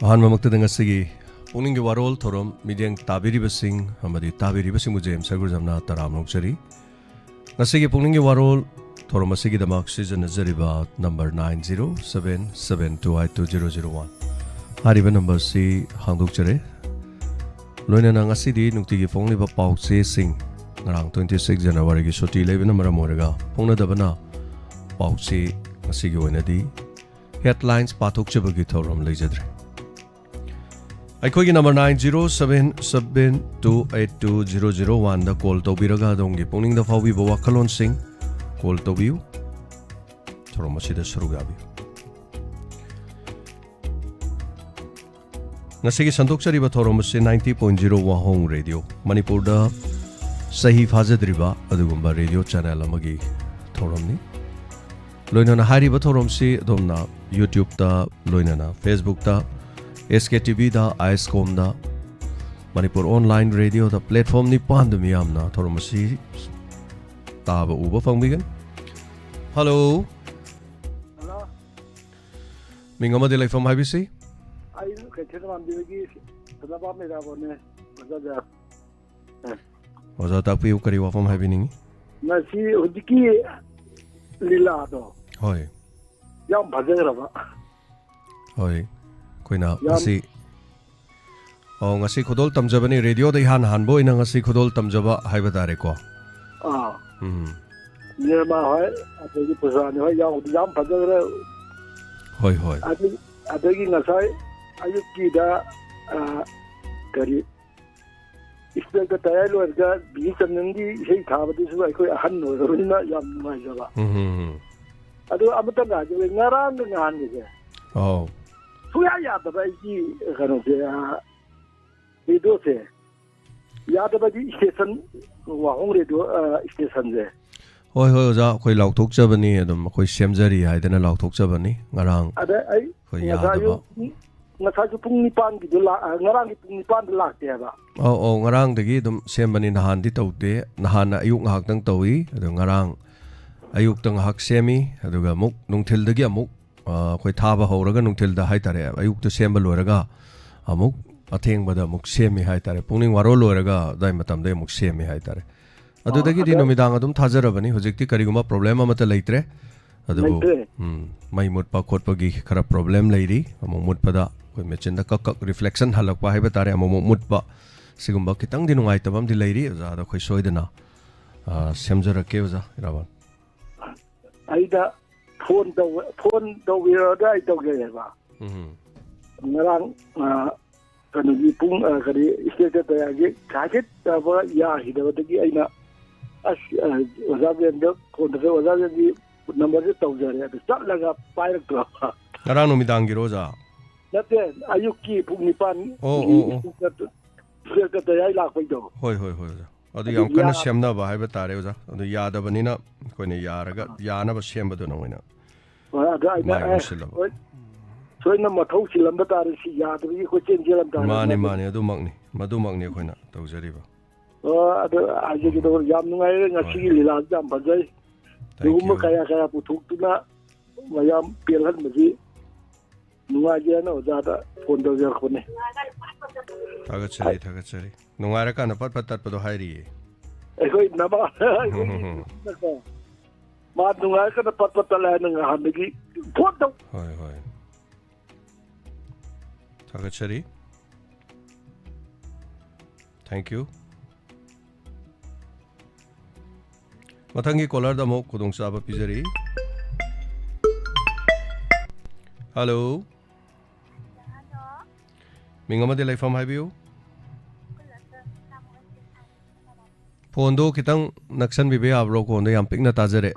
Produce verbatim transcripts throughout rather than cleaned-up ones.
ꯑꯍꯥꯟꯕꯃꯛꯇꯗ ꯉꯁꯤꯒꯤ ꯄꯨꯛꯅꯤꯡꯒꯤ ꯋꯥꯔꯣꯜ ꯊꯧꯔꯝ ꯃꯤꯠꯌꯦꯡ ꯇꯥꯕꯤꯔꯤꯕꯁꯤꯡ ꯑꯃꯗꯤ ꯇꯥꯕꯤꯔꯤꯕꯁꯤꯡꯕꯨ ꯖꯦꯝꯁ ꯁꯔꯒꯨꯖꯝꯅ ꯇꯔꯥꯝꯅ ꯑꯣꯛꯆꯔꯤ꯫ ꯉꯁꯤꯒꯤ ꯄꯨꯛꯅꯤꯡꯒꯤ ꯋꯥꯔꯣꯜ ꯊꯧꯔꯝ ꯑꯁꯤꯒꯤꯗꯃꯛ ꯁꯤꯖꯤꯟꯅꯖꯔꯤꯕ number nine zero seven seven two eight two zero zero one꯫ ꯍꯥꯏꯔꯤꯕ ꯅꯝꯕꯔꯁꯤ ꯍꯥꯡꯗꯣꯛꯆꯔꯦ꯫ ꯂꯣꯏꯅꯅ ꯉꯁꯤꯗꯤ ꯅꯨꯡꯇꯤꯒꯤ ꯐꯣꯡꯂꯤꯕ ꯄꯥꯎꯆꯦꯁꯤꯡ, ꯉꯔꯥꯡ twenty six ꯖꯅꯋꯥꯔꯤꯒꯤ ꯁꯨꯇꯤ ꯂꯩꯕꯅ ꯃꯔꯝ ꯑꯣꯏꯔꯒ ꯐꯣꯡꯅꯗꯕꯅ ꯄꯥꯎꯆꯦ ꯉꯁꯤꯒꯤ ꯑꯣꯏꯅꯗꯤ headlines ꯄꯥꯊꯣꯛꯆꯕꯒꯤ ꯊꯧꯔꯝ ꯂꯩꯖꯗ꯭ꯔꯦ꯫ ꯑꯩꯈꯣꯏꯒꯤ number nine zero seven seven two eight two zero zero one ꯗ ꯀꯣꯜ ꯇꯧꯕꯤꯔꯒ ꯑꯗꯣꯝꯒꯤ ꯄꯨꯛꯅꯤꯡꯗ ꯐꯥꯎꯕꯤꯕ ꯋꯥꯈꯜꯂꯣꯟꯁꯤꯡ ꯀꯣꯜ ꯇꯧꯕꯤꯌꯨ꯫ ꯊꯧꯔꯝ ꯑꯁꯤꯗ ꯁꯔꯨꯛ ꯌꯥꯕꯤꯌꯨ꯫ ꯉꯁꯤꯒꯤ ꯁꯟꯗꯣꯛꯆꯔꯤꯕ ꯊꯧꯔꯝ ꯑꯁꯤ ninety point zero ꯋꯥꯍꯣꯡ ꯔꯦꯗꯤꯑꯣ ꯃꯅꯤꯄꯨꯔꯗ ꯆꯍꯤ ꯐꯥꯖꯗ꯭ꯔꯤꯕ ꯑꯗꯨꯒꯨꯝꯕ ꯔꯦꯗꯤꯑꯣ ꯆꯦꯅꯦꯜ ꯑꯃꯒꯤ ꯊꯧꯔꯝꯅꯤ꯫ ꯂꯣꯏꯅꯅ ꯍꯥꯏꯔꯤꯕ ꯊꯧꯔꯝꯁꯤ ꯑꯗꯣꯝꯅ YouTube ꯇ, ꯂꯣꯏꯅꯅ Facebook ꯇ, S K T V ꯗ, ꯑꯥꯏꯁꯀꯣꯝꯗ, ꯃꯅꯤꯄꯨꯔ ꯑꯣꯟꯂꯥꯏꯟ ꯔꯦꯗꯤꯑꯣꯗ platform ꯅꯤꯄꯥꯟꯗ ꯃꯤꯌꯥꯝꯅ ꯊꯧꯔꯝ ꯑꯁꯤ ꯇꯥꯕ ꯎꯕ ꯐꯪꯕꯤꯒꯅꯤ꯫ ꯍꯜꯂꯣ꯫ ꯍꯜꯂꯣ꯫ ꯃꯤꯡ ꯑꯃꯗꯤ ꯂꯩꯐꯝ ꯍꯥꯏꯕꯤꯁꯤ꯫ ꯑꯩ ꯀꯩꯊꯦꯜ ꯃꯥꯟꯕꯤꯗꯒꯤ ꯁꯅꯥꯄꯥꯝ ꯃꯩꯔꯥꯕꯣꯠꯅꯦ, ꯑꯣꯖꯥ ꯖꯥ꯫ ꯑꯣꯖꯥ ꯇꯥꯛꯄꯤꯌꯨ, ꯀꯔꯤ ꯋꯥꯐꯝ ꯍꯥꯏꯕꯤꯅꯤꯡꯉꯤ? ꯉꯁꯤ ꯍꯧꯖꯤꯛꯀꯤ ꯂꯤꯂꯥꯗꯣ ꯍꯣꯏ꯫ ꯌꯥꯝ ꯐꯖꯈ꯭ꯔꯕ꯫ ꯍꯣꯏ꯫ ꯑꯩꯈꯣꯏꯅ ꯌꯥꯝ ꯉꯁꯤ, ꯑꯣ, ꯉꯁꯤ ꯈꯨꯗꯣꯜ ꯇꯝꯖꯕꯅꯤ, ꯔꯦꯗꯤꯑꯣꯗ ꯏꯍꯥꯟ ꯍꯥꯟꯕ ꯑꯣꯏꯅ ꯉꯁꯤ ꯈꯨꯗꯣꯜ ꯇꯝꯖꯕ ꯍꯥꯏꯕ ꯇꯥꯔꯦꯀꯣ꯫ ꯑꯥ꯫ ꯎꯝ꯫ ꯅꯤꯔꯃꯥ ꯍꯣꯏ, ꯑꯗꯒꯤ ꯄꯨꯖꯥꯅꯤ ꯍꯣꯏ ꯌꯥꯎꯕꯗꯤ ꯌꯥꯝ ꯐꯖꯈ꯭ꯔꯦ꯫ ꯍꯣꯏ, ꯍꯣꯏ꯫ ꯑꯗꯒꯤ, ꯑꯗꯒꯤ ꯉꯁꯥꯏ ꯑꯌꯨꯛꯀꯤꯗ, ꯑꯥ, ꯀꯔꯤ, ꯏꯁꯄꯦꯛꯇ ꯇꯌꯥꯏ ꯂꯣꯏꯔꯒ ꯕꯤ ꯆꯟꯗꯟꯒꯤ ꯏꯁꯩ ꯊꯥꯕꯗꯨꯁꯨ ꯑꯩꯈꯣꯏ ꯑꯍꯟ ꯑꯣꯏꯔꯕꯅꯤꯅ ꯌꯥꯝ ꯅꯨꯡꯉꯥꯏꯖꯕ꯫ ꯎꯝ, ꯎꯝ, ꯎꯝ꯫ ꯑꯗꯣ ꯑꯃꯇ ꯉꯥꯏꯖꯔꯦ, ꯉꯔꯥꯡꯒ ꯉꯍꯥꯟꯒꯤꯁꯦ ꯑꯧ꯫ ꯁꯨꯡꯌꯥ ꯌꯥꯗꯕ ꯑꯩꯒꯤ ꯀꯩꯅꯣꯁꯦ, ꯑꯥ, ꯔꯦꯗꯤꯑꯣꯁꯦ꯫ ꯌꯥꯗꯕꯗꯤ ꯁ꯭ꯇꯦꯁꯟ, ꯋꯥꯍꯣꯡ ꯔꯦꯗꯤꯑꯣ, ꯑꯥ, ꯁ꯭ꯇꯦꯁꯟꯁꯦ꯫ ꯍꯣꯏ, ꯍꯣꯏ, ꯑꯣꯖꯥ, ꯑꯩꯈꯣꯏ ꯂꯥꯎꯊꯣꯛꯆꯕꯅꯤ, ꯑꯗꯨꯝ ꯑꯩꯈꯣꯏ ꯁꯦꯝꯖꯔꯤ ꯍꯥꯏꯗꯅ ꯂꯥꯎꯊꯣꯛꯆꯕꯅꯤ꯫ ꯉꯔꯥꯡ ꯑꯗ ꯑꯩ ꯑꯩꯈꯣꯏ ꯉꯁꯥꯏꯁꯨ, ꯌꯥꯗꯕ꯫ ꯉꯁꯥꯏꯁꯨ ꯄꯨꯡ ꯅꯤꯄꯥꯟꯒꯤꯗꯣ ꯂꯥꯛ-, ꯑ, ꯉꯔꯥꯡꯒꯤ ꯄꯨꯡ ꯅꯤꯄꯥꯟꯗ ꯂꯥꯛꯇꯦ ꯍꯥꯏꯕ꯫ ꯑꯧ, ꯑꯧ, ꯉꯔꯥꯡꯗꯒꯤ ꯑꯗꯨꯝ ꯁꯦꯝꯕꯅꯤ, ꯅꯍꯥꯟꯗꯤ ꯇꯧꯗꯦ꯫ ꯅꯍꯥꯟꯅ ꯑꯌꯨꯛ ꯉꯥꯏꯍꯥꯛꯇꯪ ꯇꯧꯏ, ꯑꯗꯣ ꯉꯔꯥꯡ ꯑꯌꯨꯛꯇ ꯉꯥꯏꯍꯥꯛ ꯁꯦꯝꯃꯤ, ꯑꯗꯨꯒ ꯑꯃꯨꯛ ꯅꯨꯡꯊꯤꯜꯗꯒꯤ ꯑꯃꯨꯛ ꯑ, ꯑꯩꯈꯣꯏ ꯊꯥꯕ ꯍꯧꯔꯒ ꯅꯨꯡꯊꯤꯜꯗ ꯍꯥꯏꯇꯥꯔꯦ, ꯑꯌꯨꯛꯇ ꯁꯦꯝꯕ ꯂꯣꯏꯔꯒ ꯑꯃꯨꯛ ꯑꯊꯦꯡꯕꯗ ꯑꯃꯨꯛ ꯁꯦꯝꯃꯤ ꯍꯥꯏꯇꯥꯔꯦ, ꯄꯨꯡꯅꯤꯡ ꯕꯥꯔꯣ ꯂꯣꯏꯔꯒ ꯑꯗꯨꯋꯥꯏ ꯃꯇꯝꯗ ꯑꯃꯨꯛ ꯁꯦꯝꯃꯤ ꯍꯥꯏꯇꯥꯔꯦ꯫ ꯑꯗꯨꯗꯒꯤꯗꯤ ꯑꯗ ꯅꯨꯃꯤꯗꯥꯡ ꯑꯗꯨꯝ ꯊꯥꯖꯔꯕꯅꯤ꯫ ꯍꯧꯖꯤꯛꯇꯤ ꯀꯔꯤꯒꯨꯝꯕ ꯄ꯭ꯔꯣꯕ꯭ꯂꯦꯝ ꯑꯃꯠꯇ ꯂꯩꯇ꯭ꯔꯦ꯫ ꯑꯗꯨꯕꯨ, ꯂꯩꯇ꯭ꯔꯦ꯫ ꯎꯝ, ꯃꯩ ꯃꯨꯠꯄ ꯈꯣꯠꯄꯒꯤ ꯈꯔ ꯄ꯭ꯔꯣꯕ꯭ꯂꯦꯝ ꯂꯩꯔꯤ꯫ ꯑꯃꯨꯛ ꯃꯨꯠꯄꯗ ꯑꯩꯈꯣꯏ ꯃꯦꯆꯤꯟꯗ ꯀꯛ ꯀꯛ ꯔꯤꯐ꯭ꯂꯦꯛꯁꯟ ꯍꯜꯂꯛꯄ ꯍꯥꯏꯕ ꯇꯥꯔꯦ, ꯑꯃꯨꯛ ꯑꯃꯨꯛ ꯃꯨꯠꯄ, ꯁꯤꯒꯨꯝꯕ ꯈꯤꯇꯪꯗꯤ ꯅꯨꯡꯉꯥꯏꯇꯕ ꯑꯃꯗꯤ ꯂꯩꯔꯤ꯫ ꯑꯣꯖꯥꯗ ꯑꯩꯈꯣꯏ ꯁꯣꯏꯗꯅ, ꯑ, ꯁꯦꯝꯖꯔꯛꯀꯦ, ꯑꯣꯖꯥ ꯏꯔꯥꯕꯣꯠ꯫ ꯑꯩꯗ ꯐꯣꯟ ꯇꯧ-, ꯐꯣꯟ ꯇꯧꯕꯤꯔꯛꯑꯣꯗ ꯑꯩ ꯇꯧꯖꯩꯑꯕ꯫ ꯎꯝ꯫ ꯉꯔꯥꯡ, ꯑ, ꯀꯩꯅꯣꯒꯤ ꯄꯨꯡ, ꯑ, ꯀꯔꯤ, ꯏꯁꯇꯦꯠꯇ ꯇꯌꯥꯔꯒꯤ ꯍꯥꯏꯐꯦꯠ ꯇꯧꯕ ꯌꯥꯈꯤꯗꯕꯗꯒꯤ ꯑꯩꯅ, ꯑꯁ, ꯑ, ꯑꯣꯖꯥ ꯕꯦꯟꯗ ꯐꯣꯟ ꯇꯧꯔꯒ ꯑꯣꯖꯥ ꯕꯦꯟꯒꯤ ꯅꯝꯕꯔꯁꯦ ꯇꯧꯖꯔꯦ, ꯑꯗꯨ ꯆꯠꯂꯒ ꯄꯥꯏꯔꯛꯇ꯭ꯔꯕ꯫ ꯉꯔꯥꯡ ꯅꯨꯃꯤꯗꯥꯡꯒꯤꯔꯣ, ꯑꯣꯖꯥ? ꯅꯠꯇꯦ, ꯑꯌꯨꯛꯀꯤ ꯄꯨꯡ ꯅꯤꯄꯥꯟ ꯑꯣ, ꯒꯤ ꯑꯣ, ꯑꯣ꯫ ꯏꯁꯇꯦꯠꯇ, ꯏꯁꯇꯦꯠꯇ ꯇꯌꯥꯔ ꯂꯥꯛꯄꯩꯗꯣ꯫ ꯍꯣꯏ, ꯍꯣꯏ, ꯍꯣꯏ, ꯑꯣꯖꯥ꯫ ꯑꯗꯨ ꯑꯗꯨ ꯌꯥꯝ ꯀꯟꯅ ꯌꯥ- ꯁꯦꯝꯅꯕ ꯍꯥꯏꯕ ꯇꯥꯔꯦ, ꯑꯣꯖꯥ꯫ ꯑꯗꯨ ꯌꯥꯗꯕꯅꯤꯅ ꯑꯩꯈꯣꯏꯅ ꯌꯥꯔꯒ, ꯑꯥ꯫ ꯌꯥꯅꯕ ꯁꯦꯝꯕꯗꯨꯅ ꯑꯣꯏꯅ ꯑꯣ, ꯑꯗꯨ ꯑꯩꯅ, ꯃꯥꯏ ꯑꯦ, ꯑꯣꯟꯁꯤꯜꯂꯕ꯫ ꯍꯣꯏ, ꯁꯣꯏꯅ ꯃꯊꯧ ꯁꯤꯜꯂꯝꯕ ꯇꯥꯔꯦ, ꯁꯤ ꯌꯥꯗꯕꯒꯤ ꯀꯣꯏꯆꯦꯟ ꯆꯦꯜꯂꯝ ꯇꯥꯔꯦ꯫ ꯃꯥꯅꯦ, ꯃꯥꯅꯦ, ꯑꯗꯨꯃꯛꯅꯤ, ꯃꯗꯨꯃꯛꯅꯤ ꯑꯩꯈꯣꯏꯅ ꯇꯧꯖꯔꯤꯕ꯫ ꯑꯣ, ꯑꯗꯨ ꯍꯥꯏꯖꯒꯦ ꯇꯧꯕ, ꯌꯥꯝ ꯅꯨꯡꯉꯥꯏꯔꯦ ꯉꯁꯤꯒꯤ ꯍꯣꯏ꯫ ꯂꯤꯂꯥꯁꯤ, ꯌꯥꯝ ꯐꯖꯩ꯫ Thank ꯑꯗꯨꯒꯨꯝꯕ you꯫ ꯀꯌꯥ ꯀꯌꯥ ꯄꯨꯊꯣꯛꯇꯨꯅ ꯃꯌꯥꯝ ꯄꯦꯜꯍꯟꯕꯁꯤ ꯅꯨꯡꯉꯥꯏꯖꯩ ꯍꯥꯏꯅ ꯑꯣꯖꯥꯗ ꯐꯣꯟ ꯇꯧꯖꯔꯛꯄꯅꯦ꯫ ꯊꯥꯒꯠꯆꯔꯤ, ꯊꯥꯒꯠꯆꯔꯤ꯫ ꯅꯨꯡꯉꯥꯏꯔꯀꯥꯟꯗ ꯄꯠ ꯄꯠ ꯇꯠꯄꯗꯣ ꯍꯥꯏꯔꯤꯌꯦ꯫ ꯑꯩꯈꯣꯏ ꯅꯃꯥ-, ꯑꯩꯈꯣꯏꯒꯤ ꯃꯥ ꯅꯨꯡꯉꯥꯏꯔꯀꯥꯟꯗ ꯄꯠ ꯄꯠ ꯇꯠꯂꯦ ꯍꯥꯏꯅ ꯉꯍꯥꯟꯗꯒꯤ ꯐꯣꯟ ꯇꯧ꯫ ꯍꯣꯏ, ꯍꯣꯏ꯫ ꯊꯥꯒꯠꯆꯔꯤ꯫ Thank you꯫ ꯃꯊꯪꯒꯤ ꯀꯣꯂꯔꯗ ꯑꯃꯨꯛ ꯈꯨꯗꯣꯡꯆꯥꯕ ꯄꯤꯖꯔꯤ꯫ ꯍꯜꯂꯣ꯫ ꯃꯤꯡ ꯑꯃꯗꯤ ꯂꯩꯐꯝ ꯍꯥꯏꯕꯤꯌꯨ꯫ ꯐꯣꯟꯗꯣ ꯈꯤꯇꯪ ꯅꯛꯁꯟꯕꯤꯕ ꯌꯥꯕ꯭ꯔꯣ? ꯈꯣꯟꯗꯣ ꯌꯥꯝ ꯄꯤꯛꯅ ꯇꯥꯖꯔꯦ꯫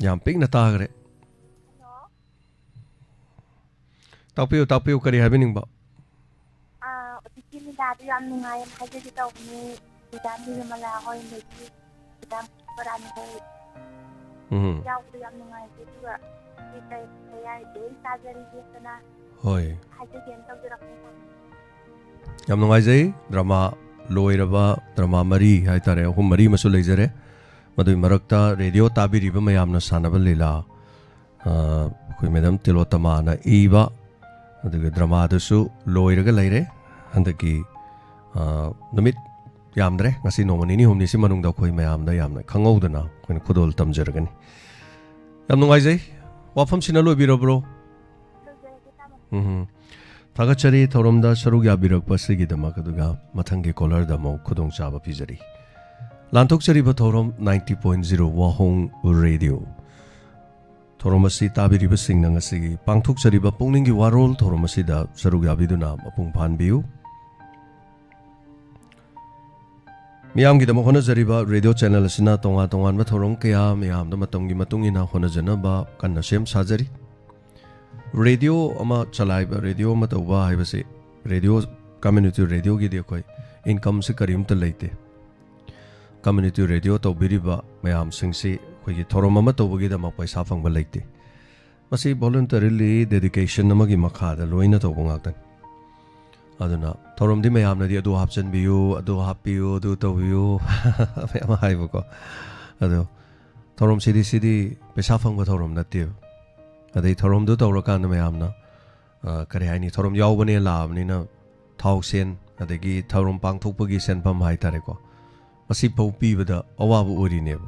ꯌꯥꯝ ꯄꯤꯛꯅ ꯇꯥꯈ꯭ꯔꯦ꯫ ꯇꯥꯛꯄꯤꯌꯨ, ꯇꯥꯛꯄꯤꯌꯨ, ꯀꯔꯤ ꯍꯥꯏꯕꯤꯅꯤꯡꯕ? ꯑꯥ, ꯍꯧꯖꯤꯛꯀꯤ ꯂꯤꯂꯥꯗꯨ ꯌꯥꯝ ꯅꯨꯡꯉꯥꯏ ꯍꯥꯏꯖꯒꯦ ꯇꯧꯕꯅꯤ꯫ ꯂꯤꯂꯥ ꯅꯤꯔꯃꯂꯥ ꯍꯣꯏ, ꯑꯗꯒꯤ ꯂꯤꯂꯥ ꯄꯔꯥꯅꯤ ꯍꯣꯏ ꯎꯝ꯫ ꯌꯥꯎꯕꯗꯨ ꯌꯥꯝ ꯅꯨꯡꯉꯥꯏꯖꯩ꯫ ꯑꯗꯨꯒ ꯁꯤ ꯀꯩ ꯀꯌꯥ ꯂꯣꯏ ꯇꯥꯖꯔꯤ ꯂꯦꯞꯇꯅ ꯍꯣꯏ꯫ ꯍꯥꯏꯖꯒꯦꯅ ꯇꯧꯖꯔꯛꯄꯅꯤ꯫ ꯌꯥꯝ ꯅꯨꯡꯉꯥꯏꯖꯩ꯫ ꯗ꯭ꯔꯃꯥ ꯂꯣꯏꯔꯕ ꯗ꯭ꯔꯃꯥ ꯃꯔꯤ ꯍꯥꯏꯇꯥꯔꯦ, ꯑꯍꯨꯝ ꯃꯔꯤ ꯑꯃꯁꯨ ꯂꯩꯖꯔꯦ꯫ ꯃꯗꯨꯒꯤ ꯃꯔꯛꯇ ꯔꯦꯗꯤꯑꯣ ꯇꯥꯕꯤꯔꯤꯕ ꯃꯌꯥꯝꯅ ꯁꯥꯟꯅꯕ ꯂꯤꯂꯥ, ꯑ, ꯑꯩꯈꯣꯏ ꯃꯦꯗꯥꯝ ꯇꯤꯂꯣꯇꯃꯥꯅ ꯏꯕ, ꯑꯗꯨꯒ ꯗ꯭ꯔꯃꯥꯗꯨꯁꯨ ꯂꯣꯏꯔꯒ ꯂꯩꯔꯦ꯫ ꯍꯟꯗꯛꯀꯤ, ꯑ, ꯅꯨꯃꯤꯠ ꯌꯥꯝꯗ꯭ꯔꯦ, ꯉꯁꯤ ꯅꯣꯡꯃ ꯅꯤꯅꯤ ꯍꯨꯝꯅꯤꯁꯤ ꯃꯅꯨꯡꯗ ꯑꯩꯈꯣꯏ ꯃꯌꯥꯝꯗ ꯌꯥꯝꯅ ꯈꯪꯍꯧꯗꯅ ꯑꯩꯈꯣꯏꯅ ꯈꯨꯗꯣꯜ ꯇꯝꯖꯔꯒꯅꯤ꯫ ꯌꯥꯝ ꯅꯨꯡꯉꯥꯏꯖꯩ꯫ ꯋꯥꯐꯝꯁꯤꯅ ꯂꯣꯏꯕꯤꯔꯕ꯭ꯔꯣ? ꯎꯝ꯫ ꯊꯥꯒꯠꯆꯔꯤ ꯊꯧꯔꯝꯗ ꯁꯔꯨꯛ ꯌꯥꯕꯤꯔꯛꯄ ꯑꯁꯤꯒꯤꯗꯃꯛ, ꯑꯗꯨꯒ ꯃꯊꯪꯒꯤ ꯀꯣꯂꯔꯗ ꯑꯃꯨꯛ ꯈꯨꯗꯣꯡꯆꯥꯕ ꯄꯤꯖꯔꯤ꯫ ꯂꯥꯟꯊꯣꯛꯆꯔꯤꯕ ꯊꯧꯔꯝ ninety point zero ꯋꯥꯍꯣꯡ ꯔꯦꯗꯤꯑꯣ꯫ ꯊꯧꯔꯝ ꯑꯁꯤ ꯇꯥꯕꯤꯔꯤꯕꯁꯤꯡꯅ ꯉꯁꯤꯒꯤ ꯄꯥꯡꯊꯣꯛꯆꯔꯤꯕ ꯄꯨꯛꯅꯤꯡꯒꯤ ꯋꯥꯔꯣꯜ ꯊꯧꯔꯝ ꯑꯁꯤꯗ ꯁꯔꯨꯛ ꯌꯥꯕꯤꯗꯨꯅ ꯃꯄꯨꯡ ꯐꯥꯍꯟꯕꯤꯌꯨ꯫ ꯃꯤꯌꯥꯝꯒꯤꯗꯃꯛ ꯍꯣꯠꯅꯖꯔꯤꯕ ꯔꯦꯗꯤꯑꯣ ꯆꯦꯅꯦꯜ ꯑꯁꯤꯅ ꯇꯣꯉꯥꯟ ꯇꯣꯉꯥꯟꯕ ꯊꯧꯔꯝ ꯀꯌꯥ ꯃꯌꯥꯝꯗ ꯃꯇꯝꯒꯤ ꯃꯇꯨꯡ ꯏꯟꯅ ꯍꯣꯠꯅꯖꯅꯕ ꯀꯟꯅ ꯁꯦꯝ ꯁꯥꯖꯔꯤ꯫ ꯔꯦꯗꯤꯑꯣ ꯑꯃ ꯆꯂꯥꯏꯕ, ꯔꯦꯗꯤꯑꯣ ꯑꯃ ꯇꯧꯕ ꯍꯥꯏꯕꯁꯤ, ꯔꯦꯗꯤꯑꯣ, ꯀꯝꯃ꯭ꯌꯨꯅꯤꯇꯤ ꯔꯦꯗꯤꯑꯣꯒꯤꯗꯤ ꯑꯩꯈꯣꯏ ꯏꯟꯀꯝꯁꯤ ꯀꯔꯤꯝꯇ ꯂꯩꯇꯦ꯫ ꯀꯝꯃ꯭ꯌꯨꯅꯤꯇꯤ ꯔꯦꯗꯤꯑꯣ ꯇꯧꯕꯤꯔꯤꯕ ꯃꯌꯥꯝꯁꯤꯡꯁꯤ ꯑꯩꯈꯣꯏꯒꯤ ꯊꯧꯔꯝ ꯑꯃ ꯇꯧꯕꯒꯤꯗꯃꯛ ꯄꯩꯁꯥ ꯐꯪꯕ ꯂꯩꯇꯦ꯫ ꯃꯁꯤ voluntarily dedication ꯑꯃꯒꯤ ꯃꯈꯥꯗ ꯂꯣꯏꯅ ꯇꯧꯕ ꯉꯥꯛꯇꯅꯤ꯫ ꯑꯗꯨꯅ ꯊꯧꯔꯝꯗꯤ ꯃꯌꯥꯝꯅꯗꯤ ꯑꯗꯨ ꯍꯥꯞꯆꯤꯟꯕꯤꯌꯨ, ꯑꯗꯨ ꯍꯥꯞꯄꯤꯌꯨ, ꯑꯗꯨ ꯇꯧꯕꯤꯌꯨ ꯃꯌꯥꯝ ꯍꯥꯏꯕꯀꯣ꯫ ꯑꯗꯣ ꯊꯧꯔꯝꯁꯤꯗꯤ, ꯁꯤꯗꯤ ꯄꯩꯁꯥ ꯐꯪꯕ ꯊꯧꯔꯝ ꯅꯠꯇꯦꯕ꯫ ꯑꯗꯩ ꯊꯧꯔꯝꯗꯨ ꯇꯧꯔꯀꯥꯟꯗ ꯃꯌꯥꯝꯅ, ꯑ, ꯀꯔꯤ ꯍꯥꯏꯅꯤ, ꯊꯧꯔꯝ ꯌꯥꯎꯕꯅꯦ ꯂꯥꯛꯑꯕꯅꯤꯅ ꯊꯥꯎ ꯁꯦꯟ, ꯑꯗꯒꯤ ꯊꯧꯔꯝ ꯄꯥꯡꯊꯣꯛꯄꯒꯤ ꯁꯦꯟꯐꯝ ꯍꯥꯏꯇꯥꯔꯦꯀꯣ, ꯃꯁꯤꯐꯥꯎ ꯄꯤꯕꯗ ꯑꯋꯥꯕ ꯑꯣꯏꯔꯤꯅꯦꯕ꯫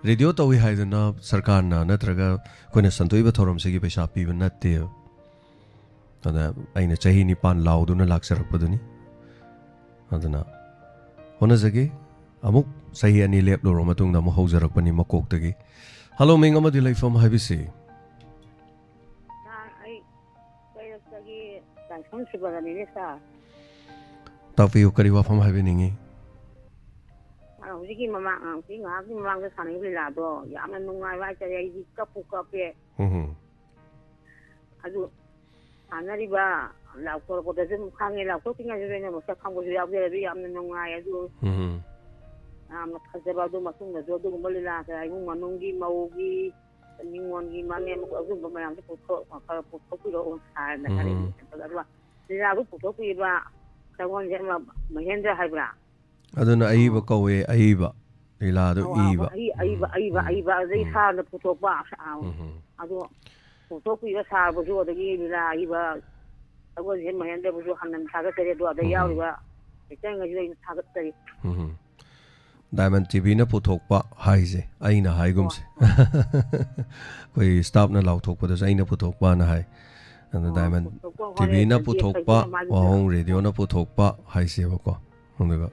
ꯔꯦꯗꯤꯑꯣ ꯇꯧꯏ ꯍꯥꯏꯗꯅ ꯁꯔꯀꯥꯔꯅ ꯅꯠꯇ꯭ꯔꯒ ꯑꯩꯈꯣꯏꯅ ꯁꯟꯗꯣꯛꯏꯕ ꯊꯧꯔꯝꯁꯤꯒꯤ ꯄꯩꯁꯥ ꯄꯤꯕ ꯅꯠꯇꯦꯕ꯫ ꯑꯗ ꯑꯩꯅ ꯆꯍꯤ ꯅꯤꯄꯥꯟ ꯂꯥꯎꯗꯨꯅ ꯂꯥꯛꯆꯔꯛꯄꯗꯨꯅꯤ꯫ ꯑꯗꯨꯅ ꯍꯣꯠꯅꯖꯒꯦ꯫ ꯑꯃꯨꯛ ꯆꯍꯤ ꯑꯅꯤ ꯂꯦꯞꯂꯨꯔꯕ ꯃꯇꯨꯡꯗ ꯑꯃꯨꯛ ꯍꯧꯖꯔꯛꯄꯅꯤ ꯃꯀꯣꯛꯇꯒꯤ꯫ ꯍꯜꯂꯣ, ꯃꯤꯡ ꯑꯃꯗꯤ ꯂꯩꯐꯝ ꯍꯥꯏꯕꯤꯁꯤ꯫ ꯁꯥꯔ, ꯑꯩ ꯀꯩꯔꯛꯇꯒꯤ ꯂꯥꯏꯁ꯭ꯔꯝ ꯁꯤꯕꯔꯅꯤꯅꯦ, ꯁꯥꯔ꯫ ꯇꯥꯛꯄꯤꯌꯨ, ꯀꯔꯤ ꯋꯥꯐꯝ ꯍꯥꯏꯕꯤꯅꯤꯡꯉꯤ? ꯁꯥꯔ, ꯍꯧꯖꯤꯛꯀꯤ ꯃꯃꯥꯡ, ꯍꯧꯖꯤꯛ ꯉꯥꯏꯍꯥꯛꯀꯤ ꯃꯃꯥꯡꯗ ꯁꯥꯟꯅꯈꯤꯕ ꯂꯤꯂꯥꯗꯣ ꯌꯥꯝꯅ ꯅꯨꯡꯉꯥꯏꯕ ꯍꯥꯏꯇꯥꯔꯦ꯫ ꯑꯩꯗꯤ ꯀꯞꯄꯨ ꯀꯞꯄꯦ꯫ ꯎꯝ ꯍꯝ꯫ ꯑꯗꯨ ꯁꯥꯟꯅꯔꯤꯕ ꯂꯥꯎꯊꯣꯔꯛꯄꯗꯁꯨ ꯑꯗꯨꯝ ꯈꯪꯉꯦ, ꯂꯥꯎꯊꯣꯛꯇ꯭ꯔꯤꯉꯩꯗ ꯑꯩꯅ ꯃꯁꯛ ꯈꯪꯕꯁꯨ ꯌꯥꯎꯖꯩ꯫ ꯑꯗꯨ ꯌꯥꯝꯅ ꯅꯨꯡꯉꯥꯏ꯫ ꯑꯗꯨ ꯎꯝ ꯍꯝ꯫ ꯌꯥꯝꯅ ꯐꯖꯕ, ꯑꯗꯨ ꯃꯇꯨꯡꯗꯁꯨ ꯑꯗꯨꯒꯨꯝꯕ ꯂꯤꯂꯥ ꯀꯌꯥ, ꯏꯃꯨꯡ ꯃꯅꯨꯡꯒꯤ, ꯃꯧꯒꯤ, ꯅꯤꯉꯣꯜꯒꯤ, ꯃꯅꯦꯝ, ꯑꯗꯨꯒꯨꯝꯕ ꯃꯌꯥꯝꯗꯣ ꯄꯨꯊꯣꯛ-, ꯈꯔ ꯄꯨꯊꯣꯛꯄꯤꯔꯛꯑꯣ ꯍꯥꯏꯅ ꯈꯜꯂꯤ꯫ ꯎꯝ꯫ ꯑꯗꯨꯒ ꯂꯤꯂꯥꯗꯨ ꯄꯨꯊꯣꯛꯄꯤꯕ ꯁꯒꯣꯜꯁꯦ ꯑꯃ ꯃꯍꯦꯟꯗ꯭ꯔ ꯍꯥꯏꯕ꯭ꯔꯥ? ꯑꯗꯨꯅ ꯑꯏꯕ ꯑꯣ꯫ ꯀꯧꯋꯦ, ꯑꯏꯕ꯫ ꯂꯤꯂꯥꯗꯣ ꯑꯋꯥꯕ ꯏꯕ꯫ ꯑꯏ- ꯑꯏꯕ ꯎꯝ, ꯑꯏꯕ ꯎꯝ, ꯑꯏꯕ ꯑꯗꯩ ꯎꯝ, ꯁꯥꯔꯅ ꯄꯨꯊꯣꯛꯄ ꯑ, ꯎꯝ, ꯎꯝ꯫ ꯑꯗꯣ ꯄꯨꯊꯣꯛꯄꯤꯕ ꯁꯥꯔꯕꯁꯨ ꯑꯗꯒꯤ ꯂꯤꯂꯥ ꯏꯕ ꯁꯒꯣꯜꯁꯦ ꯃꯍꯦꯟꯗ꯭ꯔꯕꯨꯁꯨ ꯍꯟꯅ ꯊꯥꯒꯠꯆꯔꯤ꯫ ꯑꯗꯣ ꯑꯗ ꯎꯝ, ꯎꯝ꯫ ꯌꯥꯎꯔꯤꯕ ꯏꯆꯟꯉꯩꯁꯨ ꯑꯩꯅ ꯊꯥꯒꯠꯆꯔꯤ꯫ ꯎꯝ, ꯎꯝ꯫ ꯗꯥꯏꯃꯟ ꯇꯤꯚꯤꯅ ꯄꯨꯊꯣꯛꯄ ꯍꯥꯏꯁꯦ ꯑꯩꯅ ꯍꯥꯏꯒꯨꯝꯁꯦ꯫ ꯑꯩꯈꯣꯏ ꯁ꯭ꯇꯥꯐꯅ ꯂꯥꯎꯊꯣꯛꯄꯗꯁꯨ ꯑꯩꯅ ꯄꯨꯊꯣꯛꯄꯅ ꯍꯥꯏ꯫ ꯑꯗꯣ ꯑꯣ, ꯗꯥꯏꯃꯟ ꯄꯨꯊꯣꯛꯄ ꯍꯣꯏ, ꯇꯤꯚꯤꯅ ꯑꯗꯒꯤ ꯄꯨꯊꯣꯛꯄ, ꯀꯩꯅꯣ ꯃꯥꯒꯤ ꯋꯥꯍꯣꯡ ꯔꯦꯗꯤꯑꯣꯅ ꯄꯨꯊꯣꯛꯄ ꯍꯥꯏꯁꯦꯕꯀꯣ꯫ ꯑꯗꯨꯒ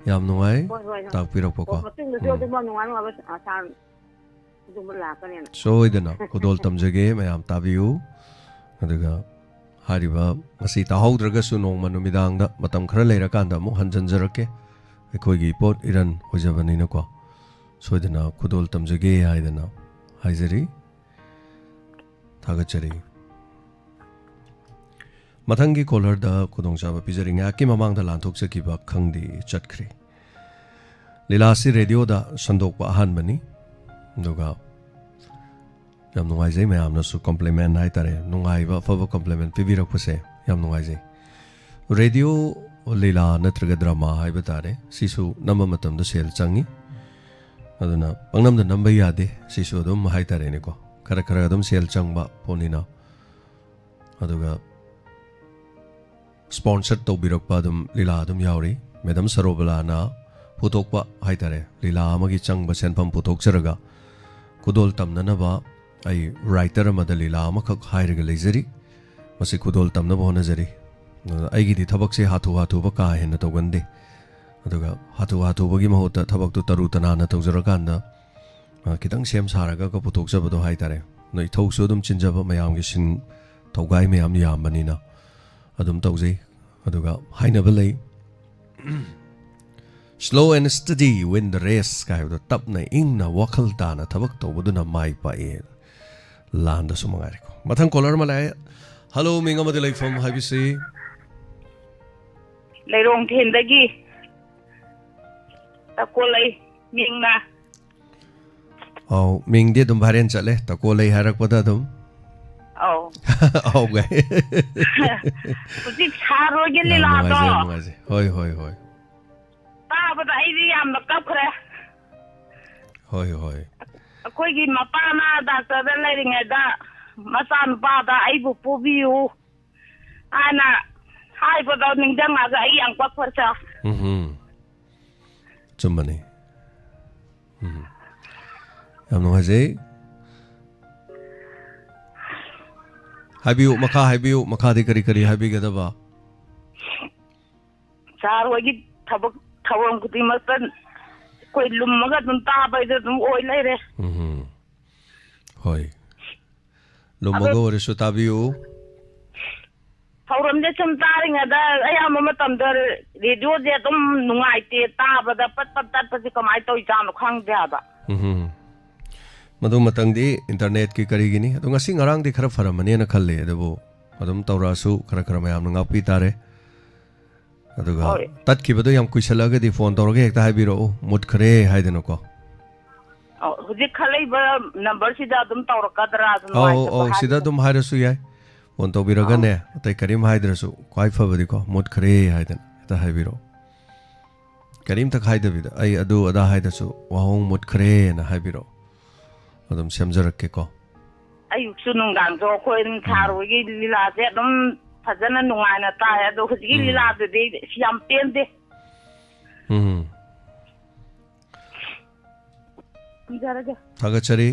ꯌꯥꯝ ꯅꯨꯡꯉꯥꯏ ꯍꯣꯏ, ꯍꯣꯏ, ꯍꯣꯏ꯫ ꯇꯥꯛꯄꯤꯔꯛꯄꯀꯣ꯫ ꯑꯣ, ꯃꯇꯨꯡꯗꯁꯨ ꯎꯝ꯫ ꯑꯗꯨꯝꯕ ꯅꯨꯡꯉꯥꯏ ꯅꯨꯡꯉꯥꯏꯕ ꯁꯥ-, ꯁꯥ-, ꯑꯗꯨꯝꯕ ꯂꯥꯛꯀꯅꯦꯅ꯫ ꯁꯣꯏꯗꯅ ꯈꯨꯗꯣꯜ ꯇꯝꯖꯒꯦ, ꯃꯌꯥꯝ ꯇꯥꯕꯤꯌꯨ꯫ ꯑꯗꯨꯒ ꯍꯥꯏꯔꯤꯕ, ꯃꯁꯤ ꯇꯥꯍꯧꯗ꯭ꯔꯒꯁꯨ ꯅꯣꯡꯃ ꯅꯨꯃꯤꯗꯥꯡꯗ ꯃꯇꯝ ꯈꯔ ꯂꯩꯔꯀꯥꯟꯗ ꯑꯃꯨꯛ ꯍꯟꯖꯤꯟꯖꯔꯛꯀꯦ꯫ ꯑꯩꯈꯣꯏꯒꯤ ꯏꯄꯣꯠ ꯏꯔꯟ ꯑꯣꯏꯖꯕꯅꯤꯅꯀꯣ꯫ ꯁꯣꯏꯗꯅ ꯈꯨꯗꯣꯜ ꯇꯝꯖꯒꯦ ꯍꯥꯏꯗꯅ ꯍꯥꯏꯖꯔꯤ꯫ ꯊꯥꯒꯠꯆꯔꯤ꯫ ꯃꯊꯪꯒꯤ ꯀꯣꯂꯔꯗ ꯈꯨꯗꯣꯡꯆꯥꯕ ꯄꯤꯖꯔꯤ꯫ ꯉꯥꯏꯍꯥꯛꯀꯤ ꯃꯃꯥꯡꯗ ꯂꯥꯟꯊꯣꯛꯆꯈꯤꯕ ꯈꯪꯗꯦ, ꯆꯠꯈ꯭ꯔꯦ꯫ ꯂꯤꯂꯥꯁꯤ ꯔꯦꯗꯤꯑꯣꯗ ꯁꯟꯗꯣꯛꯄ ꯑꯍꯥꯟꯕꯅꯤ꯫ ꯑꯗꯨꯒ ꯌꯥꯝ ꯅꯨꯡꯉꯥꯏꯖꯩ, ꯃꯌꯥꯝꯅꯁꯨ ꯀꯣꯝꯄ꯭ꯂꯤꯃꯦꯟ ꯍꯥꯏꯇꯥꯔꯦ, ꯅꯨꯡꯉꯥꯏꯕ, ꯑꯐꯕ ꯀꯣꯝꯄ꯭ꯂꯤꯃꯦꯟ ꯄꯤꯕꯤꯔꯛꯄꯁꯦ ꯌꯥꯝ ꯅꯨꯡꯉꯥꯏꯖꯩ꯫ ꯔꯦꯗꯤꯑꯣ ꯂꯤꯂꯥ ꯅꯠꯇ꯭ꯔꯒ ꯗ꯭ꯔꯃꯥ ꯍꯥꯏꯕ ꯇꯥꯔꯦ, ꯁꯤꯁꯨ ꯅꯝꯕ ꯃꯇꯝꯗ ꯁꯦꯜ ꯆꯪꯉꯤ꯫ ꯑꯗꯨꯅ ꯄꯪꯅꯝꯗ ꯅꯝꯕ ꯌꯥꯗꯦ꯫ ꯁꯤꯁꯨ ꯑꯗꯨꯝ ꯍꯥꯏꯇꯥꯔꯦꯅꯦꯀꯣ, ꯈꯔ ꯈꯔ ꯑꯗꯨꯝ ꯁꯦꯜ ꯆꯪꯕ ꯄꯣꯠꯅꯤꯅ꯫ ꯑꯗꯨꯒ ꯁ꯭ꯄꯣꯟꯁꯔ ꯇꯧꯕꯤꯔꯛꯄ ꯑꯗꯨꯝ ꯂꯤꯂꯥ ꯑꯗꯨꯝ ꯌꯥꯎꯔꯤ꯫ ꯃꯦꯗꯥꯝ ꯁꯔꯣꯕꯂꯥꯅ ꯄꯨꯊꯣꯛꯄ ꯍꯥꯏꯇꯥꯔꯦ, ꯂꯤꯂꯥ ꯑꯃꯒꯤ ꯆꯪꯕ ꯁꯦꯟꯐꯝ ꯄꯨꯊꯣꯛꯆꯔꯒ ꯈꯨꯗꯣꯜ ꯇꯝꯅꯅꯕ ꯑꯩ ꯔꯥꯏꯇꯔ ꯑꯃꯗ ꯂꯤꯂꯥ ꯑꯃꯈꯛ ꯍꯥꯏꯔꯒ ꯂꯩꯖꯔꯤ꯫ ꯃꯁꯤ ꯈꯨꯗꯣꯜ ꯇꯝꯅꯕ ꯍꯣꯠꯅꯖꯔꯤ꯫ ꯑꯗꯨꯅ ꯑꯩꯒꯤꯗꯤ ꯊꯕꯛꯁꯦ ꯍꯥꯊꯨ ꯍꯥꯊꯨꯕ ꯀꯥ ꯍꯦꯟꯅ ꯇꯧꯒꯟꯗꯦ꯫ ꯑꯗꯨꯒ ꯍꯥꯊꯨ ꯍꯥꯊꯨꯕꯒꯤ ꯃꯍꯨꯠꯇ ꯊꯕꯛꯇꯨ ꯇꯔꯨ ꯇꯅꯥꯟꯅ ꯇꯧꯖꯔꯀꯥꯟꯗ, ꯑ, ꯈꯤꯇꯪ ꯁꯦꯝ ꯁꯥꯔꯒ ꯄꯨꯊꯣꯛꯆꯕꯗꯣ ꯍꯥꯏꯇꯥꯔꯦ꯫ ꯑꯗꯣ ꯏꯊꯧꯁꯨ ꯑꯗꯨꯝ ꯆꯤꯟꯖꯕ, ꯃꯌꯥꯝꯒꯤ ꯁꯤꯟ ꯊꯧꯒꯥꯏ ꯃꯌꯥꯝ ꯌꯥꯝꯕꯅꯤꯅ ꯑꯗꯨꯝ ꯇꯧꯖꯩ꯫ ꯑꯗꯨꯒ ꯍꯥꯏꯅꯕ ꯂꯩ, "Slow and steady win the race" ꯀꯥꯏ ꯍꯥꯏꯕꯗꯣ, "ꯇꯞꯅ ꯏꯪꯅ ꯋꯥꯈꯜ ꯇꯥꯅ ꯊꯕꯛ ꯇꯧꯕꯗꯨꯅ ꯃꯥꯏ ꯄꯥꯛꯑꯦ"꯫ ꯂꯥꯟꯗꯁꯨ ꯃꯉꯥꯏꯔꯦꯀꯣ꯫ ꯃꯊꯪ ꯀꯣꯂꯔ ꯑꯃ ꯂꯥꯛꯑꯦ꯫ ꯍꯜꯂꯣ, ꯃꯤꯡ ꯑꯃꯗꯤ ꯂꯩꯐꯝ ꯍꯥꯏꯕꯤꯁꯤ꯫ ꯂꯩꯔꯣꯡꯊꯦꯟꯗꯒꯤ ꯇꯀꯣꯂꯩ ꯃꯤꯡꯅ꯫ ꯑꯧ, ꯃꯤꯡꯗꯤ ꯑꯗꯨꯝ ꯚꯥꯏꯔꯦꯟ ꯆꯠꯂꯦ, ꯇꯀꯣꯂꯩ ꯍꯥꯏꯔꯛꯄꯗ ꯑꯗꯨꯝ꯫ ꯑꯧ꯫ ꯑꯧ ꯒꯥꯏ꯫ ꯍꯧꯖꯤꯛ ꯁꯥꯔ ꯍꯣꯏꯒꯤ ꯌꯥꯝ ꯂꯤꯂꯥꯗꯣ ꯅꯨꯡꯉꯥꯏꯖꯩ, ꯌꯥꯝ ꯅꯨꯡꯉꯥꯏꯖꯩ꯫ ꯍꯣꯏ, ꯍꯣꯏ, ꯍꯣꯏ꯫ ꯇꯥꯕꯗ ꯑꯩꯗꯤ ꯌꯥꯝꯅ ꯀꯞꯈ꯭ꯔꯦ꯫ ꯍꯣꯏ, ꯍꯣꯏ꯫ ꯑꯩꯈꯣꯏꯒꯤ ꯃꯄꯥꯅ ꯗꯥꯛꯇꯔꯗ ꯂꯩꯔꯤꯉꯩꯗ ꯃꯆꯥꯅꯨꯄꯥꯗ "ꯑꯩꯕꯨ ꯄꯣꯕꯤꯌꯨ" ꯍꯥꯏꯅ ꯍꯥꯏꯕꯗꯣ ꯅꯤꯡꯁꯤꯡꯉꯒ ꯑꯩ ꯌꯥꯝ ꯀꯞꯈ꯭ꯔꯦ ꯁꯥꯔ꯫ ꯎꯝ꯫ ꯆꯨꯝꯕꯅꯤ꯫ ꯎꯝ꯫ ꯌꯥꯝ ꯅꯨꯡꯉꯥꯏꯖꯩ꯫ ꯍꯥꯏꯕꯤꯌꯨ, ꯃꯈꯥ ꯍꯥꯏꯕꯤꯌꯨ, ꯃꯈꯥꯗꯤ ꯀꯔꯤ ꯀꯔꯤ ꯍꯥꯏꯕꯤꯒꯗꯕ? ꯁꯥꯔ ꯍꯣꯏꯒꯤ ꯊꯕꯛ ꯊꯧꯔꯝ ꯈꯨꯗꯤꯡꯃꯛꯇ ꯑꯩꯈꯣꯏ ꯂꯨꯝꯃꯒ ꯑꯗꯨꯝ ꯇꯥꯕ ꯍꯥꯏꯗꯣ ꯑꯗꯨꯝ ꯑꯣꯏ ꯂꯩꯔꯦ꯫ ꯎꯝ꯫ ꯍꯣꯏ꯫ ꯂꯨꯝꯃꯒ ꯑꯣꯏꯔꯁꯨ ꯇꯥꯕꯤꯌꯨ꯫ ꯊꯧꯔꯝꯁꯦ ꯁꯨꯝ ꯇꯥꯔꯤꯉꯩꯗ ꯑꯌꯥꯝꯕ ꯃꯇꯝꯗ ꯔꯦꯗꯤꯑꯣꯁꯦ ꯑꯗꯨꯝ ꯅꯨꯡꯉꯥꯏꯇꯦ, ꯇꯥꯕꯗ ꯄꯠ ꯄꯠ ꯇꯠꯄꯁꯦ ꯀꯃꯥꯏꯅ ꯇꯧꯔꯤꯖꯥꯠꯅꯣ ꯈꯪꯗꯦ ꯍꯥꯏꯕ꯫ ꯎꯝ꯫ ꯃꯗꯨ ꯃꯇꯪꯗꯤ ꯏꯟꯇꯔꯅꯦꯠꯀꯤ ꯀꯔꯤꯒꯤꯅꯤ꯫ ꯑꯗꯣ ꯉꯁꯤ ꯉꯔꯥꯡꯗꯤ ꯈꯔ ꯐꯔꯝꯃꯅꯤꯅ ꯈꯜꯂꯤ, ꯑꯗꯨꯕꯨ ꯑꯗꯨꯝ ꯇꯧꯔꯛꯑꯁꯨ ꯈꯔ ꯈꯔ ꯃꯌꯥꯝꯅ ꯉꯥꯛꯄꯤ ꯇꯥꯔꯦ꯫ ꯑꯗꯨꯒ ꯍꯣꯏ꯫ ꯇꯠꯈꯤꯕꯗꯣ ꯌꯥꯝ ꯀꯨꯏꯁꯜꯂꯛꯑꯒꯗꯤ ꯐꯣꯟ ꯇꯧꯔꯒ ꯍꯦꯛꯇ ꯍꯥꯏꯕꯤꯔꯛꯎ, "ꯃꯨꯠꯈ꯭ꯔꯦ" ꯍꯥꯏꯗꯅꯀꯣ꯫ ꯑꯧ, ꯍꯧꯖꯤꯛ ꯈꯜꯂꯛꯏꯕ ꯅꯝꯕꯔꯁꯤꯗ ꯑꯗꯨꯝ ꯇꯧꯔꯛꯀꯗ꯭ꯔꯥ? ꯑꯗꯨ ꯑꯧ, ꯅꯨꯡꯉꯥꯏꯇꯕ ꯑꯧ, ꯁꯤꯗ ꯍꯥꯏꯕꯗꯣ꯫ ꯑꯗꯨꯝ ꯍꯥꯏꯔꯁꯨ ꯌꯥꯏ꯫ ꯐꯣꯟ ꯇꯧꯕꯤꯔꯒꯅꯦ, ꯑꯇꯩ ꯀꯔꯤꯝ ꯍꯥꯏꯗ꯭ꯔꯁꯨ, ꯈ꯭ꯋꯥꯏ ꯐꯕꯗꯤꯀꯣ, "ꯃꯨꯠꯈ꯭ꯔꯦ" ꯍꯥꯏꯗꯅ ꯍꯦꯛꯇ ꯍꯥꯏꯕꯤꯔꯛꯑꯣ꯫ ꯀꯔꯤꯝꯇ ꯍꯥꯏꯗꯕꯤꯗ, ꯑꯩ ꯑꯗꯨ ꯑꯗꯥ ꯍꯥꯏꯗ꯭ꯔꯁꯨ, "ꯋꯥꯍꯣꯡ ꯃꯨꯠꯈ꯭ꯔꯦꯅ" ꯍꯥꯏꯕꯤꯔꯛꯑꯣ꯫ ꯑꯗꯨꯝ ꯁꯦꯝꯖꯔꯛꯀꯦꯀꯣ꯫ ꯑꯌꯨꯛꯁꯨ ꯅꯨꯡꯗꯥꯡꯁꯨ ꯑꯩꯈꯣꯏ ꯑꯗꯨꯝ ꯁꯥꯔ ꯍꯣꯏꯒꯤ ꯂꯤꯂꯥꯁꯦ ꯑꯗꯨꯝ ꯐꯖꯅ ꯅꯨꯡꯉꯥꯏꯅ ꯇꯥꯏ꯫ ꯑꯗꯣ ꯍꯧꯖꯤꯛꯀꯤ ꯎꯝ꯫ ꯂꯤꯂꯥꯗꯨꯗꯤ ꯑꯁ ꯌꯥꯝ ꯄꯦꯟꯗꯦ꯫ ꯎꯝ꯫ ꯊꯝꯖꯔꯒꯦ꯫ ꯊꯥꯒꯠꯆꯔꯤ꯫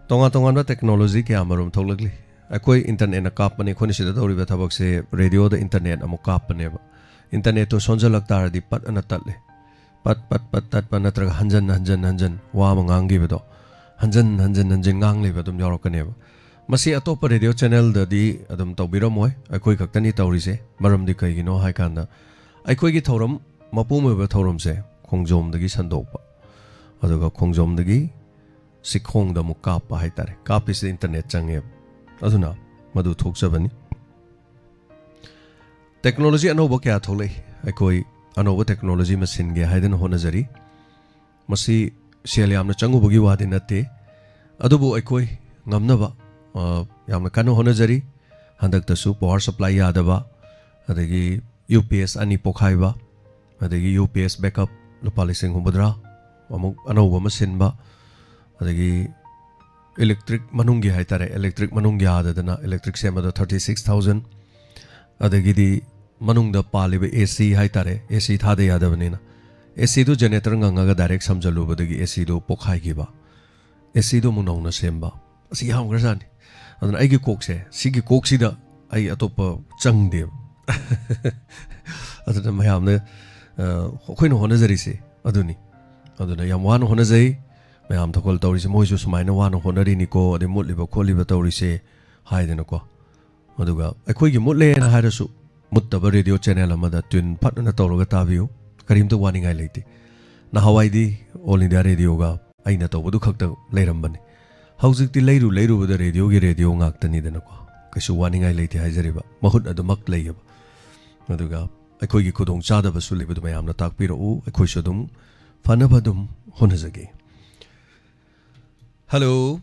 ꯇꯣꯉꯥꯟ ꯇꯣꯉꯥꯟꯕ ꯇꯦꯛꯅꯣꯂꯣꯖꯤ ꯀꯌꯥ ꯃꯔꯨꯝ ꯊꯣꯛꯂꯛꯂꯤ꯫ ꯑꯩꯈꯣꯏ ꯏꯟꯇꯔꯅꯦꯠꯅ ꯀꯥꯞꯄꯅꯤ, ꯑꯩꯈꯣꯏꯅ ꯁꯤꯗ ꯇꯧꯔꯤꯕ ꯊꯕꯛꯁꯦ ꯔꯦꯗꯤꯑꯣꯗ ꯏꯟꯇꯔꯅꯦꯠ ꯑꯃꯨꯛ ꯀꯥꯞꯄꯅꯦꯕ꯫ ꯏꯟꯇꯔꯅꯦꯠꯇꯣ ꯁꯣꯟꯖꯜꯂꯛ ꯇꯥꯔꯗꯤ ꯄꯠ ꯑꯅ ꯇꯠꯂꯦ꯫ ꯄꯠ ꯄꯠ ꯄꯠ ꯇꯠꯄ ꯅꯠꯇ꯭ꯔꯒ ꯍꯟꯖꯟ ꯍꯟꯖꯟ ꯍꯟꯖꯟ ꯋꯥ ꯑꯃ ꯉꯥꯡꯈꯤꯕꯗꯣ ꯍꯟꯖꯟ ꯍꯟꯖꯟ ꯍꯟꯖꯟ ꯉꯥꯡ ꯂꯩꯕ ꯑꯗꯨꯝ ꯌꯥꯎꯔꯛꯀꯅꯦꯕ꯫ ꯃꯁꯤ ꯑꯇꯣꯞꯄ ꯔꯦꯗꯤꯑꯣ ꯆꯦꯅꯦꯜꯗꯗꯤ ꯑꯗꯨꯝ ꯇꯧꯕꯤꯔꯝꯃꯣꯏ, ꯑꯩꯈꯣꯏ ꯈꯛꯇꯅꯤ ꯇꯧꯔꯤꯁꯦ꯫ ꯃꯔꯝꯗꯤ ꯀꯩꯒꯤꯅꯣ ꯍꯥꯏ ꯀꯥꯟꯗ ꯑꯩꯈꯣꯏꯒꯤ ꯊꯧꯔꯝ, ꯃꯄꯨꯡ ꯑꯣꯏꯕ ꯊꯧꯔꯝꯁꯦ ꯈꯣꯡꯖꯣꯝꯗꯒꯤ ꯁꯟꯗꯣꯛꯄ, ꯑꯗꯨꯒ ꯈꯣꯡꯖꯣꯝꯗꯒꯤ ꯆꯤꯡꯈꯣꯡꯗ ꯑꯃꯨꯛ ꯀꯥꯞꯄ ꯍꯥꯏꯇꯥꯔꯦ꯫ ꯀꯥꯞꯄꯤꯁꯤꯗ ꯏꯟꯇꯔꯅꯦꯠ ꯆꯪꯉꯦꯕ, ꯑꯗꯨꯅ ꯃꯗꯨ ꯊꯣꯛꯆꯕꯅꯤ꯫ ꯇꯦꯛꯅꯣꯂꯣꯖꯤ ꯑꯅꯧꯕ ꯀꯌꯥ ꯊꯣꯛꯂꯛꯏ꯫ ꯑꯩꯈꯣꯏ ꯑꯅꯧꯕ ꯇꯦꯛꯅꯣꯂꯣꯖꯤ ꯑꯃ ꯁꯤꯟꯒꯦ ꯍꯥꯏꯗꯅ ꯍꯣꯠꯅꯖꯔꯤ꯫ ꯃꯁꯤ ꯁꯦꯜ ꯌꯥꯝꯅ ꯆꯪꯉꯨꯕꯒꯤ ꯋꯥꯗꯤ ꯅꯠꯇꯦ, ꯑꯗꯨꯕꯨ ꯑꯩꯈꯣꯏ ꯉꯝꯅꯕ, ꯑ, ꯌꯥꯝꯅ ꯀꯟꯅ ꯍꯣꯠꯅꯖꯔꯤ꯫ ꯍꯟꯗꯛꯇꯁꯨ ꯄꯋꯥꯔ ꯁꯄ꯭ꯂꯥꯏ ꯌꯥꯗꯕ, ꯑꯗꯒꯤ ꯌꯨ ꯄꯤ ꯑꯦꯁ ꯑꯅꯤ ꯄꯣꯛꯈꯥꯏꯕ, ꯑꯗꯒꯤ ꯌꯨ ꯄꯤ ꯑꯦꯁ ꯕꯦꯛꯑꯞ ꯂꯨꯄꯥ ꯂꯤꯁꯤꯡ ꯍꯨꯝꯐꯨꯇꯔꯥ, ꯑꯃꯨꯛ ꯑꯅꯧꯕ ꯑꯃ ꯁꯤꯟꯕ, ꯑꯗꯒꯤ ꯏꯂꯦꯛꯇ꯭ꯔꯤꯛ ꯃꯅꯨꯡꯒꯤ ꯍꯥꯏꯇꯥꯔꯦ, ꯏꯂꯦꯛꯇ꯭ꯔꯤꯛ ꯃꯅꯨꯡ ꯌꯥꯗꯗꯅ ꯏꯂꯦꯛꯇ꯭ꯔꯤꯛ ꯁꯦꯝꯕꯗ ꯊꯥꯔꯇꯤ ꯁꯤꯛꯁ ꯊꯥꯎꯖꯟ, ꯑꯗꯒꯤꯗꯤ ꯃꯅꯨꯡꯗ ꯄꯥꯜꯂꯤꯕ ꯑꯦ ꯁꯤ ꯍꯥꯏꯇꯥꯔꯦ, ꯑꯦ ꯁꯤ ꯊꯥꯗ ꯌꯥꯗꯕꯅꯤꯅ, ꯑꯦ ꯁꯤꯗꯨ ꯖꯦꯅꯦꯔꯦꯇꯔ ꯉꯪꯉꯒ ꯗꯥꯏꯔꯦꯛ ꯁꯝꯖꯜꯂꯨꯕꯗꯒꯤ ꯑꯦ ꯁꯤꯗꯨ ꯄꯣꯛꯈꯥꯏꯈꯤꯕ, ꯑꯦ ꯁꯤꯗꯨ ꯑꯃꯨꯛ ꯅꯧꯅ ꯁꯦꯝꯕ, ꯑꯁꯤ ꯌꯥꯝꯈ꯭ꯔꯖꯥꯠꯅꯤ꯫ ꯑꯗꯨꯅ ꯑꯩꯒꯤ ꯀꯣꯛꯁꯦ, ꯁꯤꯒꯤ ꯀꯣꯛꯁꯤꯗ ꯑꯩ ꯑꯇꯣꯞꯄ ꯆꯪꯗꯦꯕ꯫ ꯑꯗꯨꯅ ꯃꯌꯥꯝꯅ, ꯑ, ꯑꯩꯈꯣꯏꯅ ꯍꯣꯠꯅꯖꯔꯤꯁꯦ ꯑꯗꯨꯅꯤ꯫ ꯑꯗꯨꯅ ꯌꯥꯝ ꯋꯥꯅ ꯍꯣꯠꯅꯖꯩ ꯃꯌꯥꯝ ꯊꯧꯒꯜ ꯇꯧꯔꯤꯁꯦ, ꯃꯣꯏꯁꯨ ꯁꯨꯃꯥꯏꯅ ꯋꯥꯅ ꯍꯣꯠꯅꯔꯤꯅꯤꯀꯣ, ꯑꯗꯩ ꯃꯨꯠꯂꯤꯕ ꯈꯣꯠꯂꯤꯕ ꯇꯧꯔꯤꯁꯦ ꯍꯥꯏꯗꯅꯀꯣ꯫ ꯑꯗꯨꯒ ꯑꯩꯈꯣꯏꯒꯤ ꯃꯨꯠꯂꯦꯅ ꯍꯥꯏꯔꯁꯨ, ꯃꯨꯠꯇꯕ ꯔꯦꯗꯤꯑꯣ ꯆꯦꯅꯦꯜ ꯑꯃꯗ ꯇ꯭ꯌꯨꯟ ꯐꯠꯅ ꯇꯧꯔꯒ ꯇꯥꯕꯤꯌꯨ, ꯀꯔꯤꯝꯇ ꯋꯥꯅꯤꯡꯉꯥꯏ ꯂꯩꯇꯦ꯫ ꯅꯍꯥꯟꯋꯥꯏꯗꯤ ꯑꯣꯜ ꯏꯟꯗꯤꯌꯥ ꯔꯦꯗꯤꯑꯣꯒ ꯑꯩꯅ ꯇꯧꯕꯗꯨ ꯈꯛꯇ ꯂꯩꯔꯝꯕꯅꯤ꯫ ꯍꯧꯖꯤꯛꯇꯤ ꯂꯩꯔꯨ ꯂꯩꯔꯨꯕꯗ ꯔꯦꯗꯤꯑꯣꯒꯤ ꯔꯦꯗꯤꯑꯣ ꯉꯥꯛꯇꯅꯤꯗꯅꯀꯣ, ꯀꯩꯁꯨ ꯋꯥꯅꯤꯡꯉꯥꯏ ꯂꯩꯇꯦ ꯍꯥꯏꯖꯔꯤꯕ, ꯃꯍꯨꯠ ꯑꯗꯨꯃꯛ ꯂꯩꯌꯦꯕ꯫ ꯑꯗꯨꯒ ꯑꯩꯈꯣꯏꯒꯤ ꯈꯨꯗꯣꯡꯆꯥꯗꯕꯁꯨ ꯂꯩꯕꯗꯨ ꯃꯌꯥꯝꯅ ꯇꯥꯛꯄꯤꯔꯛꯎ, ꯑꯩꯈꯣꯏꯁꯨ ꯑꯗꯨꯝ ꯐꯅꯕ ꯑꯗꯨꯝ ꯍꯣꯠꯅꯖꯒꯦ꯫ ꯍꯜꯂꯣ꯫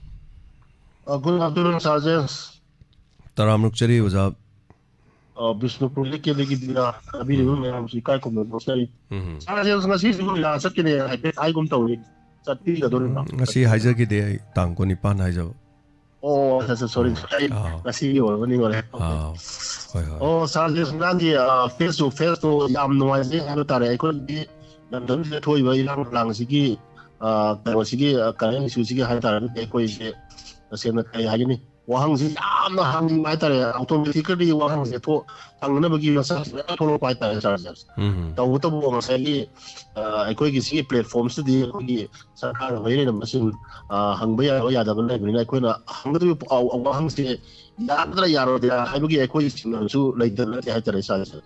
ꯑ, good afternoon, Sir James꯫ ꯇꯔꯥꯝꯅ ꯑꯣꯛꯆꯔꯤ ꯑꯣꯖꯥ꯫ ꯑ, ꯕꯤꯁꯅꯨꯄꯨꯔ ꯂꯩꯀꯦꯜꯗꯒꯤ ꯕꯤꯔꯥ ꯇꯥꯕꯤꯔꯤꯕ ꯃꯌꯥꯝꯁꯨ ꯏꯀꯥꯏ ꯈꯨꯝꯅꯕ ꯐꯣꯡꯗꯣꯛꯆꯔꯤ꯫ ꯎꯝ꯫ Sir James, ꯉꯁꯤꯁꯤꯕꯨ ꯂꯤꯂꯥ ꯆꯠꯀꯅꯤ ꯍꯥꯏꯐꯦꯠ ꯍꯥꯏꯒꯨꯝ ꯇꯧꯏ꯫ ꯆꯠꯄꯤꯒꯗꯣꯔꯤꯕ꯭ꯔꯥ? ꯉꯁꯤ ꯍꯥꯏꯖꯈꯤꯗꯦ ꯑꯩ, ꯇꯥꯡ ꯀꯨꯟꯅꯤꯄꯥꯟ ꯍꯥꯏꯖꯕ꯫ ꯑꯣ, ꯑꯠꯆꯥ, ꯑꯠꯆꯥ, sorry꯫ ꯑꯥ, ꯑꯩ ꯑꯥ꯫ ꯉꯁꯤꯒꯤ ꯑꯣꯏꯔꯕ ꯅꯤꯡꯉꯨꯔꯦ꯫ ꯑꯥ, ꯍꯣꯏ, ꯍꯣꯏ꯫ ꯑꯣ, Sir James, ꯉꯔꯥꯡꯒꯤ, ꯑ, face to face ꯇꯣ ꯌꯥꯝ ꯅꯨꯡꯉꯥꯏꯖꯩ ꯍꯥꯏꯕ ꯇꯥꯔꯦ꯫ ꯑꯩꯈꯣꯏꯒꯤ ꯂꯝꯗꯝꯁꯤꯗ ꯊꯣꯛꯏꯕ ꯏꯔꯥꯡ ꯂꯥꯡꯁꯤꯒꯤ, ꯑ, ꯀꯩꯅꯣꯁꯤꯒꯤ, ꯑ, current issue ꯁꯤꯒꯤ ꯍꯥꯏ ꯇꯥꯔꯒꯗꯤ ꯑꯩꯈꯣꯏꯁꯦ ꯇꯁꯦꯡꯅ ꯀꯩ ꯍꯥꯏꯒꯅꯤ? ꯋꯥꯍꯪꯁꯤ ꯌꯥꯝꯅ ꯍꯪꯅꯤꯡꯕ ꯍꯥꯏ ꯇꯥꯔꯦ꯫ Automatically ꯋꯥꯍꯪꯁꯦ ꯊꯣꯛ-, ꯍꯪꯅꯅꯕꯒꯤ ꯃꯆꯥꯛꯁꯦ ꯃꯌꯥꯝ ꯊꯣꯛꯂꯛꯄ ꯍꯥꯏ ꯇꯥꯔꯦ, Sir James꯫ ꯎꯝ꯫ ꯇꯧꯕꯇꯕꯨ ꯉꯁꯥꯏꯒꯤ, ꯑ, ꯑꯩꯈꯣꯏꯒꯤ ꯁꯤꯒꯤ platform ꯁꯤꯗꯤ ꯑꯩꯈꯣꯏꯒꯤ ꯁꯔꯀꯥꯔꯅ ꯃꯔꯤ ꯂꯩꯅꯕꯁꯤꯡ, ꯑ, ꯍꯪꯕ ꯌꯥꯕ ꯌꯥꯗꯕ ꯂꯩꯕꯅꯤꯅ ꯑꯩꯈꯣꯏꯅ ꯍꯪꯒꯗꯕ ꯄ-, ꯑ, ꯋꯥꯍꯪꯁꯦ ꯌꯥꯒꯗ꯭ꯔꯥ ꯌꯥꯔꯣꯏꯗ꯭ꯔꯥ ꯍꯥꯏꯕꯒꯤ ꯑꯩꯈꯣꯏꯒꯤ ꯁꯤꯒꯅꯦꯜꯁꯨ ꯂꯩꯇꯕ ꯅꯠꯇꯦ ꯍꯥꯏ ꯇꯥꯔꯦ, Sir James꯫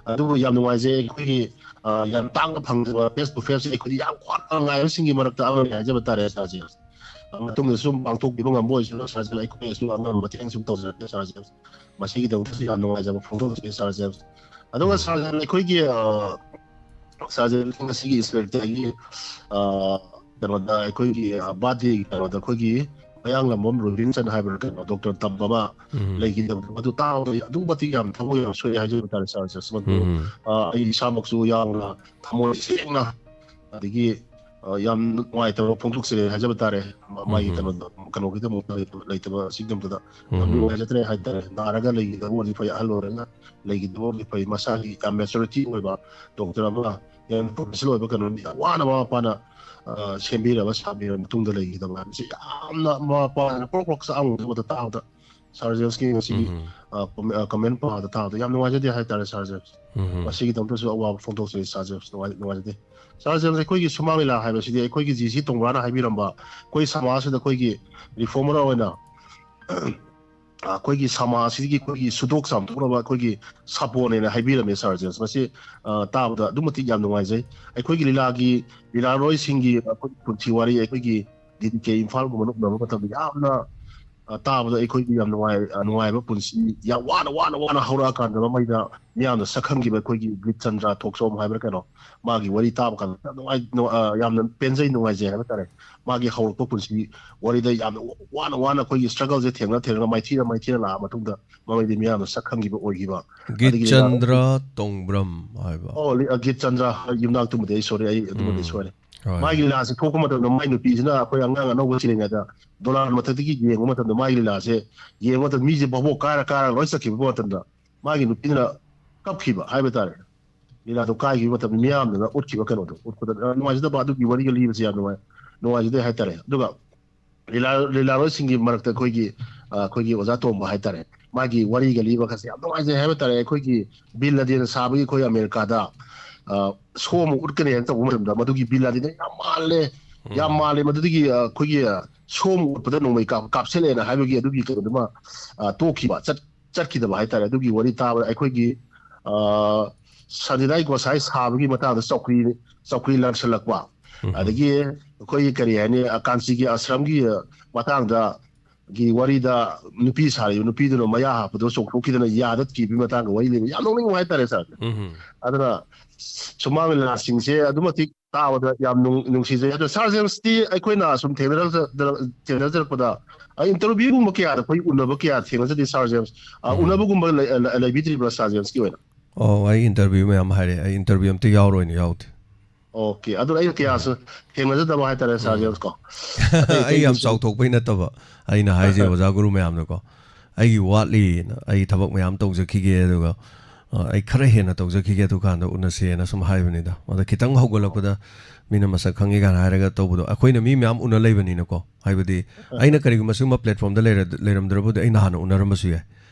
ꯑꯗꯨꯕꯨ ꯌꯥꯝ ꯅꯨꯡꯉꯥꯏꯖꯩ, ꯑꯩꯈꯣꯏꯒꯤ, ꯑ, ꯌꯥꯝ ꯇꯥꯡꯅ ꯐꯪꯖꯕ face to face ꯁꯦ ꯑꯩꯈꯣꯏꯗꯤ ꯌꯥꯝ ꯋꯥꯅ ꯉꯥꯏꯕꯁꯤꯡꯒꯤ ꯃꯔꯛꯇ ꯑꯃꯅꯤ ꯍꯥꯏꯖꯕ ꯇꯥꯔꯦ, Sir James꯫ ꯃꯇꯨꯡꯗꯁꯨ ꯁꯨꯝ ꯄꯥꯡꯊꯣꯛꯄꯤꯕ ꯉꯝꯕ ꯑꯣꯏꯁꯅꯨ, Sir James꯫ ꯑꯩꯈꯣꯏꯅꯁꯨ ꯑꯉꯝꯕ ꯃꯇꯦꯡ ꯁꯨꯝ ꯇꯧꯖꯔꯛꯀꯦ, Sir James꯫ ꯃꯁꯤꯒꯤꯗꯃꯛꯇꯁꯨ ꯌꯥꯝ ꯅꯨꯡꯉꯥꯏꯖꯕ ꯐꯣꯡꯗꯣꯛꯆꯔꯤ, Sir James꯫ ꯑꯗꯨꯒ, ꯎꯝ꯫ Sir James, ꯑꯩꯈꯣꯏꯒꯤ, ꯑ, Sir James, ꯉꯁꯤꯒꯤ inspector ꯒꯤ, ꯑ, ꯀꯩꯅꯣꯗ, ꯑꯩꯈꯣꯏꯒꯤ, ꯑ, birthday ꯀꯩꯅꯣꯗ ꯑꯩꯈꯣꯏꯒꯤ ꯃꯌꯥꯡꯂꯝꯕꯝ ꯔꯣꯕꯤꯟꯁꯟ ꯍꯥꯏꯕ ꯀꯩꯅꯣ doctor ꯇꯝꯕ ꯑꯃ ꯎꯝ꯫ ꯂꯩꯈꯤꯗꯕꯗꯣ, ꯃꯗꯨ ꯇꯥꯕꯗ ꯑꯩ ꯑꯗꯨꯛ ꯃꯇꯤꯛ ꯌꯥꯝ ꯊꯃꯣꯏ ꯌꯥꯝ ꯁꯣꯛꯑꯦ ꯍꯥꯏꯖꯕ ꯇꯥꯔꯦ, Sir James꯫ ꯃꯗꯨ, ꯎꯝ꯫ ꯑ, ꯑꯩ ꯏꯁꯥꯃꯛꯁꯨ ꯌꯥꯎꯅ ꯊꯃꯣꯏ ꯁꯦꯡꯅ, ꯑꯗꯒꯤ ꯑ, ꯌꯥꯝ ꯅꯨꯡꯉꯥꯏꯇꯕ ꯐꯣꯡꯗꯣꯛꯆꯔꯤ ꯍꯥꯏꯖꯕ ꯇꯥꯔꯦ꯫ ꯃꯥꯒꯤ ꯎꯝ꯫ ꯀꯩꯅꯣꯗꯣ, ꯀꯩꯅꯣꯒꯤꯗꯃꯛꯇ ꯂꯩꯇꯕ, ꯂꯩꯇꯕ ꯑꯁꯤꯒꯤꯗꯃꯛꯇꯗ ꯎꯝ꯫ ꯌꯥꯝ ꯅꯨꯡꯉꯥꯏꯖꯗ꯭ꯔꯦ ꯍꯥꯏꯇꯥꯔꯦ꯫ ꯅꯥꯔꯒ ꯂꯩꯈꯤꯗꯕ ꯑꯣꯏꯔꯗꯤ ꯐꯩ, ꯑꯍꯜ ꯑꯣꯏꯔꯒ ꯂꯩꯈꯤꯗꯕ ꯑꯣꯏꯔꯗꯤ ꯐꯩ꯫ ꯃꯁꯥꯒꯤ ꯌꯥꯝ maturity ꯑꯣꯏꯕ doctor ꯑꯃ, ꯌꯥꯝ professional ꯑꯣꯏꯕ ꯀꯩꯅꯣꯅꯤ꯫ ꯌꯥꯝ ꯋꯥꯅ ꯃꯃꯥ ꯃꯄꯥꯅ, ꯑ, ꯁꯦꯝꯕꯤꯔꯕ, ꯁꯥꯕꯤꯔꯕ ꯃꯇꯨꯡꯗ ꯂꯩꯈꯤꯗꯕ ꯍꯥꯏꯕꯁꯤ ꯌꯥꯝꯅ ꯃꯃꯥ ꯃꯄꯥꯅ ꯀ꯭ꯔꯣꯛ ꯀ꯭ꯔꯣꯛ ꯆꯥꯛ ꯑꯃꯨꯛ ꯇꯥꯕꯗ꯫ Sir James ꯀꯤ ꯉꯁꯤꯒꯤ, ꯎꯝ꯫ ꯑ, comment, ꯑ, comment ꯄꯥꯕꯗ ꯇꯥꯕꯗ ꯌꯥꯝ ꯅꯨꯡꯉꯥꯏꯖꯗꯦ ꯍꯥꯏꯇꯥꯔꯦ, Sir James꯫ ꯎꯝ꯫ ꯃꯁꯤꯒꯤꯗꯃꯛꯇꯁꯨ ꯑꯋꯥꯕ ꯐꯣꯡꯗꯣꯛꯆꯔꯤ, Sir James꯫ ꯅꯨꯡꯉꯥꯏ-, ꯅꯨꯡꯉꯥꯏꯖꯗꯦ꯫ Sir James, ꯑꯩꯈꯣꯏꯒꯤ ꯁꯨꯃꯥꯡ ꯂꯤꯂꯥ ꯍꯥꯏꯕꯁꯤꯗꯤ ꯑꯩꯈꯣꯏꯒꯤ ꯖꯤ ꯁꯤ ꯇꯣꯡꯕ꯭ꯔꯥꯅ ꯍꯥꯏꯕꯤꯔꯝꯕ, ꯑꯩꯈꯣꯏ ꯁꯃꯥꯖꯁꯤꯗ ꯑꯩꯈꯣꯏꯒꯤ reformer ꯑꯣꯏꯅ, ꯑ, ꯑꯩꯈꯣꯏꯒꯤ ꯁꯃꯥꯖꯁꯤꯒꯤ ꯑꯩꯈꯣꯏꯒꯤ ꯁꯨꯗꯣꯛ ꯆꯥꯝꯊꯣꯛꯅꯕ ꯑꯩꯈꯣꯏꯒꯤ ꯁꯥꯄꯣꯟꯅꯦꯅ ꯍꯥꯏꯕꯤꯔꯝꯃꯦ, Sir James꯫ ꯃꯁꯤ, ꯑ, ꯇꯥꯕꯗ ꯑꯗꯨꯛ ꯃꯇꯤꯛ ꯌꯥꯝ ꯅꯨꯡꯉꯥꯏꯖꯩ꯫ ꯑꯩꯈꯣꯏꯒꯤ ꯂꯤꯂꯥꯒꯤ, ꯂꯤꯂꯥꯔꯣꯏꯁꯤꯡꯒꯤ ꯑꯩꯈꯣꯏꯒꯤ ꯄꯨꯟꯁꯤ ꯋꯥꯔꯤ ꯑꯩꯈꯣꯏꯒꯤ ꯗꯤ ꯗꯤ ꯀꯦ ꯏꯝꯐꯥꯜꯒꯨꯝꯕꯅ ꯎꯅꯕ ꯃꯇꯝꯗ ꯌꯥꯝꯅ, ꯑ, ꯇꯥꯕꯗ ꯑꯩꯈꯣꯏꯒꯤ ꯌꯥꯝ ꯅꯨꯡꯉꯥꯏ-, ꯑ, ꯅꯨꯡꯉꯥꯏꯕ ꯄꯨꯟꯁꯤ, ꯌꯥꯝ ꯋꯥꯅ, ꯋꯥꯅ, ꯋꯥꯅ ꯍꯧꯔꯛꯑꯀꯥꯟꯗ ꯃꯃꯩꯗ ꯃꯤꯌꯥꯝꯅ ꯁꯛ ꯈꯪꯈꯤꯕ ꯑꯩꯈꯣꯏꯒꯤ ꯒꯤꯠꯆꯟꯗ꯭ꯔ ꯊꯣꯛꯆꯣꯝ ꯍꯥꯏꯕ꯭ꯔꯥ ꯀꯩꯅꯣ, ꯃꯥꯒꯤ ꯋꯥꯔꯤ ꯇꯥꯕ ꯀꯥꯟꯗ ꯌꯥꯝ ꯅꯨꯡꯉꯥꯏ-, ꯅꯨꯡ-, ꯑ, ꯌꯥꯝꯅ ꯄꯦꯟꯖꯩ, ꯅꯨꯡꯉꯥꯏꯖꯩ ꯍꯥꯏꯕ ꯇꯥꯔꯦ꯫ ꯃꯥꯒꯤ ꯍꯧꯔꯛꯄ ꯄꯨꯟꯁꯤ ꯋꯥꯔꯤꯗ ꯌꯥꯝꯅ ꯋꯥꯅ, ꯋꯥꯅ ꯑꯩꯈꯣꯏꯒꯤ struggle ꯁꯦ ꯊꯦꯡꯅ, ꯊꯦꯡꯅ, ꯃꯥꯏꯊꯤꯅ, ꯃꯥꯏꯊꯤꯅ ꯂꯥꯛꯑ ꯃꯇꯨꯡꯗ ꯃꯃꯩꯗꯤ ꯃꯤꯌꯥꯝꯅ ꯁꯛ ꯈꯪꯈꯤꯕ ꯑꯣꯏꯈꯤꯕ꯫ ꯑꯗꯒꯤ ꯒꯤꯠꯆꯟꯗ꯭ꯔ ꯇꯣꯡꯕ꯭ꯔꯝ ꯍꯥꯏꯕ꯫ ꯑꯣ, ꯂꯤ-, ꯑ, ꯒꯤꯠꯆꯟꯗ꯭ꯔ, ꯌꯨꯝꯅꯥꯛꯇꯨꯃꯗꯤ ꯑꯩ ꯁꯣꯏꯔꯦ, ꯑꯩ ꯑꯗꯨꯃꯗꯤ ꯎꯝ꯫ ꯁꯣꯏꯔꯦ꯫ ꯍꯣꯏ꯫ ꯃꯥꯒꯤ ꯂꯤꯂꯥꯁꯦ ꯊꯣꯛꯄ ꯃꯇꯝꯗ ꯃꯥꯏ ꯅꯨꯄꯤꯁꯤꯅ ꯑꯩꯈꯣꯏ ꯑꯉꯥꯡ ꯑꯅꯧꯕ ꯆꯦꯜꯂꯤꯉꯩꯗ ꯗꯣꯂꯥꯟ ꯃꯊꯛꯇꯒꯤ ꯌꯦꯡꯕ ꯃꯇꯝꯗ ꯃꯥꯒꯤ ꯂꯤꯂꯥꯁꯦ ꯌꯦꯡꯕ ꯃꯇꯝꯗ ꯃꯤꯁꯦ ꯚꯥꯕꯣꯛ ꯀꯥꯏꯔ ꯀꯥꯏꯔꯒ ꯂꯣꯏ ꯆꯠꯈꯤꯕ ꯃꯇꯝꯗ ꯃꯥꯒꯤ ꯅꯨꯄꯤꯗꯨꯅ ꯀꯞꯈꯤꯕ ꯍꯥꯏꯕ ꯇꯥꯔꯦ꯫ ꯂꯤꯂꯥꯗꯣ ꯀꯥꯏꯈꯤꯕ ꯃꯇꯝꯗ ꯃꯤꯌꯥꯝꯗꯨꯅ ꯎꯠꯈꯤꯕ ꯀꯩꯅꯣꯗꯣ, ꯎꯠꯄꯗ ꯌꯥꯝ ꯅꯨꯡꯉꯥꯏꯖꯗꯕ ꯑꯗꯨꯒꯤ ꯋꯥꯔꯤꯒ ꯂꯤꯕꯁꯦ ꯌꯥꯝ ꯅꯨꯡꯉꯥꯏ-, ꯅꯨꯡꯉꯥꯏꯖꯗꯦ ꯍꯥꯏꯇꯥꯔꯦ꯫ ꯑꯗꯨꯒ ꯂꯤꯂꯥ-, ꯂꯤꯂꯥꯔꯣꯏꯁꯤꯡꯒꯤ ꯃꯔꯛꯇ ꯑꯩꯈꯣꯏꯒꯤ, ꯑ, ꯑꯩꯈꯣꯏꯒꯤ ꯑꯣꯖꯥ ꯇꯣꯝꯕ ꯍꯥꯏꯇꯥꯔꯦ, ꯃꯥꯒꯤ ꯋꯥꯔꯤꯒ ꯂꯤꯕꯒꯁꯦ ꯌꯥꯝ ꯅꯨꯡꯉꯥꯏꯖꯩ ꯍꯥꯏꯕ ꯇꯥꯔꯦ꯫ ꯑꯩꯈꯣꯏꯒꯤ ꯕꯤꯟ ꯂꯥꯗꯦꯟ ꯁꯥꯕꯒꯤ ꯑꯩꯈꯣꯏ ꯑꯃꯦꯔꯤꯀꯥꯗ, ꯑ, ꯁꯣ ꯑꯃ ꯎꯠꯀꯅꯤ ꯍꯥꯏꯅ ꯇꯧꯕ ꯃꯇꯝꯗ ꯃꯗꯨꯒꯤ ꯕꯤꯟ ꯂꯥꯗꯦꯟꯗ ꯌꯥꯝ ꯃꯥꯜꯂꯦ, ꯌꯥꯝ ꯎꯝ꯫ ꯃꯥꯜꯂꯦ, ꯃꯗꯨꯗꯒꯤ, ꯑ, ꯑꯩꯈꯣꯏꯒꯤ, ꯑ, ꯁꯣ ꯑꯃ ꯎꯠꯄꯗ ꯅꯣꯡꯃꯩ ꯀꯥꯞ-, ꯀꯥꯞꯁꯤꯜꯂꯛꯑꯦꯅ ꯍꯥꯏꯕꯒꯤ ꯑꯗꯨꯒꯤ ꯀꯩꯅꯣꯗꯨꯃ, ꯑ, ꯇꯣꯛꯈꯤꯕ, ꯆꯠ-, ꯆꯠꯈꯤꯗꯕ ꯍꯥꯏꯇꯥꯔꯦ꯫ ꯑꯗꯨꯒꯤ ꯋꯥꯔꯤ ꯇꯥꯕꯗ ꯑꯩꯈꯣꯏꯒꯤ, ꯑ, ꯁꯟꯗꯤꯗꯥꯏ ꯒꯣꯁꯥꯏ ꯁꯥꯕꯒꯤ ꯃꯇꯥꯡꯗ ꯆꯧꯀ꯭ꯔꯤ, ꯆꯧꯀ꯭ꯔꯤ ꯂꯪꯁꯜꯂꯛꯄ, ꯎꯝ꯫ ꯑꯗꯒꯤ ꯑꯩꯈꯣꯏꯒꯤ ꯀꯔꯤ ꯍꯥꯏꯅꯤ, ꯑ, ꯀꯥꯟꯆꯤꯒꯤ ꯑꯁ꯭ꯔꯝꯒꯤ, ꯑ, ꯃꯇꯥꯡꯗ ꯒꯤ ꯋꯥꯔꯤꯗ ꯅꯨꯄꯤ ꯁꯥꯔꯤꯕ ꯅꯨꯄꯤꯗꯨꯅ ꯃꯌꯥ ꯍꯥꯞꯄꯗꯣ ꯆꯣꯡꯊꯣꯛꯈꯤꯗꯅ ꯌꯥꯗ ꯀꯤꯕꯒꯤ ꯃꯇꯥꯡꯗ ꯋꯥꯔꯤ ꯂꯩꯕ ꯌꯥꯝ ꯅꯣꯛꯅꯤꯡꯕ ꯍꯥꯏꯇꯥꯔꯦ, Sir꯫ ꯎꯝ꯫ ꯑꯗꯨꯅ ꯁꯨꯃꯥꯡ ꯂꯤꯂꯥꯁꯤꯡꯁꯦ ꯑꯗꯨꯛ ꯃꯇꯤꯛ ꯇꯥꯕꯗ ꯌꯥꯝ ꯅꯨꯡ-, ꯅꯨꯡꯁꯤꯖꯩ꯫ ꯑꯗꯣ Sir James ꯇꯤ ꯑꯩꯈꯣꯏꯅ ꯁꯨꯝ ꯊꯦꯡꯅꯔꯛ-, ꯊꯦꯡꯅꯖꯔꯛꯄꯗ, ꯑ, interview ꯒꯨꯝꯕ ꯀꯌꯥꯗ ꯑꯩꯈꯣꯏ ꯎꯅꯕ ꯀꯌꯥ ꯊꯦꯡꯅꯖꯗꯦ, Sir James꯫ ꯑ, ꯎꯝ꯫ ꯎꯅꯕꯒꯨꯝꯕ ꯂꯩ-, ꯑ, ꯂꯩꯕꯤꯗ꯭ꯔꯤꯕ꯭ꯔꯥ, Sir James ꯀꯤ ꯑꯣꯏꯅ? ꯑꯣ, ꯑꯩ interview ꯃꯌꯥꯝ ꯍꯥꯏꯔꯦ, ꯑꯩ interview ꯑꯝꯇ ꯌꯥꯎꯔꯣꯏꯅ ꯌꯥꯎꯗꯦ꯫ ꯑꯣꯀꯦ, ꯑꯗꯨꯅ ꯑꯩꯅ ꯀꯌꯥꯁꯨ ꯊꯦꯡꯅꯖꯗꯕ ꯍꯥꯏꯇꯥꯔꯦ, ꯁꯥꯔ ꯖꯦꯝꯁ ꯀꯣ꯫ ꯑꯩ ꯌꯥꯝ ꯆꯥꯎꯊꯣꯛꯄꯩ ꯅꯠꯇꯕ, ꯑꯩꯅ ꯍꯥꯏꯁꯦ ꯑꯣꯖꯥ ꯒꯨꯔꯨ ꯃꯌꯥꯝꯗꯀꯣ, ꯑꯩꯒꯤ ꯋꯥꯠꯂꯤꯅ, ꯑꯩ ꯊꯕꯛ ꯃꯌꯥꯝ ꯇꯧꯖꯈꯤꯒꯦ, ꯑꯗꯨꯒ ꯑ, ꯑꯩ ꯈꯔ ꯍꯦꯟꯅ ꯇꯧꯖꯈꯤꯒꯦ, ꯑꯗꯨꯀꯥꯟꯗ ꯎꯅꯁꯦꯅ ꯁꯨꯝ ꯍꯥꯏꯕꯅꯤꯗ꯫ ꯑꯗ ꯈꯤꯇꯪ ꯍꯧꯒꯠꯂꯛꯄꯗ ꯃꯤꯅ ꯃꯁꯛ ꯈꯪꯉꯦ ꯀꯥꯏꯅ ꯍꯥꯏꯔꯒ ꯇꯧꯕꯗꯣ, ꯑꯩꯈꯣꯏꯅ ꯃꯤ ꯃꯌꯥꯝ ꯎꯅ ꯂꯩꯕꯅꯤꯅꯀꯣ, ꯍꯥꯏꯕꯗꯤ ꯑꯩꯅ ꯀꯔꯤꯒꯨꯝꯕ ꯁꯤꯒꯨꯝꯕ ꯄ꯭ꯂꯦꯠꯐꯣꯝꯗ ꯂꯩꯔꯝꯗ꯭ꯔꯕꯨꯗꯤ ꯑꯩ ꯅꯍꯥꯟꯅ ꯎꯅꯔꯝꯕꯁꯨ ꯌꯥꯏ꯫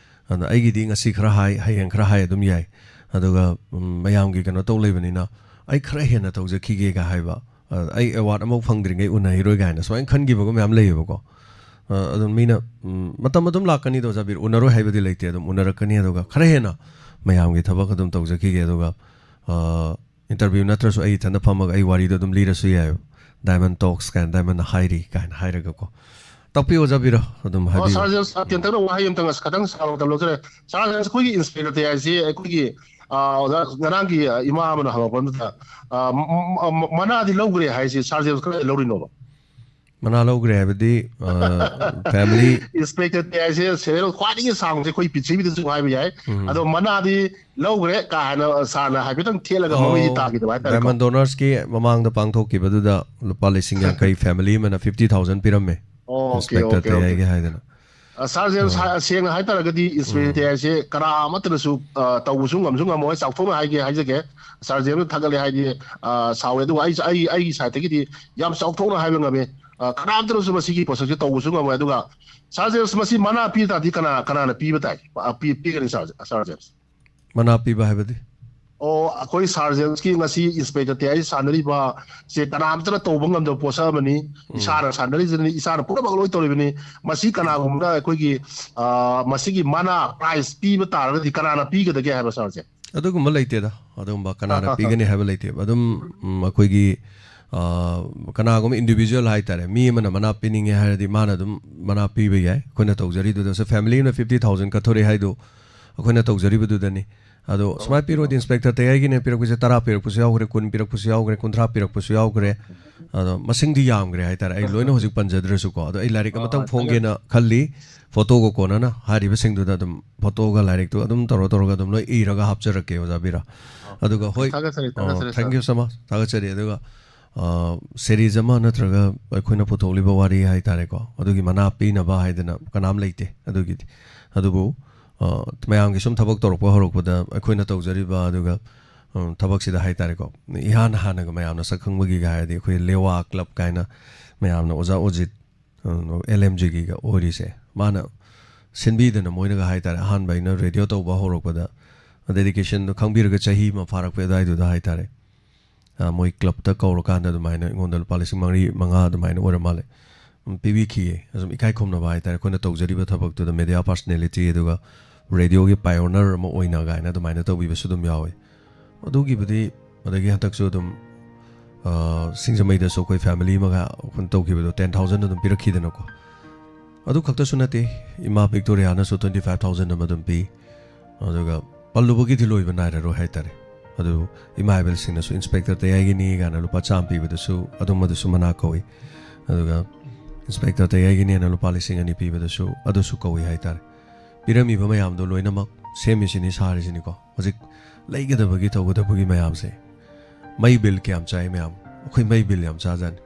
ꯑꯗꯨꯅ ꯑꯩꯒꯤꯗꯤ ꯉꯁꯤ ꯈꯔ ꯍꯥꯏ, ꯍꯌꯦꯡ ꯈꯔ ꯍꯥꯏ ꯑꯗꯨꯝ ꯌꯥꯏ꯫ ꯑꯗꯨꯒ ꯃꯌꯥꯝꯒꯤ ꯀꯩꯅꯣ ꯇꯧ ꯂꯩꯕꯅꯤꯅ ꯑꯩ ꯈꯔ ꯍꯦꯟꯅ ꯇꯧꯖꯈꯤꯒꯦꯒ ꯍꯥꯏꯕ, ꯑꯩ ꯑꯦꯋꯥꯔꯗ ꯑꯃꯐꯥꯎ ꯐꯪꯗ꯭ꯔꯤꯉꯩ ꯎꯅꯈꯤꯔꯣꯏ ꯀꯥꯏꯅ ꯁꯨꯃꯥꯏꯅ ꯈꯟꯈꯤꯕꯒ ꯃꯌꯥꯝ ꯂꯩꯌꯦꯕꯀꯣ꯫ ꯑꯗꯨꯝ ꯃꯤꯅ ꯃꯇꯝ ꯑꯗꯨꯝ ꯂꯥꯛꯀꯅꯤꯗꯣ, ꯑꯣꯖꯥ ꯕꯤꯔ, ꯎꯅꯔꯣꯏ ꯍꯥꯏꯕꯗꯤ ꯂꯩꯇꯦ, ꯑꯗꯨꯝ ꯎꯅꯔꯛꯀꯅꯤ꯫ ꯑꯗꯨꯒ ꯈꯔ ꯍꯦꯟꯅ ꯃꯌꯥꯝꯒꯤ ꯊꯕꯛ ꯑꯗꯨꯝ ꯇꯧꯖꯈꯤꯒꯦ꯫ ꯑꯗꯨꯒ ꯏꯟꯇꯔꯚ꯭ꯌꯨ ꯅꯠꯇ꯭ꯔꯁꯨ ꯑꯩ ꯏꯊꯟꯗ ꯐꯝꯃꯒ ꯑꯩ ꯋꯥꯔꯤꯗꯣ ꯑꯗꯨꯝ ꯂꯤꯔꯁꯨ ꯌꯥꯏꯑꯕ꯫ ꯗꯥꯏꯃꯟ ꯇꯣꯛꯁ ꯀꯥꯏꯅ, ꯗꯥꯏꯃꯟꯅ ꯍꯥꯏꯔꯤ ꯀꯥꯏꯅ ꯍꯥꯏꯔꯒꯀꯣ꯫ ꯇꯥꯛꯄꯤꯌꯨ ꯑꯣꯖꯥ ꯕꯤꯔ, ꯑꯗꯨꯝ ꯑꯣ, ꯍꯥꯏꯕꯤꯌꯨ꯫ ꯁꯥꯔ ꯖꯦꯝꯁ, ꯑ, ꯇꯦꯟꯇꯛꯅ ꯋꯥꯍꯩ ꯑꯃꯇꯪ, ꯑꯁ, ꯈꯇꯪ ꯁꯥꯡꯅ ꯃꯇꯝ ꯂꯧꯖꯔꯦ꯫ ꯁꯥꯔ ꯖꯦꯝꯁ, ꯑꯩꯈꯣꯏꯒꯤ ꯏꯟꯁꯄꯦꯛꯇꯔ ꯇꯌꯥꯏꯁꯤ ꯑꯩꯈꯣꯏꯒꯤ, ꯑ, ꯑꯣꯖꯥ, ꯉꯔꯥꯡꯒꯤ, ꯑ, ꯏꯃꯥ ꯑꯃꯅ ꯍꯪꯉꯛꯄ ꯑꯃꯗ, ꯑ, ꯃ-, ꯃ-, ꯃ-, ꯃꯅꯥꯗꯤ ꯂꯧꯈ꯭ꯔꯦ ꯍꯥꯏꯁꯤ ꯁꯥꯔ ꯖꯦꯝꯁ ꯀꯗꯥꯏ ꯂꯧꯔꯤꯅꯣꯕ? ꯃꯅꯥ ꯂꯧꯈ꯭ꯔꯦ ꯍꯥꯏꯕꯗꯤ, ꯑ, ꯐꯦꯃꯤꯂꯤ ꯏꯟꯁꯄꯦꯛꯇꯔ ꯇꯌꯥꯏꯁꯦ ꯁꯦꯔꯦꯜ ꯈ꯭ꯋꯥꯏꯗꯒꯤ ꯁꯥꯡꯕꯁꯦ ꯑꯩꯈꯣꯏ ꯄ꯭ꯔꯤꯊꯤꯕꯤꯗꯁꯨ ꯍꯥꯏꯕ ꯌꯥꯏ꯫ ꯑꯗꯣ ꯃꯅꯥꯗꯤ ꯂꯧꯈ꯭ꯔꯦ ꯀꯥ ꯍꯥꯏꯅ ꯁꯥꯔꯅ ꯍꯥꯏꯐꯦꯠꯇꯪ ꯊꯦꯠꯂꯒ ꯃꯃꯩꯗꯤ ꯇꯥꯈꯤꯗꯕ ꯍꯥꯏꯇꯥꯔꯦꯀꯣ꯫ ꯗꯥꯏꯃꯟ ꯗꯣꯅꯔꯁꯀꯤ ꯃꯃꯥꯡꯗ ꯄꯥꯡꯊꯣꯛꯈꯤꯕꯗꯨꯗ ꯂꯨꯄꯥ ꯂꯤꯁꯤꯡ ꯌꯥꯡꯈꯩ ꯐꯦꯃꯤꯂꯤ ꯑꯃꯅ ꯐꯤꯐꯇꯤ ꯊꯥꯎꯖꯟ ꯄꯤꯔꯝꯃꯦ꯫ Okay, inspector okay, okay. ꯇꯌꯥꯏꯒꯤ ꯍꯥꯏꯗꯅ꯫ ꯑ, ꯁꯥꯔ ꯖꯦꯝꯁ, ꯁꯥ-, ꯁꯦꯡꯅ ꯍꯥꯏꯇꯥꯔꯒꯗꯤ ꯏꯟꯁꯄꯦꯛꯇꯔ ꯇꯌꯥꯏꯁꯦ ꯀꯅꯥ ꯑꯃꯠꯇꯅꯁꯨ, ꯑ, ꯇꯧꯕꯁꯨ ꯉꯝꯁꯨ ꯉꯝꯃꯣꯏ꯫ ꯆꯥꯎꯊꯣꯛꯅ ꯍꯥꯏꯒꯦ ꯍꯥꯏꯖꯒꯦ, ꯁꯥꯔ ꯖꯦꯝꯁꯅ ꯊꯥꯒꯠꯂꯦ ꯍꯥꯏꯗꯤ, ꯑ, ꯁꯥꯎꯋꯦ, ꯑꯗꯨꯒ ꯑꯩ, ꯑꯩ, ꯑꯩꯒꯤ ꯁꯥꯏꯠꯇꯒꯤꯗꯤ ꯌꯥꯝ ꯆꯥꯎꯊꯣꯛꯅ ꯍꯥꯏꯕ ꯉꯝꯃꯤ꯫ ꯑ, ꯀꯅꯥꯝꯇꯅꯁꯨ ꯃꯁꯤꯒꯤ ꯄꯣꯠꯁꯛꯁꯦ ꯇꯧꯕꯁꯨ ꯉꯝꯃꯣꯏ꯫ ꯑꯗꯨꯒ ꯁꯥꯔ ꯖꯦꯝꯁ, ꯃꯁꯤ ꯃꯅꯥ ꯄꯤ ꯇꯥꯔꯗꯤ ꯀꯅꯥ, ꯀꯅꯥꯅ ꯄꯤꯕ ꯇꯥꯏ, ꯑ, ꯄꯤ-, ꯄꯤꯒꯅꯤ, ꯁꯥꯔ, ꯁꯥꯔ ꯖꯦꯝꯁ? ꯃꯅꯥ ꯄꯤꯕ ꯍꯥꯏꯕꯗꯤ? ꯑꯣ, ꯑꯩꯈꯣꯏ ꯁꯥꯔ ꯖꯦꯝꯁꯀꯤ ꯉꯁꯤ ꯏꯟꯁꯄꯦꯛꯇꯔ ꯇꯌꯥꯏ ꯁꯥꯟꯅꯔꯤꯕ ꯁꯦ ꯀꯅꯥꯝꯇꯅ ꯇꯧꯕ ꯉꯝꯗꯕ ꯄꯣꯠꯁꯛ ꯑꯃꯅꯤ꯫ ꯏꯁꯥꯅ ꯁꯥꯟꯅꯔꯤꯁꯤꯅꯤ, ꯏꯁꯥꯅ ꯄꯨꯝꯅꯃꯛ ꯂꯣꯏ ꯇꯧꯔꯤꯕꯅꯤ꯫ ꯃꯁꯤ ꯀꯅꯥꯒꯨꯝꯕꯅ ꯑꯩꯈꯣꯏꯒꯤ, ꯑ, ꯃꯁꯤꯒꯤ ꯃꯅꯥ ꯄ꯭ꯔꯥꯏꯖ ꯄꯤꯕ ꯇꯥꯔꯒꯗꯤ ꯀꯅꯥꯅ ꯄꯤꯒꯗꯒꯦ ꯍꯥꯏꯕ, ꯁꯥꯔꯁꯦ? ꯑꯗꯨꯒꯨꯝꯕ ꯂꯩꯇꯦꯗ꯫ ꯑꯗꯨꯒꯨꯝꯕ ꯀꯅꯥꯅ ꯄꯤꯒꯅꯤ ꯍꯥꯏꯕ ꯂꯩꯇꯦꯕ꯫ ꯑꯗꯨꯝ, ꯎꯝ, ꯑꯩꯈꯣꯏꯒꯤ, ꯑ, ꯀꯅꯥꯒꯨꯝꯕ ꯏꯟꯗꯤꯕꯤꯖꯨꯋꯦꯜ ꯍꯥꯏꯇꯥꯔꯦ, ꯃꯤ ꯑꯃꯅ ꯃꯅꯥ ꯄꯤꯅꯤꯡꯉꯦ ꯍꯥꯏꯔꯗꯤ ꯃꯥꯅ ꯑꯗꯨꯝ ꯃꯅꯥ ꯄꯤꯕ ꯌꯥꯏ꯫ ꯑꯩꯈꯣꯏꯅ ꯇꯧꯖꯔꯤꯗꯨꯗꯁꯨ ꯐꯦꯃꯤꯂꯤ ꯑꯃꯅ ꯐꯤꯐꯇꯤ ꯊꯥꯎꯖꯟ ꯀꯠꯊꯣꯔꯛꯑꯦ ꯍꯥꯏꯗꯣ ꯑꯩꯈꯣꯏꯅ ꯇꯧꯖꯔꯤꯕꯗꯨꯗꯅꯤ꯫ ꯑꯗꯣ ꯁꯨꯃꯥꯏꯅ ꯄꯤꯔꯣꯗꯤ, ꯏꯟꯁꯄꯦꯛꯇꯔ ꯇꯌꯥꯏꯒꯤꯅꯦ ꯄꯤꯔꯛꯄꯁꯦ ꯇꯔꯥ ꯄꯤꯔꯛꯄꯁꯨ ꯌꯥꯎꯈ꯭ꯔꯦ, ꯀꯨꯟ ꯄꯤꯔꯛꯄꯁꯨ ꯌꯥꯎꯈ꯭ꯔꯦ, ꯀꯨꯟꯊ꯭ꯔꯥ ꯄꯤꯔꯛꯄꯁꯨ ꯌꯥꯎꯈ꯭ꯔꯦ꯫ ꯑꯗꯣ ꯃꯁꯤꯡꯗꯤ ꯌꯥꯝꯈ꯭ꯔꯦ ꯍꯥꯏꯇꯥꯔꯦ, ꯑꯩ ꯂꯣꯏꯅ ꯍꯧꯖꯤꯛ ꯄꯟꯖꯗ꯭ꯔꯁꯨꯀꯣ꯫ ꯑꯗꯣ ꯑꯩ ꯂꯥꯏꯔꯤꯛ ꯑꯃꯇꯪ ꯐꯣꯡꯒꯦꯅ ꯈꯜꯂꯤ꯫ ꯐꯣꯇꯣꯒ ꯀꯣꯟꯅꯅ ꯍꯥꯏꯔꯤꯕꯁꯤꯡꯗꯨꯗ ꯑꯗꯨꯝ, ꯐꯣꯇꯣꯒ ꯂꯥꯏꯔꯤꯛꯇꯨ ꯑꯗꯨꯝ ꯇꯧꯔ ꯇꯧꯔꯒ ꯑꯗꯨꯝ ꯂꯣꯏ ꯏꯔꯒ ꯍꯥꯞꯆꯔꯛꯀꯦ, ꯑꯣꯖꯥ ꯕꯤꯔꯥ꯫ ꯑꯗꯨꯒ ꯍꯣꯏ, ꯊꯥꯒꯠꯆꯔꯤ, ꯑ, ꯊꯥꯒꯠꯆꯔꯤ, thank you so much, ꯊꯥꯒꯠꯆꯔꯤ꯫ ꯑꯗꯨꯒ ꯁꯦꯔꯤꯁ ꯑꯃ ꯅꯠꯇ꯭ꯔꯒ ꯑꯩꯈꯣꯏꯅ ꯄꯨꯊꯣꯛꯂꯤꯕ ꯋꯥꯔꯤ ꯍꯥꯏꯇꯥꯔꯦꯀꯣ, ꯑꯗꯨꯒꯤ ꯃꯅꯥ ꯄꯤꯅꯕ ꯍꯥꯏꯗꯅ ꯀꯅꯥꯝ ꯂꯩꯇꯦ ꯑꯗꯨꯒꯤꯗꯤ꯫ ꯑꯗꯨꯕꯨ ꯑ, ꯃꯌꯥꯝꯒꯤ ꯁꯨꯝ ꯊꯕꯛ ꯇꯧꯔꯛꯄ ꯍꯧꯔꯛꯄꯗ ꯑꯩꯈꯣꯏꯅ ꯇꯧꯖꯔꯤꯕ, ꯑꯗꯨꯒ ꯎꯝ, ꯊꯕꯛꯁꯤꯗ ꯍꯥꯏꯇꯥꯔꯦꯀꯣ, ꯏꯍꯥꯟ ꯍꯥꯟꯅꯒ ꯃꯌꯥꯝꯅ ꯁꯛ ꯈꯪꯕꯒꯤꯒ ꯍꯥꯏꯔꯗꯤ ꯑꯩꯈꯣꯏ ꯂꯦꯋꯥ ꯀ꯭ꯂꯕ ꯀꯥꯏꯅ ꯃꯌꯥꯝꯅ ꯑꯣꯖꯥ ꯑꯣꯖꯤꯠ, ꯎꯝ, ꯑꯦꯜ ꯑꯦꯝ ꯖꯤꯒꯤꯒ ꯑꯣꯏꯔꯤꯁꯦ, ꯃꯥꯅ ꯁꯤꯟꯕꯤꯗꯅ ꯃꯣꯏꯅꯒ ꯍꯥꯏꯇꯥꯔꯦ, ꯑꯍꯥꯟꯕ ꯑꯩꯅ ꯔꯦꯗꯤꯑꯣ ꯇꯧꯕ ꯍꯧꯔꯛꯄꯗ ꯗꯦꯗꯤꯀꯦꯁꯟꯗꯣ ꯈꯪꯕꯤꯔꯒ ꯆꯍꯤ ꯑꯃ ꯐꯥꯔꯛꯄ ꯑꯗꯨꯋꯥꯏꯗꯨꯗ ꯍꯥꯏꯇꯥꯔꯦ, ꯑ, ꯃꯣꯏ ꯀ꯭ꯂꯕꯇ ꯀꯧꯔꯀꯥꯟꯗ ꯑꯗꯨꯃꯥꯏꯅ ꯑꯩꯉꯣꯟꯗ ꯂꯨꯄꯥ ꯂꯤꯁꯤꯡ ꯃꯔꯤ, ꯃꯉꯥ ꯑꯗꯨꯃꯥꯏꯅ ꯑꯣꯏꯔ ꯃꯥꯜꯂꯦ, ꯎꯝ, ꯄꯤꯕꯤꯈꯤꯌꯦ꯫ ꯑꯁꯨꯝ ꯏꯀꯥꯏ ꯈꯨꯝꯅꯕ ꯍꯥꯏꯇꯥꯔꯦ, ꯑꯩꯈꯣꯏꯅ ꯇꯧꯖꯔꯤꯕ ꯊꯕꯛꯇꯨꯗ ꯃꯦꯗꯤꯌꯥ ꯄꯥꯔꯁꯅꯦꯂꯤꯇꯤ, ꯑꯗꯨꯒ ꯔꯦꯗꯤꯑꯣꯒꯤ ꯄꯥꯏꯑꯣꯅꯔ ꯑꯃ ꯑꯣꯏꯅ ꯀꯥꯏꯅ ꯑꯗꯨꯃꯥꯏꯅ ꯇꯧꯕꯤꯕꯁꯨ ꯑꯗꯨꯝ ꯌꯥꯎꯋꯦ꯫ ꯑꯗꯨꯒꯤꯕꯨꯗꯤ, ꯑꯗꯒꯤ ꯍꯟꯗꯛꯁꯨ ꯑꯗꯨꯝ, ꯑ, ꯁꯤꯡꯖꯃꯩꯗꯁꯨ ꯑꯩꯈꯣꯏ ꯐꯦꯃꯤꯂꯤ ꯑꯃꯒ ꯑꯩꯈꯣꯏꯅ ꯇꯧꯈꯤꯕꯗꯣ, ꯇꯦꯟ ꯊꯥꯎꯖꯟ ꯑꯗꯨꯝ ꯄꯤꯔꯛꯈꯤꯗꯅꯀꯣ꯫ ꯑꯗꯨ ꯈꯛꯇꯁꯨ ꯅꯠꯇꯦ, ꯏꯃꯥ ꯚꯤꯛꯇꯣꯔꯤꯌꯥꯅꯁꯨ ꯇ꯭ꯋꯦꯟꯇꯤ ꯐꯥꯏꯚ ꯊꯥꯎꯖꯟ ꯑꯃ ꯑꯗꯨꯝ ꯄꯤ꯫ ꯑꯗꯨꯒ ꯄꯜꯂꯨꯕꯒꯤꯗꯤ ꯂꯣꯏꯕ ꯅꯥꯏꯔꯔꯣꯏ ꯍꯥꯏꯇꯥꯔꯦ꯫ ꯑꯗꯨ ꯏꯃꯥ ꯏꯕꯦꯜꯁꯤꯡꯅꯁꯨ ꯏꯟꯁꯄꯦꯛꯇꯔ ꯇꯌꯥꯏꯒꯤꯅꯤ ꯀꯥꯏꯅ ꯂꯨꯄꯥ ꯆꯥꯝꯃ ꯄꯤꯕꯗꯁꯨ ꯑꯗꯨꯝ, ꯑꯗꯨꯁꯨ ꯃꯅꯥ ꯀꯧꯏ꯫ ꯑꯗꯨꯒ ꯏꯟꯁꯄꯦꯛꯇꯔ ꯇꯌꯥꯏꯒꯤꯅꯦꯅ ꯂꯨꯄꯥ ꯂꯤꯁꯤꯡ ꯑꯅꯤ ꯄꯤꯕꯗꯁꯨ ꯑꯗꯨꯁꯨ ꯀꯧꯏ ꯍꯥꯏꯇꯥꯔꯦ꯫ ꯄꯤꯔꯝꯃꯤꯕ ꯃꯌꯥꯝꯗꯣ ꯂꯣꯏꯅꯃꯛ ꯁꯦꯝꯃꯤꯁꯤꯅꯤ, ꯁꯥꯔꯤꯁꯤꯅꯤꯀꯣ꯫ ꯍꯧꯖꯤꯛ ꯂꯩꯒꯗꯕꯒꯤ ꯇꯧꯒꯗꯕꯒꯤ ꯃꯌꯥꯝꯁꯦ, ꯃꯩ ꯕꯤꯜ ꯀꯌꯥꯝ ꯆꯥꯏ ꯃꯌꯥꯝ? ꯑꯩꯈꯣꯏ ꯃꯩ ꯕꯤꯜ ꯌꯥꯝ ꯆꯥꯖꯥꯠꯅꯤ꯫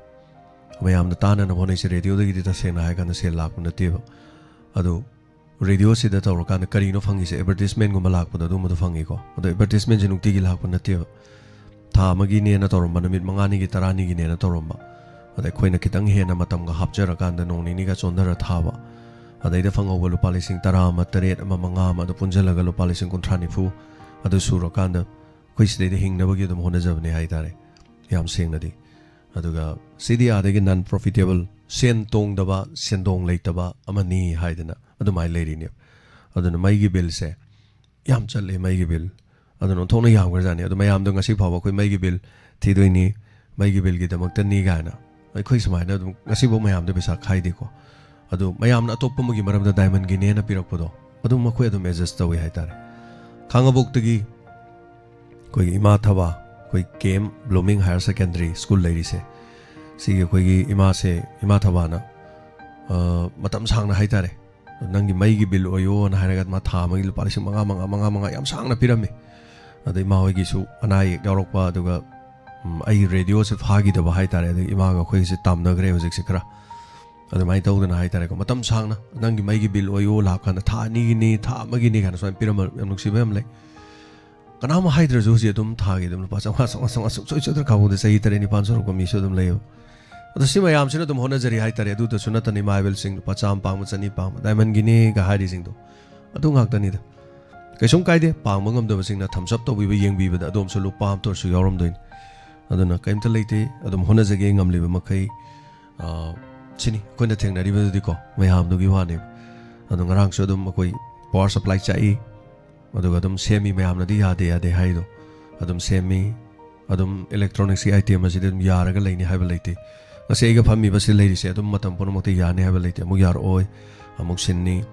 ꯃꯌꯥꯝꯅ ꯇꯥꯅꯅꯕ ꯍꯣꯠꯅꯩꯁꯦ꯫ ꯔꯦꯗꯤꯑꯣꯗꯒꯤꯗꯤ ꯇꯁꯦꯡꯅ ꯍꯥꯏꯔꯀꯥꯟꯗ ꯁꯦꯜ ꯂꯥꯛꯄ ꯅꯠꯇꯦꯕ꯫ ꯑꯗꯨ ꯔꯦꯗꯤꯑꯣꯁꯤꯗ ꯇꯧꯔꯀꯥꯟꯗ ꯀꯔꯤꯅꯣ ꯐꯪꯉꯤꯁꯦ? ꯑꯦꯗꯚꯔꯇꯤꯁꯃꯦꯟꯒꯨꯝꯕ ꯂꯥꯛꯄꯗꯣ ꯑꯗꯨꯝꯕꯗꯣ ꯐꯪꯉꯤꯀꯣ꯫ ꯑꯗꯣ ꯑꯦꯗꯚꯔꯇꯤꯁꯃꯦꯟꯁꯦ ꯅꯨꯡꯇꯤꯒꯤ ꯂꯥꯛꯄ ꯅꯠꯇꯦꯕ꯫ ꯊꯥ ꯑꯃꯒꯤꯅꯦꯅ ꯇꯧꯔꯝꯕ, ꯅꯨꯃꯤꯠ ꯃꯉꯥꯅꯤꯒꯤ, ꯇꯔꯥꯅꯤꯒꯤꯅꯦꯅ ꯇꯧꯔꯝꯕ, ꯑꯗ ꯑꯩꯈꯣꯏꯅ ꯈꯤꯇꯪ ꯍꯦꯟꯅ ꯃꯇꯝꯒ ꯍꯥꯞꯆꯔꯀꯥꯟꯗ ꯅꯣꯡ ꯅꯤꯅꯤꯒ ꯆꯣꯟꯊꯔ ꯊꯥꯕ, ꯑꯗꯩꯗ ꯐꯪꯍꯧꯕ ꯂꯨꯄꯥ ꯂꯤꯁꯤꯡ ꯇꯔꯥ ꯑꯃ, ꯇꯔꯦꯠ ꯑꯃ, ꯃꯉꯥ ꯑꯃ, ꯑꯗꯨ ꯄꯨꯟꯁꯤꯜꯂꯒ ꯂꯨꯄꯥ ꯂꯤꯁꯤꯡ ꯀꯨꯟꯊ꯭ꯔꯥ ꯅꯤꯐꯨ, ꯑꯗꯨ ꯁꯨꯔꯀꯥꯟꯗ ꯑꯩꯈꯣꯏ ꯁꯤꯗꯩꯗ ꯍꯤꯡꯅꯕꯒꯤ ꯑꯗꯨꯝ ꯍꯣꯠꯅꯖꯕꯅꯦ ꯍꯥꯏꯇꯥꯔꯦ, ꯌꯥꯝ ꯁꯦꯡꯅꯗꯤ꯫ ꯑꯗꯨꯒ ꯁꯤꯗꯤ ꯑꯥꯗꯒꯤ ꯅꯟ ꯄ꯭ꯔꯣꯐꯤꯇꯦꯕꯜ, ꯁꯦꯟ ꯇꯣꯡꯗꯕ, ꯁꯦꯟꯗꯣꯡ ꯂꯩꯇꯕ ꯑꯃꯅꯤ ꯍꯥꯏꯗꯅ ꯑꯗꯨꯃꯥꯏꯅ ꯂꯩꯔꯤꯅꯦꯕ꯫ ꯑꯗꯨꯅ ꯃꯩꯒꯤ ꯕꯤꯜꯁꯦ ꯌꯥꯝ ꯆꯠꯂꯦ, ꯃꯩꯒꯤ ꯕꯤꯜ꯫ ꯑꯗꯨꯅ ꯑꯣꯟꯊꯣꯛꯅ ꯌꯥꯝꯈ꯭ꯔꯖꯥꯠꯅꯤ꯫ ꯑꯗꯨ ꯃꯌꯥꯝꯗꯣ ꯉꯁꯤ ꯐꯥꯎꯕ ꯑꯩꯈꯣꯏ ꯃꯩꯒꯤ ꯕꯤꯜ ꯊꯤꯗꯣꯏꯅꯤ, ꯃꯩꯒꯤ ꯕꯤꯜꯒꯤꯗꯃꯛꯇꯅꯤ ꯀꯥꯏꯅ ꯑꯩꯈꯣꯏ ꯁꯨꯃꯥꯏꯅ ꯑꯗꯨꯝ ꯉꯁꯤꯐꯥꯎ ꯃꯌꯥꯝꯗ ꯄꯩꯁꯥ ꯈꯥꯏꯗꯦꯀꯣ꯫ ꯑꯗꯣ ꯃꯌꯥꯝꯅ ꯑꯇꯣꯞꯄ ꯑꯃꯒꯤ ꯃꯔꯝꯗ ꯗꯥꯏꯃꯟꯒꯤꯅꯦꯅ ꯄꯤꯔꯛꯄꯗꯣ, ꯑꯗꯨꯝ ꯑꯩꯈꯣꯏ ꯑꯗꯨꯝ ꯑꯦꯗꯖꯁ ꯇꯧꯏ ꯍꯥꯏꯇꯥꯔꯦ꯫ ꯈꯥꯡꯉꯕꯣꯛꯇꯒꯤ ꯑꯩꯈꯣꯏꯒꯤ ꯏꯃꯥ ꯊꯕꯥ, ꯑꯩꯈꯣꯏ K M blooming higher secondary school ꯂꯩꯔꯤꯁꯦ, ꯁꯤꯒꯤ ꯑꯩꯈꯣꯏꯒꯤ ꯏꯃꯥꯁꯦ, ꯏꯃꯥ ꯊꯕꯥꯅ, ꯑ, ꯃꯇꯝ ꯁꯥꯡꯅ ꯍꯥꯏꯇꯥꯔꯦ, "ꯅꯪꯒꯤ ꯃꯩꯒꯤ ꯕꯤꯜ ꯑꯣꯏꯌꯣꯅ" ꯍꯥꯏꯔꯒ ꯃꯥ ꯊꯥ ꯑꯃꯒꯤ ꯂꯨꯄꯥ ꯂꯤꯁꯤꯡ ꯃꯉꯥ, ꯃꯉꯥ, ꯃꯉꯥ, ꯃꯉꯥ ꯌꯥꯝ ꯁꯥꯡꯅ ꯄꯤꯔꯝꯃꯤ꯫ ꯑꯗ ꯏꯃꯥ ꯍꯣꯏꯒꯤꯁꯨ ꯑꯅꯥ ꯑꯌꯦꯛ ꯌꯥꯎꯔꯛꯄ, ꯑꯗꯨꯒ, ꯎꯝ, ꯑꯩ ꯔꯦꯗꯤꯑꯣꯁꯦ ꯐꯥꯈꯤꯗꯕ ꯍꯥꯏꯇꯥꯔꯦ꯫ ꯑꯗꯒꯤ ꯏꯃꯥꯒ ꯑꯩꯈꯣꯏꯒꯁꯦ ꯇꯥꯝꯅꯈ꯭ꯔꯦ ꯍꯧꯖꯤꯛꯁꯦ ꯈꯔ꯫ ꯑꯗꯨꯃꯥꯏꯅ ꯇꯧꯗꯅ ꯍꯥꯏꯇꯥꯔꯦꯀꯣ, ꯃꯇꯝ ꯁꯥꯡꯅ "ꯅꯪꯒꯤ ꯃꯩꯒꯤ ꯕꯤꯜ ꯑꯣꯏꯌꯣ" ꯂꯥꯛꯀꯥꯟꯗ ꯊꯥ ꯑꯅꯤꯒꯤꯅꯤ, ꯊꯥ ꯑꯃꯒꯤꯅꯤ ꯀꯥꯏꯅ ꯁꯨꯃꯥꯏꯅ ꯄꯤꯔꯝꯕ ꯌꯥꯝ ꯅꯨꯡꯁꯤꯕ ꯌꯥꯝ ꯂꯩ꯫ ꯀꯅꯥꯝ ꯍꯥꯏꯗ꯭ꯔꯁꯨ ꯍꯧꯖꯤꯛ ꯑꯗꯨꯝ ꯊꯥꯒꯤ ꯑꯗꯨꯝ ꯂꯨꯄꯥ ꯆꯥꯝꯃꯉꯥ, ꯆꯥꯝꯃꯉꯥ, ꯆꯥꯝꯃꯉꯥ ꯁꯨꯡꯁꯣꯏ ꯁꯣꯏꯗꯅ ꯀꯥꯡꯕꯨꯗ ꯆꯍꯤ ꯇꯔꯦꯠ ꯅꯤꯄꯥꯟ ꯁꯨꯔꯛꯄ ꯃꯤꯁꯨ ꯑꯗꯨꯝ ꯂꯩꯌꯦꯕ꯫ ꯑꯗꯣ ꯁꯤ ꯃꯌꯥꯝꯁꯤꯅ ꯑꯗꯨꯝ ꯍꯣꯠꯅꯖꯔꯤ ꯍꯥꯏꯇꯥꯔꯦ꯫ ꯑꯗꯨꯗꯁꯨ ꯅꯠꯇꯅ ꯏꯃꯥ ꯏꯕꯦꯜꯁꯤꯡ ꯂꯨꯄꯥ ꯆꯥꯝꯃ ꯄꯥꯡꯕ, ꯆꯅꯤ ꯄꯥꯡꯕ, ꯗꯥꯏꯃꯟꯒꯤꯅꯦꯒ ꯍꯥꯏꯔꯤꯁꯤꯡꯗꯣ ꯑꯗꯨ ꯉꯥꯛꯇꯅꯤꯗ꯫ ꯀꯩꯁꯨꯝ ꯀꯥꯏꯗꯦ, ꯄꯥꯡꯕ ꯉꯝꯗꯕꯁꯤꯡꯅ ꯊꯝꯁ ꯑꯞ ꯇꯧꯕꯤꯕ, ꯌꯦꯡꯕꯤꯕꯗ ꯑꯗꯣꯝꯁꯨ ꯂꯨꯄꯥ ꯑꯃꯇ ꯑꯣꯏꯔꯁꯨ ꯌꯥꯎꯔꯝꯗꯣꯏꯅꯤ꯫ ꯑꯗꯨꯅ ꯀꯩꯝꯇ ꯂꯩꯇꯦ, ꯑꯗꯨꯝ ꯍꯣꯠꯅꯖꯒꯦ ꯉꯝꯂꯤꯕ ꯃꯈꯩ꯫ ꯑ, ꯁꯤꯅꯤ ꯑꯩꯈꯣꯏꯅ ꯊꯦꯡꯅꯔꯤꯕꯗꯨꯗꯤꯀꯣ, ꯃꯌꯥꯝꯗꯨꯒꯤ ꯋꯥꯅꯦꯕ꯫ ꯑꯗꯣ ꯉꯔꯥꯡꯁꯨ ꯑꯗꯨꯝ ꯑꯩꯈꯣꯏ ꯄꯋꯥꯔ ꯁꯄ꯭ꯂꯥꯏ ꯆꯥꯛꯏ, ꯑꯗꯨꯒ ꯑꯗꯨꯝ ꯁꯦꯝꯃꯤ, ꯃꯌꯥꯝꯅꯗꯤ ꯌꯥꯗꯦ ꯌꯥꯗꯦ ꯍꯥꯏꯗꯣ ꯑꯗꯨꯝ ꯁꯦꯝꯃꯤ꯫ ꯑꯗꯨꯝ ꯏꯂꯦꯛꯇ꯭ꯔꯣꯅꯤꯛꯁꯀꯤ ꯑꯥꯏꯇꯦꯝ ꯑꯁꯤꯗꯤ ꯑꯗꯨꯝ ꯌꯥꯔꯒ ꯂꯩꯅꯤ ꯍꯥꯏꯕ ꯂꯩꯇꯦ꯫ ꯉꯁꯤ ꯑꯩꯒ ꯐꯝꯃꯤꯕ ꯁꯤ ꯂꯩꯔꯤꯁꯦ ꯑꯗꯨꯝ ꯃꯇꯝ ꯄꯨꯝꯅꯃꯛꯇ ꯌꯥꯅꯤ ꯍꯥꯏꯕ ꯂꯩꯇꯦ꯫ ꯑꯃꯨꯛ ꯌꯥꯔꯛꯑꯣꯏ, ꯑꯃꯨꯛ ꯁꯤꯟꯅꯤ꯫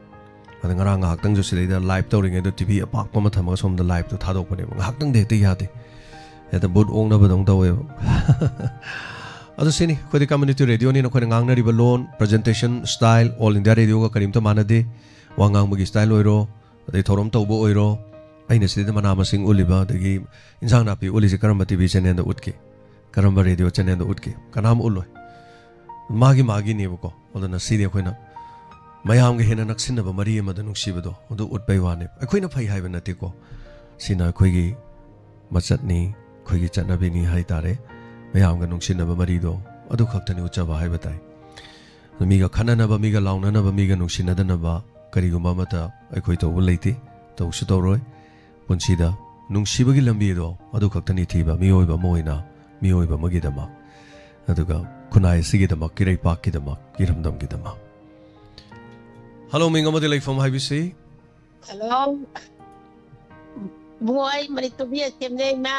ꯑꯗ ꯉꯔꯥꯡ ꯉꯥꯏꯍꯥꯛꯇꯪꯁꯨ ꯁꯤꯗꯩꯗ ꯂꯥꯏꯞ ꯇꯧꯔꯤꯉꯩꯗ ꯇꯤ ꯚꯤ ꯑꯄꯥꯛꯄ ꯑꯃ ꯊꯝꯃꯒ ꯁꯣꯝꯗ ꯂꯥꯏꯞꯇꯣ ꯊꯥꯗꯣꯛꯄꯅꯦꯕ꯫ ꯉꯥꯏꯍꯥꯛꯇꯪꯗꯤ ꯍꯦꯛꯇ ꯌꯥꯗꯦ, ꯍꯦꯛꯇ ꯕꯨꯠ ꯑꯣꯡꯅꯕꯗꯧꯅ ꯇꯧꯋꯦꯕ꯫ ꯑꯗꯨ ꯁꯤꯅꯤ ꯑꯩꯈꯣꯏꯗꯤ ꯀꯝꯃ꯭ꯌꯨꯅꯤꯇꯤ ꯔꯦꯗꯤꯑꯣꯅꯤꯅ ꯑꯩꯈꯣꯏꯅ ꯉꯥꯡꯅꯔꯤꯕ ꯂꯣꯟ, ꯄ꯭ꯔꯖꯦꯟꯇꯦꯁꯟ ꯁ꯭ꯇꯥꯏꯜ, ꯑꯣꯜ ꯏꯟꯗꯤꯌꯥ ꯔꯦꯗꯤꯑꯣꯒ ꯀꯔꯤꯝꯇ ꯃꯥꯟꯅꯗꯦ꯫ ꯋꯥ ꯉꯥꯡꯕꯒꯤ ꯁ꯭ꯇꯥꯏꯜ ꯑꯣꯏꯔꯣ, ꯑꯗꯩ ꯊꯧꯔꯝ ꯇꯧꯕ ꯑꯣꯏꯔꯣ, ꯑꯩꯅ ꯁꯤꯗ ꯃꯅꯥ ꯃꯁꯤꯡ ꯎꯠꯂꯤꯕ, ꯑꯗꯒꯤ ꯏꯟꯁꯥꯡ ꯅꯥꯄꯤ ꯎꯠꯂꯤꯁꯦ ꯀꯔꯝꯕ ꯇꯤ ꯚꯤ ꯆꯦꯅꯦꯜꯗ ꯎꯠꯀꯦ? ꯀꯔꯝꯕ ꯔꯦꯗꯤꯑꯣ ꯆꯦꯅꯦꯜꯗ ꯎꯠꯀꯦ? ꯀꯅꯥꯝ ꯎꯠꯂꯣꯏ꯫ ꯃꯥꯒꯤ ꯃꯥꯒꯤꯅꯦꯕꯀꯣ꯫ ꯑꯗꯨꯅ ꯁꯤꯗꯤ ꯑꯩꯈꯣꯏꯅ ꯃꯌꯥꯝꯒ ꯍꯦꯟꯅ ꯅꯛꯁꯤꯟꯅꯕ ꯃꯔꯤ ꯑꯃꯗ ꯅꯨꯡꯁꯤꯕꯗꯣ ꯑꯗꯨ ꯎꯠꯄꯩ ꯋꯥꯅꯦꯕ꯫ ꯑꯩꯈꯣꯏꯅ ꯐꯩ ꯍꯥꯏꯕ ꯅꯠꯇꯦꯀꯣ꯫ ꯁꯤꯅ ꯑꯩꯈꯣꯏꯒꯤ ꯃꯆꯠꯅꯤ, ꯑꯩꯈꯣꯏꯒꯤ ꯆꯠꯅꯕꯤꯅꯤ ꯍꯥꯏ ꯇꯥꯔꯦ꯫ ꯃꯌꯥꯝꯒ ꯅꯨꯡꯁꯤꯅꯕ ꯃꯔꯤꯗꯣ ꯑꯗꯨ ꯈꯛꯇꯅꯤ ꯎꯠꯆꯕ ꯍꯥꯏꯕ ꯇꯥꯏ꯫ ꯃꯤꯒ ꯈꯠꯅꯅꯕ, ꯃꯤꯒ ꯂꯥꯎꯅꯅꯕ, ꯃꯤꯒ ꯅꯨꯡꯁꯤꯅꯗꯅꯕ ꯀꯔꯤꯒꯨꯝꯕ ꯑꯃꯠꯇ ꯑꯩꯈꯣꯏ ꯇꯧꯕ ꯂꯩꯇꯦ, ꯇꯧꯁꯨ ꯇꯧꯔꯣꯏ꯫ ꯄꯨꯟꯁꯤꯗ ꯅꯨꯡꯁꯤꯕꯒꯤ ꯂꯝꯕꯤ ꯑꯗꯣ ꯑꯗꯨ ꯈꯛꯇꯅꯤ ꯊꯤꯕ, ꯃꯤꯑꯣꯏꯕ ꯑꯃ ꯑꯣꯏꯅ, ꯃꯤꯑꯣꯏꯕ ꯑꯃꯒꯤꯗꯃꯛ, ꯑꯗꯨꯒ ꯈꯨꯟꯅꯥꯏ ꯑꯁꯤꯒꯤꯗꯃꯛ, ꯏꯔꯩꯄꯥꯛꯀꯤꯗꯃꯛ, ꯏꯔꯝꯗꯝꯒꯤꯗꯃꯛ꯫ ꯍꯜꯂꯣ, ꯃꯤꯡ ꯑꯃꯗꯤ ꯂꯩꯐꯝ ꯍꯥꯏꯕꯤꯁꯤ꯫ ꯍꯜꯂꯣ꯫ ꯏꯕꯨꯡꯉꯣ, ꯑꯩ ꯃꯅꯤꯄꯨꯔꯒꯤ ꯑꯦꯁ ꯗꯤ ꯑꯦꯝꯅꯦ, ꯏꯃꯥ꯫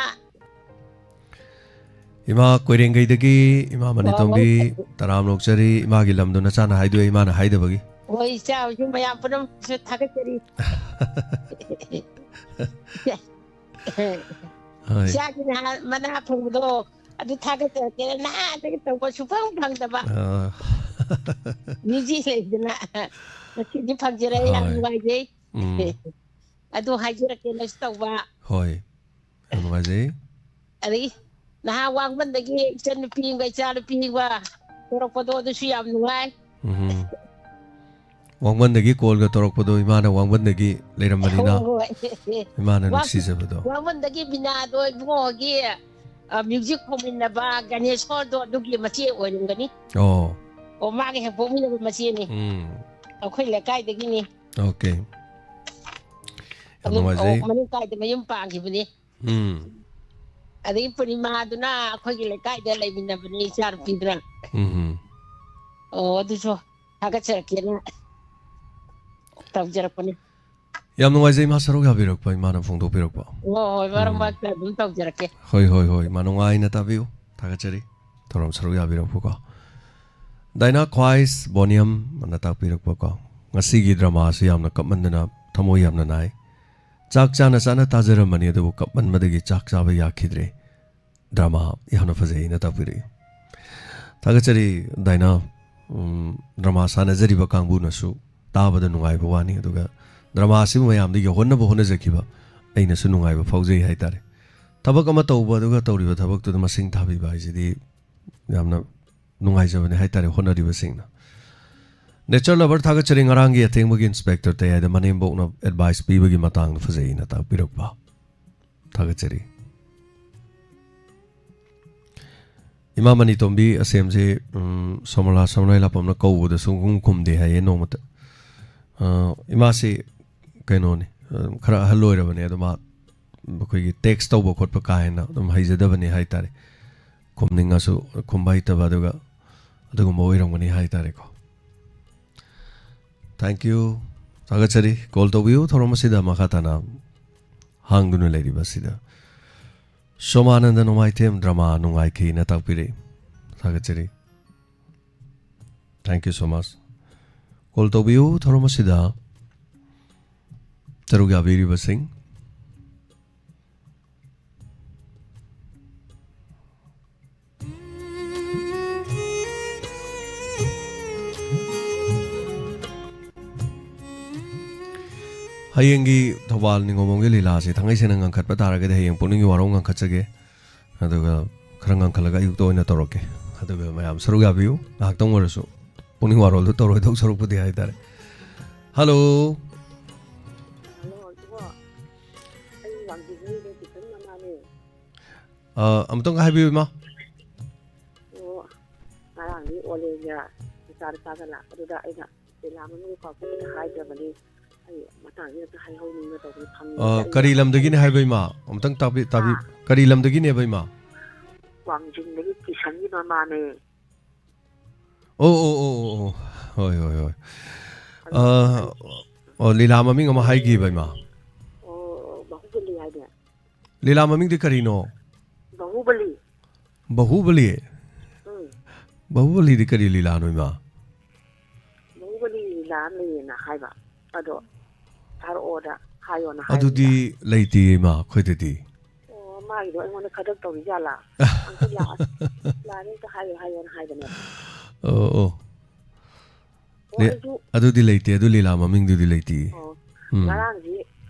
ꯏꯃꯥ ꯀꯣꯏꯔꯦꯡꯒꯩꯗꯒꯤ ꯏꯃꯥ ꯃꯅꯤꯇꯣꯝꯕꯤ, ꯍꯣꯏ꯫ ꯇꯔꯥꯝꯅ ꯑꯣꯛꯆꯔꯤ꯫ ꯏꯃꯥꯒꯤ ꯂꯝꯗꯣ ꯅꯆꯥꯅ ꯍꯥꯏꯗꯣꯛꯑꯦ, ꯏꯃꯥꯅ ꯍꯥꯏꯗꯕꯒꯤ꯫ ꯍꯣꯏ, ꯏꯆꯥ ꯍꯣꯏꯁꯨ ꯃꯌꯥꯝ ꯄꯨꯝꯅꯃꯛꯁꯨ ꯊꯥꯒꯠꯆꯔꯤ꯫ ꯍꯣꯏ꯫ ꯏꯆꯥꯒꯤ ꯅꯍꯥꯟ ꯃꯅꯥ ꯐꯪꯕꯗꯣ ꯑꯗꯨ ꯊꯥꯒꯠꯆꯔꯛꯀꯦꯅ ꯅꯍꯥꯟꯗꯒꯤ ꯇꯧꯕ ꯁꯨꯐꯪ ꯐꯪꯗꯕ꯫ ꯑꯥ, ꯃ꯭ꯌꯨꯖꯤꯛ ꯂꯩꯗꯅ ꯉꯁꯤꯗꯤ ꯐꯪꯖꯔꯦ, ꯌꯥꯝ ꯍꯣꯏ꯫ ꯅꯨꯡꯉꯥꯏꯖꯩ꯫ ꯎꯝ, ꯑꯗꯨ ꯍꯥꯏꯖꯔꯛꯀꯦꯅꯁꯨ ꯇꯧꯕ꯫ ꯍꯣꯏ꯫ ꯌꯥꯝ ꯅꯨꯡꯉꯥꯏꯖꯩ꯫ ꯑꯗꯒꯤ ꯅꯍꯥ ꯋꯥꯡꯃꯟꯗꯒꯤ ꯏꯆꯟꯅꯨꯄꯤ ꯑꯃꯒ ꯏꯆꯥꯅꯨꯄꯤ ꯑꯃꯒ ꯇꯧꯔꯛꯄꯗꯣ ꯑꯗꯨꯁꯨ ꯌꯥꯝ ꯅꯨꯡꯉꯥꯏ꯫ ꯎꯝ꯫ ꯋꯥꯡꯃꯟꯗꯒꯤ ꯀꯣꯜꯒ ꯇꯧꯔꯛꯄꯗꯣ ꯏꯃꯥꯅ ꯋꯥꯡꯃꯟꯗꯒꯤ ꯂꯩꯔꯝꯕꯅꯤꯅ ꯍꯣꯏ꯫ ꯏꯃꯥꯅ ꯋꯥ-, ꯅꯨꯡꯁꯤꯖꯕꯗꯣ꯫ ꯋꯥꯡꯃꯟꯗꯒꯤ ꯕꯤꯅꯥꯗꯣ ꯏꯕꯨꯡꯉꯣꯒꯤ, ꯑ, ꯃ꯭ꯌꯨꯖꯤꯛ ꯈꯣꯡꯃꯤꯟꯅꯕ ꯒꯅꯦꯁꯣꯔꯗꯣ ꯑꯗꯨꯒꯤ ꯃꯆꯦ ꯑꯣꯏꯔꯝꯒꯅꯤ꯫ ꯑꯣ꯫ ꯑꯣ, ꯃꯥꯒ ꯍꯦꯛ ꯄꯣꯛꯃꯤꯟꯅꯕ ꯃꯆꯦꯅꯤ꯫ ꯎꯝ꯫ ꯑꯩꯈꯣꯏ ꯂꯩꯀꯥꯏꯗꯒꯤꯅꯤ꯫ ꯑꯣꯀꯦ꯫ ꯌꯥꯝ ꯑꯗꯨꯝ, ꯅꯨꯡꯉꯥꯏꯖꯩ꯫ ꯑꯣ, ꯃꯅꯤꯡ ꯀꯥꯏꯗ ꯃꯌꯨꯝ ꯄꯥꯟꯈꯤꯕꯅꯤ꯫ ꯎꯝ꯫ ꯑꯗꯒꯤ ꯄꯨꯔꯅꯤꯃꯥꯗꯨꯅ ꯑꯩꯈꯣꯏꯒꯤ ꯂꯩꯀꯥꯏꯗ ꯂꯩꯃꯤꯟꯅꯕꯅꯤ, ꯏꯆꯥꯅꯨꯄꯤꯗꯨꯅ꯫ ꯎꯝ꯫ ꯑꯣ, ꯑꯗꯨꯁꯨ ꯊꯥꯒꯠꯆꯔꯛꯀꯦꯅ ꯇꯧꯖꯔꯛꯄꯅꯤ꯫ ꯌꯥꯝ ꯅꯨꯡꯉꯥꯏꯖꯩ ꯏꯃꯥ ꯁꯔꯨꯛ ꯌꯥꯕꯤꯔꯛꯄ, ꯏꯃꯥꯅ ꯐꯣꯡꯗꯣꯛꯄꯤꯔꯛꯄ꯫ ꯍꯣꯏ, ꯍꯣꯏ, ꯃꯔꯛ ꯎꯝ꯫ ꯃꯔꯛꯇ ꯑꯗꯨꯝ ꯇꯧꯖꯔꯛꯀꯦ꯫ ꯍꯣꯏ, ꯍꯣꯏ, ꯍꯣꯏ, ꯏꯃꯥ ꯅꯨꯡꯉꯥꯏꯅ ꯇꯥꯕꯤꯌꯨ꯫ ꯊꯥꯒꯠꯆꯔꯤ ꯊꯧꯔꯝ ꯁꯔꯨꯛ ꯌꯥꯕꯤꯔꯛꯄꯀꯣ꯫ ꯗꯥꯏꯅꯥ ꯈ꯭ꯋꯥꯏꯁ ꯕꯣꯅꯤꯌꯝ ꯑꯅ ꯇꯥꯛꯄꯤꯔꯛꯄꯀꯣ꯫ ꯉꯁꯤꯒꯤ ꯗ꯭ꯔꯃꯥꯁꯤ ꯌꯥꯝꯅ ꯀꯞꯃꯟꯗꯅ ꯊꯃꯣꯏ ꯌꯥꯝꯅ ꯅꯥꯏ꯫ ꯆꯥꯛ ꯆꯥꯅ ꯆꯥꯅ ꯇꯥꯖꯔꯝꯕꯅꯤ, ꯑꯗꯨꯕꯨ ꯀꯞꯃꯟꯕꯗꯒꯤ ꯆꯥꯛ ꯆꯥꯕ ꯌꯥꯈꯤꯗ꯭ꯔꯦ꯫ ꯗ꯭ꯔꯃꯥ ꯌꯥꯝꯅ ꯐꯖꯩꯅ ꯇꯥꯛꯄꯤꯔꯛꯏ꯫ ꯊꯥꯒꯠꯆꯔꯤ ꯗꯥꯏꯅꯥ꯫ ꯎꯝ, ꯗ꯭ꯔꯃꯥ ꯁꯥꯟꯅꯖꯔꯤꯕ ꯀꯥꯡꯕꯨꯅꯁꯨ ꯇꯥꯕꯗ ꯅꯨꯡꯉꯥꯏꯕ ꯋꯥꯅꯤ, ꯑꯗꯨꯒ ꯗ꯭ꯔꯃꯥ ꯑꯁꯤꯕꯨ ꯃꯌꯥꯝꯗ ꯌꯧꯍꯟꯅꯕ ꯍꯣꯠꯅꯖꯈꯤꯕ ꯑꯩꯅꯁꯨ ꯅꯨꯡꯉꯥꯏꯕ ꯐꯥꯎꯖꯩ ꯍꯥꯏꯇꯥꯔꯦ꯫ ꯊꯕꯛ ꯑꯃ ꯇꯧꯕ ꯑꯗꯨꯒ ꯇꯧꯔꯤꯕ ꯊꯕꯛꯇꯨꯗ ꯃꯁꯤꯡ ꯊꯥꯕꯤꯕ ꯍꯥꯏꯁꯤꯗꯤ ꯌꯥꯝꯅ ꯅꯨꯡꯉꯥꯏꯖꯕꯅꯤ ꯍꯥꯏꯇꯥꯔꯦ ꯍꯣꯠꯅꯔꯤꯕꯁꯤꯡꯅ꯫ ꯅꯦꯆꯔ ꯂꯚꯔ ꯊꯥꯒꯠꯆꯔꯤ, ꯉꯔꯥꯡꯒꯤ ꯑꯊꯦꯡꯕꯒꯤ ꯏꯟꯁꯄꯦꯛꯇꯔ ꯇꯌꯥꯏꯗ ꯃꯅꯦꯝꯕꯣꯛꯅ ꯑꯦꯗꯚꯥꯏꯁ ꯄꯤꯕꯒꯤ ꯃꯇꯥꯡꯗ ꯐꯖꯩꯅ ꯇꯥꯛꯄꯤꯔꯛꯄ꯫ ꯊꯥꯒꯠꯆꯔꯤ꯫ ꯏꯃꯥ ꯃꯅꯤꯇꯣꯝꯕꯤ ꯑꯁꯦꯝꯁꯦ, ꯎꯝ, ꯁꯣꯃꯣꯂꯥ ꯁꯣꯃꯣꯂꯥꯏ ꯂꯥꯄꯝꯅ ꯀꯧꯕꯗ ꯁꯨꯡꯈꯨꯝ ꯈꯨꯝꯗꯦ ꯍꯥꯏꯌꯦ ꯅꯣꯡꯃꯇ꯫ ꯑ, ꯏꯃꯥꯁꯤ ꯀꯩꯅꯣꯅꯤ, ꯑ, ꯈꯔ ꯑꯍꯜ ꯑꯣꯏꯔꯕꯅꯦ, ꯑꯗꯣ ꯃꯥ ꯑꯩꯈꯣꯏꯒꯤ ꯇꯦꯛꯁ ꯇꯧꯕ ꯈꯣꯠꯄ ꯀꯥ ꯍꯦꯟꯅ ꯑꯗꯨꯝ ꯍꯩꯖꯗꯕꯅꯤ ꯍꯥꯏꯇꯥꯔꯦ꯫ ꯈꯨꯝꯅꯤꯡꯉꯁꯨ ꯈꯨꯝꯕ ꯍꯩꯇꯕ, ꯑꯗꯨꯒ ꯑꯗꯨꯒꯨꯝꯕ ꯑꯣꯏꯔꯝꯒꯅꯤ ꯍꯥꯏꯇꯥꯔꯦꯀꯣ꯫ Thank you꯫ ꯊꯥꯒꯠꯆꯔꯤ꯫ ꯀꯣꯜ ꯇꯧꯕꯤꯌꯨ ꯊꯧꯔꯝ ꯑꯁꯤꯗ ꯃꯈꯥ ꯇꯥꯅ ꯍꯥꯡꯗꯨꯅ ꯂꯩꯔꯤꯕ ꯑꯁꯤꯗ꯫ ꯁꯣꯃꯥꯅꯟꯗ ꯅꯣꯡꯃꯥꯏꯊꯦꯝ ꯗ꯭ꯔꯃꯥ ꯅꯨꯡꯉꯥꯏꯈꯤꯅ ꯇꯥꯛꯄꯤꯔꯛꯏ꯫ ꯊꯥꯒꯠꯆꯔꯤ꯫ Thank you so much꯫ Call ꯇꯧꯕꯤꯌꯨ ꯊꯧꯔꯝ ꯑꯁꯤꯗ ꯁꯔꯨꯛ ꯌꯥꯕꯤꯔꯤꯕꯁꯤꯡ꯫ ꯍꯌꯦꯡꯒꯤ ꯊꯧꯕꯥꯜ ꯅꯤꯉꯣꯝꯕꯝꯒꯤ ꯂꯤꯂꯥꯁꯦ ꯊꯥꯡꯒꯩ ꯁꯦꯡꯅ ꯉꯪꯈꯠꯄ ꯇꯥꯔꯒꯗꯤ ꯍꯌꯦꯡ ꯄꯨꯛꯅꯤꯡꯒꯤ ꯋꯥꯔꯣꯜ ꯉꯪꯈꯠꯆꯒꯦ꯫ ꯑꯗꯨꯒ ꯈꯔ ꯉꯪꯈꯠꯂꯒ ꯑꯌꯨꯛꯇ ꯑꯣꯏꯅ ꯇꯧꯔꯛꯀꯦ꯫ ꯑꯗꯨꯒ ꯃꯌꯥꯝ ꯁꯔꯨꯛ ꯌꯥꯕꯤꯌꯨ, ꯉꯥꯏꯍꯥꯛꯇꯪ ꯑꯣꯏꯔꯁꯨ꯫ ꯄꯨꯛꯅꯤꯡ ꯋꯥꯔꯣꯜꯗꯨ ꯇꯧꯔꯣꯏꯗꯧ ꯁꯔꯨꯛꯄꯨꯗꯤ ꯍꯥꯏꯇꯥꯔꯦ꯫ ꯍꯜꯂꯣ꯫ ꯍꯜꯂꯣ, ꯁꯤꯕꯣ꯫ ꯑꯩ ꯋꯥꯡꯖꯤꯡꯗꯩꯅꯦ, ꯀꯤꯁꯟ ꯃꯃꯥꯅꯦ꯫ ꯑ, ꯑꯃꯨꯛꯇꯪ ꯍꯥꯏꯕꯤꯌꯨ, ꯏꯃꯥ꯫ ꯑꯣ, ꯉꯔꯥꯡꯗꯤ ꯑꯣꯂꯦꯟꯒ ꯃꯆꯥꯅꯨꯄꯥꯒ ꯂꯥꯛꯄꯗꯨꯗ ꯑꯩꯅ ꯂꯤꯂꯥ ꯃꯃꯤꯡ ꯀꯥꯎꯊꯣꯛꯇꯅ ꯍꯥꯏꯗ꯭ꯔꯕꯅꯤ꯫ ꯑꯩ ꯃꯇꯥꯡꯁꯤꯗ ꯑꯝꯇ ꯍꯥꯏꯍꯧꯅꯤꯡꯕ ꯇꯧꯕꯅꯤ, ꯐꯪꯉꯤꯉꯩꯗ ꯑ, ꯑꯩ ꯀꯔꯤ ꯌꯥꯝ ꯂꯝꯗꯒꯤꯅꯦ ꯍꯥꯏꯕ, ꯏꯃꯥ? ꯑꯃꯨꯛꯇꯪ ꯇꯥꯛꯄꯤ-, ꯇꯥꯕꯤ-, ꯍꯥ? ꯀꯔꯤ ꯂꯝꯗꯒꯤꯅꯦꯕ, ꯏꯃꯥ? ꯋꯥꯡꯖꯤꯡꯗꯒꯤ ꯀꯤꯁꯟꯒꯤ ꯃꯃꯥꯅꯦ꯫ ꯑꯣ, ꯑꯣ, ꯑꯣ, ꯑꯣ, ꯑꯣ꯫ ꯍꯣꯏ, ꯍꯣꯏ, ꯍꯣꯏ꯫ ꯑꯗꯣ ꯑ, ꯑꯣ, ꯂꯤꯂꯥ ꯃꯃꯤꯡ ꯑꯃ ꯍꯥꯏꯈꯤꯕ, ꯏꯃꯥ꯫ ꯑꯣ, ꯕꯥꯍꯨꯕꯂꯤ ꯍꯥꯏꯅꯦ꯫ ꯂꯤꯂꯥ ꯃꯃꯤꯡꯗꯤ ꯀꯔꯤꯅꯣ? ꯕꯥꯍꯨꯕꯂꯤ꯫ ꯕꯥꯍꯨꯕꯂꯤ? ꯎꯝ꯫ ꯕꯥꯍꯨꯕꯂꯤꯗꯤ ꯀꯔꯤ ꯂꯤꯂꯥꯅꯣ, ꯏꯃꯥ? ꯕꯥꯍꯨꯕꯂꯤ ꯂꯤꯂꯥ ꯑꯃ ꯂꯩꯌꯦꯅ ꯍꯥꯏꯕ꯫ ꯑꯗꯣ ꯊꯥꯔꯛꯑꯣꯗ ꯍꯥꯏꯌꯣꯅ ꯍꯥꯏꯕꯅꯤꯗ꯫ ꯑꯗꯨꯗꯤ ꯂꯩꯇꯦ, ꯏꯃꯥ, ꯑꯩꯈꯣꯏꯗꯗꯤ꯫ ꯑꯣ, ꯃꯥꯒꯤꯗꯣ ꯑꯩꯉꯣꯟꯗ ꯈꯗ꯭ꯔꯛ ꯇꯧꯔꯤ ꯖꯥꯠꯂꯥ? ꯑꯝꯇ ꯂꯥꯛꯑ-, ꯂꯥꯛꯑꯗꯤ ꯑꯝꯇ ꯍꯥꯏꯌꯣ, ꯍꯥꯏꯌꯣꯅ ꯍꯥꯏꯕꯅꯦ꯫ ꯑꯣ, ꯑꯣ꯫ ꯑꯣ, ꯂꯤ-, ꯑꯩꯁꯨ ꯑꯗꯨꯗꯤ ꯂꯩꯇꯦ, ꯑꯗꯨ ꯂꯤꯂꯥ ꯃꯃꯤꯡꯗꯨꯗꯤ ꯂꯩꯇꯦ꯫ ꯑꯣ, ꯎꯝ꯫ ꯉꯔꯥꯡꯗꯤ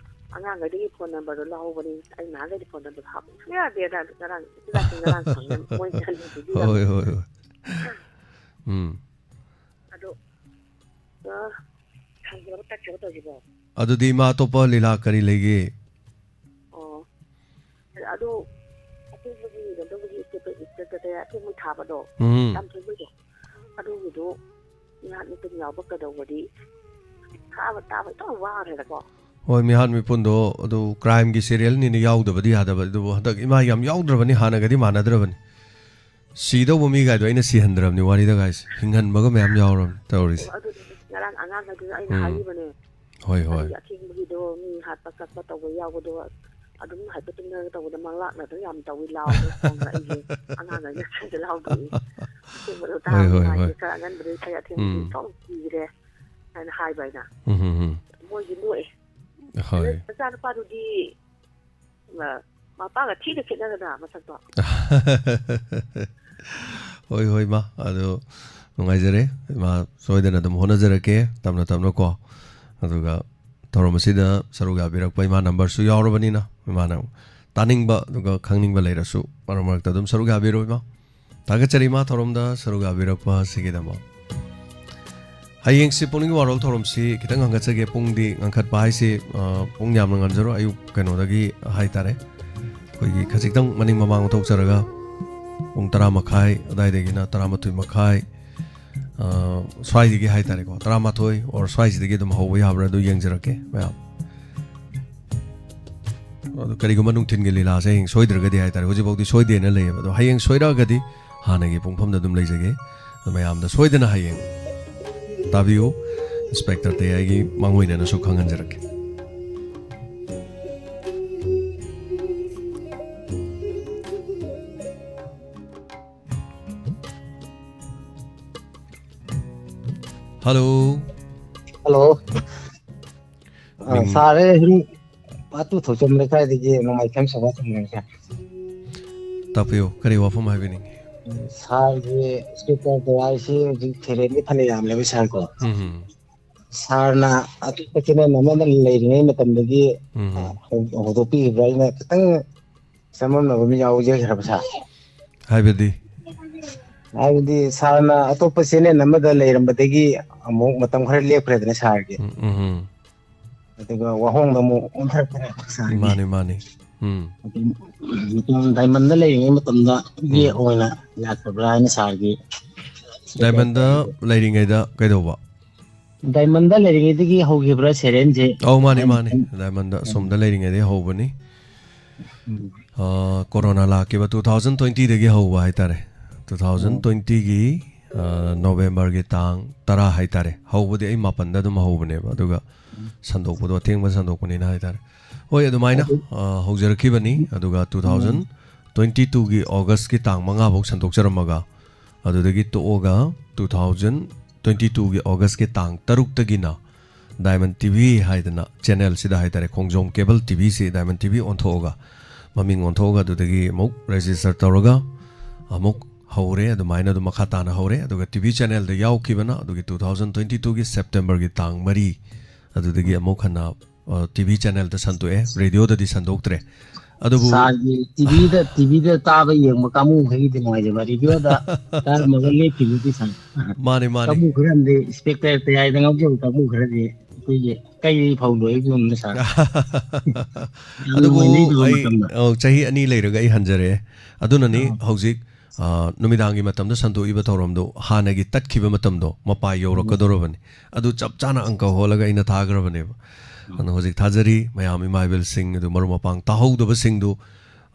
ꯑꯉꯥꯡꯈꯩꯗꯒꯤ ꯐꯣꯟ ꯅꯝꯕꯔꯗꯣ ꯂꯧꯍꯧꯕꯅꯤ꯫ ꯑꯩ ꯅꯍꯥꯟꯈꯩꯗꯤ ꯐꯣꯟ ꯅꯝꯕꯔ ꯍꯥꯞꯄ ꯁꯨꯡꯌꯥ ꯌꯥꯗꯦꯗ꯫ ꯉꯔꯥꯡ, ꯎꯆꯤꯟ ꯅꯥꯆꯤꯟ ꯉꯔꯥꯡ ꯐꯪꯉꯦ꯫ ꯃꯣꯏ ꯑꯅꯤꯗꯨꯗꯤ ꯍꯣꯏ, ꯍꯣꯏ, ꯍꯣꯏ꯫ ꯎꯝ꯫ ꯑꯗꯣ, ꯑ, ꯊꯝꯈ꯭ꯔꯕ ꯇꯠꯈ꯭ꯔꯕ ꯇꯧꯁꯤꯕꯣ? ꯑꯗꯨꯗꯤ ꯏꯃꯥ, ꯑꯇꯣꯞꯄ ꯂꯤꯂꯥ ꯀꯔꯤ ꯂꯩꯒꯦ? ꯑꯣ꯫ ꯑꯗꯨ ꯑꯊꯦꯡꯕꯒꯤ, ꯀꯩꯅꯣ ꯇꯧꯕꯒꯤ ꯏꯁꯇꯦꯇ-, ꯏꯁꯇꯦꯇꯁꯇ ꯑꯊꯦꯡꯕ ꯊꯥꯕꯗꯣ, ꯎꯝ꯫ ꯌꯥꯝ ꯊꯦꯡꯕꯩꯗꯣ, ꯑꯗꯨꯒꯤꯗꯣ ꯃꯤꯍꯥꯠ ꯃꯤꯄꯨꯟ ꯌꯥꯎꯕ ꯀꯩꯗꯧꯕꯗꯤ ꯊꯥꯕ ꯇꯥꯕ ꯏꯇꯧ ꯋꯥꯈ꯭ꯔꯦꯗꯀꯣ꯫ ꯍꯣꯏ, ꯃꯤꯍꯥꯠ ꯃꯤꯄꯨꯟꯗꯣ ꯑꯗꯨ ꯀ꯭ꯔꯥꯏꯝꯒꯤ ꯁꯦꯔꯤꯌꯦꯜꯅꯤꯅ ꯌꯥꯎꯗꯕꯗꯤ ꯌꯥꯗꯕ꯫ ꯑꯗꯨꯕꯨ ꯍꯟꯗꯛ ꯏꯃꯥ ꯌꯥꯝ ꯌꯥꯎꯗ꯭ꯔꯕꯅꯤ, ꯍꯥꯟꯅꯒꯗꯤ ꯃꯥꯟꯅꯗ꯭ꯔꯕꯅꯤ꯫ ꯁꯤꯗꯧꯕ ꯃꯤꯒꯥꯏꯗꯣ ꯑꯩꯅ ꯁꯤꯍꯟꯗ꯭ꯔꯕꯅꯤ ꯋꯥꯔꯤꯗ, ꯒꯥꯏꯁ꯫ ꯍꯤꯡꯍꯟꯕꯒ ꯃꯌꯥꯝ ꯌꯥꯎꯔꯕꯅꯤ ꯇꯧꯔꯤꯁꯦ꯫ ꯑꯣ, ꯑꯗꯨꯗꯤ ꯉꯔꯥꯡ ꯑꯉꯥꯡꯈꯩꯗꯨꯅ ꯑꯩꯅ ꯎꯝ꯫ ꯍꯥꯏꯈꯤꯕꯅꯦ꯫ ꯍꯣꯏ, ꯍꯣꯏ꯫ ꯑꯩ ꯑꯊꯦꯡꯕꯒꯤꯗꯣ ꯃꯤ ꯍꯥꯠꯄ ꯀꯛꯄ ꯇꯧꯕ ꯌꯥꯎꯕꯗꯣ ꯑꯗꯨꯝ ꯍꯥꯏꯐꯦꯠ ꯇꯨꯝꯅꯔꯒ ꯇꯧꯕꯗ ꯃꯪꯂꯥꯛꯅꯗꯅ ꯌꯥꯝ ꯇꯧꯋꯤ ꯂꯥꯎꯕ ꯈꯣꯡꯕ ꯑꯩꯁꯦ ꯑꯉꯥꯡꯈꯩꯅ ꯁꯤꯗ ꯂꯥꯎꯗꯣꯛꯏ꯫ ꯑꯊꯦꯡꯕꯗꯣ ꯍꯣꯏ, ꯇꯥꯕ ꯍꯣꯏ, ꯅꯨꯡꯉꯥꯏꯇꯦ꯫ ꯍꯣꯏ꯫ ꯈꯔ ꯑꯉꯟꯕꯗꯤ ꯐꯩ, ꯑꯊꯦꯡꯕꯗꯤ ꯎꯝ꯫ ꯁꯨꯝ ꯀꯤꯈ꯭ꯔꯦ ꯍꯥꯏꯅ ꯍꯥꯏꯕ ꯑꯩꯅ꯫ ꯎꯝ, ꯎꯝ, ꯎꯝ꯫ ꯃꯣꯏꯁꯨ ꯅꯣꯛꯑꯦ꯫ ꯍꯣꯏ꯫ ꯑꯗ ꯃꯆꯥꯅꯨꯄꯥꯗꯨꯗꯤ ꯃ-, ꯃꯄꯥꯒ ꯊꯤꯅ ꯈꯦꯠꯅꯒꯗ꯭ꯔꯥ ꯃꯁꯛꯇꯣ? ꯍꯣꯏ, ꯍꯣꯏ, ꯏꯃꯥ꯫ ꯑꯗꯣ ꯅꯨꯡꯉꯥꯏꯖꯔꯦ꯫ ꯏꯃꯥ ꯁꯣꯏꯗꯅ ꯑꯗꯨꯝ ꯍꯣꯠꯅꯖꯔꯛꯀꯦ, ꯇꯞꯅ ꯇꯞꯅ ꯀꯣ꯫ ꯑꯗꯨꯒ ꯊꯧꯔꯝ ꯑꯁꯤꯗ ꯁꯔꯨꯛ ꯌꯥꯕꯤꯔꯛꯄ ꯏꯃꯥ ꯅꯝꯕꯔꯁꯨ ꯌꯥꯎꯔꯕꯅꯤꯅ, ꯏꯃꯥꯅ ꯇꯥꯅꯤꯡꯕ ꯑꯗꯨꯒ ꯈꯪꯅꯤꯡꯕ ꯂꯩꯔꯁꯨ ꯃꯔꯛ ꯃꯔꯛꯇ ꯑꯗꯨꯝ ꯁꯔꯨꯛ ꯌꯥꯕꯤꯔꯣ ꯏꯃꯥ꯫ ꯊꯥꯒꯠꯆꯔꯤ ꯏꯃꯥ, ꯊꯧꯔꯝꯗ ꯁꯔꯨꯛ ꯌꯥꯕꯤꯔꯛꯄ ꯑꯁꯤꯒꯤꯗꯃꯛ꯫ ꯍꯌꯦꯡꯁꯤ ꯄꯨꯛꯅꯤꯡꯒꯤ ꯋꯥꯔꯣꯜ ꯊꯧꯔꯝꯁꯤ ꯈꯤꯇꯪ ꯉꯟꯈꯠꯆꯒꯦ꯫ ꯄꯨꯡꯗꯤ ꯉꯟꯈꯠꯄ ꯍꯥꯏꯁꯤ, ꯑ, ꯄꯨꯡ ꯌꯥꯝꯅ ꯉꯟꯖꯔꯣꯏ꯫ ꯑꯌꯨꯛ ꯀꯩꯅꯣꯗꯒꯤ ꯍꯥꯏꯇꯥꯔꯦ, ꯑꯩꯈꯣꯏꯒꯤ ꯈꯖꯤꯛꯇꯪ ꯃꯅꯤꯡ ꯃꯃꯥꯡ ꯑꯣꯟꯊꯣꯛꯆꯔꯒ ꯄꯨꯡ ꯇꯔꯥ ꯃꯈꯥꯏ ꯑꯗꯨꯋꯥꯏꯗꯒꯤꯅ ꯇꯔꯥꯃꯥꯊꯣꯏ ꯃꯈꯥꯏ, ꯑ, ꯁ꯭ꯋꯥꯏꯗꯒꯤ ꯍꯥꯏꯇꯥꯔꯦꯀꯣ, ꯇꯔꯥꯃꯥꯊꯣꯏ ꯑꯣꯔ ꯁ꯭ꯋꯥꯏꯁꯤꯗꯒꯤ ꯑꯗꯨꯝ ꯍꯧꯕ ꯌꯥꯕ꯭ꯔꯥ ꯑꯗꯨ ꯌꯦꯡꯖꯔꯛꯀꯦ ꯃꯌꯥꯝ꯫ ꯑꯗꯨ ꯀꯔꯤꯒꯨꯝꯕ ꯅꯨꯡꯊꯤꯟꯒꯤ ꯂꯤꯂꯥꯁꯦ ꯍꯌꯦꯡ ꯁꯣꯏꯗ꯭ꯔꯒꯗꯤ ꯍꯥꯏꯇꯥꯔꯦ, ꯍꯧꯖꯤꯛꯐꯥꯎꯗꯤ ꯁꯣꯏꯗꯦꯅ ꯂꯩꯌꯦꯕ, ꯑꯗꯣ ꯍꯌꯦꯡ ꯁꯣꯏꯔꯛꯑꯒꯗꯤ ꯍꯥꯟꯅꯒꯤ ꯄꯨꯡꯐꯝꯗ ꯑꯗꯨꯝ ꯂꯩꯖꯒꯦ꯫ ꯑꯗꯣ ꯃꯌꯥꯝꯗ ꯁꯣꯏꯗꯅ ꯍꯌꯦꯡ ꯇꯥꯕꯤꯌꯨ꯫ ꯏꯟꯁꯄꯦꯛꯇꯔ ꯇꯌꯥꯏꯒꯤ ꯃꯥꯡꯑꯣꯏꯅꯅꯁꯨ ꯈꯪꯍꯟꯖꯔꯛꯀꯦ꯫ ꯍꯜꯂꯣ꯫ ꯍꯜꯂꯣ꯫ ꯑ, ꯃꯤꯡ? ꯁꯥꯔ, ꯑꯩ ꯁꯨꯝ ꯄꯥꯠꯇꯨ ꯊꯣꯛꯆꯝ ꯂꯩꯀꯥꯏꯗꯒꯤ ꯅꯣꯡꯃꯥꯏꯊꯦꯝ ꯁꯒꯣꯜ ꯊꯝꯖꯝ ꯁꯥꯔ꯫ ꯇꯥꯛꯄꯤꯌꯨ, ꯀꯔꯤ ꯋꯥꯐꯝ ꯍꯥꯏꯕꯤꯅꯤꯡꯉꯤ? ꯁꯥꯔꯒꯤ ꯏꯟꯁꯄꯦꯛꯇꯔ ꯇꯌꯥꯏꯁꯤ ꯍꯧꯖꯤꯛ ꯊꯣꯏꯔꯦꯟꯒꯤ ꯐꯅ ꯌꯥꯝꯂꯦꯕ ꯁꯥꯔꯀꯣ꯫ ꯎꯝ꯫ ꯁꯥꯔꯅ ꯑꯇꯣꯞꯄ ꯆꯦꯅꯦꯜ ꯑꯃꯗ ꯂꯩꯔꯤꯉꯩ ꯃꯇꯝꯗꯒꯤ, ꯎꯝ꯫ ꯑ, ꯍꯧ-, ꯍꯧꯗꯣꯛꯄꯤꯈꯤꯕ꯭ꯔꯥ? ꯑꯩꯅ ꯈꯤꯇꯪ ꯆꯃꯝꯅꯕ ꯑꯃ ꯌꯥꯎꯖꯈ꯭ꯔꯕ ꯁꯥꯔ꯫ ꯍꯥꯏꯕꯗꯤ? ꯍꯥꯏꯕꯗꯤ ꯁꯥꯔꯅ ꯑꯇꯣꯞꯄ ꯆꯦꯅꯦꯜ ꯑꯃꯗ ꯂꯩꯔꯝꯕꯗꯒꯤ ꯑꯃꯨꯛ ꯃꯇꯝ ꯈꯔ ꯂꯦꯞꯈ꯭ꯔꯦꯗꯅ ꯁꯥꯔꯒꯤ꯫ ꯎꯝ, ꯎꯝ, ꯎꯝ꯫ ꯑꯗꯨꯒ ꯋꯥꯍꯣꯡꯗ ꯑꯃꯨꯛ ꯑꯣꯟꯊꯔꯛꯄꯅꯦꯕ ꯁꯥꯔꯒꯤ꯫ ꯃꯥꯅꯤ, ꯃꯥꯅꯤ꯫ ꯎꯝ꯫ ꯑꯗꯨꯝ ꯗꯥꯏꯃꯟꯗ ꯂꯩꯔꯤꯉꯩ ꯃꯇꯝꯗꯒꯤ ꯎꯝ꯫ ꯑꯣꯏꯅ ꯂꯥꯛꯇꯕ꯭ꯔꯥ ꯍꯥꯏꯅ ꯁꯥꯔꯒꯤ ꯗꯥꯏꯃꯟꯗ ꯂꯩꯔꯤꯉꯩꯗ ꯀꯩꯗꯧꯕ? ꯗꯥꯏꯃꯟꯗ ꯂꯩꯔꯤꯉꯩꯗꯒꯤ ꯍꯧꯈꯤꯕ꯭ꯔꯥ ꯁꯦꯔꯦꯟꯁꯦ? ꯑꯧ, ꯃꯥꯅꯤ, ꯍꯥꯏꯅ ꯃꯥꯅꯤ꯫ ꯈꯟ-, ꯗꯥꯏꯃꯟꯗ ꯎꯝ꯫ ꯑꯁꯣꯝꯗ ꯂꯩꯔꯤꯉꯩꯗꯒꯤ ꯍꯧꯕꯅꯤ꯫ ꯎꯝ꯫ ꯑ, ꯀꯣꯔꯣꯅꯥ ꯂꯥꯛꯈꯤꯕ two thousand twenty ꯗꯒꯤ ꯍꯧꯕ ꯍꯥꯏꯇꯥꯔꯦ꯫ ꯎꯝ꯫ Two thousand twenty ꯒꯤ, ꯑ, ꯅꯣꯕꯦꯝꯕꯔꯒꯤ ꯇꯥꯡ ꯇꯔꯥ ꯍꯥꯏꯇꯥꯔꯦ꯫ ꯍꯧꯕꯗꯤ ꯑꯩ ꯃꯥꯄꯟꯗ ꯑꯗꯨꯝ ꯍꯧꯕꯅꯦꯕ, ꯑꯗꯨꯒ ꯎꯝ꯫ ꯁꯟꯗꯣꯛꯄꯗꯣ ꯑꯊꯦꯡꯕ ꯁꯟꯗꯣꯛꯄꯅꯤꯅ ꯍꯥꯏꯇꯥꯔꯦ꯫ ꯍꯣꯏ, ꯑꯗꯨꯃꯥꯏꯅ, ꯑꯗꯨ ꯑ, ꯍꯧꯖꯔꯛꯈꯤꯕꯅꯤ꯫ ꯑꯗꯨꯒ ꯎꯝ꯫ two thousand twenty two ꯒꯤ August ꯀꯤ ꯇꯥꯡ ꯃꯉꯥ ꯐꯥꯎ ꯁꯟꯗꯣꯛꯆꯔꯝꯃꯒ, ꯑꯗꯨꯗꯒꯤ ꯇꯣꯛꯑꯒ two thousand twenty two ꯒꯤ August ꯀꯤ ꯇꯥꯡ ꯇꯔꯨꯛꯇꯒꯤꯅ Diamond T V ꯍꯥꯏꯗꯅ ꯆꯦꯅꯦꯜꯁꯤꯗ ꯍꯥꯏꯇꯥꯔꯦ, ꯈꯣꯡꯖꯣꯝ ꯀꯦꯕꯜ T V ꯁꯤ Diamond T V ꯑꯣꯟꯊꯣꯛꯑꯒ, ꯃꯃꯤꯡ ꯑꯣꯟꯊꯣꯛꯑꯒ, ꯑꯗꯨꯗꯒꯤ ꯑꯃꯨꯛ ꯔꯦꯖꯤꯁꯇꯔ ꯇꯧꯔꯒ ꯑꯃꯨꯛ ꯍꯧꯔꯦ꯫ ꯑꯗꯨꯃꯥꯏꯅ ꯑꯗꯨꯝ ꯃꯈꯥ ꯇꯥꯅ ꯍꯧꯔꯦ꯫ ꯑꯗꯨꯒ ꯇꯤ ꯚꯤ ꯆꯦꯅꯦꯜꯗ ꯌꯥꯎꯈꯤꯕꯅ ꯑꯗꯨꯒꯤ two thousand twenty two ꯒꯤ September ꯒꯤ ꯇꯥꯡ ꯃꯔꯤ, ꯑꯗꯨꯗꯒꯤ ꯑꯃꯨꯛ ꯍꯟꯅ ꯇꯤꯚꯤ ꯆꯦꯅꯦꯜꯗ ꯁꯟꯗꯣꯛꯑꯦ, ꯔꯦꯗꯤꯑꯣꯗꯗꯤ ꯁꯟꯗꯣꯛꯇ꯭ꯔꯦ꯫ ꯑꯗꯨꯕꯨ ꯁꯥꯔꯒꯤ ꯇꯤꯚꯤꯗ ꯇꯤꯚꯤꯗ ꯇꯥꯕ ꯌꯦꯡꯕ ꯀꯥꯡꯕꯨꯈꯩꯒꯤꯗꯤ ꯅꯨꯡꯉꯥꯏꯖꯕ, ꯔꯦꯗꯤꯑꯣꯗ ꯇꯥꯔꯝꯃꯒ ꯂꯦꯞꯈꯤꯕꯗꯨꯗꯤ ꯁꯥꯔ꯫ ꯃꯥꯅꯦ ꯃꯥꯅꯦ꯫ ꯀꯥꯡꯕꯨ ꯈꯔ ꯑꯃꯗꯤ ꯏꯁꯄꯦꯛꯇꯔ ꯇꯌꯥꯏꯗ ꯉꯥꯎꯖꯕ ꯀꯥꯡꯕꯨ ꯈꯔꯗꯤ ꯑꯩꯈꯣꯏꯒꯤ ꯀꯩ ꯐꯧꯗꯣ ꯑꯩ ꯌꯨꯝꯗ ꯁꯥꯔ꯫ ꯌꯥꯝ ꯑꯗꯨꯕꯨ ꯅꯨꯡꯉꯥꯏꯅꯩ ꯑꯗꯨꯒ ꯑꯩ ꯃꯇꯝꯗ꯫ ꯑ, ꯆꯍꯤ ꯑꯅꯤ ꯂꯩꯔꯒ ꯑꯩ ꯍꯟꯖꯔꯛꯑꯦ꯫ ꯑꯗꯨꯅꯅꯤ ꯑꯥ꯫ ꯍꯧꯖꯤꯛ ꯑ, ꯅꯨꯃꯤꯗꯥꯡꯒꯤ ꯃꯇꯝꯗ ꯁꯟꯗꯣꯛꯏꯕ ꯊꯧꯔꯝꯗꯣ ꯍꯥꯟꯅꯒꯤ ꯇꯠꯈꯤꯕ ꯃꯇꯝꯗꯣ ꯃꯄꯥ ꯌꯧꯔꯛꯀꯗꯧꯔꯕꯅꯤ꯫ ꯑꯗꯨ ꯆꯞ ꯆꯥꯅ ꯑꯪꯀ ꯍꯣꯜꯂꯒ ꯑꯩꯅ ꯊꯥꯈ꯭ꯔꯕꯅꯦꯕ꯫ ꯑꯗꯨꯅ ꯍꯧꯖꯤꯛ ꯊꯥꯖꯔꯤ ꯃꯌꯥꯝ ꯏꯃꯥ ꯏꯕꯦꯜꯁꯤꯡ ꯑꯗꯨ ꯃꯔꯨꯞ ꯃꯄꯥꯡ ꯇꯥꯍꯧꯗꯕꯁꯤꯡꯗꯨ,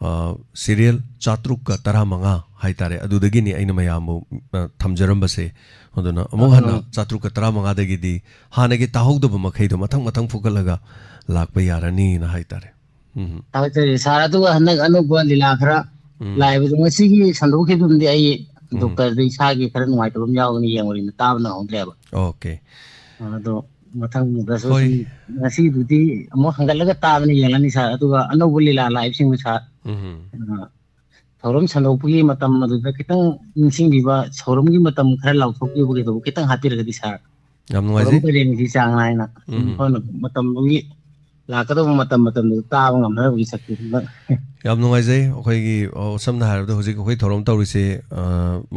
ꯑ, ꯁꯤꯔꯤꯌꯦꯜ ꯆꯥꯇ꯭ꯔꯨꯛꯀ ꯇꯔꯥꯃꯉꯥ ꯍꯥꯏꯇꯥꯔꯦ, ꯑꯗꯨꯗꯒꯤꯅꯤ ꯑꯩꯅ ꯃꯌꯥꯝꯕꯨ, ꯑ, ꯊꯝꯖꯔꯝꯕꯁꯦ꯫ ꯑꯗꯨꯅ ꯑꯃꯨꯛ ꯍꯟꯅ ꯑꯥ꯫ ꯆꯥꯇ꯭ꯔꯨꯛꯀ ꯇꯔꯥꯃꯉꯥꯗꯒꯤꯗꯤ ꯍꯥꯟꯅꯒꯤ ꯇꯥꯍꯧꯗꯕ ꯃꯈꯩꯗꯣ ꯃꯊꯪ ꯃꯊꯪ ꯐꯨꯒꯠꯂꯒ ꯂꯥꯛꯄ ꯌꯥꯔꯅꯤꯅ ꯍꯥꯏꯇꯥꯔꯦ꯫ ꯎꯝ꯫ ꯊꯥꯒꯠꯆꯔꯤ ꯁꯥꯔ꯫ ꯑꯗꯨꯒ ꯍꯟꯗꯛ ꯑꯅꯧꯕ ꯂꯤꯂꯥ ꯈꯔ ꯎꯝ꯫ ꯂꯥꯛꯑꯦꯕꯗꯣ, ꯉꯁꯤꯒꯤ ꯁꯟꯗꯣꯛꯈꯤꯕꯗꯨꯝꯗꯤ ꯑꯩ ꯎꯝ꯫ ꯗꯣꯛꯇꯔꯗ ꯏꯁꯥꯒꯤ ꯈꯔ ꯅꯨꯡꯉꯥꯏꯇꯕ ꯑꯃ ꯌꯥꯎꯗꯅ ꯌꯦꯡꯉꯨꯔꯤꯅ ꯇꯥꯕ ꯅꯪꯍꯧꯗ꯭ꯔꯦꯕ꯫ ꯑꯣꯀꯦ꯫ ꯑꯗꯣ ꯃꯊꯪꯗꯁꯨ ꯍꯣꯏ꯫ ꯁꯨꯝ ꯉꯁꯤꯗꯨꯗꯤ ꯑꯃꯨꯛ ꯍꯟꯒꯠꯂꯒ ꯇꯥꯕꯅ ꯌꯦꯡꯉꯅꯤ ꯁꯥꯔ꯫ ꯑꯗꯨꯒ ꯑꯅꯧꯕ ꯂꯤꯂꯥ ꯂꯥꯛꯏꯕꯁꯤꯡꯗꯨ ꯁꯥꯔ, ꯎꯝ꯫ ꯑ, ꯊꯧꯔꯝ ꯁꯟꯗꯣꯛꯄꯒꯤ ꯃꯇꯝ ꯑꯗꯨꯗ ꯈꯤꯇꯪ ꯅꯤꯡꯁꯤꯡꯕꯤꯕ, ꯊꯧꯔꯝꯒꯤ ꯃꯇꯝ ꯈꯔ ꯂꯥꯎꯊꯣꯛꯄꯤꯕ ꯀꯩꯗꯧꯕ ꯈꯤꯇꯪ ꯍꯥꯞꯄꯤꯔꯒꯗꯤ ꯁꯥꯔ꯫ ꯌꯥꯝ ꯊꯧꯔꯝ ꯅꯨꯡꯉꯥꯏꯖꯩ꯫ ꯄꯔꯦꯡꯁꯤ ꯆꯥꯡ ꯅꯥꯏꯅ ꯁꯨꯝ ꯎꯝ꯫ ꯑꯩꯈꯣꯏꯅ ꯃꯇꯝꯗꯨꯒꯤ ꯂꯥꯛꯀꯗꯧꯕ ꯃꯇꯝ ꯃꯇꯝꯗꯨꯗ ꯇꯥꯕ ꯉꯝꯅꯕꯒꯤ ꯁꯛꯇꯤ ꯈꯤꯇꯪ꯫ ꯌꯥꯝ ꯅꯨꯡꯉꯥꯏꯖꯩ꯫ ꯑꯩꯈꯣꯏꯒꯤ, ꯑ, ꯁꯝꯅ ꯍꯥꯏꯔꯕꯗ ꯍꯧꯖꯤꯛ ꯑꯩꯈꯣꯏ ꯊꯧꯔꯝ ꯇꯧꯔꯤꯁꯦ, ꯑ,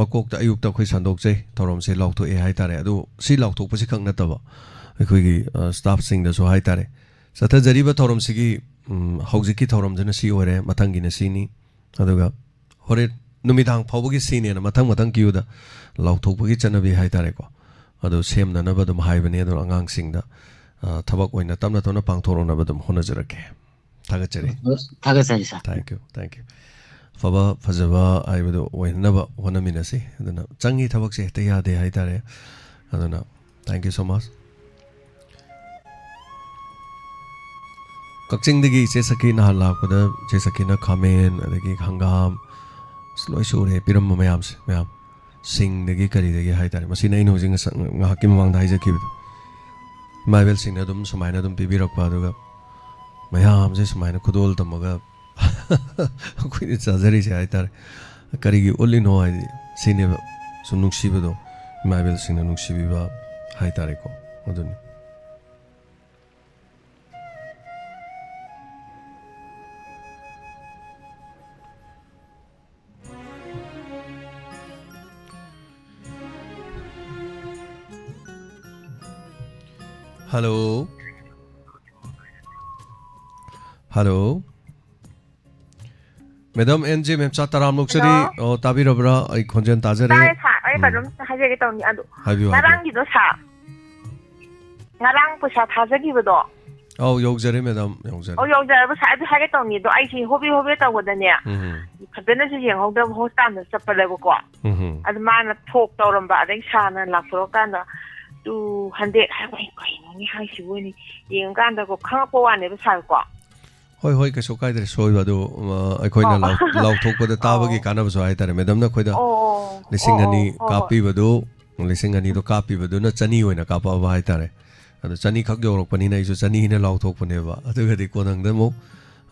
ꯃꯀꯣꯛꯇ ꯑꯌꯨꯛꯇ ꯑꯩꯈꯣꯏ ꯁꯟꯗꯣꯛꯆꯩ, ꯊꯧꯔꯝꯁꯦ ꯂꯥꯎꯊꯣꯛꯑꯦ ꯍꯥꯏꯇꯥꯔꯦ꯫ ꯑꯗꯨ ꯁꯤ ꯂꯥꯎꯊꯣꯛꯄꯁꯤ ꯈꯛ ꯅꯠꯇꯕ ꯑꯩꯈꯣꯏꯒꯤ, ꯑ, ꯁ꯭ꯇꯥꯐꯁꯤꯡꯗꯁꯨ ꯍꯥꯏꯇꯥꯔꯦ꯫ ꯆꯠꯊꯖꯔꯤꯕ ꯊꯧꯔꯝꯁꯤꯒꯤ, ꯎꯝ, ꯍꯧꯖꯤꯛꯀꯤ ꯊꯧꯔꯝꯁꯤꯅ ꯁꯤ ꯑꯣꯏꯔꯦ, ꯃꯊꯪꯒꯤꯅ ꯁꯤꯅꯤ꯫ ꯑꯗꯨꯒ ꯍꯣꯔꯦꯟ ꯅꯨꯃꯤꯗꯥꯡ ꯐꯥꯎꯕꯒꯤ ꯁꯤꯅꯦꯅ ꯃꯊꯪ ꯃꯊꯪ ꯀ꯭ꯌꯨꯗ ꯂꯥꯎꯊꯣꯛꯄꯒꯤ ꯆꯠꯅꯕꯤ ꯍꯥꯏꯇꯥꯔꯦꯀꯣ꯫ ꯑꯗꯨ ꯁꯦꯝꯅꯅꯕ ꯑꯗꯨꯝ ꯍꯥꯏꯕꯅꯤ꯫ ꯑꯗꯨꯅ ꯑꯉꯥꯡꯁꯤꯡꯗ, ꯑ, ꯊꯕꯛ ꯑꯣꯏꯅ ꯇꯞꯅ ꯇꯞꯅ ꯄꯥꯡꯊꯣꯔꯛꯅꯕ ꯑꯗꯨꯝ ꯍꯣꯠꯅꯖꯔꯛꯀꯦ꯫ ꯊꯥꯒꯠꯆꯔꯤ꯫ ꯊꯥꯒꯠꯆꯔꯤ ꯁꯥꯔ꯫ Thank you, thank you. ꯑꯐꯕ ꯐꯖꯕ ꯍꯥꯏꯕꯗꯨ ꯑꯣꯏꯅꯅꯕ ꯍꯣꯠꯅꯃꯤꯟꯅꯁꯤ꯫ ꯑꯗꯨꯅ ꯆꯪꯉꯤ ꯊꯕꯛꯁꯦ ꯍꯦꯛꯇ ꯌꯥꯗꯦ ꯍꯥꯏꯇꯥꯔꯦ꯫ ꯑꯗꯨꯅ thank you so much. ꯀꯛꯆꯤꯡꯗꯒꯤ ꯏꯆꯦ ꯁꯈꯤ ꯅꯍꯥꯟ ꯂꯥꯛꯄꯗ ꯏꯆꯦ ꯁꯈꯤꯅ ꯈꯥꯃꯦꯟ, ꯑꯗꯒꯤ ꯍꯪꯒꯥꯝ, ꯑꯁ, ꯂꯣꯏ ꯁꯨꯔꯦ ꯄꯤꯔꯝꯕ ꯃꯌꯥꯝꯁꯦ, ꯃꯌꯥꯝ꯫ ꯁꯤꯡꯗꯒꯤ ꯀꯔꯤꯗꯒꯤ ꯍꯥꯏꯇꯥꯔꯦ꯫ ꯃꯁꯤꯅ ꯑꯩꯅ ꯍꯧꯖꯤꯛ ꯉꯁ-, ꯉꯥꯏꯍꯥꯛꯀꯤ ꯃꯃꯥꯡꯗ ꯍꯥꯏꯖꯈꯤꯕꯗꯣ꯫ ꯏꯃꯥ ꯏꯕꯦꯜꯁꯤꯡꯅ ꯑꯗꯨꯝ ꯁꯨꯃꯥꯏꯅ ꯑꯗꯨꯝ ꯄꯤꯕꯤꯔꯛꯄ, ꯑꯗꯨꯒ ꯃꯌꯥꯝꯁꯦ ꯁꯨꯃꯥꯏꯅ ꯈꯨꯗꯣꯜ ꯇꯝꯃꯒ ꯑꯩꯈꯣꯏꯅ ꯆꯥꯖꯔꯤꯁꯦ ꯍꯥꯏꯇꯥꯔꯦ꯫ ꯀꯔꯤꯒꯤ ꯎꯠꯂꯤꯅꯣ ꯍꯥꯏꯗꯤ ꯁꯤꯅꯦꯕ, ꯁꯨꯝ ꯅꯨꯡꯁꯤꯕꯗꯣ, ꯏꯃꯥ ꯏꯕꯦꯜꯁꯤꯡꯅ ꯅꯨꯡꯁꯤꯕꯤꯕ ꯍꯥꯏꯇꯥꯔꯦꯀꯣ, ꯑꯗꯨꯅꯤ꯫ Hello. Hello. Madam N J Memcha ꯇꯔꯥꯝ ꯂꯧꯖꯔꯤ꯫ ꯍꯜꯂꯣ꯫ ꯑꯣ, ꯇꯥꯕꯤꯔꯕ꯭ꯔꯥ? ꯑꯩ ꯈꯣꯟꯖꯦꯜ ꯇꯥꯖꯔꯦ꯫ ꯇꯥꯏ ꯁꯥꯔ, ꯑꯩ ꯎꯝ꯫ ꯀꯩꯅꯣꯝ ꯍꯥꯏꯖꯒꯦ ꯇꯧꯅꯤ꯫ ꯑꯗꯨ ꯍꯥꯏꯕꯤꯌꯨ, ꯍꯥꯏꯕꯤꯌꯨ꯫ ꯉꯔꯥꯡꯒꯤꯗꯣ ꯁꯥꯔ, ꯉꯔꯥꯡ ꯄꯩꯁꯥ ꯊꯥꯖꯈꯤꯕꯗꯣ꯫ ꯑꯧ, ꯌꯧꯖꯔꯦ ꯃꯦꯗꯥꯝ, ꯌꯧꯖꯔꯦ꯫ ꯑꯧ, ꯌꯧꯖꯔꯕ ꯁꯥꯔ꯫ ꯑꯗꯨ ꯍꯥꯏꯒꯦ ꯇꯧꯅꯤ꯫ ꯑꯗꯣ ꯑꯩꯁꯦ ꯍꯣꯕꯦ ꯍꯣꯕꯦ ꯇꯧꯕꯗꯅꯦ, ꯎꯝ꯫ ꯐꯖꯅꯁꯨ ꯌꯦꯡꯍꯧꯗꯕ ꯍꯣꯁꯄꯤꯇꯥꯜꯗ ꯆꯠꯄꯗꯕꯀꯣ꯫ ꯎꯝ꯫ ꯑꯗꯨ ꯃꯥꯅ ꯊꯣꯛ ꯇꯧꯔꯝꯕ, ꯑꯗꯩ ꯁꯥꯔꯅ ꯂꯥꯛꯊꯣꯔꯛꯀꯥꯟꯗ two hundred ꯍꯥꯏꯕ, ꯑꯩ ꯀꯩꯅꯣꯅꯦ ꯍꯥꯏꯁꯤꯕꯨꯅꯤ ꯌꯦꯡꯉꯀꯥꯟꯗꯀꯣ ꯈꯪꯉꯛꯄ ꯋꯥꯅꯦꯕ ꯁꯥꯔꯀꯣ꯫ ꯍꯣꯏ, ꯍꯣꯏ, ꯀꯩꯁꯨ ꯀꯥꯏꯗ꯭ꯔꯦ꯫ ꯁꯣꯏꯕ ꯑꯗꯨ, ꯑ, ꯑꯩꯈꯣꯏꯅ ꯑꯣ꯫ ꯂꯥꯎ-, ꯂꯥꯎꯊꯣꯛꯄꯗ ꯇꯥꯕꯒꯤ ꯑꯣ꯫ ꯀꯥꯟꯅꯕꯁꯨ ꯍꯥꯏꯇꯥꯔꯦ꯫ ꯃꯦꯗꯥꯝꯅ ꯑꯩꯈꯣꯏꯗ ꯑꯣ, ꯑꯣ, ꯑꯣ, ꯂꯤꯁꯤꯡ ꯑꯅꯤ ꯑꯣ, ꯍꯣꯏ, ꯍꯣꯏ꯫ ꯀꯥꯞꯄꯤꯕꯗꯨ, ꯂꯤꯁꯤꯡ ꯑꯅꯤꯗꯣ ꯀꯥꯞꯄꯤꯕꯗꯨꯅ ꯆꯅꯤ ꯑꯣꯏꯅ ꯀꯥꯞꯄꯛꯑꯕ ꯍꯥꯏꯇꯥꯔꯦ꯫ ꯑꯗꯣ ꯆꯅꯤꯈꯛ ꯌꯧꯔꯛꯄꯅꯤꯅ ꯑꯩꯁꯨ ꯆꯅꯤꯅ ꯂꯥꯎꯊꯣꯛꯄꯅꯦꯕ꯫ ꯑꯗꯨꯒꯗꯤ ꯀꯣꯟꯅꯪꯗ ꯑꯃꯨꯛ,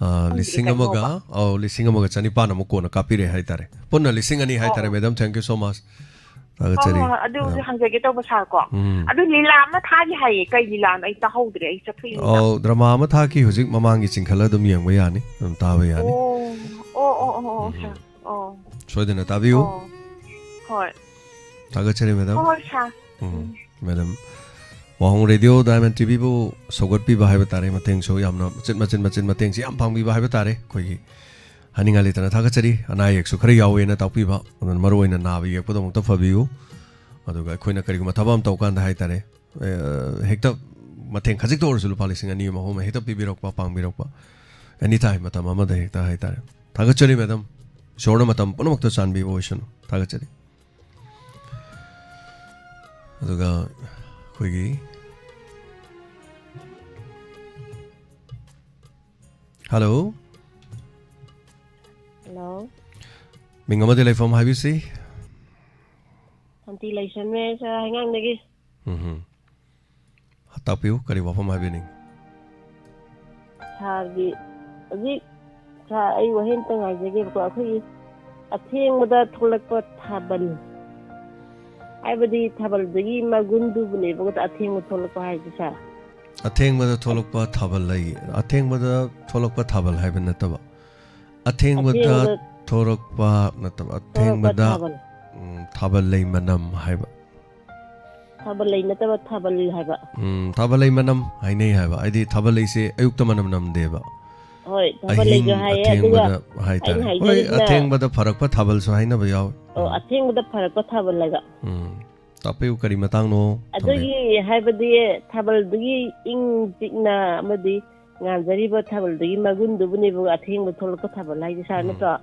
ꯑ, ꯈꯪꯗ꯭ꯔꯦ ꯂꯤꯁꯤꯡ ꯑꯃꯒ, ꯀꯩꯅꯣꯕ꯫ ꯑꯧ, ꯂꯤꯁꯤꯡ ꯑꯃꯒ ꯆꯅꯤꯄꯥꯟ ꯑꯃꯨꯛ ꯀꯣꯟꯅ ꯀꯥꯞꯄꯤꯔꯛꯑꯦ ꯍꯥꯏꯇꯥꯔꯦ꯫ ꯄꯨꯟꯅ ꯂꯤꯁꯤꯡ ꯑꯅꯤ ꯑꯣ, ꯍꯥꯏꯇꯥꯔꯦ, ꯑꯣ꯫ Madam. Thank you so much꯫ ꯍꯣꯏ, ꯊꯥꯒꯠꯆꯔꯤ꯫ ꯍꯣꯏ, ꯍꯣꯏ꯫ ꯑꯗꯨ ꯍꯧꯖꯤꯛ ꯑ, ꯍꯪꯖꯒꯦ ꯇꯧꯕ ꯁꯥꯔꯀꯣ꯫ ꯎꯝ꯫ ꯑꯗꯨ ꯂꯤꯂꯥ ꯑꯃ ꯊꯥꯔꯤ ꯍꯥꯏꯌꯦ꯫ ꯀꯩ ꯂꯤꯂꯥꯅꯣ? ꯑꯩ ꯇꯥꯍꯧꯗ꯭ꯔꯦ꯫ ꯑꯩ ꯆꯠꯊꯣꯛꯏꯉꯩꯗ꯫ ꯑꯧ, ꯗ꯭ꯔꯃꯥ ꯑꯃ ꯊꯥꯈꯤ꯫ ꯍꯧꯖꯤꯛ ꯃꯃꯥꯡꯒꯤ ꯆꯤꯡꯈꯠꯂ ꯑꯗꯨꯝ ꯌꯦꯡꯕ ꯌꯥꯅꯤ, ꯑꯗꯨꯝ ꯇꯥꯕ ꯌꯥꯅꯤ꯫ ꯑꯣ, ꯑꯣ, ꯑꯣ, ꯑꯣ, ꯑꯣ, ꯎꯝ꯫ ꯁꯥꯔ꯫ ꯑꯣ꯫ ꯁꯣꯏꯗꯅ ꯇꯥꯕꯤꯌꯨ꯫ ꯑꯣ꯫ ꯍꯣꯏ꯫ ꯊꯥꯒꯠꯆꯔꯤ, ꯃꯦꯗꯥꯝ꯫ ꯍꯣꯏ, ꯍꯣꯏ, ꯁꯥꯔ꯫ ꯎꯝ꯫ ꯎꯝ꯫ ꯃꯦꯗꯥꯝ, ꯋꯥꯍꯣꯡ ꯔꯦꯗꯤꯑꯣ ꯗꯥꯏꯃꯟ ꯇꯤꯚꯤꯕꯨ ꯁꯧꯒꯠꯄꯤꯕ ꯍꯥꯏꯕ ꯇꯥꯔꯦ, ꯃꯇꯦꯡꯁꯨ ꯌꯥꯝꯅ ꯃꯆꯤꯠ ꯃꯆꯤꯠ ꯃꯆꯤꯠ ꯃꯇꯦꯡꯁꯤ ꯌꯥꯝ ꯄꯥꯡꯕꯤꯕ ꯍꯥꯏꯕ ꯇꯥꯔꯦ꯫ ꯑꯩꯈꯣꯏꯒꯤ ꯍꯥꯏꯅꯤꯡꯉꯥꯏ ꯂꯩꯇꯅ ꯊꯥꯒꯠꯆꯔꯤ꯫ ꯑꯅꯥ ꯑꯌꯦꯛꯁꯨ ꯈꯔ ꯌꯥꯎꯋꯦꯅ ꯇꯥꯛꯄꯤꯕ, ꯑꯗꯨꯅ ꯃꯔꯨꯑꯣꯏꯅ ꯅꯥꯕ ꯌꯦꯛꯄꯗꯣ ꯑꯃꯨꯛꯇ ꯐꯕꯤꯌꯨ꯫ ꯑꯗꯨꯒ ꯑꯩꯈꯣꯏꯅ ꯀꯔꯤꯒꯨꯝꯕ ꯊꯕꯛ ꯑꯃ ꯇꯧꯀꯥꯟꯗ ꯍꯥꯏ ꯇꯥꯔꯦ, ꯑ, ꯍꯦꯛꯇ ꯃꯇꯦꯡ ꯈꯖꯤꯛꯇ ꯑꯣꯏꯔꯁꯨ ꯂꯨꯄꯥ ꯂꯤꯁꯤꯡ ꯑꯅꯤ ꯑꯃ ꯑꯍꯨꯝ ꯍꯦꯛꯇ ꯄꯤꯕꯤꯔꯛꯄ, ꯄꯥꯡꯕꯤꯔꯛꯄ, anytime, ꯃꯇꯝ ꯑꯃꯗ ꯍꯦꯛꯇ ꯍꯥꯏ ꯇꯥꯔꯦ꯫ ꯊꯥꯒꯠꯆꯔꯤ, ꯃꯦꯗꯥꯝ꯫ ꯏꯁꯣꯔꯅ ꯃꯇꯝ ꯄꯨꯝꯅꯃꯛꯇ ꯆꯥꯟꯕꯤꯕ ꯑꯣꯏꯁꯅꯨ꯫ ꯊꯥꯒꯠꯆꯔꯤ꯫ ꯑꯗꯨꯒ ꯑꯩꯈꯣꯏꯒꯤ, ꯍꯜꯂꯣ꯫ ꯍꯜꯂꯣ꯫ ꯃꯤꯡ ꯑꯃꯗꯤ ꯂꯩꯐꯝ ꯍꯥꯏꯕꯤꯁꯤ꯫ ꯁꯥꯟꯇꯤ ꯂꯩꯁ꯭ꯔꯝꯅꯦ, ꯁꯥꯔ, ꯍꯩꯉꯥꯡꯗꯒꯤ꯫ ꯎꯝ ꯍꯝ꯫ ꯇꯥꯛꯄꯤꯌꯨ, ꯀꯔꯤ ꯋꯥꯐꯝ ꯍꯥꯏꯕꯤꯅꯤꯡ? ꯁꯥꯔꯒꯤ ꯍꯧꯖꯤꯛ, ꯁꯥꯔ, ꯑꯩ ꯋꯥꯍꯩ ꯑꯝꯇꯪ ꯍꯥꯏꯖꯒꯦꯕꯀꯣ꯫ ꯑꯩꯈꯣꯏꯒꯤ ꯑꯊꯦꯡꯕꯗ ꯊꯣꯛꯂꯛꯄ ꯊꯥꯕꯜ ꯍꯥꯏꯕꯗꯤ ꯊꯥꯕꯜꯗꯨꯒꯤ ꯃꯒꯨꯟꯗꯨꯕꯨꯅꯦꯕꯀꯣ, ꯑꯊꯦꯡꯕ ꯊꯣꯛꯂꯛꯄ ꯍꯥꯏꯁꯦ, ꯁꯥꯔ꯫ ꯑꯊꯦꯡꯕꯗ ꯊꯣꯛꯂꯛꯄ ꯊꯥꯕꯜ ꯂꯩ꯫ ꯑꯊꯦꯡꯕꯗ ꯊꯣꯛꯂꯛꯄ ꯊꯥꯕꯜ ꯍꯥꯏꯕ ꯅꯠꯇꯕ, ꯑꯊꯦꯡꯕꯗ ꯑꯊꯦꯡꯕꯗ ꯊꯣꯛꯂꯛꯄ ꯅꯠꯇꯕ, ꯊꯣꯛꯂꯛꯄ ꯑꯊꯦꯡꯕꯗ, ꯊꯥꯕꯜ꯫ ꯎꯝ, ꯊꯥꯕꯜ ꯂꯩ ꯃꯅꯝ ꯍꯥꯏꯕ꯫ ꯊꯥꯕꯜ ꯂꯩ ꯅꯠꯇꯕ ꯊꯥꯕꯜ ꯍꯥꯏꯕ꯫ ꯎꯝ, ꯊꯥꯕꯜ ꯂꯩ ꯃꯅꯝ ꯍꯥꯏꯅꯩ ꯍꯥꯏꯕ꯫ ꯍꯥꯏꯗꯤ ꯊꯥꯕꯜ ꯂꯩꯁꯦ ꯑꯌꯨꯛꯇ ꯃꯅꯝ ꯅꯝꯗꯦꯕ꯫ ꯍꯣꯏ, ꯊꯥꯕꯜ ꯂꯩꯁꯨ ꯑꯍꯤꯡ ꯍꯥꯏꯌꯦ꯫ ꯑꯗꯨꯒ ꯑꯊꯦꯡꯕꯗ ꯍꯥꯏꯇꯥꯔꯦ꯫ ꯑꯩꯅ ꯍꯣꯏ, ꯍꯥꯏꯖꯔꯤꯁꯤꯅ ꯑꯊꯦꯡꯕꯗ ꯐꯔꯛꯄ ꯊꯥꯕꯜꯁꯨ ꯍꯥꯏꯅꯕ ꯌꯥꯎꯋꯤ꯫ ꯑꯣ, ꯑꯊꯦꯡꯕꯗ ꯐꯔꯛꯄ ꯊꯥꯕꯜ ꯍꯥꯏꯕ꯫ ꯎꯝ, ꯇꯥꯛꯄꯤꯌꯨ, ꯀꯔꯤ ꯃꯇꯥꯡꯅꯣ? ꯊꯝꯕꯤꯌꯨ꯫ ꯑꯗꯨꯒꯤ ꯍꯥꯏꯕꯗꯤ ꯊꯥꯕꯜꯗꯨꯒꯤ ꯏꯪ ꯆꯤꯛꯅ ꯑꯃꯗꯤ ꯉꯥꯟꯖꯔꯤꯕ ꯊꯥꯕꯜꯗꯨꯒꯤ ꯃꯒꯨꯟꯗꯨꯕꯨꯅꯦꯕ ꯑꯊꯦꯡꯕ ꯊꯣꯛꯂꯛꯄ ꯊꯥꯕꯜ ꯍꯥꯏꯁꯦ, ꯁꯥꯔ, ꯎꯝ꯫ ꯅꯠꯇ꯭ꯔꯣ?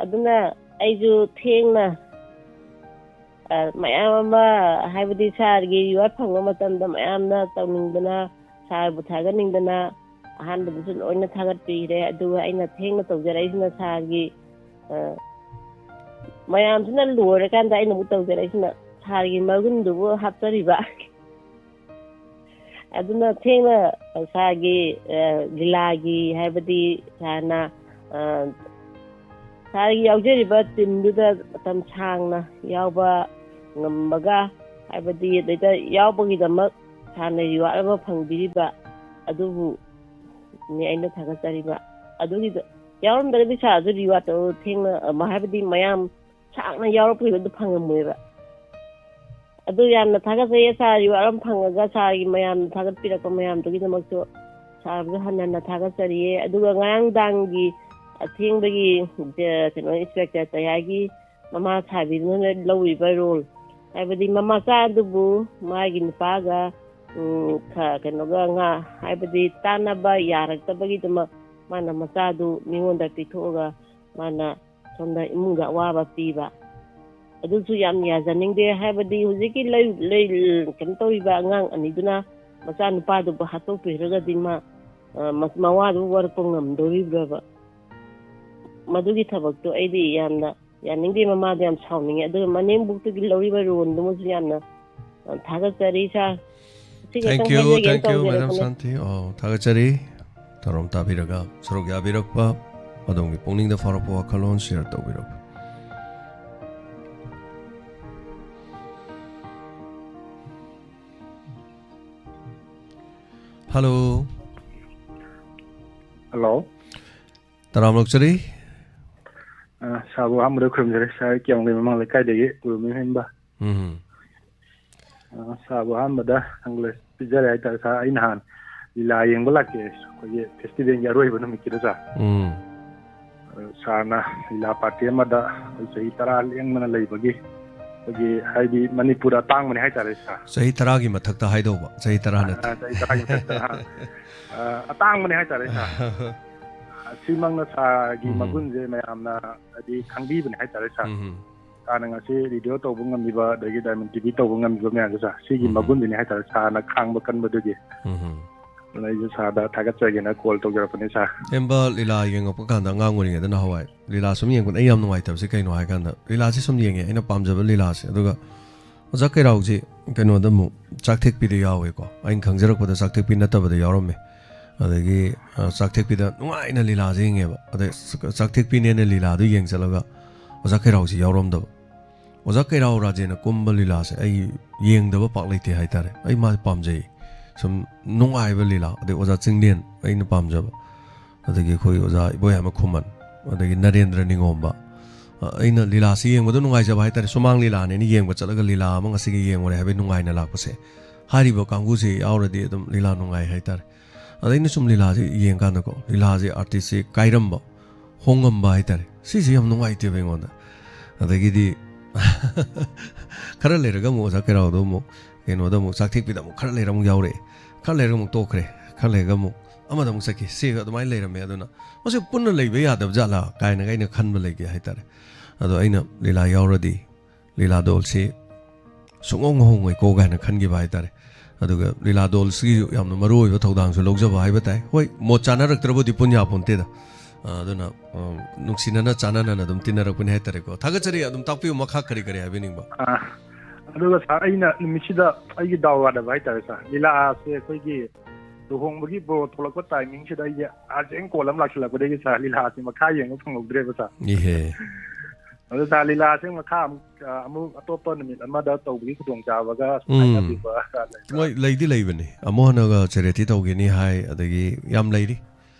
ꯑꯗꯨꯅ ꯑꯩꯁꯨ ꯊꯦꯡꯅ, ꯑ, ꯃꯌꯥꯝ ꯑꯃ, ꯍꯥꯏꯕꯗꯤ ꯁꯥꯔꯒꯤ reward ꯐꯪꯕ ꯃꯇꯝꯗ ꯃꯌꯥꯝꯅ ꯇꯧꯅꯤꯡꯗꯅ, ꯁꯥꯔꯕꯨ ꯊꯥꯒꯠꯅꯤꯡꯗꯅ ꯑꯍꯥꯟꯕꯗꯁꯨ ꯂꯣꯏꯅ ꯊꯥꯒꯠꯄꯤꯈ꯭ꯔꯦ꯫ ꯑꯗꯨꯒ ꯑꯩꯅ ꯊꯦꯡꯅ ꯇꯧꯖꯔꯛꯏꯁꯤꯅ ꯁꯥꯔꯒꯤ, ꯑ, ꯃꯌꯥꯝꯁꯤꯅ ꯂꯣꯏꯔꯀꯥꯟꯗ ꯑꯩꯅ ꯑꯃꯨꯛ ꯇꯧꯖꯔꯛꯏꯁꯤꯅ ꯁꯥꯔꯒꯤ ꯃꯒꯨꯟꯗꯨꯕꯨ ꯍꯥꯞꯆꯔꯤꯕ꯫ ꯑꯗꯨꯅ ꯊꯦꯡꯅ ꯁꯥꯔꯒꯤ, ꯑ, ꯂꯤꯂꯥꯒꯤ, ꯍꯥꯏꯕꯗꯤ ꯁꯥꯔꯅ, ꯑ, ꯁꯥꯔꯒꯤ ꯌꯥꯎꯖꯔꯤꯕ teamꯗꯨꯗ ꯃꯇꯝ ꯁꯥꯡꯅ ꯌꯥꯎꯕ ꯉꯝꯕꯒ, ꯍꯥꯏꯕꯗꯤ ꯑꯗꯩꯗ ꯌꯥꯎꯕꯒꯤꯗꯃꯛ ꯁꯥꯔꯅ reward ꯑꯃ ꯐꯪꯕꯤꯔꯤꯕ ꯑꯗꯨꯕꯨ ꯅꯤ ꯑꯩꯅ ꯊꯥꯒꯠꯆꯔꯤꯕ꯫ ꯑꯗꯨꯒꯤꯗ ꯌꯥꯎꯔꯝꯗ꯭ꯔꯒꯗꯤ ꯁꯥꯔꯁꯨ rewardꯇꯣ ꯊꯦꯡꯅ, ꯑ, ꯍꯥꯏꯕꯗꯤ ꯃꯌꯥꯝ ꯁꯥꯡꯅ ꯌꯥꯎꯔꯛꯄꯒꯤꯗꯣ ꯑꯗꯨ ꯐꯪꯉꯝꯃꯣꯏꯕ꯫ ꯑꯗꯨ ꯌꯥꯝꯅ ꯊꯥꯒꯠꯆꯩꯌꯦ ꯁꯥꯔ, reward ꯑꯃ ꯐꯪꯉꯒ ꯁꯥꯔꯒꯤ ꯃꯌꯥꯝꯅ ꯊꯥꯒꯠꯄꯤꯔꯛꯄ ꯃꯌꯥꯝꯗꯨꯒꯤꯗꯃꯛꯁꯨ ꯁꯥꯔꯕꯨꯁꯨ ꯍꯟꯅ ꯍꯟꯅ ꯊꯥꯒꯠꯆꯔꯤꯌꯦ꯫ ꯑꯗꯨꯒ ꯉꯔꯥꯡ ꯗꯥꯡꯒꯤ ꯑꯊꯦꯡꯕꯒꯤ, ꯑ, ꯀꯩꯅꯣ, inspector ꯇꯌꯥꯏꯒꯤ ꯃꯃꯥ ꯁꯥꯕꯤꯗꯨꯅ ꯂꯧꯔꯤꯕ role, ꯍꯥꯏꯕꯗꯤ ꯃꯃꯥꯆꯥꯗꯨꯕꯨ ꯃꯥꯒꯤ ꯅꯨꯄꯥꯒ, ꯎꯝ, ꯈ-, ꯀꯩꯅꯣꯒ ꯉꯥ-, ꯍꯥꯏꯕꯗꯤ ꯇꯥꯟꯅꯕ ꯌꯥꯔꯛꯇꯕꯒꯤꯗꯃꯛ ꯃꯥꯅ ꯃꯆꯥꯗꯨ ꯃꯤꯉꯣꯟꯗ ꯄꯤꯊꯣꯛꯑꯒ ꯃꯥꯅ ꯁꯣꯝꯗ ꯏꯃꯨꯡꯗ ꯑꯋꯥꯕ ꯄꯤꯕ꯫ ꯑꯗꯨꯁꯨ ꯌꯥꯝ ꯌꯥꯖꯅꯤꯡꯗꯦ꯫ ꯍꯥꯏꯕꯗꯤ ꯍꯧꯖꯤꯛꯀꯤ ꯂꯩ-, ꯂꯩ-, ꯀꯩꯅꯣ ꯇꯧꯔꯤꯕ ꯑꯉꯥꯡ ꯑꯅꯤꯗꯨꯅ ꯃꯆꯥꯅꯨꯄꯥꯗꯨꯕꯨ ꯍꯥꯠꯇꯣꯛꯄꯤꯈ꯭ꯔꯒꯗꯤ ꯃꯥ, ꯑ, ꯃ-, ꯃꯋꯥꯗꯨ ꯋꯥꯔꯛꯄ ꯉꯝꯗꯣꯔꯤꯕ꯭ꯔꯕ? ꯃꯗꯨꯒꯤ ꯊꯕꯛꯇꯣ ꯑꯩꯗꯤ ꯌꯥꯝꯅ ꯌꯥꯅꯤꯡꯗꯦ꯫ ꯃꯃꯥꯗꯣ ꯌꯥꯝ ꯁꯥꯎꯅꯤꯡꯉꯦ꯫ ꯑꯗꯨꯒ ꯃꯅꯦꯝꯕꯣꯛꯇꯨꯒꯤ ꯂꯧꯔꯤꯕ roleꯗꯨꯃꯁꯨ ꯌꯥꯝꯅ, ꯑ, ꯊꯥꯒꯠꯆꯔꯤ ꯁꯥꯔ꯫ ꯁꯤ ꯈꯛꯇꯪ Thank you, ꯍꯥꯏꯖꯒꯦꯅ thank you, Madam ꯇꯧꯖꯔꯛꯄꯅꯦ꯫ Santi. ꯑꯣ, ꯊꯥꯒꯠꯆꯔꯤ꯫ ꯊꯧꯔꯝ ꯇꯥꯕꯤꯔꯒ ꯁꯔꯨꯛ ꯌꯥꯕꯤꯔꯛꯄ, ꯑꯗꯣꯝꯒꯤ ꯄꯨꯛꯅꯤꯡꯗ ꯐꯥꯎꯔꯛꯄ ꯋꯥꯈꯜꯂꯣꯟ share ꯇꯧꯕꯤꯔꯛꯄ꯫ Hello. Hello. ꯇꯔꯥꯝ ꯑꯣꯛꯆꯔꯤ꯫ ꯑ, ꯁꯥꯔꯕꯨ ꯑꯍꯥꯟꯕꯗ ꯈꯨꯔꯨꯝꯖꯔꯤ꯫ ꯁꯥꯔ, ꯀꯤꯌꯥꯝꯒꯩ ꯃꯃꯥꯡ ꯂꯩꯀꯥꯏꯗꯒꯤ ꯒꯨꯔꯨꯃꯤ ꯍꯦꯟꯕ꯫ ꯎꯝ꯫ ꯑ, ꯁꯥꯔꯕꯨ ꯑꯍꯥꯟꯕꯗ congratulate ꯄꯤꯖꯔꯦ ꯍꯥꯏꯇꯥꯔꯦ ꯁꯥꯔ꯫ ꯑꯩ ꯅꯍꯥꯟ ꯂꯤꯂꯥ ꯌꯦꯡꯕ ꯂꯥꯛꯀꯦ, ꯑꯩꯈꯣꯏꯒꯤ festivalꯒꯤ ꯑꯔꯣꯏꯕ ꯅꯨꯃꯤꯠꯀꯤꯗ ꯁꯥꯔ꯫ ꯎꯝ꯫ ꯑ, ꯁꯥꯔꯅ ꯂꯤꯂꯥ party ꯑꯃꯗ ꯑꯩꯈꯣꯏ ꯆꯍꯤ ꯇꯔꯥ ꯂꯦꯡꯗꯅ ꯂꯩꯕꯒꯤ, ꯑꯩꯈꯣꯏꯒꯤ ꯍꯥꯏꯗꯤ ꯃꯅꯤꯄꯨꯔꯗ ꯑꯇꯥꯡꯕꯅꯦ ꯍꯥꯏꯇꯥꯔꯦ ꯁꯥꯔ꯫ ꯆꯍꯤ ꯇꯔꯥꯒꯤ ꯃꯊꯛꯇ ꯍꯥꯏꯗꯧꯕ, ꯆꯍꯤ ꯇꯔꯥ ꯅꯠꯇꯦ꯫ ꯑ, ꯆꯍꯤ ꯇꯔꯥꯒꯤ ꯃꯊꯛꯇ, ꯑ, ꯑ, ꯑꯇꯥꯡꯕꯅꯦ ꯍꯥꯏꯇꯥꯔꯦ ꯁꯥꯔ꯫ ꯑ, ꯁꯤꯃꯛꯅ ꯁꯥꯔꯒꯤ ꯎꯝ꯫ ꯃꯒꯨꯟꯁꯦ ꯃꯌꯥꯝꯅ ꯍꯥꯏꯗꯤ ꯈꯪꯕꯤꯕꯅꯦ ꯍꯥꯏꯇꯥꯔꯦ ꯁꯥꯔ꯫ ꯎꯝ꯫ ꯁꯥꯔꯅ ꯉꯁꯤ radio ꯇꯧꯕ ꯉꯝꯃꯤꯕ, ꯑꯗꯒꯤ Diamond TV ꯇꯧꯕ ꯉꯝꯃꯤꯕ ꯃꯌꯥꯝꯁꯦ ꯁꯥꯔ, ꯁꯤꯒꯤ ꯎꯝ꯫ ꯃꯒꯨꯟꯗꯨꯅꯤ ꯍꯥꯏꯇꯥꯔꯦ ꯁꯥꯔꯅ ꯈꯥꯡꯕ ꯀꯟꯕꯗꯨꯒꯤ꯫ ꯎꯝ꯫ ꯑꯗꯨꯅ ꯑꯩꯁꯨ ꯁꯥꯔꯗ ꯊꯥꯒꯠꯆꯒꯦꯅ call ꯇꯧꯖꯔꯛꯄꯅꯦ ꯁꯥꯔ꯫ ꯑꯌꯥꯝꯕ ꯂꯤꯂꯥ ꯌꯦꯡꯉꯛꯄ ꯀꯥꯟꯗ ꯑꯉꯥꯡ ꯑꯣꯏꯔꯤꯉꯩꯗ ꯅꯍꯥꯟꯋꯥꯏ ꯂꯤꯂꯥ ꯁꯨꯝ ꯌꯦꯡꯕꯗ ꯑꯩ ꯌꯥꯝ ꯅꯨꯡꯉꯥꯏꯇꯕꯁꯦ ꯀꯩꯅꯣ ꯍꯥꯏ ꯀꯥꯟꯗ, ꯂꯤꯂꯥꯁꯦ ꯁꯨꯝ ꯌꯦꯡꯉꯦ, ꯑꯩꯅ ꯄꯥꯝꯖꯕ ꯂꯤꯂꯥꯁꯦ, ꯑꯗꯨꯒ ꯑꯣꯖꯥ ꯀꯩꯔꯥꯎꯁꯤ ꯀꯩꯅꯣꯗ ꯑꯃꯨꯛ ꯆꯥꯛꯊꯦꯛꯄꯤꯗ ꯌꯥꯎꯋꯦꯀꯣ꯫ ꯑꯩꯅ ꯈꯪꯖꯔꯛꯄꯗ ꯆꯥꯛꯊꯦꯛꯄꯤ ꯅꯠꯇꯕꯗ ꯌꯥꯎꯔꯝꯃꯦ꯫ ꯑꯗꯒꯤ, ꯑ, ꯆꯥꯛꯊꯦꯛꯄꯤꯗ ꯅꯨꯡꯉꯥꯏꯅ ꯂꯤꯂꯥꯁꯦ ꯌꯦꯡꯉꯦꯕ꯫ ꯑꯗꯩ ꯆꯥꯛꯊꯦꯛꯄꯤꯅꯦꯅ ꯂꯤꯂꯥꯗꯨ ꯌꯦꯡ ꯆꯠꯂꯒ ꯑꯣꯖꯥ ꯀꯩꯔꯥꯎꯁꯤ ꯌꯥꯎꯔꯝꯗꯕ꯫ ꯑꯣꯖꯥ ꯀꯩꯔꯥꯎ ꯔꯥꯖꯦꯟꯅ ꯀꯨꯝꯕ ꯂꯤꯂꯥꯁꯦ ꯑꯩ ꯌꯦꯡꯗꯕ ꯄꯥꯛ ꯂꯩꯇꯦ ꯍꯥꯏꯇꯥꯔꯦ꯫ ꯑꯩ ꯃꯥ ꯄꯥꯝꯖꯩ꯫ ꯁꯨꯝ ꯅꯨꯡꯉꯥꯏꯕ ꯂꯤꯂꯥ, ꯑꯗꯩ ꯑꯣꯖꯥ ꯆꯤꯡꯂꯦꯟ ꯑꯩꯅ ꯄꯥꯝꯖꯕ, ꯑꯗꯒꯤ ꯑꯩꯈꯣꯏ ꯑꯣꯖꯥ ꯏꯕꯣꯌꯥꯏꯃ ꯈꯨꯃꯟ, ꯑꯗꯒꯤ ꯅꯔꯦꯟꯗ꯭ꯔ ꯅꯤꯉꯣꯝꯕ, ꯑ, ꯑꯩꯅ ꯂꯤꯂꯥꯁꯤ ꯌꯦꯡꯕꯗ ꯅꯨꯡꯉꯥꯏꯖꯕ ꯍꯥꯏꯇꯥꯔꯦ꯫ ꯁꯨꯃꯥꯡ ꯂꯤꯂꯥꯅꯦꯅ ꯌꯦꯡꯕ ꯆꯠꯂꯒ ꯂꯤꯂꯥ ꯑꯃ ꯉꯁꯤꯒꯤ ꯌꯦꯡꯉꯨꯔꯦ ꯍꯥꯏꯕꯒꯤ ꯅꯨꯡꯉꯥꯏꯅ ꯂꯥꯛꯄꯁꯦ, ꯍꯥꯏꯔꯤꯕ ꯀꯥꯡꯕꯨꯁꯤ ꯌꯥꯎꯔꯗꯤ ꯑꯗꯨꯝ ꯂꯤꯂꯥ ꯅꯨꯡꯉꯥꯏ ꯍꯥꯏꯇꯥꯔꯦ꯫ ꯑꯗ ꯑꯩꯅ ꯁꯨꯝ ꯂꯤꯂꯥꯁꯦ ꯌꯦꯡꯀꯥꯟꯗꯀꯣ, ꯂꯤꯂꯥꯁꯦ artistꯁꯦ ꯀꯥꯏꯔꯝꯕ, ꯍꯣꯡꯉꯝꯕ ꯍꯥꯏꯇꯥꯔꯦ꯫ ꯁꯤꯁꯦ ꯌꯥꯝ ꯅꯨꯡꯉꯥꯏꯇꯦꯕ ꯑꯩꯉꯣꯟꯗ꯫ ꯑꯗꯒꯤꯗꯤ ꯈꯔ ꯂꯩꯔꯒ ꯑꯃꯨꯛ ꯑꯣꯖꯥ ꯀꯩꯔꯥꯎꯗꯣ ꯑꯃꯨꯛ ꯀꯩꯅꯣꯗ ꯑꯃꯨꯛ ꯆꯥꯛꯊꯦꯛꯄꯤꯗ ꯑꯃꯨꯛ ꯈꯔ ꯂꯩꯔ ꯑꯃꯨꯛ ꯌꯥꯎꯔꯛꯑꯦ꯫ ꯈꯔ ꯂꯩꯔꯒ ꯑꯃꯨꯛ ꯇꯣꯛꯈ꯭ꯔꯦ꯫ ꯈꯔ ꯂꯩꯔꯒ ꯑꯃꯨꯛ ꯑꯃꯗ ꯑꯃꯨꯛ ꯆꯠꯈꯤ꯫ ꯁꯤ ꯑꯗꯨꯃꯥꯏꯅ ꯂꯩꯔꯝꯃꯦ꯫ ꯑꯗꯨꯅ ꯃꯁꯤ ꯄꯨꯟꯅ ꯂꯩꯕ ꯌꯥꯗꯕ ꯖꯥꯠꯂꯥ ꯀꯥꯏꯅꯒ ꯑꯩꯅ ꯈꯟꯕ ꯂꯩꯒꯦ ꯍꯥꯏꯇꯥꯔꯦ꯫ ꯑꯗꯣ ꯑꯩꯅ ꯂꯤꯂꯥ ꯌꯥꯎꯔꯗꯤ ꯂꯤꯂꯥ ꯗꯣꯜꯁꯤ ꯁꯨꯡꯍꯣꯡ ꯍꯣꯡꯉꯣꯏꯀꯣ ꯀꯥꯏꯅ ꯈꯟꯈꯤꯕ ꯍꯥꯏꯇꯥꯔꯦ꯫ ꯑꯗꯨꯒ ꯂꯤꯂꯥ ꯗꯣꯜꯁꯤꯒꯤꯁꯨ ꯌꯥꯝꯅ ꯃꯔꯨ ꯑꯣꯏꯕ ꯊꯧꯗꯥꯡꯁꯨ ꯂꯧꯖꯕ ꯍꯥꯏꯕ ꯇꯥꯏ꯫ ꯍꯣꯏ, ꯃꯣꯠ ꯆꯥꯅꯔꯛꯇ꯭ꯔꯕꯨꯗꯤ ꯄꯨꯟ ꯌꯥꯄꯣꯟꯇꯦꯗ꯫ ꯑ, ꯑꯗꯨꯅ, ꯑ, ꯅꯨꯡꯁꯤꯅꯅ ꯆꯥꯟꯅꯅꯅ ꯑꯗꯨꯝ ꯇꯤꯟꯅꯔꯛꯄꯅꯤ ꯍꯥꯏꯇꯥꯔꯦꯀꯣ꯫ ꯊꯥꯒꯠꯆꯔꯤ꯫ ꯑꯗꯨꯝ ꯇꯥꯛꯄꯤꯌꯨ, ꯃꯈꯥ ꯀꯔꯤ ꯀꯔꯤ ꯍꯥꯏꯕꯤꯅꯤꯡꯕ? ꯑꯥ, ꯑꯗꯨꯒ ꯁꯥꯔ, ꯑꯩꯅ ꯅꯨꯃꯤꯠꯁꯤꯗ ꯑꯩꯒꯤ ꯗꯥꯎ ꯌꯥꯗꯕ ꯍꯥꯏꯇꯥꯔꯦ ꯁꯥꯔ, ꯂꯤꯂꯥꯁꯦ ꯑꯩꯈꯣꯏꯒꯤ ꯂꯨꯍꯣꯡꯕꯒꯤ ꯕ꯭ꯔꯣ ꯊꯣꯛꯂꯛꯄ timingꯁꯤꯗ ꯑꯩꯁꯦ urgent call ꯑꯃ ꯂꯥꯛꯁꯤꯜꯂꯛꯄꯗꯒꯤ ꯁꯥꯔ, ꯂꯤꯂꯥꯁꯦ ꯃꯈꯥ ꯌꯦꯡꯕ ꯐꯪꯍꯧꯗ꯭ꯔꯦꯕ ꯁꯥꯔ꯫ ꯏꯍꯦ꯫ ꯑꯗꯨ ꯁꯥꯔ, ꯂꯤꯂꯥꯁꯦ ꯃꯈꯥ ꯑꯃꯨꯛ, ꯑ, ꯑꯃꯨꯛ ꯑꯇꯣꯞꯄ ꯅꯨꯃꯤꯠ ꯑꯃꯗ ꯇꯧꯕꯒꯤ ꯈꯨꯗꯣꯡꯆꯥꯕꯒ ꯁꯨꯃꯥꯏꯅ ꯎꯝ꯫ ꯄꯤꯕ ꯂꯩꯕ꯭ꯔꯥ? ꯃꯣꯏ ꯂꯩꯗꯤ ꯂꯩꯕꯅꯤ꯫ ꯑꯃꯨꯛ ꯍꯟꯅꯒ charity ꯇꯧꯒꯅꯤ ꯍꯥꯏ, ꯑꯗꯒꯤ ꯌꯥꯝ ꯂꯩꯔꯤ꯫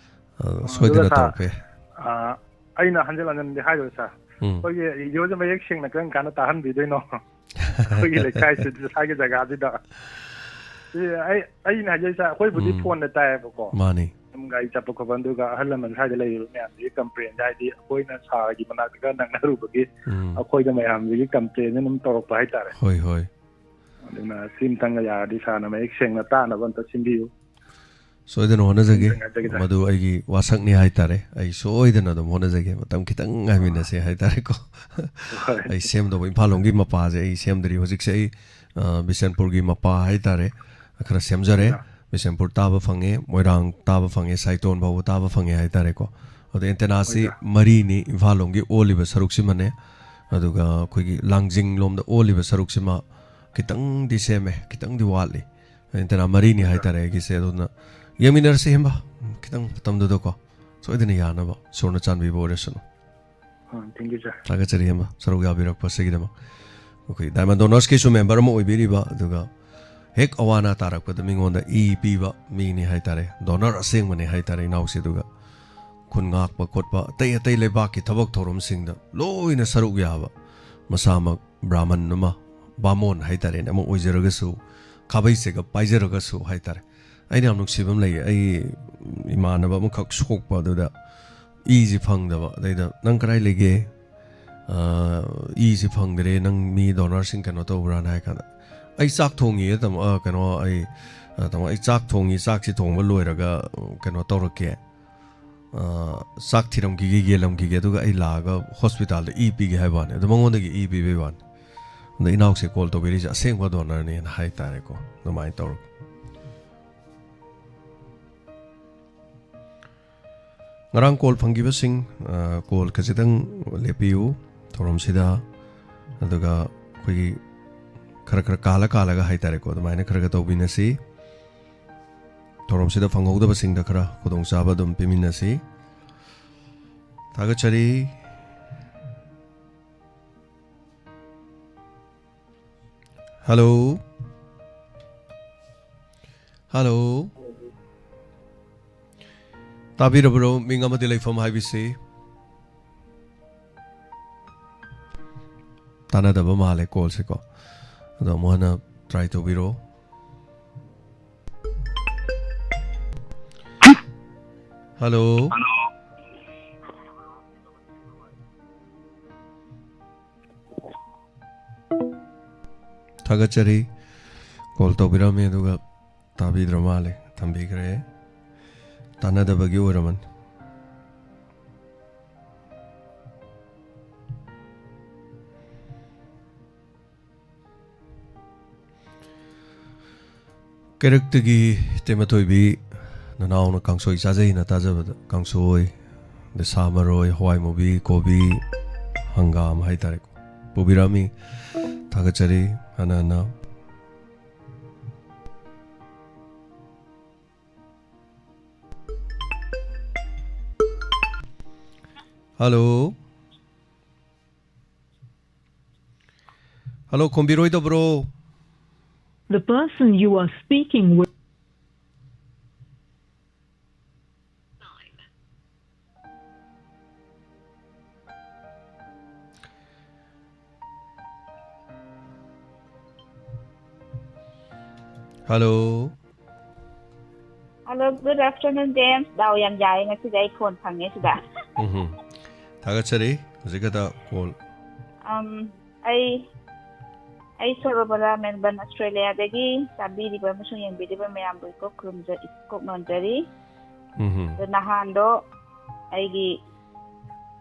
ꯑ, ꯑ, ꯁꯣꯏꯗꯅ ꯑꯗꯨꯒ ꯁꯥꯔ, ꯇꯧꯔꯛꯄ ꯌꯥꯏ꯫ ꯑ, ꯑꯩꯅ ꯍꯟꯖꯤꯟ ꯍꯟꯖꯤꯟꯗꯤ ꯍꯥꯏꯔꯣꯏ ꯁꯥꯔ꯫ ꯎꯝ꯫ ꯑꯩꯈꯣꯏꯒꯤ radioꯁꯦ ꯃꯌꯦꯛ ꯁꯦꯡꯅ ꯀꯔꯝ ꯀꯥꯟꯗ ꯇꯥꯍꯟꯕꯤꯗꯣꯏꯅꯣ? ꯑꯩꯈꯣꯏꯒꯤ ꯂꯩꯀꯥꯏꯁꯤꯗ, ꯁ꯭ꯋꯥꯏꯒꯤ ꯖꯒꯥꯁꯤꯗ꯫ ꯁꯤ ꯑꯩ, ꯑꯩꯅ ꯍꯥꯏꯖꯩꯁꯦ, ꯑꯩꯈꯣꯏꯕꯨꯗꯤ ꯎꯝ꯫ ꯐꯣꯟꯗ ꯇꯥꯏꯌꯦꯕꯀꯣ꯫ ꯃꯥꯅꯤ꯫ ꯁꯨꯝ ꯒꯥꯔꯤ ꯆꯠꯄ ꯈꯣꯠꯄ, ꯑꯗꯨꯒ ꯑꯍꯜ ꯂꯃꯟ ꯁ꯭ꯋꯥꯏꯗ ꯂꯩꯔꯤꯕ ꯃꯌꯥꯝꯁꯤꯒꯤ ꯀꯝꯄ꯭ꯂꯦꯟꯁꯦ, ꯍꯥꯏꯗꯤ ꯑꯩꯈꯣꯏꯅ ꯁꯥꯔꯒꯤ ꯃꯅꯥꯛꯇꯒ ꯅꯛꯅꯔꯨꯕꯒꯤ ꯎꯝ꯫ ꯑꯩꯈꯣꯏꯗ ꯃꯌꯥꯝꯁꯤꯒꯤ ꯀꯝꯄ꯭ꯂꯦꯟꯁꯦ ꯑꯗꯨꯝ ꯇꯧꯔꯛꯄ ꯍꯥꯏꯇꯥꯔꯦ꯫ ꯍꯣꯏ, ꯍꯣꯏ꯫ ꯑꯗꯨꯅ ꯁꯤꯝꯇꯪꯒ ꯌꯥꯔꯗꯤ ꯁꯥꯔꯅ ꯃꯌꯦꯛ ꯁꯦꯡꯅ ꯇꯥꯅꯕ ꯑꯝꯇ ꯁꯤꯟꯕꯤꯌꯨ꯫ ꯁꯣꯏꯗꯅ ꯍꯣꯠꯅꯖꯒꯦ꯫ ꯁꯤꯝꯇꯪ ꯍꯥꯏꯖꯒꯦ ꯇꯥꯏ꯫ ꯃꯗꯨ ꯑꯩꯒꯤ ꯋꯥꯁꯛꯅꯤ ꯍꯥꯏꯇꯥꯔꯦ꯫ ꯑꯩ ꯁꯣꯏꯗꯅ ꯑꯗꯨꯝ ꯍꯣꯠꯅꯖꯒꯦ꯫ ꯃꯇꯝ ꯈꯤꯇꯪ ꯉꯥꯏꯃꯤꯟꯅꯁꯦ ꯍꯥꯏꯇꯥꯔꯦꯀꯣ꯫ ꯍꯣꯏ꯫ ꯑꯩ ꯁꯦꯝꯗꯧꯕ ꯏꯝꯐꯥꯜ ꯂꯣꯝꯒꯤ ꯃꯄꯥꯁꯦ ꯑꯩ ꯁꯦꯝꯗ꯭ꯔꯤ꯫ ꯍꯧꯖꯤꯛꯁꯦ ꯑꯩ, ꯑ, ꯕꯤꯁꯦꯟꯄꯨꯔꯒꯤ ꯃꯄꯥ ꯍꯥꯏꯇꯥꯔꯦ, ꯈꯔ ꯁꯦꯝꯖꯔꯦ꯫ ꯑꯥ꯫ ꯕꯤꯁꯦꯟꯄꯨꯔ ꯇꯥꯕ ꯐꯪꯉꯦ, ꯃꯣꯏꯔꯥꯡ ꯇꯥꯕ ꯐꯪꯉꯦ, ꯁꯥꯏꯇꯣꯟ ꯐꯥꯎꯕ ꯇꯥꯕ ꯐꯪꯉꯦ ꯍꯥꯏꯇꯥꯔꯦꯀꯣ꯫ ꯑꯗꯣ ꯑꯦꯟꯇꯦꯅꯥꯁꯤ ꯍꯣꯏꯗ꯫ ꯃꯔꯤꯅꯤ, ꯏꯝꯐꯥꯜ ꯂꯣꯝꯒꯤ ꯑꯣꯜꯂꯤꯕ ꯁꯔꯨꯛꯁꯤꯃꯅꯦ, ꯑꯗꯨꯒ ꯑꯩꯈꯣꯏꯒꯤ ꯂꯥꯡꯖꯤꯡ ꯂꯣꯝꯗ ꯑꯣꯜꯂꯤꯕ ꯁꯔꯨꯛꯁꯤꯃ ꯈꯤꯇꯪꯗꯤ ꯁꯦꯝꯃꯦ, ꯈꯤꯇꯪꯗꯤ ꯋꯥꯠꯂꯤ꯫ ꯑꯦꯟꯇꯦꯅꯥ ꯃꯔꯤꯅꯤ ꯍꯣꯏꯗ꯫ ꯍꯥꯏꯇꯥꯔꯦ ꯑꯩꯒꯤꯁꯦ꯫ ꯑꯗꯨꯅ ꯌꯦꯡꯃꯤꯟꯅꯔꯁꯤ ꯍꯦꯝꯕ, ꯈꯤꯇꯪ ꯃꯇꯝꯗꯨꯗꯀꯣ, ꯁꯣꯏꯗꯅ ꯌꯥꯅꯕ ꯏꯁꯣꯔꯅ ꯆꯥꯟꯕꯤꯕ ꯑꯣꯏꯔꯁꯅꯨ꯫ ꯑ, thank you, sir꯫ ꯊꯥꯒꯠꯆꯔꯤ ꯍꯦꯝꯕ, ꯁꯔꯨꯛ ꯌꯥꯕꯤꯔꯛꯄꯁꯤꯒꯤꯗꯃꯛ꯫ ꯑꯩꯈꯣꯏ ꯗꯥꯏꯃꯟ ꯗꯣꯅꯔꯁꯀꯤꯁꯨ ꯃꯦꯝꯕꯔ ꯑꯃ ꯑꯣꯏꯕꯤꯔꯤꯕ, ꯑꯗꯨꯒ ꯍꯦꯛ ꯑꯋꯥ ꯑꯅꯥ ꯇꯥꯔꯛꯄꯗ ꯃꯤꯉꯣꯟꯗ ꯏ ꯄꯤꯕ ꯃꯤꯅꯤ ꯍꯥꯏꯇꯥꯔꯦ, ꯗꯣꯅꯔ ꯑꯁꯦꯡꯕꯅꯤ ꯍꯥꯏꯇꯥꯔꯦ ꯏꯅꯥꯎꯁꯦ꯫ ꯑꯗꯨꯒ ꯈꯨꯟ ꯉꯥꯛꯄ ꯈꯣꯠꯄ, ꯑꯇꯩ ꯑꯇꯩ ꯂꯩꯕꯥꯛꯀꯤ ꯊꯕꯛ ꯊꯧꯔꯝꯁꯤꯡꯗ ꯂꯣꯏꯅ ꯁꯔꯨꯛ ꯌꯥꯕ, ꯃꯁꯥꯃꯛ ꯕ꯭ꯔꯥꯍꯃꯟ ꯑꯃ, ꯕꯥꯃꯣꯟ ꯍꯥꯏꯇꯥꯔꯦꯅꯦ, ꯑꯃ ꯑꯣꯏꯖꯔꯒꯁꯨ, ꯈꯥꯕꯩ ꯆꯦꯒꯞ ꯄꯥꯏꯖꯔꯒꯁꯨ ꯍꯥꯏꯇꯥꯔꯦ, ꯑꯩꯅ ꯌꯥꯝ ꯅꯨꯡꯁꯤꯕ ꯑꯃ ꯂꯩꯌꯦ꯫ ꯑꯩ ꯏꯃꯥꯟꯅꯕ ꯑꯃꯈꯛ ꯁꯣꯛꯄ ꯑꯗꯨꯗ ꯏꯁꯤ ꯐꯪꯗꯕ, ꯑꯗꯩꯗ, "ꯅꯪ ꯀꯗꯥꯏ ꯂꯩꯒꯦ? ꯑ, ꯏꯁꯤ ꯐꯪꯗ꯭ꯔꯦ, ꯅꯪ ꯃꯤ ꯗꯣꯅꯔꯁꯤꯡ ꯀꯩꯅꯣ ꯇꯧꯕ꯭ꯔꯥꯅ?" ꯍꯥꯏ ꯀꯥꯟꯗ, "ꯑꯩ ꯆꯥꯛ ꯊꯣꯡꯉꯤꯌꯦ, ꯇꯥꯃꯣ, ꯑ, ꯀꯩꯅꯣ, ꯑꯩ, ꯑ, ꯇꯥꯃꯣ, ꯑꯩ ꯆꯥꯛ ꯊꯣꯡꯉꯤ, ꯆꯥꯛꯁꯤ ꯊꯣꯡꯕ ꯂꯣꯏꯔꯒ, ꯑ, ꯀꯩꯅꯣ ꯇꯧꯔꯛꯀꯦ, ꯑ, ꯆꯥꯛ ꯊꯤꯔꯝꯈꯤꯒꯦ, ꯌꯦꯜꯂꯝꯈꯤꯒꯦ, ꯑꯗꯨꯒ ꯑꯩ ꯂꯥꯛꯑꯒ ꯍꯣꯁꯄꯤꯇꯥꯜꯗ ꯏ ꯄꯤꯒꯦ" ꯍꯥꯏꯕ ꯋꯥꯅꯤ꯫ ꯑꯗꯣ ꯃꯉꯣꯟꯗꯒꯤ ꯏ ꯄꯤꯕꯩ ꯋꯥꯅꯤ꯫ ꯑꯗꯣ ꯏꯅꯥꯎꯁꯦ ꯀꯣꯜ ꯇꯧꯕꯤꯔꯤꯁꯦ ꯑꯁꯦꯡꯕ ꯗꯣꯅꯔꯅꯦꯅ ꯍꯥꯏ ꯇꯥꯔꯦꯀꯣ꯫ ꯑꯗꯨꯃꯥꯏꯅ ꯇꯧꯔꯒ꯫ ꯉꯔꯥꯡ ꯀꯣꯜ ꯐꯪꯈꯤꯕꯁꯤꯡ, ꯑ, ꯀꯣꯜ ꯈꯖꯤꯛꯇꯪ ꯂꯦꯞꯄꯤꯌꯨ ꯊꯧꯔꯝꯁꯤꯗ꯫ ꯑꯗꯨꯒ ꯑꯩꯈꯣꯏꯒꯤ ꯈꯔ ꯈꯔ ꯀꯥꯜꯂ ꯀꯥꯜꯂꯒ ꯍꯥꯏ ꯇꯥꯔꯦꯀꯣ, ꯑꯗꯨꯃꯥꯏꯅ ꯈꯔ ꯈꯔ ꯇꯧꯕꯤꯅꯁꯤ꯫ ꯊꯧꯔꯝꯁꯤꯗ ꯐꯪꯍꯧꯗꯕꯁꯤꯡꯗ ꯈꯔ ꯈꯨꯗꯣꯡꯆꯥꯕ ꯑꯗꯨꯝ ꯄꯤꯃꯤꯟꯅꯁꯤ꯫ ꯊꯥꯒꯠꯆꯔꯤ꯫ ꯍꯜꯂꯣ꯫ ꯍꯜꯂꯣ꯫ ꯇꯥꯕꯤꯔꯕ꯭ꯔꯣ? ꯃꯤꯡ ꯑꯃꯗꯤ ꯂꯩꯐꯝ ꯍꯥꯏꯕꯤꯁꯤ꯫ ꯇꯥꯟꯅꯗꯕ ꯃꯥꯜꯂꯦ ꯀꯣꯜꯁꯦꯀꯣ꯫ ꯑꯗꯣ ꯑꯃꯨꯛ ꯍꯟꯅ ꯇ꯭ꯔꯥꯏ ꯇꯧꯕꯤꯔꯣ꯫ ꯍꯜꯂꯣ꯫ ꯊꯥꯒꯠꯆꯔꯤ꯫ ꯀꯣꯜ ꯇꯧꯕꯤꯔꯝꯃꯤ ꯑꯗꯨꯒ ꯇꯥꯕꯤꯗ꯭ꯔ ꯃꯥꯜꯂꯦ, ꯊꯝꯕꯤꯈ꯭ꯔꯦ꯫ ꯇꯥꯟꯅꯗꯕꯒꯤ ꯑꯣꯏꯔꯝꯃꯅꯤ꯫ ꯀꯩꯔꯛꯇꯒꯤ ꯏꯇꯩꯃ ꯊꯣꯏꯕꯤ, ꯅꯅꯥꯎꯅ ꯀꯥꯡꯁꯣꯏ ꯆꯥꯖꯩꯅ ꯇꯥꯖꯕꯗ, ꯀꯥꯡꯁꯣꯏ, ꯑꯗꯩ ꯁꯥ ꯃꯔꯣꯏ, ꯍꯋꯥꯏ ꯃꯨꯕꯤ, ꯀꯣꯕꯤ, ꯍꯪꯒꯥꯝ ꯍꯥꯏꯇꯥꯔꯦꯀꯣ, ꯄꯨꯕꯤꯔꯛꯑꯝꯃꯤ꯫ ꯊꯥꯒꯠꯆꯔꯤ ꯍꯟꯅ ꯍꯟꯅ꯫ ꯍꯜꯂꯣ꯫ ꯍꯜꯂꯣ, ꯈꯨꯝꯕꯤꯔꯣꯏꯗꯕ꯭ꯔꯣ? The person you are speaking with. Hello. Hello, good afternoon, James. ꯗꯥꯎ ꯌꯥꯝ ꯌꯥꯏ, ꯉꯁꯤꯗꯤ ꯑꯩ ꯐꯣꯟ ꯐꯪꯉꯦ ꯁꯤꯗ꯫ ꯎꯝꯍꯨꯝ꯫ ꯊꯥꯒꯠꯆꯔꯤ꯫ ꯍꯧꯖꯤꯛ ꯈꯛꯇ ꯀꯣꯜ꯫ ꯑꯝ, ꯑꯩ, ꯑꯩ ꯁꯣꯔꯣꯕꯂꯥ, ꯃꯦꯜꯕꯟ, ꯑꯁꯇ꯭ꯔꯦꯂꯤꯌꯥꯗꯒꯤ ꯇꯥꯕꯤꯔꯤꯕ ꯑꯃꯁꯨꯡ ꯌꯦꯡꯕꯤꯔꯤꯕ ꯃꯌꯥꯝꯕꯨ ꯏꯀꯣꯛ ꯈꯨꯔꯨꯝꯖ-, ꯏꯀꯣꯛ ꯅꯣꯟꯖꯔꯤ꯫ ꯎꯝꯍꯨꯝ꯫ ꯑꯗꯣ ꯅꯍꯥꯟꯗꯣ ꯑꯩꯒꯤ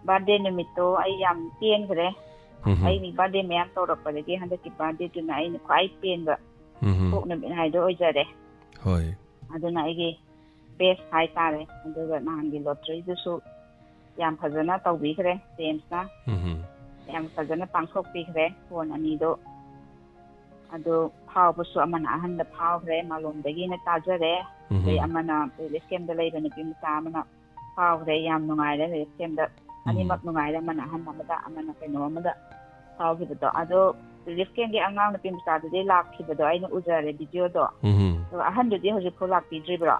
ꯕꯥꯔꯗꯦ ꯅꯨꯃꯤꯠꯇꯣ ꯑꯩ ꯌꯥꯝ ꯄꯦꯟꯈ꯭ꯔꯦ꯫ ꯎꯝꯍꯨꯝ꯫ ꯑꯩ ꯃꯤ ꯕꯥꯔꯗꯦ ꯃꯌꯥꯝ ꯇꯧꯔꯛꯄꯗꯒꯤ ꯍꯟꯗꯛꯀꯤ ꯕꯥꯔꯗꯦꯗꯨꯅ ꯑꯩꯅ ꯈ꯭ꯋꯥꯏ ꯄꯦꯟꯕ ꯎꯝꯍꯨꯝ꯫ ꯏꯄꯣꯛ ꯅꯨꯃꯤꯠ ꯍꯥꯏꯗꯣ ꯑꯣꯏꯖꯔꯦ꯫ ꯍꯣꯏ꯫ ꯑꯗꯨꯅ ꯑꯩꯒꯤ ꯕꯦꯁ ꯍꯥꯏꯇꯥꯔꯦ꯫ ꯑꯗꯨꯒ ꯅꯍꯥꯟꯒꯤ ꯂꯣꯇ꯭ꯔꯤꯗꯨꯁꯨ ꯌꯥꯝ ꯐꯖꯅ ꯇꯧꯕꯤꯈ꯭ꯔꯦ ꯖꯦꯝꯁꯅ꯫ ꯎꯝꯍꯨꯝ꯫ ꯌꯥꯝ ꯐꯖꯅ ꯄꯥꯡꯊꯣꯛꯄꯤꯈ꯭ꯔꯦ ꯐꯣꯟ ꯑꯅꯤꯗꯣ꯫ ꯑꯗꯨ ꯐꯥꯎꯕꯁꯨ ꯑꯃꯅ ꯑꯍꯟꯗ ꯐꯥꯎꯈ꯭ꯔꯦ, ꯃꯥꯂꯣꯝꯗꯒꯤꯅ ꯇꯥꯖꯔꯦ꯫ ꯑꯗꯩ ꯎꯝꯍꯨꯝ꯫ ꯑꯃꯅ ꯔꯤꯂꯤꯐ ꯀꯦꯝꯞꯇ ꯂꯩꯕ ꯅꯨꯄꯤ ꯃꯆꯥ ꯑꯃꯅ ꯐꯥꯎꯈ꯭ꯔꯦ, ꯌꯥꯝ ꯅꯨꯡꯉꯥꯏꯔꯦ ꯔꯤꯂꯤꯐ ꯀꯦꯝꯞꯇ꯫ ꯎꯝ꯫ ꯑꯅꯤꯃꯛ ꯅꯨꯡꯉꯥꯏꯔꯦ, ꯑꯃꯅ ꯑꯍꯟ ꯑꯃꯗ, ꯑꯃꯅ ꯀꯩꯅꯣ ꯑꯃꯗ ꯐꯥꯎꯈꯤꯕꯗꯣ꯫ ꯑꯗꯣ ꯔꯤꯂꯤꯐ ꯀꯦꯝꯞꯀꯤ ꯑꯉꯥꯡ ꯅꯨꯄꯤ ꯃꯆꯥꯗꯨꯗꯤ ꯂꯥꯛꯈꯤꯕꯗꯣ ꯑꯩꯅ ꯎꯖꯔꯦ ꯚꯤꯗꯤꯑꯣꯗꯣ꯫ ꯎꯝ꯫ ꯑꯗꯣ ꯑꯍꯟꯗꯨꯗꯤ ꯍꯧꯖꯤꯛꯐꯥꯎ ꯂꯥꯛꯄꯤꯗ꯭ꯔꯤꯕ꯭ꯔꯣ?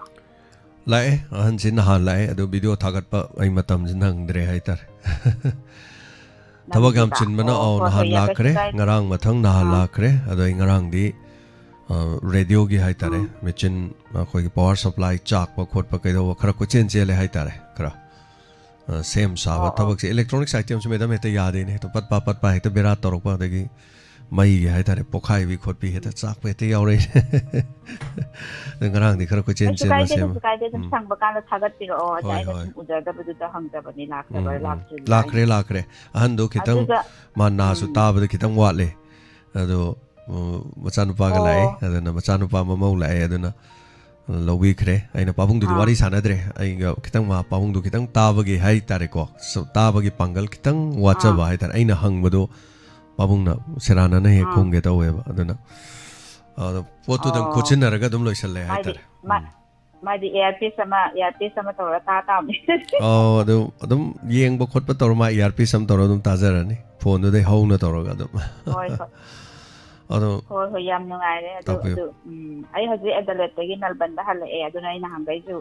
ꯂꯥꯛꯑꯦ, ꯑꯍꯟꯁꯤ ꯅꯍꯥꯟ ꯂꯥꯛꯑꯦ, ꯑꯗꯣ ꯚꯤꯗꯤꯑꯣ ꯊꯥꯒꯠꯄ ꯑꯩ ꯃꯇꯝꯁꯤ ꯅꯪꯗ꯭ꯔꯦ ꯍꯥꯏꯇꯥꯔꯦ꯫ ꯊꯕꯛ ꯌꯥꯝ ꯅꯪꯒꯤꯗ꯫ ꯆꯤꯟꯕꯅ ꯑꯣ, ꯑꯧ ꯍꯣꯏ, ꯅꯍꯥꯟ ꯍꯣꯏ, ꯌꯥꯏ, ꯀꯩꯁꯨ ꯂꯥꯛꯈ꯭ꯔꯦ, ꯀꯥꯏꯗꯦ꯫ ꯉꯔꯥꯡ ꯃꯊꯪ ꯅꯍꯥꯟ ꯑꯥ꯫ ꯂꯥꯛꯈ꯭ꯔꯦ꯫ ꯑꯗꯣ ꯑꯩ ꯉꯔꯥꯡꯗꯤ ꯑ, ꯔꯦꯗꯤꯑꯣꯒꯤ ꯍꯥꯏꯇꯥꯔꯦ, ꯎꯝ꯫ ꯃꯦꯆꯤꯟ ꯑꯩꯈꯣꯏꯒꯤ ꯄꯋꯥꯔ ꯁꯄ꯭ꯂꯥꯏ ꯆꯥꯛꯄ ꯈꯣꯠꯄ ꯀꯩꯗꯧꯕ ꯈꯔ ꯀꯣꯏꯆꯦꯟ ꯆꯦꯜꯂꯦ ꯍꯥꯏꯇꯥꯔꯦ꯫ ꯈꯔ ꯑ, ꯁꯦꯝ ꯁꯥꯕ ꯑꯣ, ꯑꯣ꯫ ꯊꯕꯛꯁꯦ, ꯏꯂꯦꯛꯇ꯭ꯔꯣꯅꯤꯛꯁ ꯑꯥꯏꯇꯦꯝꯁꯦ ꯃꯦꯗꯥꯝ ꯍꯦꯛꯇ ꯌꯥꯗꯦꯅꯦ, ꯍꯦꯛꯇ ꯄꯠ ꯄꯥ ꯄꯠ ꯄꯥ ꯍꯦꯛꯇ ꯕꯦꯔꯥ ꯇꯧꯔꯛꯄ, ꯑꯗꯒꯤ ꯃꯩꯒꯤ ꯍꯥꯏꯇꯥꯔꯦ, ꯄꯣꯛꯈꯥꯏꯕꯤ ꯈꯣꯠꯄꯤ, ꯍꯦꯛꯇ ꯆꯥꯛꯄ ꯍꯦꯛꯇ ꯌꯥꯎꯔꯛꯏ꯫ ꯑꯗꯣ ꯉꯔꯥꯡꯗꯤ ꯈꯔ ꯀꯣꯏꯆꯦꯟ ꯀꯩꯁꯨ ꯆꯦꯟꯕ ꯀꯥꯏꯗꯦ, ꯁꯦꯝ꯫ ꯀꯩꯁꯨ ꯀꯥꯏꯗꯦ, ꯑꯗꯨꯝ ꯎꯝ꯫ ꯁꯪꯕ ꯀꯥꯟꯗ ꯊꯥꯒꯠꯄꯤꯔꯛꯑꯣ꯫ ꯑꯗ ꯍꯣꯏ, ꯑꯩꯅ ꯍꯣꯏ꯫ ꯁꯨꯝ ꯎꯖꯗꯕꯗꯨꯗ ꯍꯪꯖꯕꯅꯤ, ꯂꯥꯛꯈ꯭ꯔꯕ꯭ꯔꯥ ꯎꯝ, ꯂꯥꯛꯇ꯭ꯔꯤꯕ꯭ꯔꯥ ꯂꯥꯛꯈ꯭ꯔꯦ, ꯍꯥꯏꯅ꯫ ꯂꯥꯛꯈ꯭ꯔꯦ꯫ ꯑꯍꯟꯗꯣ ꯈꯤꯇꯪ ꯑꯗꯨꯒ ꯃꯥ ꯅꯥꯁꯨ ꯎꯝ꯫ ꯇꯥꯕꯗ ꯈꯤꯇꯪ ꯋꯥꯠꯂꯦ꯫ ꯑꯗꯣ ꯎꯝ, ꯃꯆꯥꯅꯨꯄꯥꯒ ꯂꯥꯛꯑꯦ꯫ ꯑꯣ꯫ ꯑꯗꯨꯅ ꯃꯆꯥꯅꯨꯄꯥ ꯃꯃꯧ ꯂꯥꯛꯑꯦ꯫ ꯑꯗꯨꯅ ꯂꯧꯕꯤꯈ꯭ꯔꯦ꯫ ꯑꯩꯅ ꯄꯥꯕꯨꯡꯗꯨꯗꯤ ꯑꯥ꯫ ꯋꯥꯔꯤ ꯁꯥꯟꯅꯗ꯭ꯔꯦ꯫ ꯑꯩꯒ ꯈꯤꯇꯪ ꯃꯥ ꯄꯥꯕꯨꯡꯗꯨ ꯈꯤꯇꯪ ꯇꯥꯕꯒꯤ ꯍꯥꯏꯇꯥꯔꯦꯀꯣ꯫ ꯁ-, ꯇꯥꯕꯒꯤ ꯄꯥꯡꯒꯜ ꯈꯤꯇꯪ ꯋꯥꯠꯆꯕ ꯑꯥ꯫ ꯍꯥꯏꯇꯥꯔꯦ꯫ ꯑꯩꯅ ꯍꯪꯕꯗꯣ ꯄꯥꯕꯨꯡꯅ ꯁꯦꯔꯥꯟꯅꯅ ꯍꯦꯛ ꯑꯥ꯫ ꯈꯨꯝꯒꯦ ꯇꯧꯋꯦꯕ꯫ ꯑꯗꯨꯅ ꯑꯗꯣ ꯄꯣꯠꯇꯨꯗꯪ ꯑꯣ꯫ ꯈꯣꯠꯆꯤꯟꯅꯔꯒ ꯑꯗꯨꯝ ꯂꯣꯏꯁꯜꯂꯦ ꯃꯥꯗꯤ ꯍꯥꯏꯇꯥꯔꯦ꯫ ꯃꯥ-, ꯎꯝ꯫ ꯃꯥꯗꯤ ꯏꯌꯥꯔꯄꯤꯁ ꯑꯃ, ꯏꯌꯥꯔꯄꯤꯁ ꯑꯃ ꯇꯧꯔꯒ ꯇꯥ ꯇꯥꯕꯅꯤ꯫ ꯑꯧ, ꯑꯗꯨ ꯑꯗꯨꯝ ꯌꯦꯡꯕ ꯈꯣꯠꯄ ꯇꯧꯔ ꯃꯥ ꯏꯌꯥꯔꯄꯤꯁ ꯑꯃ ꯇꯧꯔ ꯑꯗꯨꯝ ꯇꯥꯖꯔꯅꯤ꯫ ꯐꯣꯟꯗꯨꯗꯩ ꯍꯧꯅ ꯇꯧꯔꯒ ꯑꯗꯨꯝ꯫ ꯍꯣꯏ, ꯍꯣꯏ꯫ ꯑꯗꯣ ꯍꯣꯏ, ꯍꯣꯏ, ꯌꯥꯝ ꯅꯨꯡꯉꯥꯏꯔꯦ꯫ ꯑꯗꯨ, ꯇꯥꯛꯄꯤꯌꯨ꯫ ꯑꯗꯨ, ꯎꯝ, ꯑꯩ ꯍꯧꯖꯤꯛ ꯑꯦꯗꯂꯦꯠꯇꯒꯤ ꯃꯦꯜꯕꯟꯗ ꯍꯜꯂꯛꯑꯦ꯫ ꯑꯗꯨꯅ ꯑꯩ ꯅꯍꯥꯟꯈꯩꯁꯨ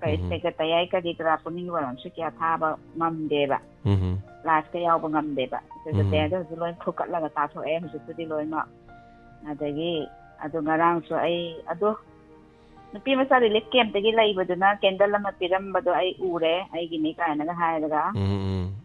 ꯀꯩ ꯎꯝ꯫ ꯁꯦꯀ꯭ꯔꯦꯇꯔꯤꯌꯥꯏ ꯀꯔꯤ ꯀꯔꯥ ꯄꯨꯛꯅꯤꯡꯒꯤ ꯋꯥꯔꯣꯝꯁꯨ ꯀꯌꯥ ꯊꯥꯕ ꯉꯝꯗꯦꯕ꯫ ꯎꯝ꯫ ꯂꯥꯏꯐꯇ ꯌꯥꯎꯕ ꯉꯝꯗꯦꯕ꯫ ꯎꯝ꯫ ꯁꯦꯀ꯭ꯔꯦꯇꯔꯤꯌꯥꯏꯗ ꯍꯧꯖꯤꯛ ꯂꯣꯏ ꯐꯨꯀꯠꯂꯒ ꯇꯥꯊꯣꯛꯑꯦ ꯍꯧꯖꯤꯛꯄꯨꯗꯤ ꯂꯣꯏꯅꯃꯛ꯫ ꯑꯗꯒꯤ ꯑꯗꯨ ꯉꯔꯥꯡꯁꯨ ꯑꯩ ꯑꯗꯨ ꯅꯨꯄꯤ ꯃꯆꯥ ꯔꯤꯂꯤꯐ ꯀꯦꯝꯞꯇꯒꯤ ꯂꯩꯕꯗꯨꯅ ꯀꯦꯟꯗꯜ ꯑꯃ ꯄꯤꯔꯝꯕꯗꯣ ꯑꯩ ꯎꯔꯦ, ꯑꯩꯒꯤꯅꯤ ꯀꯥꯏꯅꯒ ꯍꯥꯏꯔꯒ꯫ ꯎꯝ, ꯎꯝ꯫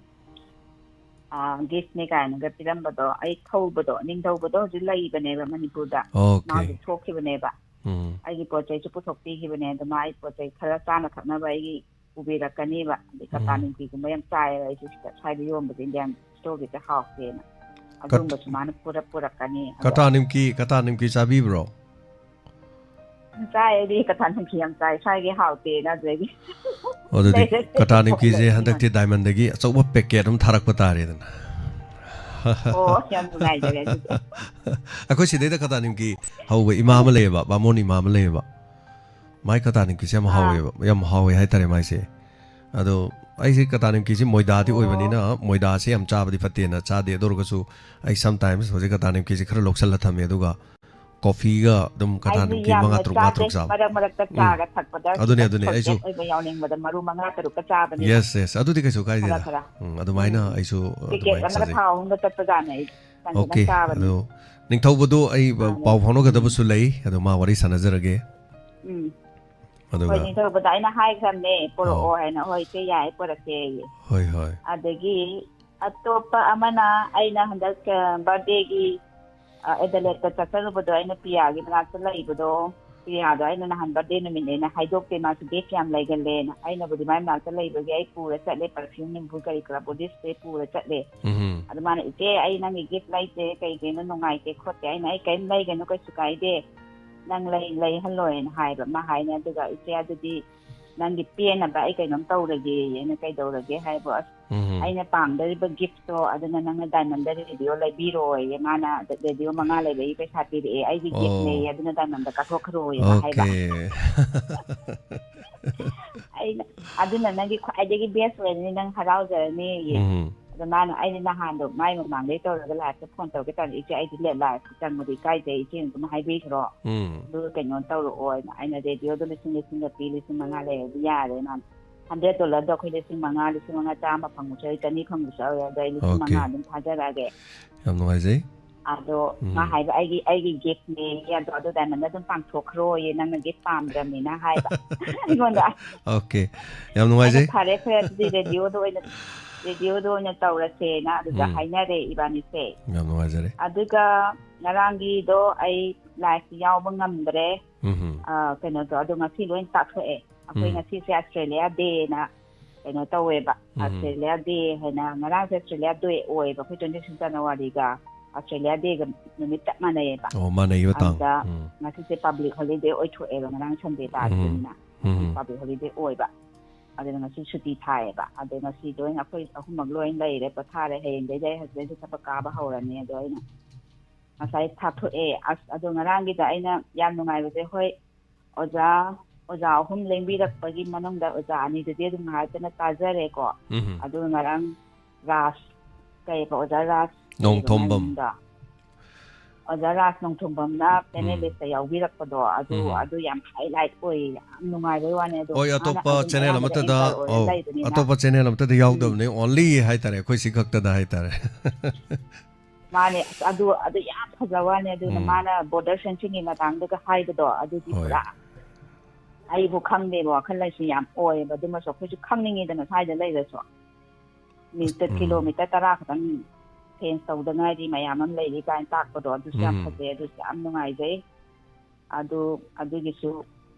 ꯑ, ꯒꯤꯐꯅꯦ ꯀꯥꯏꯅꯒ ꯄꯤꯔꯝꯕꯗꯣ, ꯑꯩ ꯊꯧꯕꯗꯣ, ꯅꯤꯡꯊꯧꯕꯗꯣ ꯍꯧꯖꯤꯛ ꯂꯩꯕꯅꯦꯕ ꯃꯅꯤꯄꯨꯔꯗ꯫ ꯑꯣꯀꯦ꯫ ꯃꯥꯁꯨ ꯊꯣꯛꯈꯤꯕꯅꯦꯕ꯫ ꯎꯝ꯫ ꯑꯩꯒꯤ ꯄꯣꯠ ꯆꯩꯁꯨ ꯄꯨꯊꯣꯛꯄꯤꯈꯤꯕꯅꯦ꯫ ꯑꯗꯣ ꯃꯥ ꯑꯩ ꯄꯣꯠ ꯆꯩ ꯈꯔ ꯆꯥꯅ ꯊꯛꯅꯕ ꯑꯩꯒꯤ ꯄꯨꯕꯤꯔꯛꯀꯅꯦꯕ꯫ ꯑꯗꯩ ꯀꯇꯥ ꯎꯝ꯫ ꯅꯤꯝꯀꯤꯒꯨꯝꯕ ꯌꯥꯝ ꯆꯥꯏꯌꯦꯕ ꯑꯩꯁꯨ ꯁꯤꯗ, ꯁ꯭ꯋꯥꯏꯗ ꯌꯣꯟꯕꯁꯦ ꯏꯟꯗꯤꯌꯥꯟ ꯁ꯭ꯇꯣꯔꯒꯤꯁꯦ ꯍꯥꯎꯇꯦꯅ꯫ ꯀꯠ-, ꯑꯗꯨꯒꯨꯝꯕꯁꯨ ꯃꯥꯅ ꯄꯨꯔꯛ-, ꯄꯨꯔꯛꯀꯅꯤ꯫ ꯑꯗꯣ ꯀꯇꯥ ꯅꯤꯝꯀꯤ, ꯀꯇꯥ ꯅꯤꯝꯀꯤ ꯆꯥꯕꯤꯕ꯭ꯔꯣ? ꯆꯥꯏ, ꯑꯩꯗꯤ ꯀꯇꯥ ꯅꯤꯝꯀꯤ ꯌꯥꯝ ꯆꯥꯏ, ꯁ꯭ꯋꯥꯏꯒꯤ ꯍꯥꯎꯇꯦꯅ ꯑꯗꯨꯗꯒꯤ꯫ ꯑꯗꯨꯗꯤ ꯂꯩꯔꯛꯇꯦ, ꯀꯇꯥ ꯅꯤꯝꯀꯤꯁꯦ ꯄꯨꯊꯣꯛꯂꯛꯑꯦ꯫ ꯍꯟꯗꯛꯇꯤ ꯗꯥꯏꯃꯟꯗꯒꯤ ꯑꯆꯧꯕ ꯄꯦꯀꯦꯠ ꯑꯃ ꯊꯥꯔꯛꯄ ꯇꯥꯔꯦꯗꯅ꯫ ꯑꯣ, ꯌꯥꯝ ꯅꯨꯡꯉꯥꯏꯖꯔꯦ ꯑꯗꯨꯗꯤ꯫ ꯑꯩꯈꯣꯏ ꯁꯤꯗꯩꯗ ꯀꯇꯥ ꯅꯤꯝꯀꯤ ꯍꯧꯕ ꯏꯃꯥ ꯑꯃ ꯂꯩꯌꯦꯕ, ꯕꯥꯃꯣꯟ ꯏꯃꯥ ꯑꯃ ꯂꯩꯌꯦꯕ꯫ ꯃꯥꯏ ꯀꯇꯥ ꯅꯤꯝꯀꯤꯁꯦ ꯌꯥꯝ ꯑꯥ꯫ ꯍꯥꯎꯋꯦꯕ, ꯌꯥꯝ ꯍꯥꯎꯋꯦ ꯍꯥꯏꯇꯥꯔꯦ ꯃꯥꯏꯁꯦ꯫ ꯑꯗꯣ ꯑꯩꯁꯦ ꯀꯇꯥ ꯅꯤꯝꯀꯤꯁꯦ ꯃꯣꯏꯗꯥꯗꯤ ꯑꯣ꯫ ꯑꯣꯏꯕꯅꯤꯅ ꯃꯣꯏꯗꯥꯁꯦ ꯌꯥꯝ ꯆꯥꯕꯗꯤ ꯐꯠꯇꯦꯅ ꯆꯥꯗꯦ꯫ ꯑꯗꯨ ꯑꯣꯏꯔꯒꯁꯨ ꯑꯩ sometimes ꯍꯧꯖꯤꯛ ꯀꯇꯥ ꯅꯤꯝꯀꯤꯁꯦ ꯈꯔ ꯂꯧꯁꯜꯂ ꯊꯝꯃꯦ꯫ ꯑꯗꯨꯒ ꯀꯣꯐꯤꯒ ꯑꯗꯨꯝ ꯀꯊꯥ ꯑꯩꯗꯤ ꯅꯨꯡꯊꯤꯜ ꯃꯉꯥ ꯌꯥꯝꯅ ꯇꯔꯨꯛ, ꯃꯉꯥ ꯆꯥꯗꯦ꯫ ꯇꯔꯨꯛ ꯆꯥꯕ꯫ ꯃꯔꯛ ꯃꯔꯛꯇ ꯎꯝ꯫ ꯆꯥꯒ ꯊꯛꯄꯗ ꯑꯗꯨꯅꯦ, ꯈꯤꯇꯪ ꯑꯗꯨꯅꯦ, ꯑꯩꯁꯨ forget ꯑꯣꯏꯕ ꯌꯥꯎꯅꯤꯡꯕꯗ ꯃꯔꯨ ꯃꯉꯥ ꯇꯔꯨꯛꯀ ꯆꯥꯕꯅꯤꯗ꯫ Yes, yes, ꯑꯗꯨꯗꯤ ꯀꯩꯁꯨ ꯈꯔ ꯀꯥꯏꯗꯦꯗ꯫ ꯈꯔ꯫ ꯎꯝ, ꯑꯗꯨꯃꯥꯏꯅ ꯎꯝ꯫ ꯑꯩꯁꯨ, ꯑ, packet ꯑꯗꯨꯃꯥꯏꯅ ꯑꯃꯒ ꯆꯥꯖꯩ꯫ ꯊꯥꯎ ꯑꯃꯒ ꯆꯠꯄꯖꯥꯠꯅꯦ ꯑꯩ꯫ ꯈꯤꯇꯪ ꯈꯤꯇꯪ Okay, ꯆꯥꯕꯅꯤ꯫ ꯑꯗꯣ ꯅꯤꯡꯊꯧꯕꯗꯣ ꯑꯩ ꯑꯗꯣ ꯄꯥꯎ ꯐꯥꯎꯅꯒꯗꯕꯁꯨ ꯎꯝ꯫ ꯂꯩ, ꯑꯗꯣ ꯃꯥ ꯋꯥꯔꯤ ꯁꯥꯟꯅꯖꯔꯒꯦ꯫ ꯎꯝ꯫ ꯑꯗꯨꯒ ꯍꯣꯏ, ꯅꯤꯡꯊꯧꯕꯗ ꯑꯩꯅ ꯍꯥꯏꯈ꯭ꯔꯕꯅꯦ, "ꯄꯨꯔꯛꯑꯣ" ꯑꯧ꯫ ꯍꯥꯏꯅ꯫ "ꯍꯣꯏ, ꯏꯆꯦ, ꯌꯥꯏ, ꯄꯨꯔꯛꯀꯦ" ꯍꯥꯏꯌꯦ꯫ ꯍꯣꯏ, ꯍꯣꯏ꯫ ꯑꯗꯒꯤ ꯑꯇꯣꯞꯄ ꯑꯃꯅ ꯑꯩꯅ ꯍꯟꯗꯛ, ꯑ, birthday ꯒꯤ, ꯑ, Adelaide ꯇ ꯆꯠꯆꯔꯨꯕꯗꯣ, ꯑꯩꯅ ꯄ꯭ꯔꯤꯌꯥꯒꯤ ꯃꯅꯥꯛꯇ ꯂꯩꯕꯗꯣ, ꯄ꯭ꯔꯤꯌꯥꯗꯣ ꯑꯩꯅ ꯅꯍꯥꯟ birthday ꯅꯨꯃꯤꯠꯅꯦꯅ ꯍꯥꯏꯗꯣꯛꯇꯦ, ꯃꯥꯁꯨ gift ꯌꯥꯝ ꯂꯩꯒꯜꯂꯦꯅ꯫ ꯑꯩꯅꯕꯨꯗꯤ ꯃꯥꯏ ꯃꯅꯥꯛꯇ ꯂꯩꯕꯒꯤ ꯑꯩ ꯄꯨꯔ ꯆꯠꯂꯦ, perfume ꯅꯨꯡꯕꯨ ꯀꯔꯤ ꯀꯔꯥ, body spray ꯄꯨꯔ ꯆꯠꯂꯦ꯫ ꯎꯝ꯫ ꯑꯗꯨ ꯃꯥꯅ, "ꯏꯆꯦ, ꯑꯩ ꯅꯪꯒꯤ gift ꯂꯩꯇꯦ, ꯀꯩ ꯀꯩꯅꯣ ꯅꯨꯡꯉꯥꯏꯇꯦ ꯈꯣꯠꯇꯦ?" ꯑꯩꯅ, "ꯑꯩ ꯀꯔꯤꯝ ꯂꯩꯒꯅꯨ, ꯀꯩꯁꯨ ꯀꯥꯏꯗꯦ, ꯅꯪ ꯂꯩ-, ꯂꯩꯍꯜꯂꯣꯅ" ꯍꯥꯏꯕ꯫ ꯃꯥ ꯍꯥꯏꯅꯦ, ꯑꯗꯨꯒ, "ꯏꯆꯦ, ꯑꯗꯨꯗꯤ ꯅꯪꯒꯤ ꯄꯦꯟꯅꯕ ꯑꯩ ꯀꯩꯅꯣꯝ ꯇꯧꯔꯒꯦ" ꯑꯩꯅ, "ꯀꯩꯗꯧꯔꯒꯦ?" ꯍꯥꯏꯕꯨ, "ꯑꯁ, ꯎꯝ꯫ ꯑꯩꯅ ꯄꯥꯝꯗꯧꯔꯤꯕ gift ꯇꯣ, ꯑꯗꯨꯅ ꯅꯪꯅ diamond ꯗ radio ꯂꯩꯕꯤꯔꯣꯌꯦ꯫ ꯃꯥꯅ radio ꯃꯉꯥ ꯂꯩꯕꯒꯤ ꯄꯩꯁꯥ ꯄꯤꯔꯛꯑꯦ, ꯑꯩꯒꯤ gift ꯅꯦꯌꯦ, ꯑꯣ꯫ ꯑꯗꯨꯅ diamond ꯗ ꯀꯥꯊꯣꯛꯈ꯭ꯔꯣꯌꯦ" ꯃꯥ ꯍꯥꯏꯕ꯫ Okay꯫ ꯑꯩꯅ, "ꯑꯗꯨꯅ ꯅꯪꯒꯤ ꯈ꯭ꯋꯥꯏꯗꯒꯤ best ꯑꯣꯏꯔꯅꯤ, ꯅꯪ ꯍꯔꯥꯎꯖꯔꯅꯤꯌꯦ"꯫ ꯎꯝ꯫ ꯑꯗꯣ ꯃꯥꯅ, ꯑꯩꯅ ꯅꯍꯥꯟꯗꯣ ꯃꯥꯏ ꯃꯃꯥꯡꯗꯩ ꯇꯧꯔꯒ live ꯇ phone ꯇꯧꯒꯦ ꯇꯧꯔꯒ, "ꯏꯆꯦ, ꯑꯩꯗꯤ ꯂꯦ-, live ꯇ ꯆꯪꯕꯗꯤ ꯏꯀꯥꯏꯖꯩ, ꯏꯆꯦꯅ ꯑꯗꯨꯝ ꯍꯥꯏꯕꯤꯈ꯭ꯔꯣ꯫ ꯎꯝ꯫ ꯑꯗꯨꯒ ꯀꯩꯅꯣ ꯇꯧꯔꯛꯑꯣ" ꯍꯥꯏꯅ꯫ ꯑꯩꯅ radio ꯗꯣ ꯂꯤꯁꯤꯡ ꯂꯤꯁꯤꯡꯒ ꯄꯤ, ꯂꯤꯁꯤꯡ ꯃꯉꯥ ꯂꯩꯔꯗꯤ ꯌꯥꯔꯦ꯫ ꯃꯥꯅ, "hundred dollar ꯗꯣ ꯑꯩꯈꯣꯏ ꯂꯤꯁꯤꯡ ꯃꯉꯥ, ꯂꯤꯁꯤꯡ ꯃꯉꯥ ꯆꯥꯝꯃ ꯐꯪꯕꯁꯨ ꯌꯥꯎꯏ, ꯆꯅꯤ ꯐꯪꯕꯁꯨ ꯌꯥꯎꯏ, ꯑꯗꯣ ꯑꯩ ꯂꯤꯁꯤꯡ ꯃꯉꯥ Okay꯫ ꯑꯗꯨꯝ ꯊꯥꯖꯔꯛꯑꯒꯦ"꯫ ꯌꯥꯝ ꯅꯨꯡꯉꯥꯏꯖꯩ꯫ ꯑꯗꯣ ꯃꯥ ꯎꯝ꯫ ꯍꯥꯏꯕ, "ꯑꯩꯒꯤ, ꯑꯩꯒꯤ gift ꯅꯦꯌꯦ, ꯑꯗꯣ, ꯑꯗꯣ diamond ꯗ ꯑꯗꯨꯝ ꯄꯥꯡꯊꯣꯛꯈ꯭ꯔꯣꯌꯦ, ꯅꯪꯅ gift ꯄꯥꯝꯗ꯭ꯔꯕꯅꯤꯅ" ꯍꯥꯏꯕ ꯑꯩꯉꯣꯟꯗ꯫ Okay꯫ ꯌꯥꯝ ꯑꯩꯅ, ꯅꯨꯡꯉꯥꯏꯖꯩ꯫ "ꯐꯔꯦ, ꯐꯔꯦ, ꯑꯗꯨꯗꯤ radio ꯗ ꯑꯣꯏꯅ, radio ꯗ ꯑꯣꯏꯅ ꯇꯧꯔꯁꯦꯅ" ꯑꯗꯨꯗ ꯎꯝ꯫ ꯍꯥꯏꯅꯔꯦ ꯏꯕꯥꯅꯤꯁꯦ꯫ ꯌꯥꯝ ꯅꯨꯡꯉꯥꯏꯖꯔꯦ꯫ ꯑꯗꯨꯒ ꯉꯔꯥꯡꯒꯤꯗꯣ ꯑꯩ live ꯌꯥꯎꯕ ꯉꯝꯗ꯭ꯔꯦ꯫ ꯎꯝ꯫ ꯑ, ꯀꯩꯅꯣꯗꯣ, ꯑꯗꯣ ꯉꯁꯤ ꯂꯣꯏ ꯇꯥꯛꯊꯣꯛꯑꯦ꯫ ꯑꯩꯈꯣꯏ ꯎꯝ꯫ ꯉꯁꯤꯁꯦ Australia Day ꯅ ꯀꯩꯅꯣ ꯇꯧꯋꯦꯕ꯫ ꯎꯝ꯫ Australia Day ꯍꯥꯏꯅ, ꯉꯔꯥꯡꯁꯦ Australia Day ꯑꯣꯏꯌꯦꯕ꯫ ꯑꯩꯈꯣꯏ twenty six January ꯒ Australia Day ꯒ ꯅꯨꯃꯤꯠ ꯆꯞ ꯃꯥꯟꯅꯩꯌꯦꯕ꯫ ꯑꯣ, ꯃꯥꯟꯅꯩꯌꯦꯕ ꯇꯥꯡ꯫ ꯑꯗꯨꯗ ꯎꯝ꯫ ꯉꯁꯤꯁꯦ public holiday ꯑꯣꯏꯊꯣꯛꯑꯦꯕ, ꯉꯔꯥꯡ Sunday ꯎꯝ꯫ ꯇꯥꯕꯅꯤꯅ꯫ ꯉꯁꯤ ꯎꯝ꯫ Public holiday ꯑꯣꯏꯕ꯫ ꯑꯗꯨꯅ ꯉꯁꯤ ꯁꯨꯇꯤ ꯊꯥꯏꯌꯦꯕ꯫ ꯑꯗꯣ ꯉꯁꯤ ꯂꯣꯏꯅ ꯑꯩꯈꯣꯏ ꯑꯍꯨꯝꯃꯛ ꯂꯣꯏ ꯂꯩꯔꯦ, ꯄꯣꯊꯥꯔꯦ꯫ ꯍꯌꯦꯡꯗꯩꯗꯤ ꯑꯩ husband ꯁꯦ ꯊꯕꯛ ꯀꯥꯕ ꯍꯧꯔꯅꯤ꯫ ꯑꯗꯣ ꯑꯩꯅ ꯉꯁꯥꯏ ꯊꯥꯊꯣꯛꯑꯦ꯫ ꯑꯁ, ꯑꯗꯣ ꯉꯔꯥꯡꯒꯤꯗ ꯑꯩꯅ ꯌꯥꯝ ꯅꯨꯡꯉꯥꯏꯕꯁꯦ, ꯍꯣꯏ, ꯑꯣꯖꯥ, ꯑꯣꯖꯥ ꯑꯍꯨꯝ ꯂꯦꯡꯕꯤꯔꯛꯄꯒꯤ ꯃꯅꯨꯡꯗ ꯑꯣꯖꯥ ꯑꯅꯤꯗꯨꯗꯤ ꯑꯗꯨꯝ ꯉꯥꯏꯍꯥꯛꯇꯅ ꯇꯥꯖꯔꯦꯀꯣ꯫ ꯎꯝ꯫ ꯑꯗꯨꯒ ꯉꯔꯥꯡ ꯔꯥꯖ, ꯀꯩꯕ, ꯑꯣꯖꯥ ꯔꯥꯖ ꯀꯩꯕ ꯃꯥꯏ ꯅꯣꯡꯊꯣꯝꯕꯝ꯫ ꯃꯃꯤꯡꯗꯣ? ꯑꯣꯖꯥ ꯔꯥꯖ ꯅꯣꯡꯊꯣꯡꯕꯝꯅ ꯎꯝ꯫ Panelist ꯌꯥꯎꯕꯤꯔꯛꯄꯗꯣ ꯑꯗꯨ, ꯎꯝ꯫ ꯑꯗꯨ ꯌꯥꯝ highlight ꯑꯣꯏꯌꯦ, ꯌꯥꯝ ꯅꯨꯡꯉꯥꯏꯕꯩ ꯋꯥꯅꯦ꯫ ꯑꯗꯣ ꯍꯣꯏ, ꯃꯥꯅ ꯑꯇꯣꯞꯄ ꯑꯗꯨꯝ channel ꯑꯌꯥꯝꯕꯗ ꯑꯃꯠꯇꯗ, anchor ꯑꯣꯏꯔ ꯑꯧ, ꯂꯩꯕꯅꯤꯅ꯫ ꯑꯇꯣꯞꯄ channel ꯑꯃꯠꯇꯗ ꯎꯝ꯫ ꯌꯥꯎꯗꯕꯅꯦ, only ꯍꯥꯏꯇꯥꯔꯦ, ꯑꯩꯈꯣꯏ ꯁꯤ ꯈꯛꯇꯗ ꯍꯥꯏꯇꯥꯔꯦ꯫ ꯃꯥꯅꯦ, ꯑꯁ, ꯑꯗꯨ, ꯑꯗꯨ ꯌꯥꯝ ꯐꯖꯕ ꯋꯥꯅꯦ꯫ ꯑꯗꯨꯅ ꯎꯝ꯫ ꯃꯥꯅ border fencingꯒꯤ ꯃꯇꯥꯡꯗꯒ ꯍꯥꯏꯕꯗꯣ, ꯑꯗꯨꯗꯤ ꯍꯣꯏ꯫ ꯄꯨꯔꯥ ꯑꯩꯕꯨ ꯈꯪꯗꯦꯕ, ꯋꯥꯈꯜ ꯂꯧꯁꯤꯡ ꯌꯥꯝ ꯑꯣꯏꯌꯦꯕ꯫ ꯑꯗꯨꯃꯁꯨ ꯑꯩꯈꯣꯏꯁꯨ ꯈꯪꯅꯤꯡꯉꯤꯗꯅ, ꯁ꯭ꯋꯥꯏꯗ ꯂꯩꯔꯁꯨ꯫ ꯑꯁ, meter ꯎꯝ꯫ Kilometer ꯇꯔꯥ ꯈꯛꯇꯪ fence ꯇꯧꯗ ꯉꯥꯏꯔꯤ, ꯃꯌꯥꯝ ꯑꯃ ꯂꯩꯔꯤ ꯀꯥꯏꯅ ꯇꯥꯛꯄꯗꯣ, ꯑꯗꯨꯁꯨ ꯌꯥꯝ ꯎꯝ꯫ ꯐꯖꯩ, ꯑꯗꯨꯁꯨ ꯌꯥꯝ ꯅꯨꯡꯉꯥꯏꯖꯩ꯫ ꯑꯗꯨ, ꯑꯗꯨꯒꯤꯁꯨ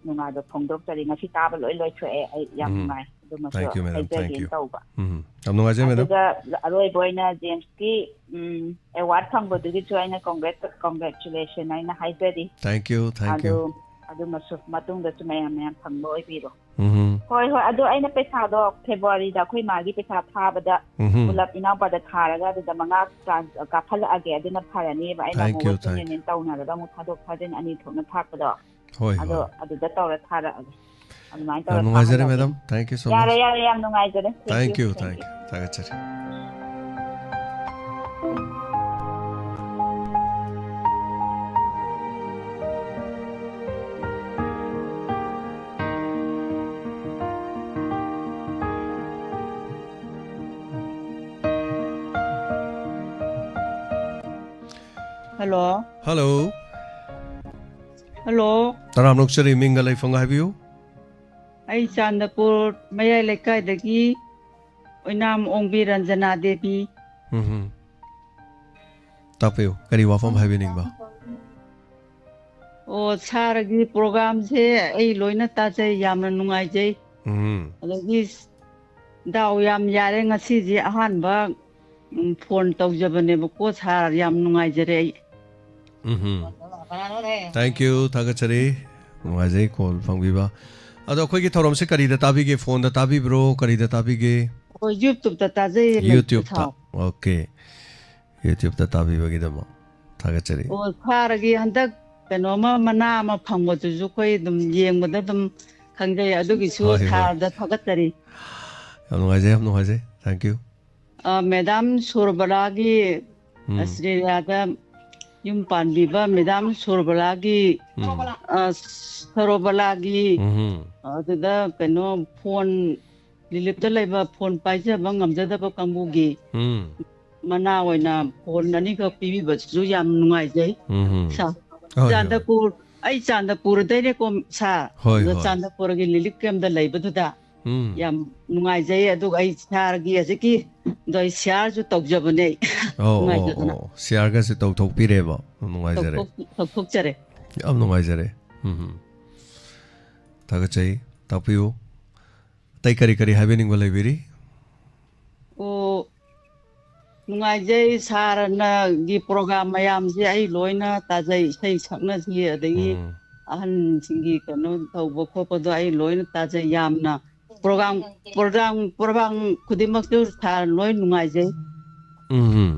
ꯅꯨꯡꯉꯥꯏꯕ ꯐꯣꯡꯗꯣꯛꯆꯔꯤ꯫ ꯉꯁꯤ ꯇꯥꯕ ꯂꯣꯏ ꯂꯣꯏꯊꯣꯛꯑꯦ, ꯑꯩ ꯌꯥꯝ ꯎꯝ꯫ ꯅꯨꯡꯉꯥꯏ꯫ ꯑꯗꯨꯃꯁꯨ Thank you, madam. Thank ꯍꯥꯏꯖꯒꯦꯅ you. ꯇꯧꯕ꯫ ꯎꯝ꯫ ꯌꯥꯝ ꯅꯨꯡꯉꯥꯏꯖꯩ, madam. ꯑꯗꯨꯒ ꯑꯔꯣꯏꯕ ꯑꯣꯏꯅ Jamesꯀꯤ, ꯎꯝ, award ꯐꯪꯕꯗꯨꯒꯤꯁꯨ ꯑꯩꯅ congrat-, congratulation ꯑꯩꯅ ꯍꯥꯏꯖꯔꯤ꯫ Thank you, thank ꯑꯗꯨ, you. ꯑꯗꯨꯃꯁꯨ ꯃꯇꯨꯡꯗꯁꯨ ꯃꯌꯥꯝ ꯃꯌꯥꯝ ꯐꯪꯕ ꯑꯣꯏꯕꯤꯔꯣ꯫ ꯎꯝ꯫ ꯍꯣꯏ, ꯍꯣꯏ꯫ ꯑꯗꯣ ꯑꯩꯅ ꯄꯩꯁꯥꯗꯣ Februaryꯗ ꯑꯩꯈꯣꯏ ꯃꯥꯒꯤ ꯄꯩꯁꯥ ꯊꯥꯕꯗ ꯎꯝ꯫ ꯄꯨꯂꯞ ꯏꯅꯥꯎꯄꯥꯗ ꯊꯥꯔꯒ ꯑꯗꯨꯗ ꯃꯉꯥ ꯀꯥꯞꯍꯜꯂꯛꯑꯒꯦ꯫ ꯑꯗꯨꯅ ꯐꯔꯅꯦꯕ꯫ ꯑꯩꯅ Thank ꯑꯃꯨꯛ you, Western thank you. Union ꯇꯧꯅꯔꯒ ꯑꯃꯨꯛ ꯊꯥꯗꯣꯛ ꯊꯥꯖꯤꯟ ꯑꯅꯤ ꯊꯣꯛꯅ ꯊꯥꯛꯄꯗꯣ꯫ ꯍꯣꯏ, ꯑꯗꯣ ꯍꯣꯏ꯫ ꯑꯗꯨꯗ ꯇꯧꯔ ꯊꯥꯔꯛꯑꯒꯦ꯫ ꯑꯗꯨꯃꯥꯏꯅ ꯌꯥꯝ ꯇꯧꯔ ꯅꯨꯡꯉꯥꯏꯖꯔꯦ, ꯊꯥꯍꯜꯂꯒꯦ꯫ Madam. Thank you so ꯌꯥꯔꯦ, much. ꯌꯥꯔꯦ, ꯌꯥꯝ ꯅꯨꯡꯉꯥꯏꯖꯔꯦ꯫ Thank Thank you, you, thank you. Thank you. ꯊꯥꯒꯠꯆꯔꯤ꯫ Hello꯫ Hello꯫ Hello꯫ ꯇꯔꯥꯝꯅ ꯑꯣꯛꯆꯔꯤ, ꯃꯤꯡꯒ ꯂꯩꯐꯝꯒ ꯍꯥꯏꯕꯤꯌꯨ꯫ ꯑꯩ ꯆꯥꯟꯗꯄꯨꯔ ꯃꯌꯥꯏ ꯂꯩꯀꯥꯏꯗꯒꯤ ꯑꯣꯏꯅꯥꯝ ꯑꯣꯡꯕꯤ ꯔꯟꯖꯅꯥ ꯗꯦꯕꯤ꯫ ꯎꯝ ꯍꯨꯝ꯫ ꯇꯥꯛꯄꯤꯌꯨ, ꯀꯔꯤ ꯋꯥꯐꯝ ꯍꯥꯏꯕꯤꯅꯤꯡꯕ? ꯑꯣ, sirꯒꯤ programꯁꯦ ꯑꯩ ꯂꯣꯏꯅ ꯇꯥꯖꯩ, ꯌꯥꯝꯅ ꯅꯨꯡꯉꯥꯏꯖꯩ꯫ ꯎꯝ꯫ ꯑꯗꯒꯤ ꯗꯥꯎ ꯌꯥꯝ ꯌꯥꯔꯦ, ꯉꯁꯤꯁꯦ ꯑꯍꯥꯟꯕ, ꯎꯝ, phone ꯇꯧꯖꯕꯅꯦꯕꯀꯣ, sir, ꯌꯥꯝ ꯅꯨꯡꯉꯥꯏꯖꯔꯦ ꯑꯩ꯫ ꯎꯝ ꯍꯨꯝ꯫ Thank you, ꯊꯥꯒꯠꯆꯔꯤ꯫ ꯅꯨꯡꯉꯥꯏꯖꯩ call ꯐꯪꯕꯤꯕ꯫ ꯑꯗꯣ ꯑꯩꯈꯣꯏꯒꯤ ꯊꯧꯔꯝꯁꯦ ꯀꯔꯤꯗ ꯇꯥꯕꯤꯒꯦ? Phoneꯗ ꯇꯥꯕꯤꯕ꯭ꯔꯣ? ꯀꯔꯤꯗ ꯇꯥꯕꯤꯒꯦ? ꯑꯩꯈꯣꯏ YouTubeꯇ ꯇꯥꯖꯩꯌꯦ, YouTubeꯇ꯫ ꯃꯩꯇ꯭ꯔꯤ ꯊꯥꯎ꯫ Okay꯫ YouTubeꯇ ꯇꯥꯕꯤꯕꯒꯤꯗꯃꯛ ꯊꯥꯒꯠꯆꯔꯤ꯫ ꯑꯣ, sirꯒꯤ ꯍꯟꯗꯛ ꯀꯩꯅꯣꯝꯃ, ꯃꯅꯥ ꯑꯃ ꯐꯪꯕꯗꯨꯁꯨ ꯑꯩꯈꯣꯏ ꯑꯗꯨꯝ ꯌꯦꯡꯕꯗ ꯑꯗꯨꯝ ꯈꯪꯖꯩ, ꯑꯗꯨꯒꯤꯁꯨ ꯍꯣꯏ, ꯍꯣꯏ꯫ Sirꯗ ꯊꯥꯒꯠꯆꯔꯤ꯫ ꯌꯥꯝ ꯅꯨꯡꯉꯥꯏꯖꯩ, ꯌꯥꯝ ꯅꯨꯡꯉꯥꯏꯖꯩ꯫ Thank you꯫ ꯑ, Madam ꯁꯨꯔꯕꯂꯥꯒꯤ ꯎꯝ꯫ Australiaꯗ ꯌꯨꯝ ꯄꯥꯟꯕꯤꯕ ꯃꯦꯗꯥꯝ ꯁꯣꯔꯕꯂꯥꯒꯤ, ꯎꯝ. ꯑ, ꯁꯣꯔꯕꯂꯥꯒꯤ, ꯎꯝ. ꯑꯗꯨꯗ ꯀꯩꯅꯣ, ꯐꯣꯟ, ꯔꯤꯂꯤꯞꯇ ꯂꯩꯕ ꯐꯣꯟ ꯄꯥꯏꯖꯕ ꯉꯝꯖꯗꯕ ꯀꯥꯡꯕꯨꯒꯤ ꯎꯝ. ꯃꯅꯥ ꯑꯣꯏꯅ ꯐꯣꯟ ꯑꯅꯤꯈꯛ ꯄꯤꯕꯤꯕꯁꯨ ꯌꯥꯝ ꯅꯨꯡꯉꯥꯏꯖꯩ꯫ ꯎꯝ. ꯁꯥꯔ, ꯍꯣꯏ, ꯍꯣꯏ. ꯆꯥꯟꯗꯄꯨꯔ, ꯑꯩ ꯆꯥꯟꯗꯄꯨꯔꯗꯩꯅꯦꯀꯣ, ꯁꯥꯔ꯫ ꯍꯣꯏ, ꯑꯗꯣ ꯍꯣꯏ. ꯆꯥꯟꯗꯄꯨꯔꯒꯤ ꯂꯤꯂꯤꯞ ꯀꯦꯝꯗ ꯂꯩꯕꯗꯨꯗ ꯎꯝ. ꯌꯥꯝ ꯅꯨꯡꯉꯥꯏꯖꯩ꯫ ꯑꯗꯨꯒ ꯑꯩ ꯁꯥꯔꯒꯤ ꯍꯧꯖꯤꯛꯀꯤ ꯑꯗꯣ ꯑꯩ ꯁꯤꯌꯥꯔꯁꯨ ꯇꯧꯖꯕꯅꯦ꯫ ꯑꯣ, ꯑꯣ, ꯅꯨꯡꯉꯥꯏꯖꯗꯅ꯫ ꯑꯣ. ꯁꯤꯌꯥꯔꯒꯁꯦ ꯇꯧꯊꯣꯛꯄꯤꯔꯦꯕ꯫ ꯌꯥꯝ ꯅꯨꯡꯉꯥꯏꯖꯔꯦ꯫ ꯇꯧꯊꯣꯛ-, ꯇꯧꯊꯣꯛꯆꯔꯦ꯫ ꯌꯥꯝ ꯅꯨꯡꯉꯥꯏꯖꯔꯦ꯫ ꯎꯝ, ꯎꯝ. ꯊꯥꯒꯠꯆꯩ꯫ ꯇꯥꯛꯄꯤꯌꯨ꯫ ꯑꯇꯩ ꯀꯔꯤ ꯀꯔꯤ ꯍꯥꯏꯕꯤꯅꯤꯡꯕ ꯂꯩꯕꯤꯔꯤ? ꯑꯣ, ꯅꯨꯡꯉꯥꯏꯖꯩ꯫ ꯁꯥꯔꯅꯒꯤ ꯄ꯭ꯔꯣꯒꯥꯝ ꯃꯌꯥꯝꯁꯦ ꯑꯩ ꯂꯣꯏꯅ ꯇꯥꯖꯩ꯫ ꯏꯁꯩ ꯁꯛꯅꯁꯤ, ꯑꯗꯒꯤ ꯎꯝ. ꯑꯍꯟꯁꯤꯡꯒꯤ ꯀꯩꯅꯣ ꯇꯧꯕ ꯈꯣꯠꯄꯗꯣ ꯑꯩ ꯂꯣꯏꯅ ꯇꯥꯖꯩ꯫ ꯌꯥꯝꯅ ꯄ꯭ꯔꯣꯒꯥꯝ, ꯄ꯭ꯔꯣꯒꯥꯝ, ꯄ꯭ꯔꯣꯒꯥꯝ ꯈꯨꯗꯤꯡꯃꯛꯇꯨ ꯁꯥꯔ ꯂꯣꯏ ꯅꯨꯡꯉꯥꯏꯖꯩ꯫ ꯎꯝ, ꯎꯝ.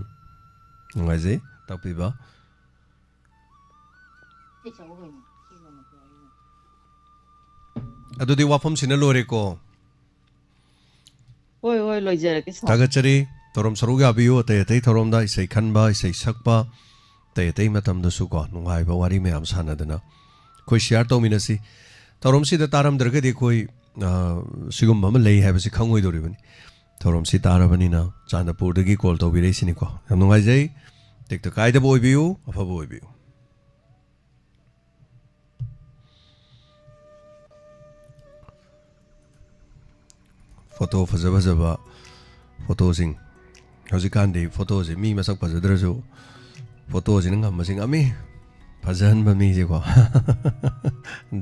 ꯅꯨꯡꯉꯥꯏꯖꯩ ꯇꯥꯛꯄꯤꯕ꯫ ꯑꯗꯨꯗꯤ ꯋꯥꯐꯝꯁꯤꯅ ꯂꯣꯏꯔꯦꯀꯣ꯫ ꯍꯣꯏ, ꯍꯣꯏ, ꯂꯣꯏꯖꯔꯒꯦ, ꯁꯥꯔ꯫ ꯊꯥꯒꯠꯆꯔꯤ꯫ ꯊꯧꯔꯝ ꯁꯔꯨꯛ ꯌꯥꯕꯤꯌꯨ꯫ ꯑꯇꯩ ꯑꯇꯩ ꯊꯧꯔꯝꯗ ꯏꯁꯩ ꯈꯟꯕ, ꯏꯁꯩ ꯁꯛꯄ, ꯑꯇꯩ ꯑꯇꯩ ꯃꯇꯝꯗꯁꯨ ꯀꯣ, ꯅꯨꯡꯉꯥꯏꯕ ꯋꯥꯔꯤ ꯃꯌꯥꯝ ꯁꯥꯟꯅꯗꯅ ꯑꯩꯈꯣꯏ ꯁꯤꯌꯥꯔ ꯇꯧꯃꯤꯟꯅꯁꯤ꯫ ꯊꯧꯔꯝꯁꯤꯗ ꯇꯥꯔꯝꯗ꯭ꯔꯒꯗꯤ ꯑꯩꯈꯣꯏ, ꯑ, ꯁꯤꯒꯨꯝꯕ ꯑꯃ ꯂꯩ ꯍꯥꯏꯕꯁꯤ ꯈꯪꯉꯣꯏꯗꯧꯔꯤꯕꯅꯤ꯫ ꯊꯧꯔꯝꯁꯤ ꯇꯥꯔꯕꯅꯤꯅ ꯆꯥꯟꯗꯄꯨꯔꯗꯒꯤ ꯀꯣꯜ ꯇꯧꯕꯤꯔꯛꯏꯁꯤꯅꯤꯀꯣ꯫ ꯌꯥꯝ ꯅꯨꯡꯉꯥꯏꯖꯩ꯫ ꯇꯦꯛꯇ ꯀꯥꯏꯗꯕ ꯑꯣꯏꯕꯤꯌꯨ, ꯑꯐꯕ ꯑꯣꯏꯕꯤꯌꯨ꯫ ꯐꯣꯇꯣ ꯐꯖ ꯐꯖꯕ ꯐꯣꯇꯣꯁꯤꯡ꯫ ꯍꯧꯖꯤꯛꯀꯥꯟꯗꯤ ꯐꯣꯇꯣꯁꯦ ꯃꯤ ꯃꯁꯛ ꯐꯖꯗ꯭ꯔꯁꯨ ꯐꯣꯇꯣꯁꯤꯅ ꯉꯝꯕꯁꯤ ꯉꯝꯃꯤ꯫ ꯐꯖꯍꯟꯕ ꯃꯤꯁꯦꯀꯣ꯫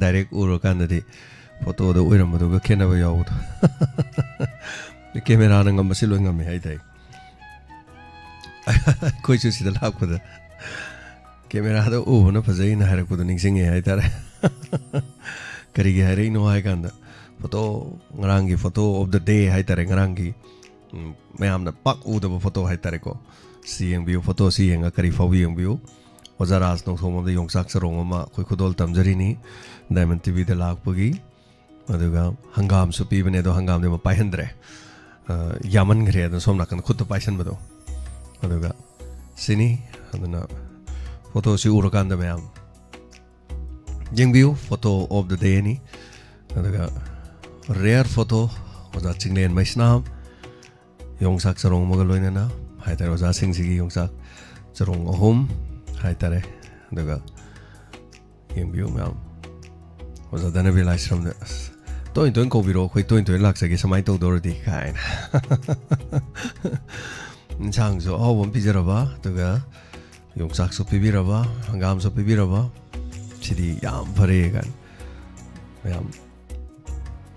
ꯗꯥꯏꯔꯦꯛ ꯎꯔꯀꯥꯟꯗꯗꯤ ꯐꯣꯇꯣꯗ ꯑꯣꯏꯔꯝꯕꯗꯨꯒ ꯈꯦꯠꯅꯕ ꯌꯥꯎꯕꯗꯣ꯫ ꯀꯦꯃꯦꯔꯥꯅ ꯉꯝꯕꯁꯤ ꯂꯣꯏ ꯉꯝꯃꯤ ꯍꯥꯏꯇꯥꯏ꯫ ꯑꯩꯈꯣꯏꯁꯨ ꯁꯤꯗ ꯂꯥꯛꯄꯗ ꯀꯦꯃꯦꯔꯥꯗ ꯎꯕꯅ ꯐꯖꯩꯅ ꯍꯥꯏꯔꯛꯄꯗꯣ ꯅꯤꯡꯁꯤꯡꯉꯦ ꯍꯥꯏꯇꯥꯔꯦ꯫ ꯀꯔꯤꯒꯤ ꯍꯥꯏꯔꯛꯏꯅꯣ ꯍꯥꯏ ꯀꯥꯟꯗ, ꯐꯣꯇꯣ, ꯉꯔꯥꯡꯒꯤ photo of the day ꯍꯥꯏꯇꯥꯔꯦ, ꯉꯔꯥꯡꯒꯤ, ꯎꯝ, ꯃꯌꯥꯝꯅ ꯄꯥꯛ ꯎꯗꯕ ꯐꯣꯇꯣ ꯍꯥꯏꯇꯥꯔꯦꯀꯣ꯫ ꯁꯤ ꯌꯦꯡꯕꯤꯌꯨ, ꯐꯣꯇꯣꯁꯤ ꯌꯦꯡꯉ ꯀꯔꯤ ꯐꯥꯎꯕ ꯌꯦꯡꯕꯤꯌꯨ꯫ ꯑꯣꯖꯥ ꯔꯥꯖ ꯅꯣꯡꯊꯣꯝꯕꯝꯗ ꯌꯣꯡꯆꯥꯛ ꯆꯔꯣꯡ ꯑꯃ ꯑꯩꯈꯣꯏ ꯈꯨꯗꯣꯜ ꯇꯝꯖꯔꯤꯅꯤ, ꯗꯥꯏꯃꯟ ꯇꯤꯚꯤꯗ ꯂꯥꯛꯄꯒꯤ꯫ ꯑꯗꯨꯒ ꯍꯪꯒꯥꯝꯁꯨ ꯄꯤꯕꯅꯦ, ꯑꯗꯣ ꯍꯪꯒꯥꯝꯗꯤ ꯑꯃꯨꯛ ꯄꯥꯏꯍꯟꯗ꯭ꯔꯦ꯫ ꯑ, ꯌꯥꯝꯃꯟꯈ꯭ꯔꯦ ꯑꯗꯨꯅ ꯁꯣꯝ ꯅꯥꯀꯟꯗ ꯈꯨꯠꯇ ꯄꯥꯏꯁꯟꯕꯗꯣ꯫ ꯑꯗꯨꯒ ꯁꯤꯅꯤ꯫ ꯑꯗꯨꯅ ꯐꯣꯇꯣꯁꯤ ꯎꯔꯀꯥꯟꯗ ꯃꯌꯥꯝ ꯌꯦꯡꯕꯤꯌꯨ, photo of the dayꯅꯤ꯫ ꯑꯗꯨꯒ rare photo, ꯑꯣꯖꯥ ꯆꯤꯡꯂꯦꯟ ꯃꯩꯁꯅꯥꯝ, ꯌꯣꯡꯆꯥꯛ ꯆꯔꯣꯡ ꯑꯃꯒ ꯂꯣꯏꯅꯅ ꯍꯥꯏꯇꯥꯔꯦ, ꯑꯣꯖꯥꯁꯤꯡꯁꯤꯒꯤ ꯌꯣꯡꯆꯥꯛ ꯆꯔꯣꯡ ꯑꯍꯨꯝ ꯍꯥꯏꯇꯥꯔꯦ꯫ ꯑꯗꯨꯒ ꯌꯦꯡꯕꯤꯌꯨ ꯃꯌꯥꯝ, ꯑꯣꯖꯥ ꯙꯅꯕꯤꯔ ꯂꯥꯏꯁ꯭ꯔꯝꯗ, "ꯑꯁ, ꯇꯣꯏꯅ ꯇꯣꯏꯅ ꯀꯧꯕꯤꯔꯛꯑꯣ, ꯑꯩꯈꯣꯏ ꯇꯣꯏꯅ ꯇꯣꯏꯅ ꯂꯥꯛꯆꯒꯦ ꯁꯨꯃꯥꯏꯅ ꯇꯧꯗꯧꯔꯗꯤ" ꯀꯥꯏꯅ꯫ ꯏꯟꯁꯥꯡꯁꯨ ꯑꯍꯥꯎꯕ ꯑꯃ ꯄꯤꯖꯔꯕ, ꯑꯗꯨꯒ ꯌꯣꯡꯆꯥꯛꯁꯨ ꯄꯤꯕꯤꯔꯕ, ꯍꯪꯒꯥꯝꯁꯨ ꯄꯤꯕꯤꯔꯕ, ꯁꯤꯗꯤ ꯌꯥꯝ ꯐꯔꯦ ꯀꯥꯏꯅ ꯃꯌꯥꯝ꯫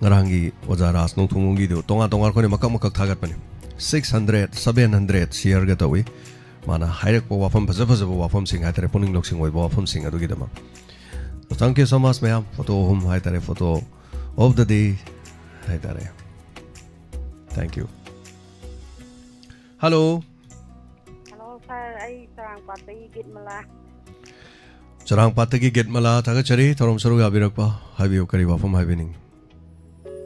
ꯉꯔꯥꯡꯒꯤ ꯑꯣꯖꯥ ꯔꯥꯖ ꯅꯣꯡꯊꯣꯡꯕꯝꯒꯤꯗꯨ ꯇꯣꯉꯥꯟ ꯇꯣꯉꯥꯟ ꯑꯩꯈꯣꯏꯅ ꯃꯀꯛ ꯃꯀꯛ ꯊꯥꯒꯠꯄꯅꯤ꯫ Six hundred, seven hundred shareꯒ ꯇꯧꯏ꯫ ꯃꯥꯅ ꯍꯥꯏꯔꯛꯄ ꯋꯥꯐꯝ ꯐꯖ ꯐꯖꯕ ꯋꯥꯐꯝꯁꯤꯡ ꯍꯥꯏꯇꯥꯔꯦ, ꯄꯨꯛꯅꯤꯡ ꯂꯧꯁꯤꯡ ꯑꯣꯏꯕ ꯋꯥꯐꯝꯁꯤꯡ ꯑꯗꯨꯒꯤꯗꯃꯛ꯫ Thank you so much ꯃꯌꯥꯝ꯫ ꯐꯣꯇꯣ ꯑꯍꯨꯝ ꯍꯥꯏꯇꯥꯔꯦ, photo of the day ꯍꯥꯏꯇꯥꯔꯦ꯫ Thank you꯫ Hello꯫ Hello sir, ꯑꯩ ꯆꯔꯥꯡꯄꯥꯠꯇꯒꯤ ꯒꯤꯠꯃꯂꯥ꯫ ꯆꯔꯥꯡꯄꯥꯠꯇꯒꯤ ꯒꯤꯠꯃꯂꯥ, ꯊꯥꯒꯠꯆꯔꯤ ꯊꯧꯔꯝ ꯁꯔꯨꯛ ꯌꯥꯕꯤꯔꯛꯄ꯫ ꯍꯥꯏꯕꯤꯌꯨ, ꯀꯔꯤ ꯋꯥꯐꯝ ꯍꯥꯏꯕꯤꯅꯤꯡ?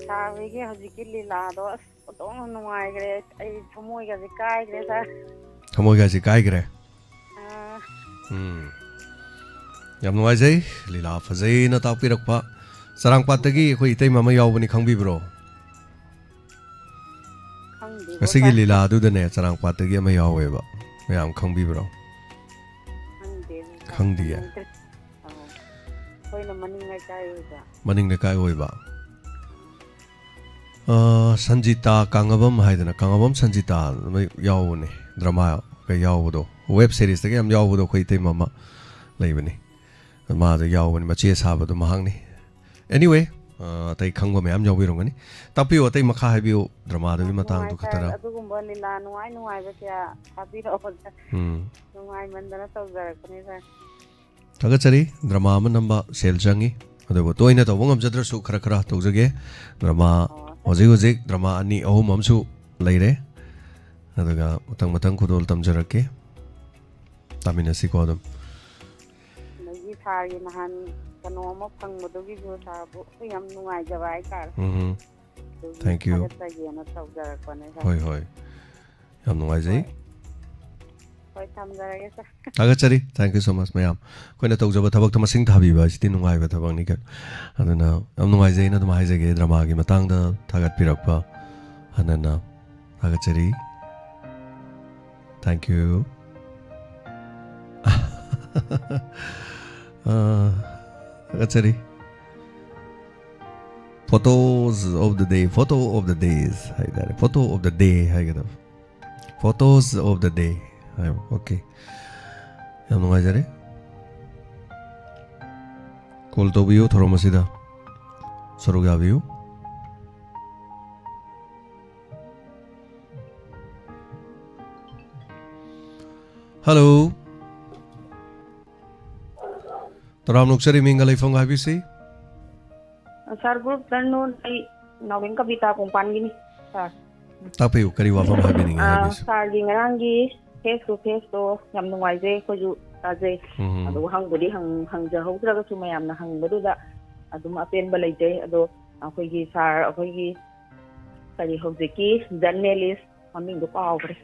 Sir ꯍꯣꯏꯒꯤ ꯍꯧꯖꯤꯛꯀꯤ ꯂꯤꯂꯥꯗꯣ ꯑꯁ ꯑꯣꯟꯊꯣꯛꯅ ꯅꯨꯡꯉꯥꯏꯈ꯭ꯔꯦ꯫ ꯑꯩ ꯊꯃꯣꯏꯒꯁꯦ ꯀꯥꯏꯈ꯭ꯔꯦ sir꯫ ꯊꯃꯣꯏꯒꯁꯦ ꯀꯥꯏꯈ꯭ꯔꯦ? ꯑꯥ꯫ ꯎꯝ꯫ ꯌꯥꯝ ꯅꯨꯡꯉꯥꯏꯖꯩ, ꯂꯤꯂꯥ ꯐꯖꯩꯅ ꯇꯥꯛꯄꯤꯔꯛꯄ꯫ ꯆꯔꯥꯡꯄꯥꯠꯇꯒꯤ ꯑꯩꯈꯣꯏ ꯏꯇꯩꯃ ꯑꯃ ꯌꯥꯎꯕꯅꯤ, ꯈꯪꯕꯤꯕ꯭ꯔꯣ? ꯈꯪꯗꯦꯕꯣ ꯉꯁꯤꯒꯤ sir꯫ ꯂꯤꯂꯥꯗꯨꯗꯅꯦ, ꯆꯔꯥꯡꯄꯥꯠꯇꯒꯤ ꯑꯃ ꯌꯥꯎꯋꯦꯕ, ꯃꯌꯥꯝ ꯈꯪꯕꯤꯕ꯭ꯔꯣ? ꯈꯪꯗꯦ sir꯫ ꯈꯪꯗꯤꯌꯦ? ꯈꯪꯗ꯭ꯔꯦ꯫ ꯑꯧ꯫ ꯑꯩꯈꯣꯏꯅ ꯃꯅꯤꯡ ꯂꯩꯀꯥꯏ ꯑꯣꯏꯕ꯫ ꯃꯅꯤꯡ ꯂꯩꯀꯥꯏ ꯑꯣꯏꯕ꯫ ꯑ, ꯁꯟꯖꯤꯇꯥ ꯀꯥꯡꯉꯕꯝ ꯍꯥꯏꯗꯅ, ꯀꯥꯡꯉꯕꯝ ꯁꯟꯖꯤꯇꯥ ꯑꯃ ꯌꯥꯎꯕꯅꯦ, dramaꯒ ꯌꯥꯎꯕꯗꯣ, web seriesꯇꯒ ꯌꯥꯝ ꯌꯥꯎꯕꯗꯣ, ꯑꯩꯈꯣꯏ ꯏꯇꯩꯃ ꯑꯃ ꯂꯩꯕꯅꯤ, ꯃꯥꯗ ꯌꯥꯎꯕꯅꯤ, ꯃꯆꯦ ꯁꯥꯕꯗꯣ ꯃꯍꯥꯛꯅꯤ꯫ Anyway, ꯑ, ꯑꯇꯩ ꯈꯪꯕ ꯃꯌꯥꯝ ꯌꯥꯎꯕꯤꯔꯝꯒꯅꯤ꯫ ꯇꯥꯛꯄꯤꯌꯨ, ꯑꯇꯩ ꯃꯈꯥ ꯍꯥꯏꯕꯤꯌꯨ, dramaꯗꯨꯒꯤ ꯌꯥꯝ ꯃꯇꯥꯡꯗꯣ ꯅꯨꯡꯉꯥꯏ sir, ꯈꯔ꯫ ꯑꯗꯨꯒꯨꯝꯕ ꯂꯤꯂꯥ ꯅꯨꯡꯉꯥꯏ ꯅꯨꯡꯉꯥꯏꯕ ꯀꯌꯥ ꯊꯥꯕꯤꯔꯛꯑꯣ sir꯫ ꯎꯝ꯫ ꯅꯨꯡꯉꯥꯏꯃꯟꯗꯅ ꯇꯧꯖꯔꯛꯄꯅꯤ sir꯫ ꯊꯥꯒꯠꯆꯔꯤ꯫ Drama ꯑꯃ ꯅꯝꯕ ꯁꯦꯜ ꯆꯪꯉꯤ, ꯑꯗꯨꯕꯨ ꯇꯣꯏꯅ ꯇꯧꯕ ꯉꯝꯖꯗ꯭ꯔꯁꯨ ꯈꯔ ꯈꯔ ꯇꯧꯖꯒꯦ꯫ Drama ꯑꯣ꯫ ꯍꯧꯖꯤꯛ ꯍꯧꯖꯤꯛ drama ꯑꯅꯤ ꯑꯍꯨꯝ ꯑꯃꯁꯨ ꯂꯩꯔꯦ, ꯑꯗꯨꯒ ꯃꯊꯪ ꯃꯊꯪ ꯈꯨꯗꯣꯜ ꯇꯝꯖꯔꯛꯀꯦ꯫ ꯇꯥꯃꯤꯟꯅꯁꯤꯀꯣ ꯑꯗꯨꯝ꯫ ꯑꯗꯒꯤ sirꯒꯤ ꯅꯍꯥꯟ ꯀꯩꯅꯣ ꯑꯃ ꯐꯪꯕꯗꯨꯒꯤꯁꯨ sirꯕꯨ ꯌꯥꯝ ꯅꯨꯡꯉꯥꯏꯖꯕ ꯍꯥꯏꯇꯥꯔꯦ꯫ ꯎꯝ꯫ ꯑꯗꯨꯒꯤ thank you꯫ ꯊꯥꯒꯠꯆꯒꯦꯅ ꯇꯧꯖꯔꯛꯄꯅꯦ sir꯫ ꯍꯣꯏ, ꯍꯣꯏ꯫ ꯌꯥꯝ ꯅꯨꯡꯉꯥꯏꯖꯩ꯫ ꯍꯣꯏ꯫ ꯍꯣꯏ, ꯊꯝꯖꯔꯒꯦ, ꯁꯥꯔ꯫ ꯊꯥꯒꯠꯆꯔꯤ꯫ Thank you so much, ꯃꯌꯥꯝ꯫ ꯑꯩꯈꯣꯏꯅ ꯇꯧꯖꯕ ꯊꯕꯛꯇ ꯃꯁꯤꯡ ꯊꯥꯕꯤꯕ ꯍꯥꯏꯁꯤꯗꯤ ꯅꯨꯡꯉꯥꯏꯕ ꯊꯕꯛꯅꯤ ꯀꯩꯅꯣ꯫ ꯑꯗꯨꯅ ꯌꯥꯝ ꯅꯨꯡꯉꯥꯏꯖꯩ ꯑꯩꯅ ꯑꯗꯨꯝ ꯍꯥꯏꯖꯒꯦ, ꯗ꯭ꯔꯃꯥꯒꯤ ꯃꯇꯥꯡꯗ ꯊꯥꯒꯠꯄꯤꯔꯛꯄ ꯍꯟꯅ ꯍꯟꯅ ꯊꯥꯒꯠꯆꯔꯤ꯫ Thank you꯫ ꯑꯥ, ꯊꯥꯒꯠꯆꯔꯤ꯫ Photos of the day, photo of the days ꯍꯥꯏꯇꯥꯔꯦ, photo of the day ꯍꯥꯏꯒꯗꯕ꯫ Photos of the day ꯍꯥꯏꯕ꯫ Okay, ꯌꯥꯝ ꯅꯨꯡꯉꯥꯏꯖꯔꯦ꯫ Call ꯇꯧꯕꯤꯌꯨ, ꯊꯧꯔꯝ ꯑꯁꯤꯗ ꯁꯔꯨꯛ ꯌꯥꯕꯤꯌꯨ꯫ Hello꯫ ꯇꯔꯥꯝꯅ ꯑꯣꯛꯆꯔꯤ, ꯃꯤꯡꯒ ꯂꯩꯐꯝꯒ ꯍꯥꯏꯕꯤꯁꯤ꯫ ꯁꯥꯔ, good afternoon꯫ ꯑꯩ ꯅꯥꯎꯔꯦꯝ ꯀꯕꯤꯇꯥ ꯀꯣꯡꯄꯥꯟꯒꯤꯅꯤ, ꯁꯥꯔ꯫ ꯇꯥꯛꯄꯤꯌꯨ, ꯀꯔꯤ ꯋꯥꯐꯝ ꯍꯥꯏꯕꯤꯅꯤꯡꯉꯤ ꯑꯥ, ꯍꯥꯏꯕꯤꯁꯤ꯫ ꯁꯥꯔꯒꯤ ꯉꯔꯥꯡꯒꯤ face to faceꯇꯣ ꯌꯥꯝ ꯅꯨꯡꯉꯥꯏꯖꯩ, ꯑꯩꯈꯣꯏꯁꯨ ꯇꯥꯖꯩ꯫ ꯎꯝ꯫ ꯑꯗꯨ ꯍꯪꯕꯨꯗꯤ ꯍꯪ-, ꯍꯪꯖꯍꯧꯗ꯭ꯔꯒꯁꯨ ꯃꯌꯥꯝꯅ ꯍꯪꯕꯗꯨꯗ ꯑꯗꯨꯝ ꯑꯄꯦꯟꯕ ꯂꯩꯖꯩ꯫ ꯑꯗꯣ ꯑꯩꯈꯣꯏꯒꯤ ꯁꯥꯔ, ꯑꯩꯈꯣꯏꯒꯤ ꯀꯔꯤ ꯍꯧꯖꯤꯛꯀꯤ journalist ꯃꯃꯤꯡꯗꯣ ꯀꯥꯎꯈ꯭ꯔꯦ꯫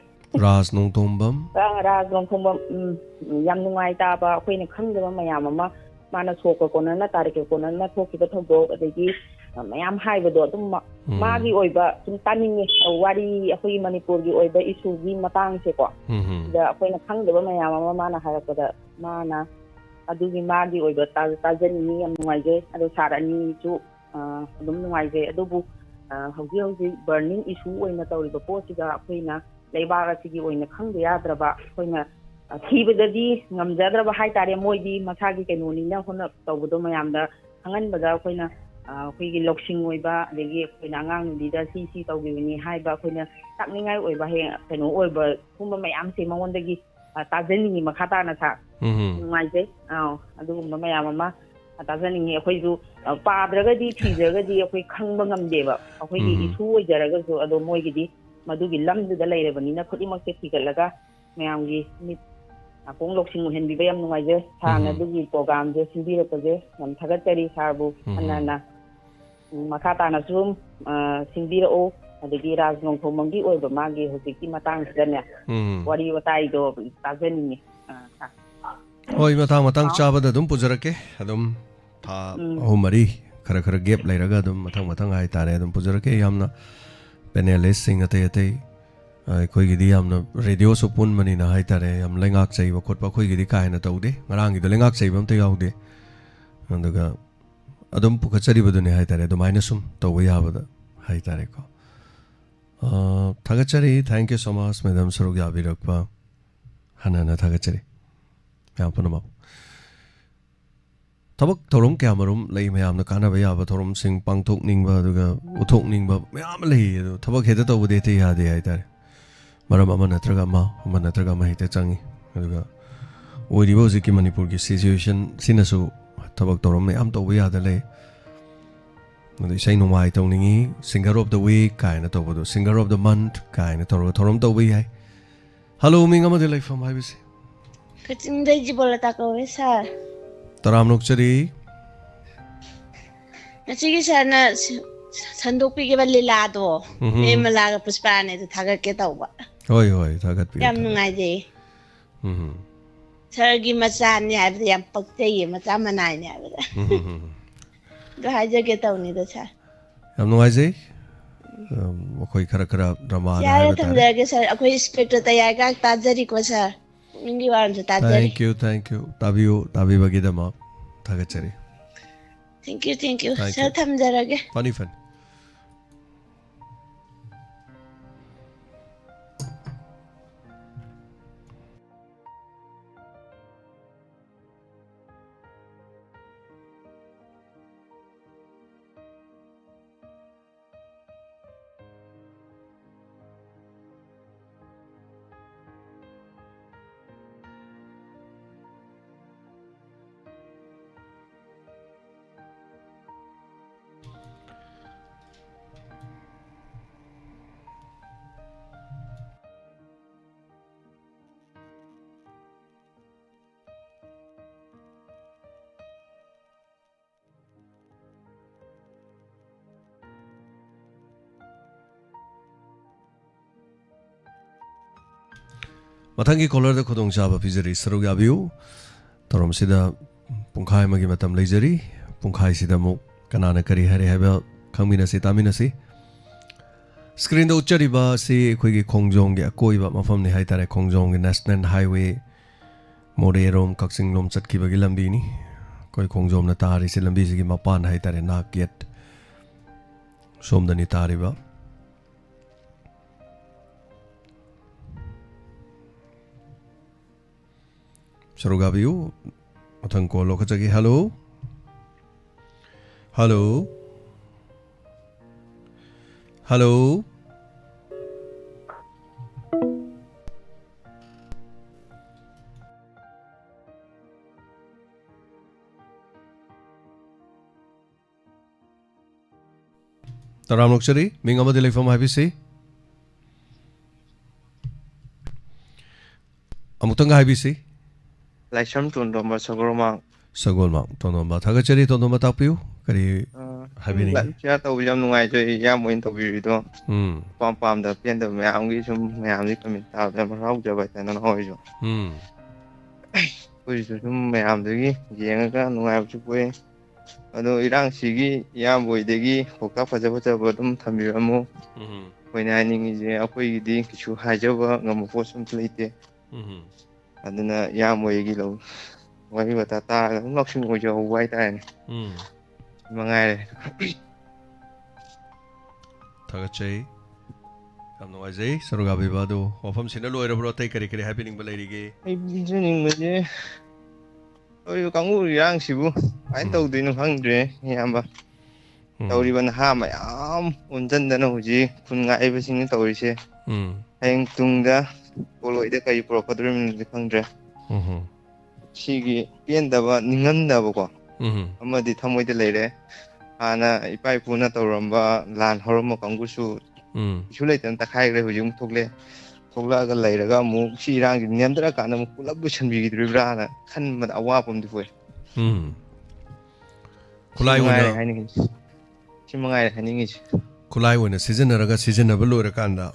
ꯔꯥꯖ ꯅꯣꯡꯊꯣꯝꯕꯝ꯫ ꯑ, ꯔꯥꯖ ꯅꯣꯡꯊꯣꯝꯕꯝ, ꯎꯝ, ꯎꯝ, ꯌꯥꯝ ꯅꯨꯡꯉꯥꯏ ꯇꯥꯕ, ꯑꯩꯈꯣꯏꯅ ꯈꯪꯗꯕ ꯃꯌꯥꯝ ꯑꯃ ꯃꯥꯅ ꯁꯣꯛꯀ ꯀꯣꯟꯅꯅ, ꯇꯥꯔꯤꯛꯀ ꯀꯣꯟꯅꯅ ꯊꯣꯛꯈꯤꯕ ꯊꯧꯗꯣꯛ, ꯑꯗꯒꯤ, ꯑ, ꯃꯌꯥꯝ ꯍꯥꯏꯕꯗꯣ ꯑꯗꯨꯝ ꯃ-, ꯎꯝ꯫ ꯃꯥꯒꯤ ꯑꯣꯏꯕ ꯁꯨꯝ ꯇꯥꯅꯤꯡꯉꯦ, ꯋꯥꯔꯤ ꯑꯩꯈꯣꯏꯒꯤ ꯃꯅꯤꯄꯨꯔꯒꯤ ꯑꯣꯏꯕ issueꯒꯤ ꯃꯇꯥꯡꯁꯦꯀꯣ꯫ ꯎꯝ꯫ ꯁꯤꯗ ꯑꯩꯈꯣꯏꯅ ꯈꯪꯗꯕ ꯃꯌꯥꯝ ꯑꯃ ꯃꯥꯅ ꯍꯥꯏꯔꯛꯄꯗ ꯃꯥꯅ ꯑꯗꯨꯒꯤ ꯃꯥꯒꯤ ꯑꯣꯏꯕ ꯇꯥ-, ꯇꯥꯖꯅꯤꯡꯉꯤ, ꯌꯥꯝ ꯅꯨꯡꯉꯥꯏꯖꯩ꯫ ꯑꯗꯣ ꯁꯥꯔ ꯑꯅꯤꯁꯨ ꯑ, ꯑꯗꯨꯝ ꯅꯨꯡꯉꯥꯏꯖꯩ꯫ ꯑꯗꯨꯕꯨ, ꯑ, ꯍꯧꯖꯤꯛ ꯍꯧꯖꯤꯛ burning issue ꯑꯣꯏꯅ ꯇꯧꯔꯤꯕ ꯄꯣꯠꯁꯤꯗ ꯑꯩꯈꯣꯏꯅ ꯂꯩꯕꯥꯛ ꯑꯁꯤꯒꯤ ꯑꯣꯏꯅ ꯈꯪꯗ ꯌꯥꯗ꯭ꯔꯕ, ꯑꯩꯈꯣꯏꯅ, ꯑ, ꯊꯤꯕꯗꯗꯤ ꯉꯝꯖꯗ꯭ꯔꯕ ꯍꯥꯏꯇꯥꯔꯦ꯫ ꯃꯣꯏꯗꯤ ꯃꯁꯥꯒꯤ ꯀꯩꯅꯣꯅꯤꯅ ꯍꯣꯠꯅ ꯇꯧꯕꯗꯣ ꯃꯌꯥꯝꯗ ꯈꯪꯍꯟꯕꯗ ꯑꯩꯈꯣꯏꯅ, ꯑ, ꯑꯩꯈꯣꯏꯒꯤ ꯂꯧꯁꯤꯡ ꯑꯣꯏꯕ, ꯑꯗꯒꯤ ꯑꯩꯈꯣꯏꯅ ꯑꯉꯥꯡ ꯅꯨꯕꯤꯗ ꯁꯤ ꯁꯤ ꯇꯧꯈꯤꯕꯅꯤ ꯍꯥꯏꯕ, ꯑꯩꯈꯣꯏꯅ ꯇꯥꯛꯅꯤꯡꯉꯥꯏ ꯑꯣꯏꯕ ꯍꯌꯦꯡ ꯀꯩꯅꯣ ꯑꯣꯏꯕ ꯁꯤꯒꯨꯝꯕ ꯃꯌꯥꯝꯁꯦ ꯃꯉꯣꯟꯗꯒꯤ, ꯑ, ꯇꯥꯖꯅꯤꯡꯉꯤ ꯃꯈꯥ ꯇꯥꯅ, ꯁꯥꯔ꯫ ꯎꯝ꯫ ꯅꯨꯡꯉꯥꯏꯖꯩ꯫ ꯑꯥꯎ, ꯑꯗꯨꯒꯨꯝꯕ ꯃꯌꯥꯝ ꯑꯃ ꯇꯥꯖꯅꯤꯡꯉꯤ꯫ ꯑꯩꯈꯣꯏꯁꯨ, ꯑ, ꯄꯥꯗ꯭ꯔꯒꯗꯤ, ꯊꯤꯗ꯭ꯔꯒꯗꯤ ꯑꯩꯈꯣꯏ ꯈꯪꯕ ꯉꯝꯗꯦꯕ꯫ ꯑꯩꯈꯣꯏꯒꯤ ꯎꯝ꯫ Issue ꯑꯣꯏꯖꯔꯒꯁꯨ, ꯑꯗꯣ ꯃꯣꯏꯒꯤꯗꯤ ꯃꯗꯨꯒꯤ ꯂꯝꯗꯨꯗ ꯂꯩꯔꯕꯅꯤꯅ ꯈꯨꯗꯤꯡꯃꯛꯁꯦ ꯊꯤꯒꯠꯂꯒ ꯃꯌꯥꯝꯒꯤ ꯃꯤꯠ ꯅꯥꯀꯣꯡ ꯂꯧꯁꯤꯡ ꯑꯣꯏꯍꯟꯕꯤꯕ ꯌꯥꯝ ꯅꯨꯡꯉꯥꯏꯖꯩ꯫ ꯁꯥꯔꯅ ꯎꯝ꯫ ꯑꯗꯨꯒꯤ programꯁꯦ ꯁꯤꯟꯕꯤꯔꯛꯄꯁꯦ ꯌꯥꯝ ꯊꯥꯒꯠꯆꯔꯤ ꯁꯥꯔꯕꯨ ꯎꯝ꯫ ꯍꯟꯅ ꯍꯟꯅ꯫ ꯎꯝ, ꯃꯈꯥ ꯇꯥꯅꯁꯨ, ꯑ, ꯁꯤꯟꯕꯤꯔꯛꯎ꯫ ꯑꯗꯒꯤ ꯔꯥꯖ ꯅꯣꯡꯊꯣꯝꯕꯝꯒꯤ ꯑꯣꯏꯕ ꯃꯥꯒꯤ ꯍꯧꯖꯤꯛꯀꯤ ꯃꯇꯥꯡꯁꯤꯗꯅꯦ, ꯎꯝ꯫ ꯋꯥꯔꯤ ꯋꯥꯇꯥꯏꯗꯣ ꯇꯥꯖꯅꯤꯡꯉꯤ꯫ ꯑꯥ, ꯁꯥꯔ꯫ ꯍꯣꯏ, ꯃꯇꯥꯡ ꯃꯇꯥꯡ ꯍꯥꯎ꯫ ꯆꯥꯕꯗ ꯑꯗꯨꯝ ꯄꯨꯖꯔꯛꯀꯦ꯫ ꯑꯗꯨꯝ ꯊꯥ ꯎꯝ꯫ ꯑꯍꯨꯝ ꯃꯔꯤ ꯈꯔ ꯈꯔ ꯒꯦꯞ ꯂꯩꯔꯒ ꯑꯗꯨꯝ ꯃꯊꯪ ꯃꯊꯪ ꯍꯥꯏꯇꯥꯔꯦ ꯑꯗꯨꯝ ꯄꯨꯖꯔꯛꯀꯦ꯫ ꯌꯥꯝꯅ ꯄꯦꯅꯦꯂꯤꯁꯁꯤꯡ ꯑꯇꯩ ꯑꯇꯩ, ꯑ, ꯑꯩꯈꯣꯏꯒꯤꯗꯤ ꯌꯥꯝꯅ ꯔꯦꯗꯤꯑꯣꯁꯨ ꯄꯨꯟꯕꯅꯤꯅ ꯍꯥꯏꯇꯥꯔꯦ, ꯌꯥꯝ ꯂꯩꯉꯥꯛꯆꯩꯕ ꯈꯣꯠꯄ ꯑꯩꯈꯣꯏꯒꯤꯗꯤ ꯀꯥ ꯍꯦꯟꯅ ꯇꯧꯗꯦ꯫ ꯉꯔꯥꯡꯒꯤꯗꯣ ꯂꯩꯉꯥꯛꯆꯩꯕ ꯑꯝꯇ ꯌꯥꯎꯗꯦ꯫ ꯑꯗꯨꯒ ꯑꯗꯨꯝ ꯄꯨꯈꯠꯆꯔꯤꯕꯗꯨꯅꯦ ꯍꯥꯏꯇꯥꯔꯦ, ꯑꯗꯨꯃꯥꯏꯅ ꯁꯨꯝ ꯇꯧꯕ ꯌꯥꯕꯗ ꯍꯥꯏꯇꯥꯔꯦꯀꯣ꯫ ꯑ, ꯊꯥꯒꯠꯆꯔꯤ꯫ Thank you so much, madam, ꯁꯔꯨꯛ ꯌꯥꯕꯤꯔꯛꯄ꯫ ꯍꯟꯅ ꯍꯟꯅ ꯊꯥꯒꯠꯆꯔꯤ ꯃꯌꯥꯝ ꯄꯨꯝꯅꯃꯛ꯫ ꯊꯕꯛ ꯊꯧꯔꯝ ꯀꯌꯥꯃꯔꯨꯝ ꯂꯩ, ꯃꯌꯥꯝꯅ ꯀꯥꯟꯅꯕ ꯌꯥꯕ ꯊꯧꯔꯝꯁꯤꯡ ꯄꯥꯡꯊꯣꯛꯅꯤꯡꯕ, ꯑꯗꯨꯒ ꯎꯠꯊꯣꯛꯅꯤꯡꯕ ꯃꯌꯥꯝ ꯑꯃ ꯂꯩ꯫ ꯑꯗꯣ ꯊꯕꯛ ꯍꯦꯛꯇ ꯇꯧꯕꯗꯤ ꯍꯦꯛꯇ ꯌꯥꯗꯦ ꯍꯥꯏꯇꯥꯔꯦ꯫ ꯃꯔꯝ ꯑꯃ ꯅꯠꯇ꯭ꯔꯒ ꯑꯃ, ꯑꯃ ꯅꯠꯇ꯭ꯔꯒ ꯑꯃ ꯍꯦꯛꯇ ꯆꯪꯉꯤ꯫ ꯑꯗꯨꯒ ꯑꯣꯏꯔꯤꯕ ꯍꯧꯖꯤꯛꯀꯤ ꯃꯅꯤꯄꯨꯔꯒꯤ ꯁꯤꯆꯨꯋꯦꯁꯟꯁꯤꯅꯁꯨ ꯊꯕꯛ ꯊꯧꯔꯝ ꯃꯌꯥꯝ ꯇꯧꯕ ꯌꯥꯗ ꯂꯩ꯫ ꯑꯗꯣ ꯏꯁꯩ ꯅꯣꯡꯃꯥꯏ ꯇꯧꯅꯤꯡꯉꯤ, singer of the week ꯀꯥꯏꯅ ꯇꯧꯕꯗꯣ, singer of the month ꯀꯥꯏꯅ ꯇꯧꯔꯒ ꯊꯧꯔꯝ ꯇꯧꯕ ꯌꯥꯏ꯫ ꯍꯜꯂꯣ, ꯃꯤꯡ ꯑꯃꯗꯤ ꯂꯩꯐꯝ ꯍꯥꯏꯕꯁꯦ꯫ ꯀꯛꯆꯤꯡꯗꯩ ꯖꯤꯕꯣꯂꯇꯥ ꯀꯧꯋꯦ ꯁꯥꯔ꯫ ꯇꯔꯥꯝꯅ ꯑꯣꯛꯆꯔꯤ꯫ ꯉꯁꯤꯒꯤ ꯁꯥꯔꯅ ꯁ- ꯁꯟꯗꯣꯛꯄꯤꯈꯤꯕ ꯂꯤꯂꯥꯗꯣ, ꯎꯝꯍꯨꯝ꯫ ꯅꯤꯔꯃꯂꯥꯒ ꯄꯨꯁꯄꯥꯔꯥꯅꯤꯗꯣ ꯊꯥꯒꯠꯀꯦ ꯇꯧꯕ꯫ ꯍꯣꯏ, ꯍꯣꯏ, ꯊꯥꯒꯠꯄꯤꯌꯨ, ꯌꯥꯝ ꯊꯥꯒꯠꯄꯤꯌꯨ꯫ ꯅꯨꯡꯉꯥꯏꯖꯩ꯫ ꯎꯝꯍꯨꯝ꯫ ꯁꯥꯔꯒꯤ ꯃꯆꯥꯅꯤ ꯍꯥꯏꯕꯗ ꯌꯥꯝ ꯄꯛꯆꯩꯌꯦ, ꯃꯆꯥ ꯃꯅꯥꯏꯅꯤ ꯍꯥꯏꯕꯗ꯫ ꯎꯝꯍꯨꯝ꯫ ꯑꯗꯨ ꯍꯥꯏꯖꯒꯦ ꯇꯧꯅꯤꯗ ꯁꯥꯔ꯫ ꯌꯥꯝ ꯅꯨꯡꯉꯥꯏꯖꯩ꯫ ꯑꯝ, ꯑꯩꯈꯣꯏ ꯈꯔ ꯈꯔ ꯗ꯭ꯔꯃꯥꯗ ꯌꯥꯔꯦ, ꯍꯥꯏꯕ ꯇꯥꯔꯦ꯫ ꯊꯝꯖꯔꯒꯦ ꯁꯥꯔ꯫ ꯑꯩꯈꯣꯏ ꯏꯟꯁꯄꯦꯛꯇꯔ ꯇꯌꯥꯏꯒ ꯇꯥꯖꯔꯤꯀꯣ ꯁꯥꯔ꯫ ꯄꯨꯛꯅꯤꯡꯒꯤ ꯋꯥꯔꯝꯁꯨ ꯇꯥꯖꯔꯤ꯫ Thank you, thank you. ꯇꯥꯕꯤꯌꯨ, ꯇꯥꯕꯤꯕꯒꯤꯗꯃꯛ ꯊꯥꯒꯠꯆꯔꯤ꯫ Thank you, thank you. Thank sir, you. ꯊꯝꯖꯔꯒꯦ꯫ ꯐꯅꯤ, ꯐꯅꯤ꯫ ꯃꯊꯪꯒꯤ ꯀꯣꯂꯔꯗ ꯈꯨꯗꯣꯡꯆꯥꯕ ꯄꯤꯖꯔꯤ, ꯁꯔꯨꯛ ꯌꯥꯕꯤꯌꯨ꯫ ꯊꯧꯔꯝꯁꯤꯗ ꯄꯨꯡꯈꯥꯏ ꯑꯃꯒꯤ ꯃꯇꯝ ꯂꯩꯖꯔꯤ꯫ ꯄꯨꯡꯈꯥꯏꯁꯤꯗ ꯑꯃꯨꯛ ꯀꯅꯥꯅ ꯀꯔꯤ ꯍꯥꯏꯔꯦ ꯍꯥꯏꯕ ꯈꯪꯃꯤꯟꯅꯁꯤ, ꯇꯥꯃꯤꯟꯅꯁꯤ꯫ ꯁ꯭ꯀ꯭ꯔꯤꯟꯗ ꯎꯠꯆꯔꯤꯕ ꯑꯁꯤ ꯑꯩꯈꯣꯏꯒꯤ ꯈꯣꯡꯖꯣꯝꯒꯤ ꯑꯀꯣꯏꯕ ꯃꯐꯝꯅꯤ ꯍꯥꯏꯇꯥꯔꯦ꯫ ꯈꯣꯡꯖꯣꯝꯒꯤ ꯅꯦꯁꯅꯦꯜ ꯍꯥꯏꯋꯦ ꯃꯣꯔꯦꯔꯣꯝ ꯀꯛꯆꯤꯡꯂꯣꯝ ꯆꯠꯈꯤꯕꯒꯤ ꯂꯝꯕꯤꯅꯤ꯫ ꯑꯩꯈꯣꯏ ꯈꯣꯡꯖꯣꯝꯅ ꯇꯥꯔꯤꯁꯦ ꯂꯝꯕꯤꯁꯤꯒꯤ ꯃꯄꯥꯟ ꯍꯥꯏꯇꯥꯔꯦ, ꯅꯥꯛ ꯌꯦꯠ ꯁꯣꯝꯗꯅꯤ ꯇꯥꯔꯤꯕ꯫ ꯁꯔꯨꯛ ꯌꯥꯕꯤꯌꯨ꯫ ꯃꯊꯪ ꯀꯣꯜ ꯂꯧꯈꯠꯆꯒꯦ꯫ ꯍꯜꯂꯣ꯫ ꯍꯜꯂꯣ꯫ ꯍꯜꯂꯣ꯫ ꯇꯔꯥꯝꯅ ꯑꯣꯛꯆꯔꯤ꯫ ꯃꯤꯡ ꯑꯃꯗꯤ ꯂꯩꯐꯝ ꯍꯥꯏꯕꯤꯁꯤ꯫ ꯑꯃꯨꯛꯇꯪꯒ ꯍꯥꯏꯕꯤꯁꯤ꯫ ꯂꯥꯏꯁ꯭ꯔꯝ ꯇꯣꯟꯗꯣꯝꯕ, ꯁꯒꯣꯜꯃꯥꯡ꯫ ꯁꯒꯣꯜꯃꯥꯡ ꯇꯣꯟꯗꯣꯝꯕ꯫ ꯊꯥꯒꯠꯆꯔꯤ, ꯇꯣꯟꯗꯣꯝꯕ, ꯇꯥꯛꯄꯤꯌꯨ꯫ ꯀꯔꯤ ꯑ, ꯍꯥꯏꯕꯤꯅꯤꯡꯉꯤ? Live share ꯇꯧꯕꯁꯦ ꯌꯥꯝ ꯅꯨꯡꯉꯥꯏꯖꯩ, ꯏꯌꯥꯝꯕ ꯍꯣꯏꯅ ꯇꯧꯕꯤꯔꯤꯗꯣ꯫ ꯎꯝ꯫ ꯑꯄꯥꯝ ꯄꯥꯝꯗꯕ ꯄꯦꯟꯗꯕ ꯃꯌꯥꯝꯒꯤ ꯁꯨꯝ ꯃꯌꯥꯝꯁꯤ comment ꯊꯥꯕꯗ ꯌꯥꯝ ꯍꯔꯥꯎꯖꯕ ꯍꯥꯏꯇꯥꯔꯦ, ꯅꯅꯥꯎ ꯍꯣꯏꯁꯨ꯫ ꯎꯝ꯫ ꯑꯩꯈꯣꯏꯁꯨ ꯁꯨꯝ ꯃꯌꯥꯝꯗꯒꯤ ꯌꯦꯡꯉꯒ ꯅꯨꯡꯉꯥꯏꯕꯁꯨ ꯄꯣꯛꯏ꯫ ꯑꯗꯣ ꯏꯔꯥꯡꯁꯤꯒꯤ ꯏꯌꯥꯝꯕ ꯍꯣꯏꯗꯒꯤ ꯄꯥꯎꯇꯥꯛ ꯐꯖ ꯐꯖꯕ ꯑꯗꯨꯝ ꯊꯝꯕꯤꯔꯝꯃꯣ꯫ ꯎꯝ꯫ ꯑꯩꯈꯣꯏꯅ ꯍꯥꯏꯅꯤꯡꯉꯤꯁꯦ, ꯑꯩꯈꯣꯏꯒꯤꯗꯤ ꯀꯩꯁꯨ ꯍꯥꯏꯖꯕ ꯉꯝꯕ ꯄꯣꯠꯁꯨ ꯑꯝꯇ ꯂꯩꯇꯦ꯫ ꯎꯝ꯫ ꯑꯗꯨꯅ ꯏꯌꯥꯝꯕ ꯍꯣꯏꯒꯤ ꯂꯧ-, ꯋꯥꯔꯤ ꯋꯥꯇꯥ ꯇꯥꯔꯒ ꯑꯗꯨꯝ ꯂꯧꯁꯤꯡ ꯑꯣꯏꯖꯍꯧꯕ ꯍꯥꯏꯇꯥꯔꯦꯅꯦ꯫ ꯎꯝ꯫ ꯁꯤ ꯃꯉꯥꯏꯔꯦ꯫ ꯊꯥꯒꯠꯆꯩ꯫ ꯌꯥꯝ ꯅꯨꯡꯉꯥꯏꯖꯩ꯫ ꯁꯔꯨꯛ ꯌꯥꯕꯤꯕ ꯑꯗꯨ ꯋꯥꯐꯝꯁꯤꯅ ꯂꯣꯏꯔꯕ꯭ꯔꯣ? ꯑꯇꯩ ꯀꯔꯤ ꯀꯔꯤ ꯍꯥꯏꯕꯤꯅꯤꯡꯕ ꯂꯩꯔꯤꯒꯦ? ꯑꯩ ꯄꯤꯖꯅꯤꯡꯕꯁꯦ, ꯑꯩꯈꯣꯏ ꯀꯥꯡꯕꯨ ꯏꯔꯥꯡꯁꯤꯕꯨ ꯀꯃꯥꯏꯅ ꯎꯝ꯫ ꯇꯧꯗꯣꯏꯅꯣ ꯈꯪꯗ꯭ꯔꯦ, ꯏꯌꯥꯝꯕ꯫ ꯎꯝ꯫ ꯇꯧꯔꯤꯕ ꯅꯍꯥ ꯃꯌꯥꯝ ꯑꯣꯟꯁꯤꯟꯗꯅ ꯍꯧꯖꯤꯛ ꯈꯨꯟ ꯉꯥꯛꯏꯕꯁꯤꯡꯅ ꯇꯧꯔꯤꯁꯦ꯫ ꯎꯝ꯫ ꯍꯌꯦꯡ ꯇꯨꯡꯗ ꯄꯣꯠꯂꯣꯏꯗ ꯀꯔꯤ ꯄꯨꯔꯛꯀꯗꯧꯔꯤꯕꯅꯣꯗꯤ ꯈꯪꯗ꯭ꯔꯦ꯫ ꯎꯝ꯫ ꯁꯤꯒꯤ ꯄꯦꯟꯗꯕ, ꯅꯤꯡꯍꯟꯗꯕꯀꯣ ꯎꯝ꯫ ꯑꯃꯗꯤ ꯊꯃꯣꯏꯗ ꯂꯩꯔꯦ꯫ ꯍꯥꯟꯅ ꯏꯄꯥ ꯏꯄꯨꯅ ꯇꯧꯔꯝꯕ, ꯂꯥꯟ ꯍꯧꯔꯝꯕ ꯀꯥꯡꯕꯨꯁꯨ ꯎꯝ꯫ ꯀꯩꯁꯨ ꯂꯩꯇꯅ ꯇꯛꯈꯥꯏꯈ꯭ꯔꯦ, ꯍꯧꯖꯤꯛ ꯑꯃꯨꯛ ꯊꯣꯛꯂꯛꯑꯦ꯫ ꯊꯣꯛꯂꯛꯑꯒ ꯂꯩꯔꯒ ꯑꯃꯨꯛ ꯁꯤ ꯏꯔꯥꯡꯁꯤ ꯅꯦꯝꯊꯔꯀꯥꯟꯗ ꯑꯃꯨꯛ ꯄꯨꯂꯞ ꯂꯣꯏꯁꯤꯟꯕꯤꯈꯤꯗꯣꯔꯤꯕ꯭ꯔꯥꯅ ꯈꯟꯕꯗ ꯑꯋꯥꯕ ꯑꯃꯗꯤ ꯄꯣꯛꯑꯦ꯫ ꯎꯝ꯫ ꯁꯤ ꯈꯨꯠꯂꯥꯏ ꯃꯉꯥꯏꯔꯦ ꯑꯣꯏꯅ ꯍꯥꯏꯅꯤꯡꯉꯤꯁꯦ꯫ ꯁꯤ ꯃꯉꯥꯏꯔꯦ ꯍꯥꯏꯅꯤꯡꯉꯤꯁꯦ꯫ ꯈꯨꯠꯂꯥꯏ ꯑꯣꯏꯅ ꯁꯤꯖꯤꯟꯅꯔꯒ, ꯁꯤꯖꯤꯟꯅꯕ ꯂꯣꯏꯔꯀꯥꯟꯗ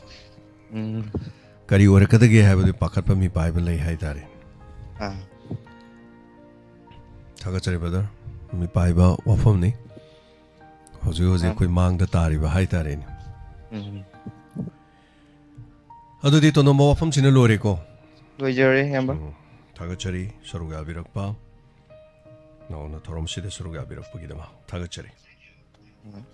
ꯎꯝ꯫ ꯀꯔꯤ ꯑꯣꯏꯔꯛꯀꯗꯒꯦ ꯍꯥꯏꯕꯗꯨ ꯄꯥꯈꯠꯄ ꯃꯤꯄꯥꯏꯕ ꯂꯩ ꯍꯥꯏꯇꯥꯔꯦ꯫ ꯑꯥ꯫ ꯊꯥꯒꯠꯆꯔꯤ brother꯫ ꯃꯤꯄꯥꯏꯕ ꯋꯥꯐꯝꯅꯤ꯫ ꯍꯧꯖꯤꯛ ꯍꯧꯖꯤꯛ ꯑꯥ꯫ ꯑꯩꯈꯣꯏ ꯃꯥꯡꯗ ꯇꯥꯔꯤꯕ ꯍꯥꯏꯇꯥꯔꯦꯅꯦ꯫ ꯎꯝ꯫ ꯑꯗꯨꯗꯤ ꯇꯣꯟꯗꯣꯝꯕ ꯋꯥꯐꯝꯁꯤꯅ ꯂꯣꯏꯔꯦꯀꯣ? ꯂꯣꯏꯖꯔꯦ, ꯏꯌꯥꯝꯕ꯫ ꯎꯝ꯫ ꯊꯥꯒꯠꯆꯔꯤ ꯁꯔꯨꯛ ꯌꯥꯕꯤꯔꯛꯄ, ꯅꯧꯅ ꯊꯧꯔꯝꯁꯤꯗ ꯁꯔꯨꯛ ꯌꯥꯕꯤꯔꯛꯄꯒꯤꯗꯃꯛ ꯊꯥꯒꯠꯆꯔꯤ꯫ ꯎꯝ꯫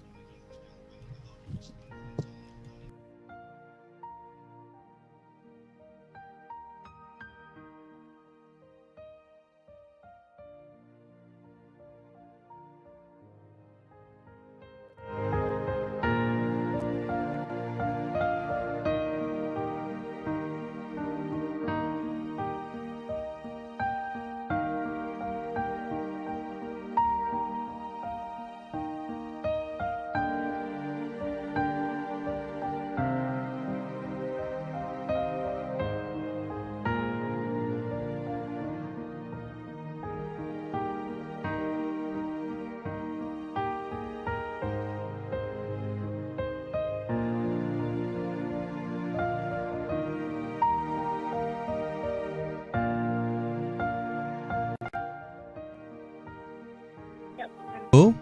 ꯍꯜꯂꯣ?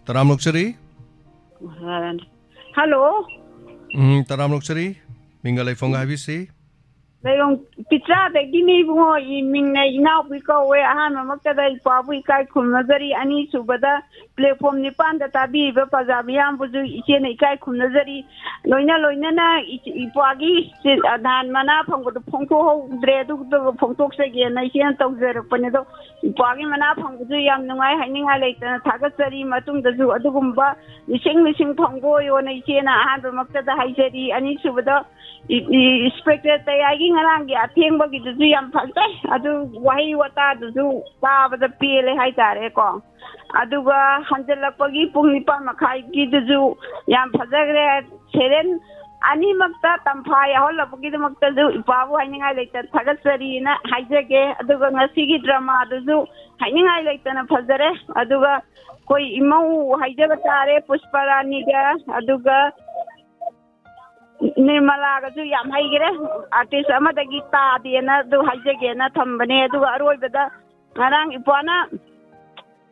ꯇꯔꯥꯝ ꯂꯧꯆꯔꯤ꯫ ꯍꯜꯂꯣ꯫ ꯎꯝ, ꯇꯔꯥꯝ ꯂꯧꯆꯔꯤ꯫ ꯃꯤꯡꯒ ꯂꯩꯐꯝꯒ ꯍꯥꯏꯕꯤꯁꯤ꯫ ꯂꯩꯔꯣꯡ ꯄꯤꯆꯥꯗꯒꯤꯅꯤ ꯏꯕꯨꯡꯉꯣ꯫ ꯏ-, ꯃꯤꯡꯅ ꯏꯅꯥꯎꯕꯤ ꯀꯧꯋꯦ꯫ ꯑꯍꯥꯟꯕꯃꯛꯇꯗ ꯏꯄꯥꯕꯨ ꯏꯀꯥꯏ ꯈꯨꯝꯅꯖꯔꯤ꯫ ꯑꯅꯤꯁꯨꯕꯗ platform ꯅꯤꯄꯥꯟꯗ ꯇꯥꯕꯤꯔꯤꯕ ꯄ꯭ꯔꯖꯥ ꯃꯤꯌꯥꯝꯕꯨꯁꯨ ꯏꯆꯦꯅ ꯏꯀꯥꯏ ꯈꯨꯝꯅꯖꯔꯤ꯫ ꯂꯣꯏꯅ ꯂꯣꯏꯅꯅ ꯏꯆ-, ꯏꯄ꯭ꯋꯥꯒꯤ ꯆꯤ-, ꯑ, ꯅꯍꯥꯟ ꯃꯅꯥ ꯐꯪꯕꯗꯣ ꯐꯣꯡꯗꯣꯛꯍꯧꯗ꯭ꯔꯦ, ꯑꯗꯨꯗꯣ ꯐꯣꯡꯗꯣꯛꯆꯒꯦꯅ ꯏꯆꯦꯅ ꯇꯧꯖꯔꯛꯄꯅꯦ꯫ ꯑꯗꯣ ꯏꯄ꯭ꯋꯥꯒꯤ ꯃꯅꯥ ꯐꯪꯕꯁꯨ ꯌꯥꯝ ꯅꯨꯡꯉꯥꯏ, ꯍꯥꯏꯅꯤꯡꯉꯥꯏ ꯂꯩꯇꯅ ꯊꯥꯒꯠꯆꯔꯤ꯫ ꯃꯇꯨꯡꯗꯁꯨ ꯑꯗꯨꯒꯨꯝꯕ ꯂꯤꯁꯤꯡ ꯂꯤꯁꯤꯡ ꯐꯪꯕ ꯑꯣꯏꯌꯣꯅ ꯏꯆꯦꯅ ꯑꯍꯥꯟꯕꯃꯛꯇꯗ ꯍꯥꯏꯖꯔꯤ꯫ ꯑꯅꯤꯁꯨꯕꯗ ꯏ-, ꯏ-, inspector ꯇꯌꯥꯏꯒꯤ ꯉꯔꯥꯡꯒꯤ ꯑꯊꯦꯡꯕꯒꯤꯗꯨꯁꯨ ꯌꯥꯝ ꯐꯖꯩ꯫ ꯑꯗꯨ ꯋꯥꯍꯩ ꯋꯥꯇꯥꯗꯨꯁꯨ ꯇꯥꯕꯗ ꯄꯦꯜꯂꯦ ꯍꯥꯏꯇꯥꯔꯦꯀꯣ꯫ ꯑꯗꯨꯒ ꯍꯟꯖꯤꯜꯂꯛꯄꯒꯤ ꯄꯨꯡ ꯅꯤꯄꯥꯟ ꯃꯈꯥꯏꯒꯤꯗꯨꯁꯨ ꯌꯥꯝ ꯐꯖꯈ꯭ꯔꯦ꯫ ꯁꯦꯔꯦꯟ ꯑꯅꯤꯃꯛꯇ ꯇꯝꯐꯥ ꯌꯥꯎꯍꯜꯂꯛꯄꯒꯤꯗꯃꯛꯇꯁꯨ ꯏꯄꯥꯕꯨ ꯍꯥꯏꯅꯤꯡꯉꯥꯏ ꯂꯩꯇ ꯊꯥꯒꯠꯆꯔꯤꯅ ꯍꯥꯏꯖꯒꯦ꯫ ꯑꯗꯨꯒ ꯉꯁꯤꯒꯤ drama ꯗꯨꯁꯨ ꯍꯥꯏꯅꯤꯡꯉꯥꯏ ꯂꯩꯇꯅ ꯐꯖꯔꯦ꯫ ꯑꯗꯨꯒ ꯑꯩꯈꯣꯏ ꯏꯃꯧ ꯍꯥꯏꯖꯕ ꯇꯥꯔꯦ, ꯄꯨꯁꯄꯔꯥꯅꯤꯒ, ꯑꯗꯨꯒ ꯅꯤꯔꯃꯂꯥꯒꯁꯨ ꯌꯥꯝ ꯍꯩꯈꯔꯦ꯫ ꯑꯥꯔꯇꯤꯁ ꯑꯃꯗꯒꯤ ꯇꯥꯗꯦꯅ ꯑꯗꯨ ꯍꯥꯏꯖꯒꯦꯅ ꯊꯝꯕꯅꯦ꯫ ꯑꯗꯨꯒ ꯑꯔꯣꯏꯕꯗ ꯉꯔꯥꯡ ꯏꯄ꯭ꯋꯥꯅ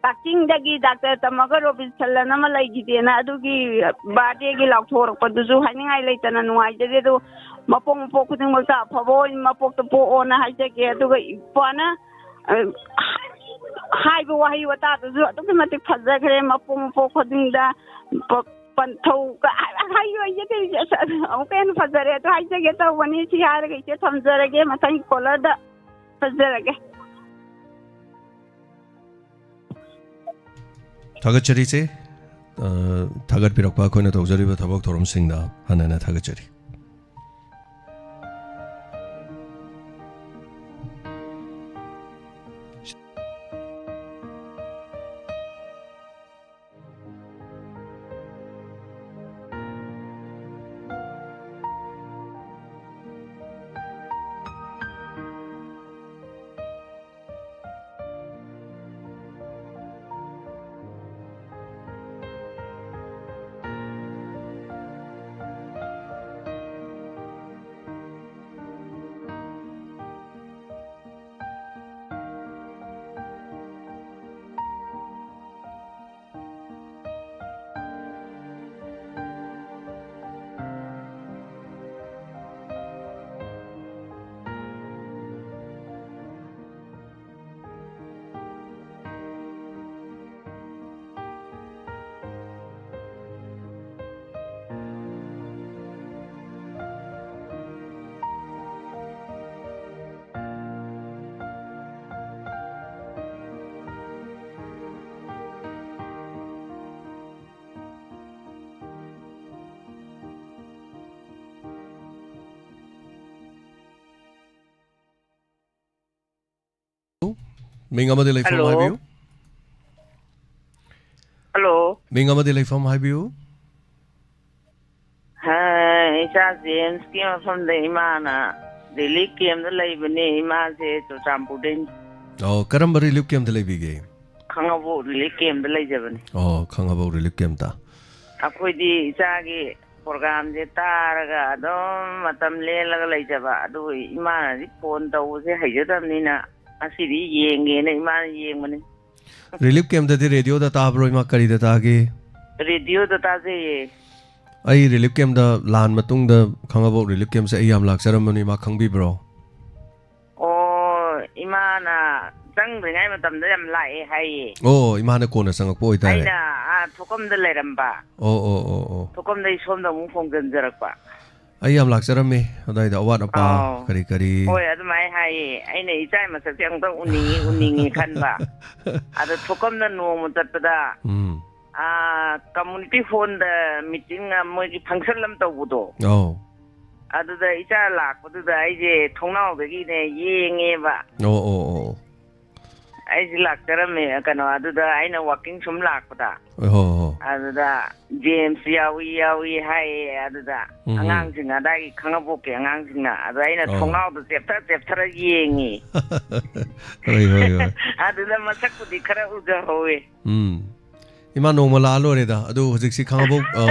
ꯀꯛꯆꯤꯡꯗꯒꯤ ꯗꯥꯛꯇꯔ ꯇꯝꯃꯒ ꯔꯣꯕꯤꯟꯁꯟ ꯑꯃ ꯂꯩꯈꯤꯗꯦꯅ, ꯑꯗꯨꯒꯤ ꯕꯥꯔꯗꯦꯒꯤ ꯂꯥꯎꯊꯣꯔꯛꯄꯗꯨꯁꯨ ꯍꯥꯏꯅꯤꯡꯉꯥꯏ ꯂꯩꯇꯅ ꯅꯨꯡꯉꯥꯏꯖꯗꯦ꯫ ꯑꯗꯨ ꯃꯄꯣꯛ ꯃꯄꯣꯛ ꯈꯨꯗꯤꯡꯃꯛꯇ ꯑꯐꯕ ꯑꯣꯏꯅ ꯃꯄꯣꯛꯇ ꯄꯣꯛꯑꯣꯅ ꯍꯥꯏꯖꯒꯦ꯫ ꯑꯗꯨꯒ ꯏꯄ꯭ꯋꯥꯅ, ꯑ, ꯍꯥꯏꯕ ꯋꯥꯍꯩ ꯋꯥꯇꯥꯗꯨꯁꯨ ꯑꯗꯨꯛꯀꯤ ꯃꯇꯤꯛ ꯐꯖꯈ꯭ꯔꯦ꯫ ꯃꯄꯣꯛ ꯃꯄꯣꯛ ꯈꯨꯗꯤꯡꯗ ꯄ-, ꯄꯟꯊꯧ ꯀ-, ꯍꯥꯏ-, ꯍꯥꯏꯌꯨ, ꯑꯩꯁꯦ ꯀꯔꯤꯁꯦ ꯑꯁ, ꯑꯃꯨꯛꯀ ꯍꯦꯟꯅ ꯐꯖꯔꯦ꯫ ꯑꯗꯨ ꯍꯥꯏꯖꯒꯦ ꯇꯧꯕꯅꯤ꯫ ꯁꯤ ꯍꯥꯏꯔꯒ ꯏꯆꯦ ꯊꯝꯖꯔꯒꯦ꯫ ꯃꯊꯪꯒꯤ ꯀꯣꯂꯔꯗ ꯐꯖꯔꯒꯦ꯫ ꯊꯥꯒꯠꯆꯔꯤ, ꯏꯆꯦ꯫ ꯑ, ꯊꯥꯒꯠꯄꯤꯔꯛꯄ ꯑꯩꯈꯣꯏꯅ ꯇꯧꯖꯔꯤꯕ ꯊꯕꯛ ꯊꯧꯔꯝꯁꯤꯡꯗ ꯍꯟꯅ ꯍꯟꯅ ꯊꯥꯒꯠꯆꯔꯤ꯫ ꯃꯤꯡ ꯑꯃꯗꯤ ꯂꯩꯐꯝ ꯍꯜꯂꯣ꯫ ꯍꯥꯏꯕꯤꯌꯨ꯫ ꯍꯜꯂꯣ꯫ ꯃꯤꯡ ꯑꯃꯗꯤ ꯂꯩꯐꯝ ꯍꯥꯏꯕꯤꯌꯨ꯫ ꯍꯥꯏ, ꯏꯆꯥ ꯖꯦꯝꯁꯀꯤ ꯃꯐꯝꯗ ꯏꯃꯥꯅ ꯔꯤꯂꯤꯐ ꯀꯦꯝꯗ ꯂꯩꯕꯅꯦ꯫ ꯏꯃꯥꯁꯦ ꯆꯨꯔꯆꯥꯟꯄꯨꯔꯗꯩꯅꯤ꯫ ꯑꯣ, ꯀꯔꯝꯕ ꯔꯤꯂꯤꯐ ꯀꯦꯝꯗ ꯂꯩꯕꯤꯒꯦ? ꯈꯥꯡꯉꯕꯣꯛ ꯔꯤꯂꯤꯐ ꯀꯦꯝꯗ ꯂꯩꯖꯕꯅꯦ꯫ ꯑꯣ, ꯈꯥꯡꯉꯕꯣꯛ ꯔꯤꯂꯤꯐ ꯀꯦꯝꯇ꯫ ꯑꯩꯈꯣꯏꯗꯤ ꯏꯆꯥꯒꯤ ꯄ꯭ꯔꯣꯒ꯭ꯔꯥꯝꯁꯦ ꯇꯥꯔꯒ ꯑꯗꯨꯝ ꯃꯇꯝ ꯂꯦꯜꯂꯒ ꯂꯩꯖꯕ꯫ ꯑꯗꯨ ꯏꯃꯥꯅꯗꯤ ꯐꯣꯟ ꯇꯧꯕꯁꯦ ꯍꯩꯖꯗꯕꯅꯤꯅ ꯉꯁꯤꯗꯤ ꯌꯦꯡꯒꯦꯅ ꯏꯃꯥꯅ ꯌꯦꯡꯕꯅꯤ꯫ ꯔꯤꯂꯤꯐ ꯀꯦꯝꯞꯇꯗꯤ ꯔꯦꯗꯤꯑꯣꯗ ꯇꯥꯕ꯭ꯔꯣ, ꯏꯃꯥ? ꯀꯔꯤꯗ ꯇꯥꯒꯦ? ꯔꯦꯗꯤꯑꯣꯗ ꯇꯥꯖꯩꯌꯦ꯫ ꯑꯩ ꯔꯤꯂꯤꯐ ꯀꯦꯝꯞꯇ ꯂꯥꯟ ꯃꯇꯨꯡꯗ ꯈꯥꯡꯉꯕꯣꯛ ꯔꯤꯂꯤꯐ ꯀꯦꯝꯞꯁꯦ ꯑꯩ ꯌꯥꯝ ꯂꯥꯛꯆꯔꯝꯕꯅꯤ, ꯏꯃꯥ, ꯈꯪꯕꯤꯕ꯭ꯔꯣ? ꯑꯣ, ꯏꯃꯥꯅ ꯆꯪꯗ꯭ꯔꯤꯉꯩ ꯃꯇꯝꯗ ꯌꯥꯝ ꯂꯥꯛꯑꯦ ꯍꯥꯏꯌꯦ꯫ ꯑꯣ, ꯏꯃꯥꯅ ꯀꯣꯟꯅ ꯆꯪꯉꯛꯄ ꯑꯣꯏꯇꯥꯔꯦ꯫ ꯑꯩꯅ, ꯑꯥ, ꯊꯣꯛꯐꯝꯗ ꯂꯩꯔꯝꯕ꯫ ꯑꯣ, ꯑꯣ, ꯑꯣ, ꯑꯣ꯫ ꯊꯣꯛꯐꯝꯗ ꯑꯩ ꯁꯣꯝꯗ ꯑꯃꯨꯛ ꯍꯣꯡꯖꯤꯟꯖꯔꯛꯄ꯫ ꯑꯩ ꯌꯥꯝ ꯂꯥꯛꯆꯔꯝꯃꯤ ꯑꯗꯥꯏꯗ, ꯑꯋꯥꯠ ꯑꯄꯥ ꯑꯥꯎ꯫ ꯀꯔꯤ ꯀꯔꯤ꯫ ꯍꯣꯏ, ꯑꯗꯨꯃꯥꯏꯅ ꯍꯥꯏꯌꯦ꯫ ꯑꯩꯅ ꯏꯆꯥ ꯃꯁꯛꯁꯦ ꯑꯃꯨꯛꯇ ꯎꯅꯤꯡꯉꯤ, ꯎꯅꯤꯡꯉꯤ ꯈꯟꯕ꯫ ꯑꯗ ꯊꯣꯛꯐꯝꯗ ꯅꯣꯡꯃ ꯆꯠꯄꯗ, ꯎꯝ꯫ ꯑꯥ, ꯀꯝꯃꯨꯅꯤꯇꯤ ꯍꯣꯜꯗ ꯃꯤꯇꯤꯡ, ꯑꯥ, ꯃꯣꯏꯒꯤ ꯐꯪꯁꯟ ꯑꯃ ꯇꯧꯕꯗꯣ꯫ ꯑꯧ꯫ ꯑꯗꯨꯗ ꯏꯆꯥ ꯂꯥꯛꯄꯗꯨꯗ ꯑꯩꯁꯦ ꯊꯣꯡꯅꯥꯎꯗꯒꯤꯅꯦ ꯌꯦꯡꯉꯦꯕ꯫ ꯑꯣ, ꯑꯣ, ꯑꯣ꯫ ꯑꯩꯁꯦ ꯂꯥꯛꯆꯔꯝꯃꯦ, ꯀꯩꯅꯣ, ꯑꯗꯨꯗ ꯑꯩꯅ ꯋꯥꯀꯤꯡ ꯁꯨꯝ ꯂꯥꯛꯄꯗ꯫ ꯍꯣ, ꯍꯣ꯫ ꯑꯗꯨꯗ ꯖꯦꯝꯁ ꯌꯥꯎꯏ, ꯌꯥꯎꯏ ꯍꯥꯏꯌꯦ꯫ ꯑꯗꯨꯗ ꯎꯝ, ꯎꯝ꯫ ꯑꯉꯥꯡꯁꯤꯡ, ꯑꯗꯥꯏꯒꯤ ꯈꯥꯡꯉꯕꯣꯛꯀꯤ ꯑꯉꯥꯡꯁꯤꯡꯅ꯫ ꯑꯗꯣ ꯑꯩꯅ ꯑꯧ꯫ ꯊꯣꯡꯅꯥꯎꯗ ꯆꯦꯞꯊ ꯆꯦꯞꯊꯔ ꯌꯦꯡꯉꯤ꯫ ꯍꯣꯏ, ꯍꯣꯏ, ꯍꯣꯏ꯫ ꯑꯗꯨꯗ ꯃꯁꯛꯄꯨꯗꯤ ꯈꯔ ꯎꯖꯍꯧꯋꯦ꯫ ꯎꯝ꯫ ꯏꯃꯥ, ꯅꯣꯡꯃ ꯂꯥꯛꯑ ꯂꯣꯏꯔꯦꯗ꯫ ꯑꯗꯨ ꯍꯧꯖꯤꯛꯁꯤ ꯈꯥꯡꯉꯕꯣꯛ, ꯑ,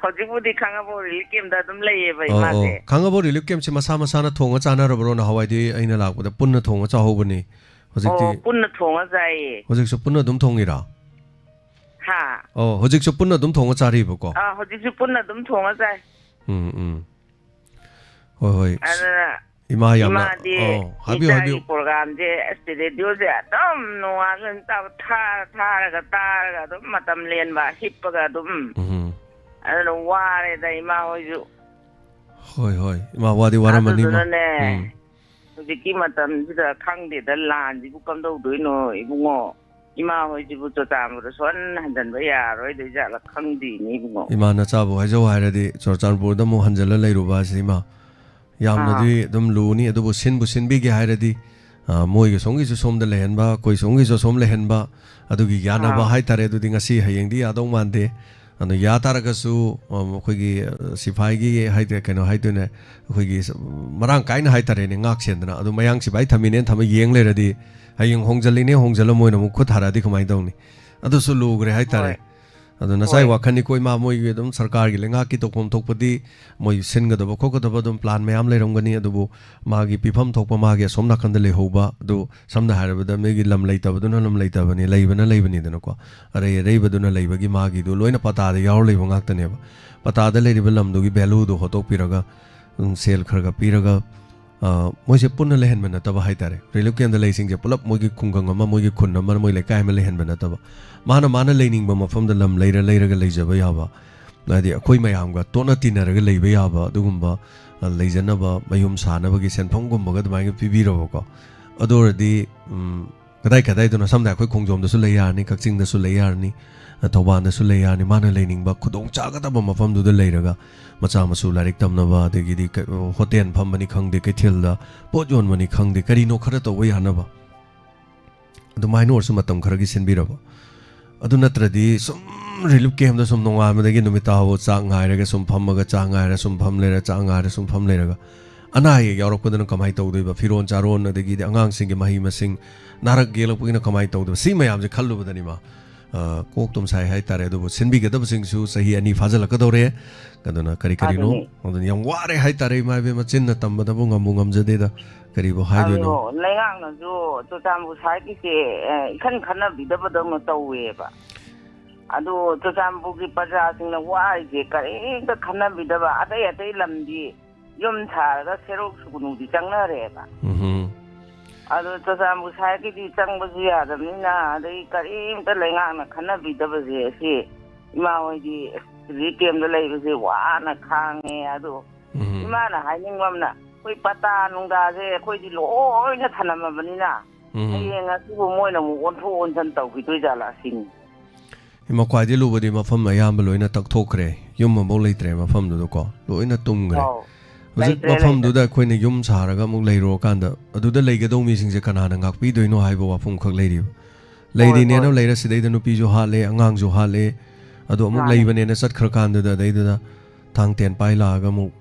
ꯍꯧꯖꯤꯛꯄꯨꯗꯤ ꯈꯥꯡꯉꯕꯣꯛ ꯔꯤꯂꯤꯐ ꯀꯦꯝꯞꯇ ꯑꯗꯨꯝ ꯂꯩꯌꯦꯕ ꯑꯧ, ꯏꯃꯥꯁꯦ꯫ ꯑꯧ꯫ ꯈꯥꯡꯉꯕꯣꯛ ꯔꯤꯂꯤꯐ ꯀꯦꯝꯞꯁꯦ ꯃꯁꯥ ꯃꯁꯥꯅ ꯊꯣꯡꯉ ꯆꯥꯅꯔꯕ꯭ꯔꯣ? ꯅꯍꯥꯟꯋꯥꯏꯗꯤ ꯑꯩꯅ ꯂꯥꯛꯄꯗ ꯄꯨꯟꯅ ꯊꯣꯡꯉ ꯆꯥꯍꯧꯕꯅꯤ꯫ ꯍꯧꯖꯤꯛꯇꯤ ꯑꯣ, ꯄꯨꯟꯅ ꯊꯣꯡꯉ ꯆꯥꯏꯌꯦ꯫ ꯍꯧꯖꯤꯛꯁꯨ ꯄꯨꯟꯅ ꯑꯗꯨꯝ ꯊꯣꯡꯉꯤꯔꯣ? ꯍꯥ? ꯑꯣ, ꯍꯧꯖꯤꯛꯁꯨ ꯄꯨꯟꯅ ꯑꯗꯨꯝ ꯊꯣꯡꯉ ꯆꯥꯔꯤꯕꯀꯣ? ꯑꯥ, ꯍꯧꯖꯤꯛꯁꯨ ꯄꯨꯟꯅ ꯑꯗꯨꯝ ꯊꯣꯡꯉ ꯆꯥꯏ꯫ ꯎꯝ, ꯎꯝ꯫ ꯍꯣꯏ, ꯍꯣꯏ꯫ ꯑꯗꯨꯅ ꯏꯃꯥ ꯌꯥꯝꯅ, ꯏꯃꯥꯗꯤ ꯑꯧ, ꯍꯥꯏꯕꯤꯌꯨ, ꯏꯆꯥꯒꯤ ꯍꯥꯏꯕꯤꯌꯨ꯫ ꯄ꯭ꯔꯣꯒ꯭ꯔꯥꯝꯁꯦ, ꯑꯁ, ꯔꯦꯗꯤꯑꯣꯁꯦ ꯑꯗꯨꯝ ꯅꯣꯡꯉꯥꯟꯕ ꯅꯨꯃꯤꯠ ꯇꯥꯕ ꯊꯥꯔ ꯊꯥꯔꯒ ꯇꯥꯔꯒ ꯑꯗꯨꯝ ꯃꯇꯝ ꯂꯦꯟꯕ, ꯍꯤꯞꯄꯒ ꯑꯗꯨꯝ꯫ ꯎꯝ꯫ ꯑꯗꯨꯅ ꯋꯥꯔꯦꯗ ꯏꯃꯥ ꯍꯣꯏꯁꯨ꯫ ꯍꯣꯏ, ꯍꯣꯏ꯫ ꯏꯃꯥ ꯋꯥꯗꯤ ꯋꯥꯔꯝꯃꯅꯤ, ꯏꯃꯥ꯫ ꯑꯗꯨꯗꯨꯅꯅꯦ, ꯎꯝ꯫ ꯍꯧꯖꯤꯛꯀꯤ ꯃꯇꯝꯁꯤꯗ ꯈꯪꯗꯦꯗ, ꯂꯥꯟꯁꯤꯕꯨ ꯀꯝꯗꯧꯗꯣꯏꯅꯣ ꯏꯕꯨꯡꯉꯣ꯫ ꯏꯃꯥ ꯍꯣꯏꯁꯤꯕꯨ ꯆꯨꯔꯆꯥꯟꯄꯨꯔꯗ ꯁꯨꯍꯟ ꯍꯟꯖꯟꯕ ꯌꯥꯔꯣꯏꯗꯣꯏ ꯖꯥꯠꯂ ꯈꯪꯗꯦꯅꯦ ꯏꯕꯨꯡꯉꯣ꯫ ꯏꯃꯥ, ꯅꯆꯥꯕꯨ ꯍꯥꯏꯖꯧ ꯍꯥꯏꯔꯗꯤ ꯆꯨꯔꯆꯥꯟꯄꯨꯔꯗ ꯑꯃꯨꯛ ꯍꯟꯖꯜꯂ ꯂꯩꯔꯨꯕ ꯍꯥꯏꯁꯤ, ꯏꯃꯥ, ꯌꯥꯝꯅꯗꯤ ꯑꯥ꯫ ꯑꯗꯨꯝ ꯂꯨꯅꯤ꯫ ꯑꯗꯨꯕꯨ ꯁꯤꯟꯕꯨ ꯁꯤꯟꯕꯤꯒꯦ ꯍꯥꯏꯔꯗꯤ, ꯑ, ꯃꯣꯏꯒꯤ ꯁꯣꯝꯒꯤꯁꯨ ꯁꯣꯝꯗ ꯂꯩꯍꯟꯕ, ꯑꯩꯈꯣꯏ ꯁꯣꯝꯒꯤꯁꯨ ꯁꯣꯝ ꯂꯩꯍꯟꯕ, ꯑꯗꯨꯒꯤ ꯌꯥꯅꯕ ꯑꯥ꯫ ꯍꯥꯏꯇꯥꯔꯦ꯫ ꯑꯗꯨꯗꯤ ꯉꯁꯤ ꯍꯌꯦꯡꯗꯤ ꯌꯥꯗꯧ ꯃꯥꯟꯗꯦ꯫ ꯑꯗꯣ ꯌꯥ ꯇꯥꯔꯒꯁꯨ, ꯑ, ꯑꯩꯈꯣꯏꯒꯤ, ꯑ, ꯁꯤꯐꯥꯏꯒꯤ ꯍꯥꯏꯗꯤ ꯀꯩꯅꯣ ꯍꯥꯏꯗꯣꯏꯅꯦ, ꯑꯩꯈꯣꯏꯒꯤ ꯁ-, ꯃꯔꯥꯡ ꯀꯥꯏꯅ ꯍꯥꯏꯇꯥꯔꯦꯅꯦ, ꯉꯥꯛ ꯁꯦꯟꯗꯅ꯫ ꯑꯗꯨ ꯃꯌꯥꯡ ꯁꯤꯐꯥꯏ ꯊꯝꯃꯤꯅꯦꯅ ꯊꯝꯃ ꯌꯦꯡ ꯂꯩꯔꯗꯤ, ꯍꯌꯦꯡ ꯍꯣꯡꯖꯜꯂꯤꯅꯦ ꯍꯣꯡꯖꯜꯂ ꯃꯣꯏꯅ ꯑꯃꯨꯛ ꯈꯨꯠ ꯊꯥꯔꯛꯑꯗꯤ ꯀꯃꯥꯏꯅ ꯇꯧꯅꯤ? ꯑꯗꯨꯁꯨ ꯂꯨꯈ꯭ꯔꯦ ꯍꯥꯏꯇꯥꯔꯦ꯫ ꯍꯣꯏ꯫ ꯑꯗꯨ ꯅꯁꯥꯏ ꯍꯣꯏ꯫ ꯋꯥꯈꯜꯅꯤꯀꯣ ꯏꯃꯥ, ꯃꯣꯏꯒꯤ ꯑꯗꯨꯝ ꯁꯔꯀꯥꯔꯒꯤ ꯂꯩꯉꯥꯛꯀꯤ ꯇꯧꯐꯝ ꯊꯣꯛꯄꯗꯤ ꯃꯣꯏ ꯁꯤꯟꯒꯗꯕ ꯈꯣꯠꯀꯗꯕ ꯑꯗꯨꯝ plan ꯃꯌꯥꯝ ꯂꯩꯔꯝꯒꯅꯤ, ꯑꯗꯨꯕꯨ ꯃꯥꯒꯤ ꯄꯤꯐꯝ ꯊꯣꯛꯄ ꯃꯥꯒꯤ ꯑꯁꯣꯝ ꯅꯥꯀꯟꯗ ꯂꯩꯍꯧꯕ, ꯑꯗꯨ ꯁꯝꯅ ꯍꯥꯏꯔꯕꯗ ꯃꯤꯒꯤ ꯂꯝ ꯂꯩꯇꯕꯗꯨꯅ ꯂꯝ ꯂꯩꯇꯕꯅꯤ, ꯂꯩꯕꯅ ꯂꯩꯕꯅꯤꯗꯅꯀꯣ꯫ ꯑꯔꯩ ꯑꯔꯩꯕꯗꯨꯅ ꯂꯩꯕꯒꯤ ꯃꯥꯒꯤꯗꯨ ꯂꯣꯏꯅ ꯄꯇꯥꯗ ꯌꯥꯎꯔ ꯂꯩꯕ ꯉꯥꯛꯇꯅꯦꯕ꯫ ꯄꯇꯥꯗ ꯂꯩꯔꯤꯕ ꯂꯝꯗꯨꯒꯤ value ꯗꯨ ꯍꯣꯠꯇꯣꯛꯄꯤꯔꯒ, ꯎꯝ, ꯁꯦꯜ ꯈꯔ ꯈꯔ ꯄꯤꯔꯒ, ꯑ, ꯃꯣꯏꯁꯦ ꯄꯨꯟꯅ ꯂꯩꯍꯟꯕ ꯅꯠꯇꯕ ꯍꯥꯏꯇꯥꯔꯦ꯫ Relief camp ꯇ ꯂꯩꯁꯤꯡꯁꯦ ꯄꯨꯂꯞ ꯃꯣꯏꯒꯤ ꯈꯨꯡꯒꯪ ꯑꯃ, ꯃꯣꯏꯒꯤ ꯈꯨꯟ ꯑꯃ, ꯃꯣꯏ ꯂꯩꯀꯥꯏ ꯑꯃ ꯂꯩꯍꯟꯕ ꯅꯠꯇꯕ, ꯃꯥꯅ ꯃꯥꯅ ꯂꯩꯅꯤꯡꯕ ꯃꯐꯝꯗ ꯂꯝ ꯂꯩꯔ ꯂꯩꯔꯒ ꯂꯩꯖꯕ ꯌꯥꯕ, ꯍꯥꯏꯗꯤ ꯑꯩꯈꯣꯏ ꯃꯌꯥꯝꯒ ꯇꯣꯠꯅ ꯇꯤꯟꯅꯔꯒ ꯂꯩꯕ ꯌꯥꯕ ꯑꯗꯨꯒꯨꯝꯕ, ꯑ, ꯂꯩꯖꯅꯕ ꯃꯌꯨꯝ ꯁꯥꯅꯕꯒꯤ ꯁꯦꯟꯐꯝꯒꯨꯝꯕꯒ ꯑꯗꯨꯃꯥꯏꯅ ꯄꯤꯕꯤꯔꯕꯀꯣ꯫ ꯑꯗꯨ ꯑꯣꯏꯔꯗꯤ, ꯎꯝ, ꯀꯗꯥꯏ ꯀꯗꯥꯏꯗꯅꯣ, ꯁꯝꯅ ꯑꯩꯈꯣꯏ ꯈꯣꯡꯖꯣꯝꯗꯁꯨ ꯂꯩ ꯌꯥꯔꯅꯤ, ꯀꯛꯆꯤꯡꯗꯁꯨ ꯂꯩ ꯌꯥꯔꯅꯤ, ꯊꯧꯕꯥꯜꯗꯁꯨ ꯂꯩ ꯌꯥꯔꯅꯤ꯫ ꯃꯥꯅ ꯂꯩꯅꯤꯡꯕ ꯈꯨꯗꯣꯡ ꯆꯥꯒꯗꯕ ꯃꯐꯝꯗꯨꯗ ꯂꯩꯔꯒ ꯃꯆꯥ ꯃꯁꯨ ꯂꯥꯏꯔꯤꯛ ꯇꯝꯅꯕ, ꯑꯗꯒꯤꯗꯤ ꯀ-, ꯍꯣꯇꯦꯜ ꯐꯝꯕꯅꯤ ꯈꯪꯗꯦ, ꯀꯩꯊꯦꯜꯗ ꯄꯣꯠ ꯌꯣꯟꯕꯅꯤ ꯈꯪꯗꯦ, ꯀꯔꯤꯅꯣ ꯈꯔ ꯇꯧꯕ ꯌꯥꯅꯕ ꯑꯗꯨꯃꯥꯏꯅ ꯑꯣꯏꯔꯁꯨ ꯃꯇꯝ ꯈꯔꯒꯤ ꯁꯤꯟꯕꯤꯔꯕ꯫ ꯑꯗꯨ ꯅꯠꯇ꯭ꯔꯗꯤ ꯁꯨꯝ relief camp ꯇ ꯁꯨꯝ ꯅꯣꯡꯉꯥꯟꯕꯗꯒꯤ ꯅꯨꯃꯤꯠ ꯇꯥꯕ ꯆꯥꯛ ꯉꯥꯏꯔꯒ ꯁꯨꯝ ꯐꯝꯃꯒ ꯆꯥꯛ ꯉꯥꯏꯔ ꯁꯨꯝ ꯐꯝ ꯂꯩꯔ, ꯆꯥꯛ ꯉꯥꯏꯔ ꯁꯨꯝ ꯐꯝ ꯂꯩꯔꯒ ꯑꯅꯥ ꯑꯌꯦꯛ ꯌꯥꯎꯔꯛꯄꯗꯅ ꯀꯃꯥꯏꯅ ꯇꯧꯗꯣꯏꯕ? ꯐꯤꯔꯣꯟ ꯆꯥꯔꯣꯟ, ꯑꯗꯒꯤꯗꯤ ꯑꯉꯥꯡꯁꯤꯡꯒꯤ ꯃꯍꯩ ꯃꯁꯤꯡ ꯅꯥꯔꯛ ꯌꯦꯛꯂꯛꯄꯒꯤꯅ ꯀꯃꯥꯏꯅ ꯇꯧꯗꯣꯏꯕ? ꯁꯤ ꯃꯌꯥꯝꯁꯦ ꯈꯜꯂꯨꯕꯗꯅꯤꯃ, ꯑ, ꯀꯣꯛ ꯇꯨꯝ ꯁꯥꯏ ꯍꯥꯏꯇꯥꯔꯦ꯫ ꯑꯗꯨꯕꯨ ꯁꯤꯟꯕꯤꯒꯗꯕꯁꯤꯡꯁꯨ ꯆꯍꯤ ꯑꯅꯤ ꯐꯥꯖꯤꯜꯂꯛꯀꯗꯧꯔꯦ꯫ ꯑꯗꯨꯅ ꯀꯔꯤ ꯀꯔꯤꯅꯣ? ꯑꯗꯨꯅꯤ꯫ ꯑꯗꯨꯅ ꯌꯥꯝ ꯋꯥꯔꯦ ꯍꯥꯏꯇꯥꯔꯦ, ꯏꯃꯥ ꯏꯕꯦꯝꯃ, ꯆꯤꯟꯅ ꯇꯝꯕꯗꯕꯨ ꯉꯝꯕꯨ ꯉꯝꯖꯗꯦꯗ꯫ ꯀꯔꯤꯕꯨ ꯍꯥꯏꯗꯣꯏꯅꯣ? ꯑꯗꯣ ꯂꯩꯉꯥꯛꯅꯁꯨ ꯆꯨꯔꯆꯥꯟꯄꯨꯔ side ꯀꯤꯁꯦ, ꯑ, ꯏꯈꯟ ꯈꯟꯅꯕꯤꯗꯕꯗꯧꯅ ꯇꯧꯋꯦꯕ꯫ ꯑꯗꯣ ꯆꯨꯔꯆꯥꯟꯄꯨꯔꯒꯤ ꯄ꯭ꯔꯖꯥꯁꯤꯡꯅ ꯋꯥꯔꯤꯁꯦ ꯀꯔꯤꯝꯇ ꯈꯟꯅꯕꯤꯗꯕ, ꯑꯇꯩ ꯑꯇꯩ ꯂꯝꯗꯤ ꯌꯨꯝ ꯁꯥꯔꯒ ꯁꯦꯔꯧ ꯁꯨꯒꯨꯅꯨꯗꯤ ꯆꯪꯅꯔꯦꯕ꯫ ꯎꯝꯍꯨꯝ꯫ ꯑꯗꯣ ꯆꯨꯔꯆꯥꯟꯄꯨꯔ side ꯀꯤꯗꯤ ꯆꯪꯕꯁꯨ ꯌꯥꯗꯕꯅꯤꯅ, ꯑꯗꯩ ꯀꯔꯤꯝꯇ ꯂꯩꯉꯥꯛꯅ ꯈꯟꯅꯕꯤꯗꯕꯁꯦ, ꯑꯁꯤ ꯏꯃꯥ ꯍꯣꯏꯗꯤ relief camp ꯇ ꯂꯩꯕꯁꯦ ꯋꯥꯅ ꯈꯥꯡꯉꯦ꯫ ꯑꯗꯣ ꯎꯝ꯫ ꯏꯃꯥꯅ ꯍꯥꯏꯅꯤꯡꯕ ꯑꯃꯅ, ꯑꯩꯈꯣꯏ ꯄꯇꯥ ꯅꯨꯡꯗꯥꯁꯦ ꯑꯩꯈꯣꯏꯗꯤ ꯂꯣꯏꯅ ꯊꯅꯝꯃꯕꯅꯤꯅ, ꯎꯝ꯫ ꯍꯌꯦꯡ ꯑꯁꯤꯕꯨ ꯃꯣꯏꯅ ꯑꯃꯨꯛ ꯑꯣꯟꯊꯣꯛ ꯑꯣꯟꯁꯤꯟ ꯇꯧꯈꯤꯗꯣꯏ ꯖꯥꯠꯂ ꯁꯤꯅꯤ꯫ ꯏꯃꯥ, ꯈ꯭ꯋꯥꯏꯗꯒꯤ ꯂꯨꯕꯗꯤ ꯃꯐꯝ ꯑꯌꯥꯝꯕ ꯂꯣꯏꯅ ꯇꯛꯊꯣꯛꯈ꯭ꯔꯦ, ꯌꯨꯝ ꯑꯃꯐꯥꯎ ꯂꯩꯇ꯭ꯔꯦ ꯃꯐꯝꯗꯨꯗꯀꯣ, ꯂꯣꯏꯅ ꯇꯨꯝꯈ꯭ꯔꯦ꯫ ꯑꯧ, ꯍꯧꯖꯤꯛ ꯂꯩꯇ꯭ꯔꯦ, ꯃꯐꯝꯗꯨꯗ ꯑꯩꯈꯣꯏꯅ ꯌꯨꯝ ꯁꯥꯔꯒ ꯑꯃꯨꯛ ꯂꯩꯔꯨꯔꯀꯥꯟꯗ ꯑꯗꯨꯗ ꯂꯩꯒꯗꯧ ꯃꯤꯁꯤꯡꯁꯦ ꯀꯅꯥꯅ ꯉꯥꯛꯄꯤꯗꯣꯏꯅꯣ ꯍꯥꯏꯕ ꯋꯥꯐꯝ ꯈꯛ ꯂꯩꯔꯤꯕ꯫ ꯍꯣꯏ, ꯂꯩꯔꯤꯅꯦꯅ ꯍꯣꯏ꯫ ꯂꯩꯔ ꯁꯤꯗꯩꯗ ꯅꯨꯄꯤꯁꯨ ꯍꯥꯠꯂꯦ, ꯑꯉꯥꯡꯁꯨ ꯍꯥꯠꯂꯦ, ꯑꯗꯣ ꯑꯃꯨꯛ ꯃꯥꯅꯦ꯫ ꯂꯩꯕꯅꯦꯅ ꯆꯠꯈ꯭ꯔꯀꯥꯟꯗꯨꯗ ꯑꯗꯩꯗꯨꯗ ꯊꯥꯡ ꯇꯦꯟ ꯄꯥꯏ ꯂꯥꯛꯑꯒ ꯑꯃꯨꯛ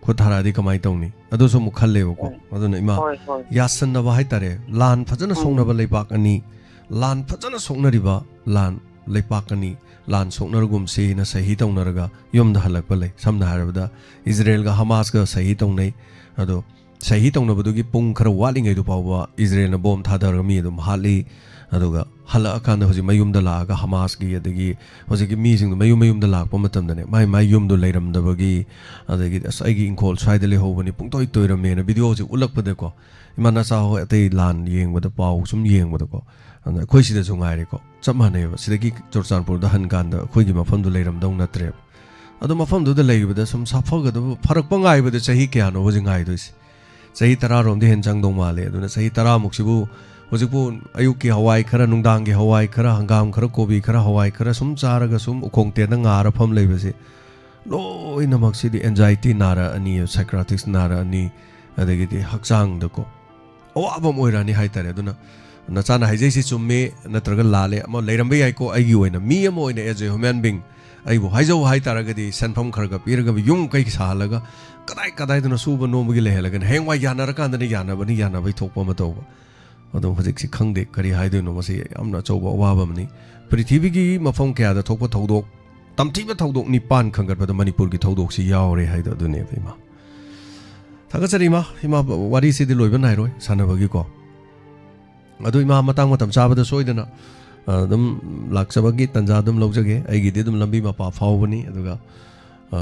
ꯈꯨꯠ ꯊꯥꯔꯛꯑꯗꯤ ꯀꯃꯥꯏꯅ ꯇꯧꯅꯤ? ꯑꯗꯨꯁꯨ ꯑꯃꯨꯛ ꯈꯜꯂꯦꯕꯀꯣ꯫ ꯍꯣꯏ꯫ ꯑꯗꯨꯅ ꯏꯃꯥ, ꯍꯣꯏ, ꯍꯣꯏ꯫ ꯌꯥꯁꯟꯅꯕ ꯍꯥꯏꯇꯥꯔꯦ, ꯂꯥꯟ ꯐꯖꯅ ꯎꯝ꯫ ꯁꯣꯛꯅꯕ ꯂꯩꯕꯥꯛ ꯑꯅꯤ, ꯂꯥꯟ ꯐꯖꯅ ꯁꯣꯛꯅꯔꯤꯕ ꯂꯥꯟ ꯂꯩꯄꯥꯛ ꯑꯅꯤ ꯂꯥꯟ ꯁꯣꯛꯅꯔꯒꯨꯝꯁꯤꯅ ꯁꯍꯤ ꯇꯧꯅꯔꯒ ꯌꯨꯝꯗ ꯍꯜꯂꯛꯄ ꯂꯩ꯫ ꯁꯝꯅ ꯍꯥꯏꯔꯕꯗ ꯏꯖꯔꯦꯜꯒ ꯍꯃꯥꯁꯀ ꯁꯍꯤ ꯇꯧꯅꯩ꯫ ꯑꯗꯣ ꯁꯍꯤ ꯇꯧꯅꯕꯗꯨꯒꯤ ꯄꯨꯡ ꯈꯔ ꯋꯥꯠꯂꯤꯉꯩꯗꯨ ꯐꯥꯎꯕ ꯏꯖꯔꯦꯜꯅ ꯕꯣꯝ ꯊꯥꯗꯔꯒ ꯃꯤ ꯑꯗꯨꯝ ꯍꯥꯠꯂꯤ꯫ ꯑꯗꯨꯒ ꯍꯜꯂꯛꯑꯀꯥꯟꯗ ꯍꯧꯖꯤꯛ ꯃꯌꯨꯝꯗ ꯂꯥꯛꯑꯒ ꯍꯃꯥꯁꯀꯤ ꯑꯗꯒꯤ ꯍꯧꯖꯤꯛꯀꯤ ꯃꯤꯁꯤꯡꯗꯣ ꯃꯌꯨꯝ ꯃꯌꯨꯝꯗ ꯂꯥꯛꯄ ꯃꯇꯝꯗꯅꯦ, ꯃꯥꯏ ꯃꯥꯏ ꯌꯨꯝꯗꯣ ꯂꯩꯔꯝꯗꯕꯒꯤ, ꯑꯗꯒꯤ "ꯑꯁ, ꯑꯩꯒꯤ ꯏꯪꯈꯣꯜ ꯁ꯭ꯋꯥꯏꯗ ꯂꯩꯍꯧꯕꯅꯤ, ꯄꯨꯡꯇꯣꯏ ꯇꯣꯏꯔꯝꯃꯦꯅ" ꯚꯤꯗꯤꯑꯣꯁꯦ ꯎꯠꯂꯛꯄꯗꯀꯣ, ꯏꯃꯥ ꯅꯆꯥ ꯍꯣꯏ ꯑꯇꯩ ꯂꯥꯟ ꯌꯦꯡꯕꯗ, ꯄꯥꯎ ꯁꯨꯝ ꯌꯦꯡꯕꯗꯀꯣ, ꯑꯗ ꯑꯩꯈꯣꯏ ꯁꯤꯗꯁꯨ ꯉꯥꯏꯔꯦꯀꯣ, ꯆꯞ ꯃꯥꯟꯅꯩꯑꯕ꯫ ꯁꯤꯗꯒꯤ ꯆꯨꯔꯆꯥꯟꯄꯨꯔꯗ ꯍꯟꯀꯥꯟꯗ ꯑꯩꯈꯣꯏꯒꯤ ꯃꯐꯝꯗꯣ ꯂꯩꯔꯝꯗꯧ ꯅꯠꯇ꯭ꯔꯦꯕ꯫ ꯑꯗꯣ ꯃꯐꯝꯗꯨꯗ ꯂꯩꯕꯗ ꯁꯨꯝ ꯁꯥꯐꯒꯗꯕ, ꯐꯔꯛꯄ ꯉꯥꯏꯕꯗ ꯆꯍꯤ ꯀꯌꯥꯅꯣ ꯍꯧꯖꯤꯛ ꯉꯥꯏꯗꯣꯏꯁꯦ? ꯆꯍꯤ ꯇꯔꯥꯔꯣꯝꯗꯤ ꯍꯦꯟꯅ ꯆꯪꯗꯧ ꯃꯥꯜꯂꯦ꯫ ꯑꯗꯨꯅ ꯆꯍꯤ ꯇꯔꯥꯃꯨꯛꯁꯤꯕꯨ ꯍꯧꯖꯤꯛꯄꯨ ꯑꯌꯨꯛꯀꯤ ꯍꯋꯥꯏ ꯈꯔ, ꯅꯨꯡꯗꯥꯡꯒꯤ ꯍꯋꯥꯏ ꯈꯔ, ꯍꯪꯒꯥꯝ ꯈꯔ, ꯀꯣꯕꯤ ꯈꯔ, ꯍꯋꯥꯏ ꯈꯔ ꯁꯨꯝ ꯆꯥꯔꯒ ꯁꯨꯝ ꯎꯈꯣꯡ ꯇꯦꯟꯗ ꯉꯥꯔ ꯐꯝ ꯂꯩꯕꯁꯦ ꯂꯣꯏꯅꯃꯛꯁꯤꯗꯤ anxiety ꯅꯥꯔꯛꯑꯅꯤ, psychotics ꯅꯥꯔꯛꯑꯅꯤ, ꯑꯗꯒꯤꯗꯤ ꯍꯛꯆꯥꯡꯗꯀꯣ ꯑꯋꯥꯕ ꯑꯃ ꯑꯣꯏꯔꯛꯑꯅꯤ ꯍꯥꯏꯇꯥꯔꯦ꯫ ꯑꯗꯨꯅ ꯅꯆꯥꯅ ꯍꯥꯏꯖꯩꯁꯤ ꯆꯨꯝꯃꯦ ꯅꯠꯇ꯭ꯔꯒ ꯂꯥꯜꯂꯦ ꯑꯃ ꯂꯩꯔꯝꯕ ꯌꯥꯏꯀꯣ, ꯑꯩꯒꯤ ꯑꯣꯏꯅ ꯃꯤ ꯑꯃ ꯑꯣꯏꯅ, as a human being, ꯑꯩꯕꯨ ꯍꯥꯏꯖꯧ ꯍꯥꯏꯇꯥꯔꯒꯗꯤ ꯁꯦꯟꯐꯝ ꯈꯔ ꯈꯔ ꯄꯤꯔꯒ ꯌꯨꯝ ꯀꯩ ꯁꯥꯍꯜꯂꯒ ꯀꯗꯥꯏ ꯀꯗꯥꯏꯗꯅꯣ ꯁꯨꯕ ꯅꯣꯝꯕꯒꯤ ꯂꯩꯍꯜꯂꯒꯅꯤ, ꯍꯌꯦꯡꯋꯥꯏ ꯌꯥꯅꯔꯀꯥꯟꯗꯅꯤ ꯌꯥꯅꯕꯅꯤ, ꯌꯥꯅꯕꯩ ꯊꯣꯛꯄ ꯑꯃ ꯇꯧꯕ꯫ ꯑꯗꯣ ꯍꯧꯖꯤꯛꯁꯤ ꯈꯪꯗꯦ ꯀꯔꯤ ꯍꯥꯏꯗꯣꯏꯅꯣ, ꯃꯁꯤ ꯌꯥꯝꯅ ꯑꯆꯧꯕ ꯑꯋꯥꯕ ꯑꯃꯅꯤ꯫ ꯄ꯭ꯔꯤꯊꯤꯕꯤꯒꯤ ꯃꯐꯝ ꯀꯌꯥꯗ ꯊꯣꯛꯄ ꯊꯧꯗꯣꯛ, ꯇꯝꯊꯤꯕ ꯊꯧꯗꯣꯛ ꯅꯤꯄꯥꯟ ꯈꯟꯒꯠꯄꯗ ꯃꯅꯤꯄꯨꯔꯒꯤ ꯊꯧꯗꯣꯛꯁꯤ ꯌꯥꯎꯔꯦ ꯍꯥꯏꯗꯣ ꯑꯗꯨꯅꯦꯕ, ꯏꯃꯥ꯫ ꯊꯥꯒꯠꯆꯔꯤ, ꯏꯃꯥ꯫ ꯏꯃꯥ, ꯋꯥꯔꯤꯁꯤꯗꯤ ꯂꯣꯏꯕ ꯅꯥꯏꯔꯣꯏ ꯁꯥꯟꯅꯕꯒꯤꯀꯣ꯫ ꯑꯗꯨ ꯏꯃꯥ, ꯃꯇꯥꯡ ꯃꯇꯝ ꯆꯥꯕꯗ ꯁꯣꯏꯗꯅ, ꯑ, ꯑꯗꯨꯝ ꯂꯥꯛꯆꯕꯒꯤ ꯇꯥꯟꯖꯥ ꯑꯗꯨꯝ ꯂꯧꯖꯒꯦ꯫ ꯑꯩꯒꯤꯗꯤ ꯑꯗꯨꯝ ꯂꯝꯕꯤ ꯃꯄꯥ ꯐꯥꯎꯕꯅꯤ꯫ ꯑꯗꯨꯒ, ꯑ,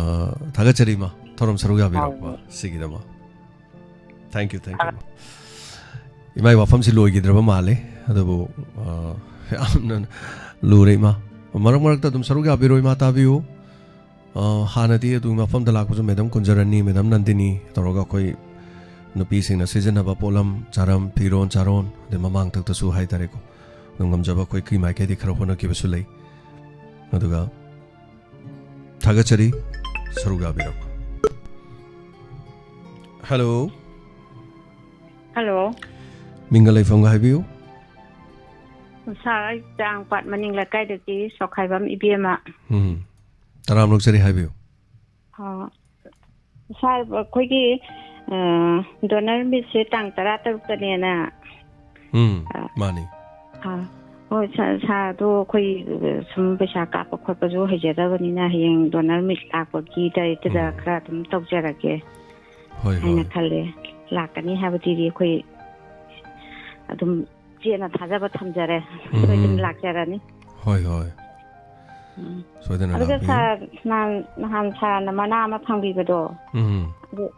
ꯊꯥꯒꯠꯆꯔꯤ, ꯏꯃꯥ, ꯊꯧꯔꯝ ꯁꯔꯨꯛ ꯌꯥꯕꯤꯔꯛꯄ ꯍꯣꯏ꯫ ꯁꯤꯒꯤꯗꯃꯛ꯫ Thank you, thank you, ꯏꯃꯥ꯫ ꯏꯃꯥꯒꯤ ꯋꯥꯐꯝꯁꯤ ꯂꯣꯏꯈꯤꯗ꯭ꯔꯕ ꯃꯥꯜꯂꯦ꯫ ꯑꯗꯨꯕꯨ, ꯑ, ꯌꯥꯝꯅ ꯂꯨꯔꯦ, ꯏꯃꯥ꯫ ꯃꯔꯛ ꯃꯔꯛꯇ ꯑꯗꯨꯝ ꯁꯔꯨꯛ ꯌꯥꯕꯤꯔꯣ, ꯏꯃꯥ, ꯇꯥꯕꯤꯌꯨ꯫ ꯑ, ꯍꯥꯟꯅꯗꯤ ꯑꯗꯨꯒꯤ ꯃꯐꯝꯗ ꯂꯥꯛꯄꯁꯨ ꯃꯦꯗꯥꯝ ꯀꯨꯟꯖꯔꯥꯅꯤ, ꯃꯦꯗꯥꯝ ꯅꯟꯗꯤꯅꯤ ꯇꯧꯔꯒ ꯑꯩꯈꯣꯏ ꯅꯨꯄꯤꯁꯤꯡꯅ ꯁꯤꯖꯤꯟꯅꯕ ꯄꯣꯠꯂꯝ, ꯆꯥꯔꯝ, ꯐꯤꯔꯣꯟ, ꯆꯥꯔꯣꯟ, ꯑꯗꯩ ꯃꯃꯥꯡꯊꯛꯇꯁꯨ ꯍꯥꯏꯇꯥꯔꯦꯀꯣ, ꯑꯗꯨꯝ ꯉꯝꯖꯕ ꯑꯩꯈꯣꯏꯒꯤ ꯃꯥꯏꯀꯩꯗꯤ ꯈꯔ ꯍꯣꯠꯅꯈꯤꯕꯁꯨ ꯂꯩ꯫ ꯑꯗꯨꯒ ꯊꯥꯒꯠꯆꯔꯤ, ꯁꯔꯨꯛ ꯌꯥꯕꯤꯔꯛꯄ꯫ ꯍꯜꯂꯣ꯫ ꯍꯜꯂꯣ꯫ ꯃꯤꯡꯒ ꯂꯩꯐꯝꯒ ꯍꯥꯏꯕꯤꯌꯨ꯫ ꯁꯥꯔ, ꯑꯩ ꯆꯥꯡꯄꯥꯠ ꯃꯅꯤꯡ ꯂꯩꯀꯥꯏꯗꯒꯤ ꯁꯣꯈꯥꯏꯕꯝ ꯏꯕꯦꯝꯃ꯫ ꯎꯝ꯫ ꯇꯔꯥꯝ ꯑꯣꯛꯆꯔꯤ, ꯍꯥꯏꯕꯤꯌꯨ꯫ ꯑ, ꯁꯥꯔ, ꯑꯩꯈꯣꯏꯒꯤ, ꯑ, ꯗꯣꯅꯔ ꯃꯤꯠꯁꯦ ꯇꯥꯡ ꯇꯔꯥ ꯇꯔꯨꯛꯇꯅꯦꯅ꯫ ꯎꯝ, ꯑ, ꯃꯥꯅꯤ꯫ ꯑ, ꯍꯣꯏ, ꯁꯥ-, ꯁꯥꯔꯗꯣ ꯑꯩꯈꯣꯏ, ꯑ, ꯁꯨꯝ ꯄꯩꯁꯥ ꯀꯥꯞꯄ ꯈꯣꯠꯄꯁꯨ ꯍꯩꯖꯗꯕꯅꯤꯅ, ꯍꯌꯦꯡ donor meet ꯂꯥꯛꯄꯒꯤ ꯇꯔꯦꯠꯇꯨꯗ ꯎꯝ꯫ ꯈꯔ ꯑꯗꯨꯝ ꯇꯧꯖꯔꯒꯦ ꯍꯣꯏ, ꯍꯥꯏꯅ ꯍꯣꯏ꯫ ꯈꯜꯂꯦ꯫ ꯂꯥꯛꯀꯅꯤ ꯍꯥꯏꯕꯗꯨꯗꯤ ꯑꯩꯈꯣꯏ ꯑꯗꯨꯝ ꯆꯦꯠꯅ ꯊꯥꯖꯕ ꯊꯝꯖꯔꯦ꯫ ꯎꯝ꯫ ꯁꯣꯏꯗꯅ ꯂꯥꯛꯆꯔꯅꯤ꯫ ꯍꯣꯏ, ꯍꯣꯏ꯫ ꯎꯝ꯫ ꯁꯣꯏꯗꯅ ꯑꯗꯨꯒ ꯂꯥꯛꯄꯤꯌꯨ꯫ ꯁꯥꯔ, ꯅꯍꯥꯟ, ꯅꯍꯥꯟ ꯁꯥꯔꯅ ꯃꯅꯥ ꯑꯃ ꯐꯪꯕꯤꯕꯗꯣ, ꯎꯝ꯫ ꯑꯗꯨ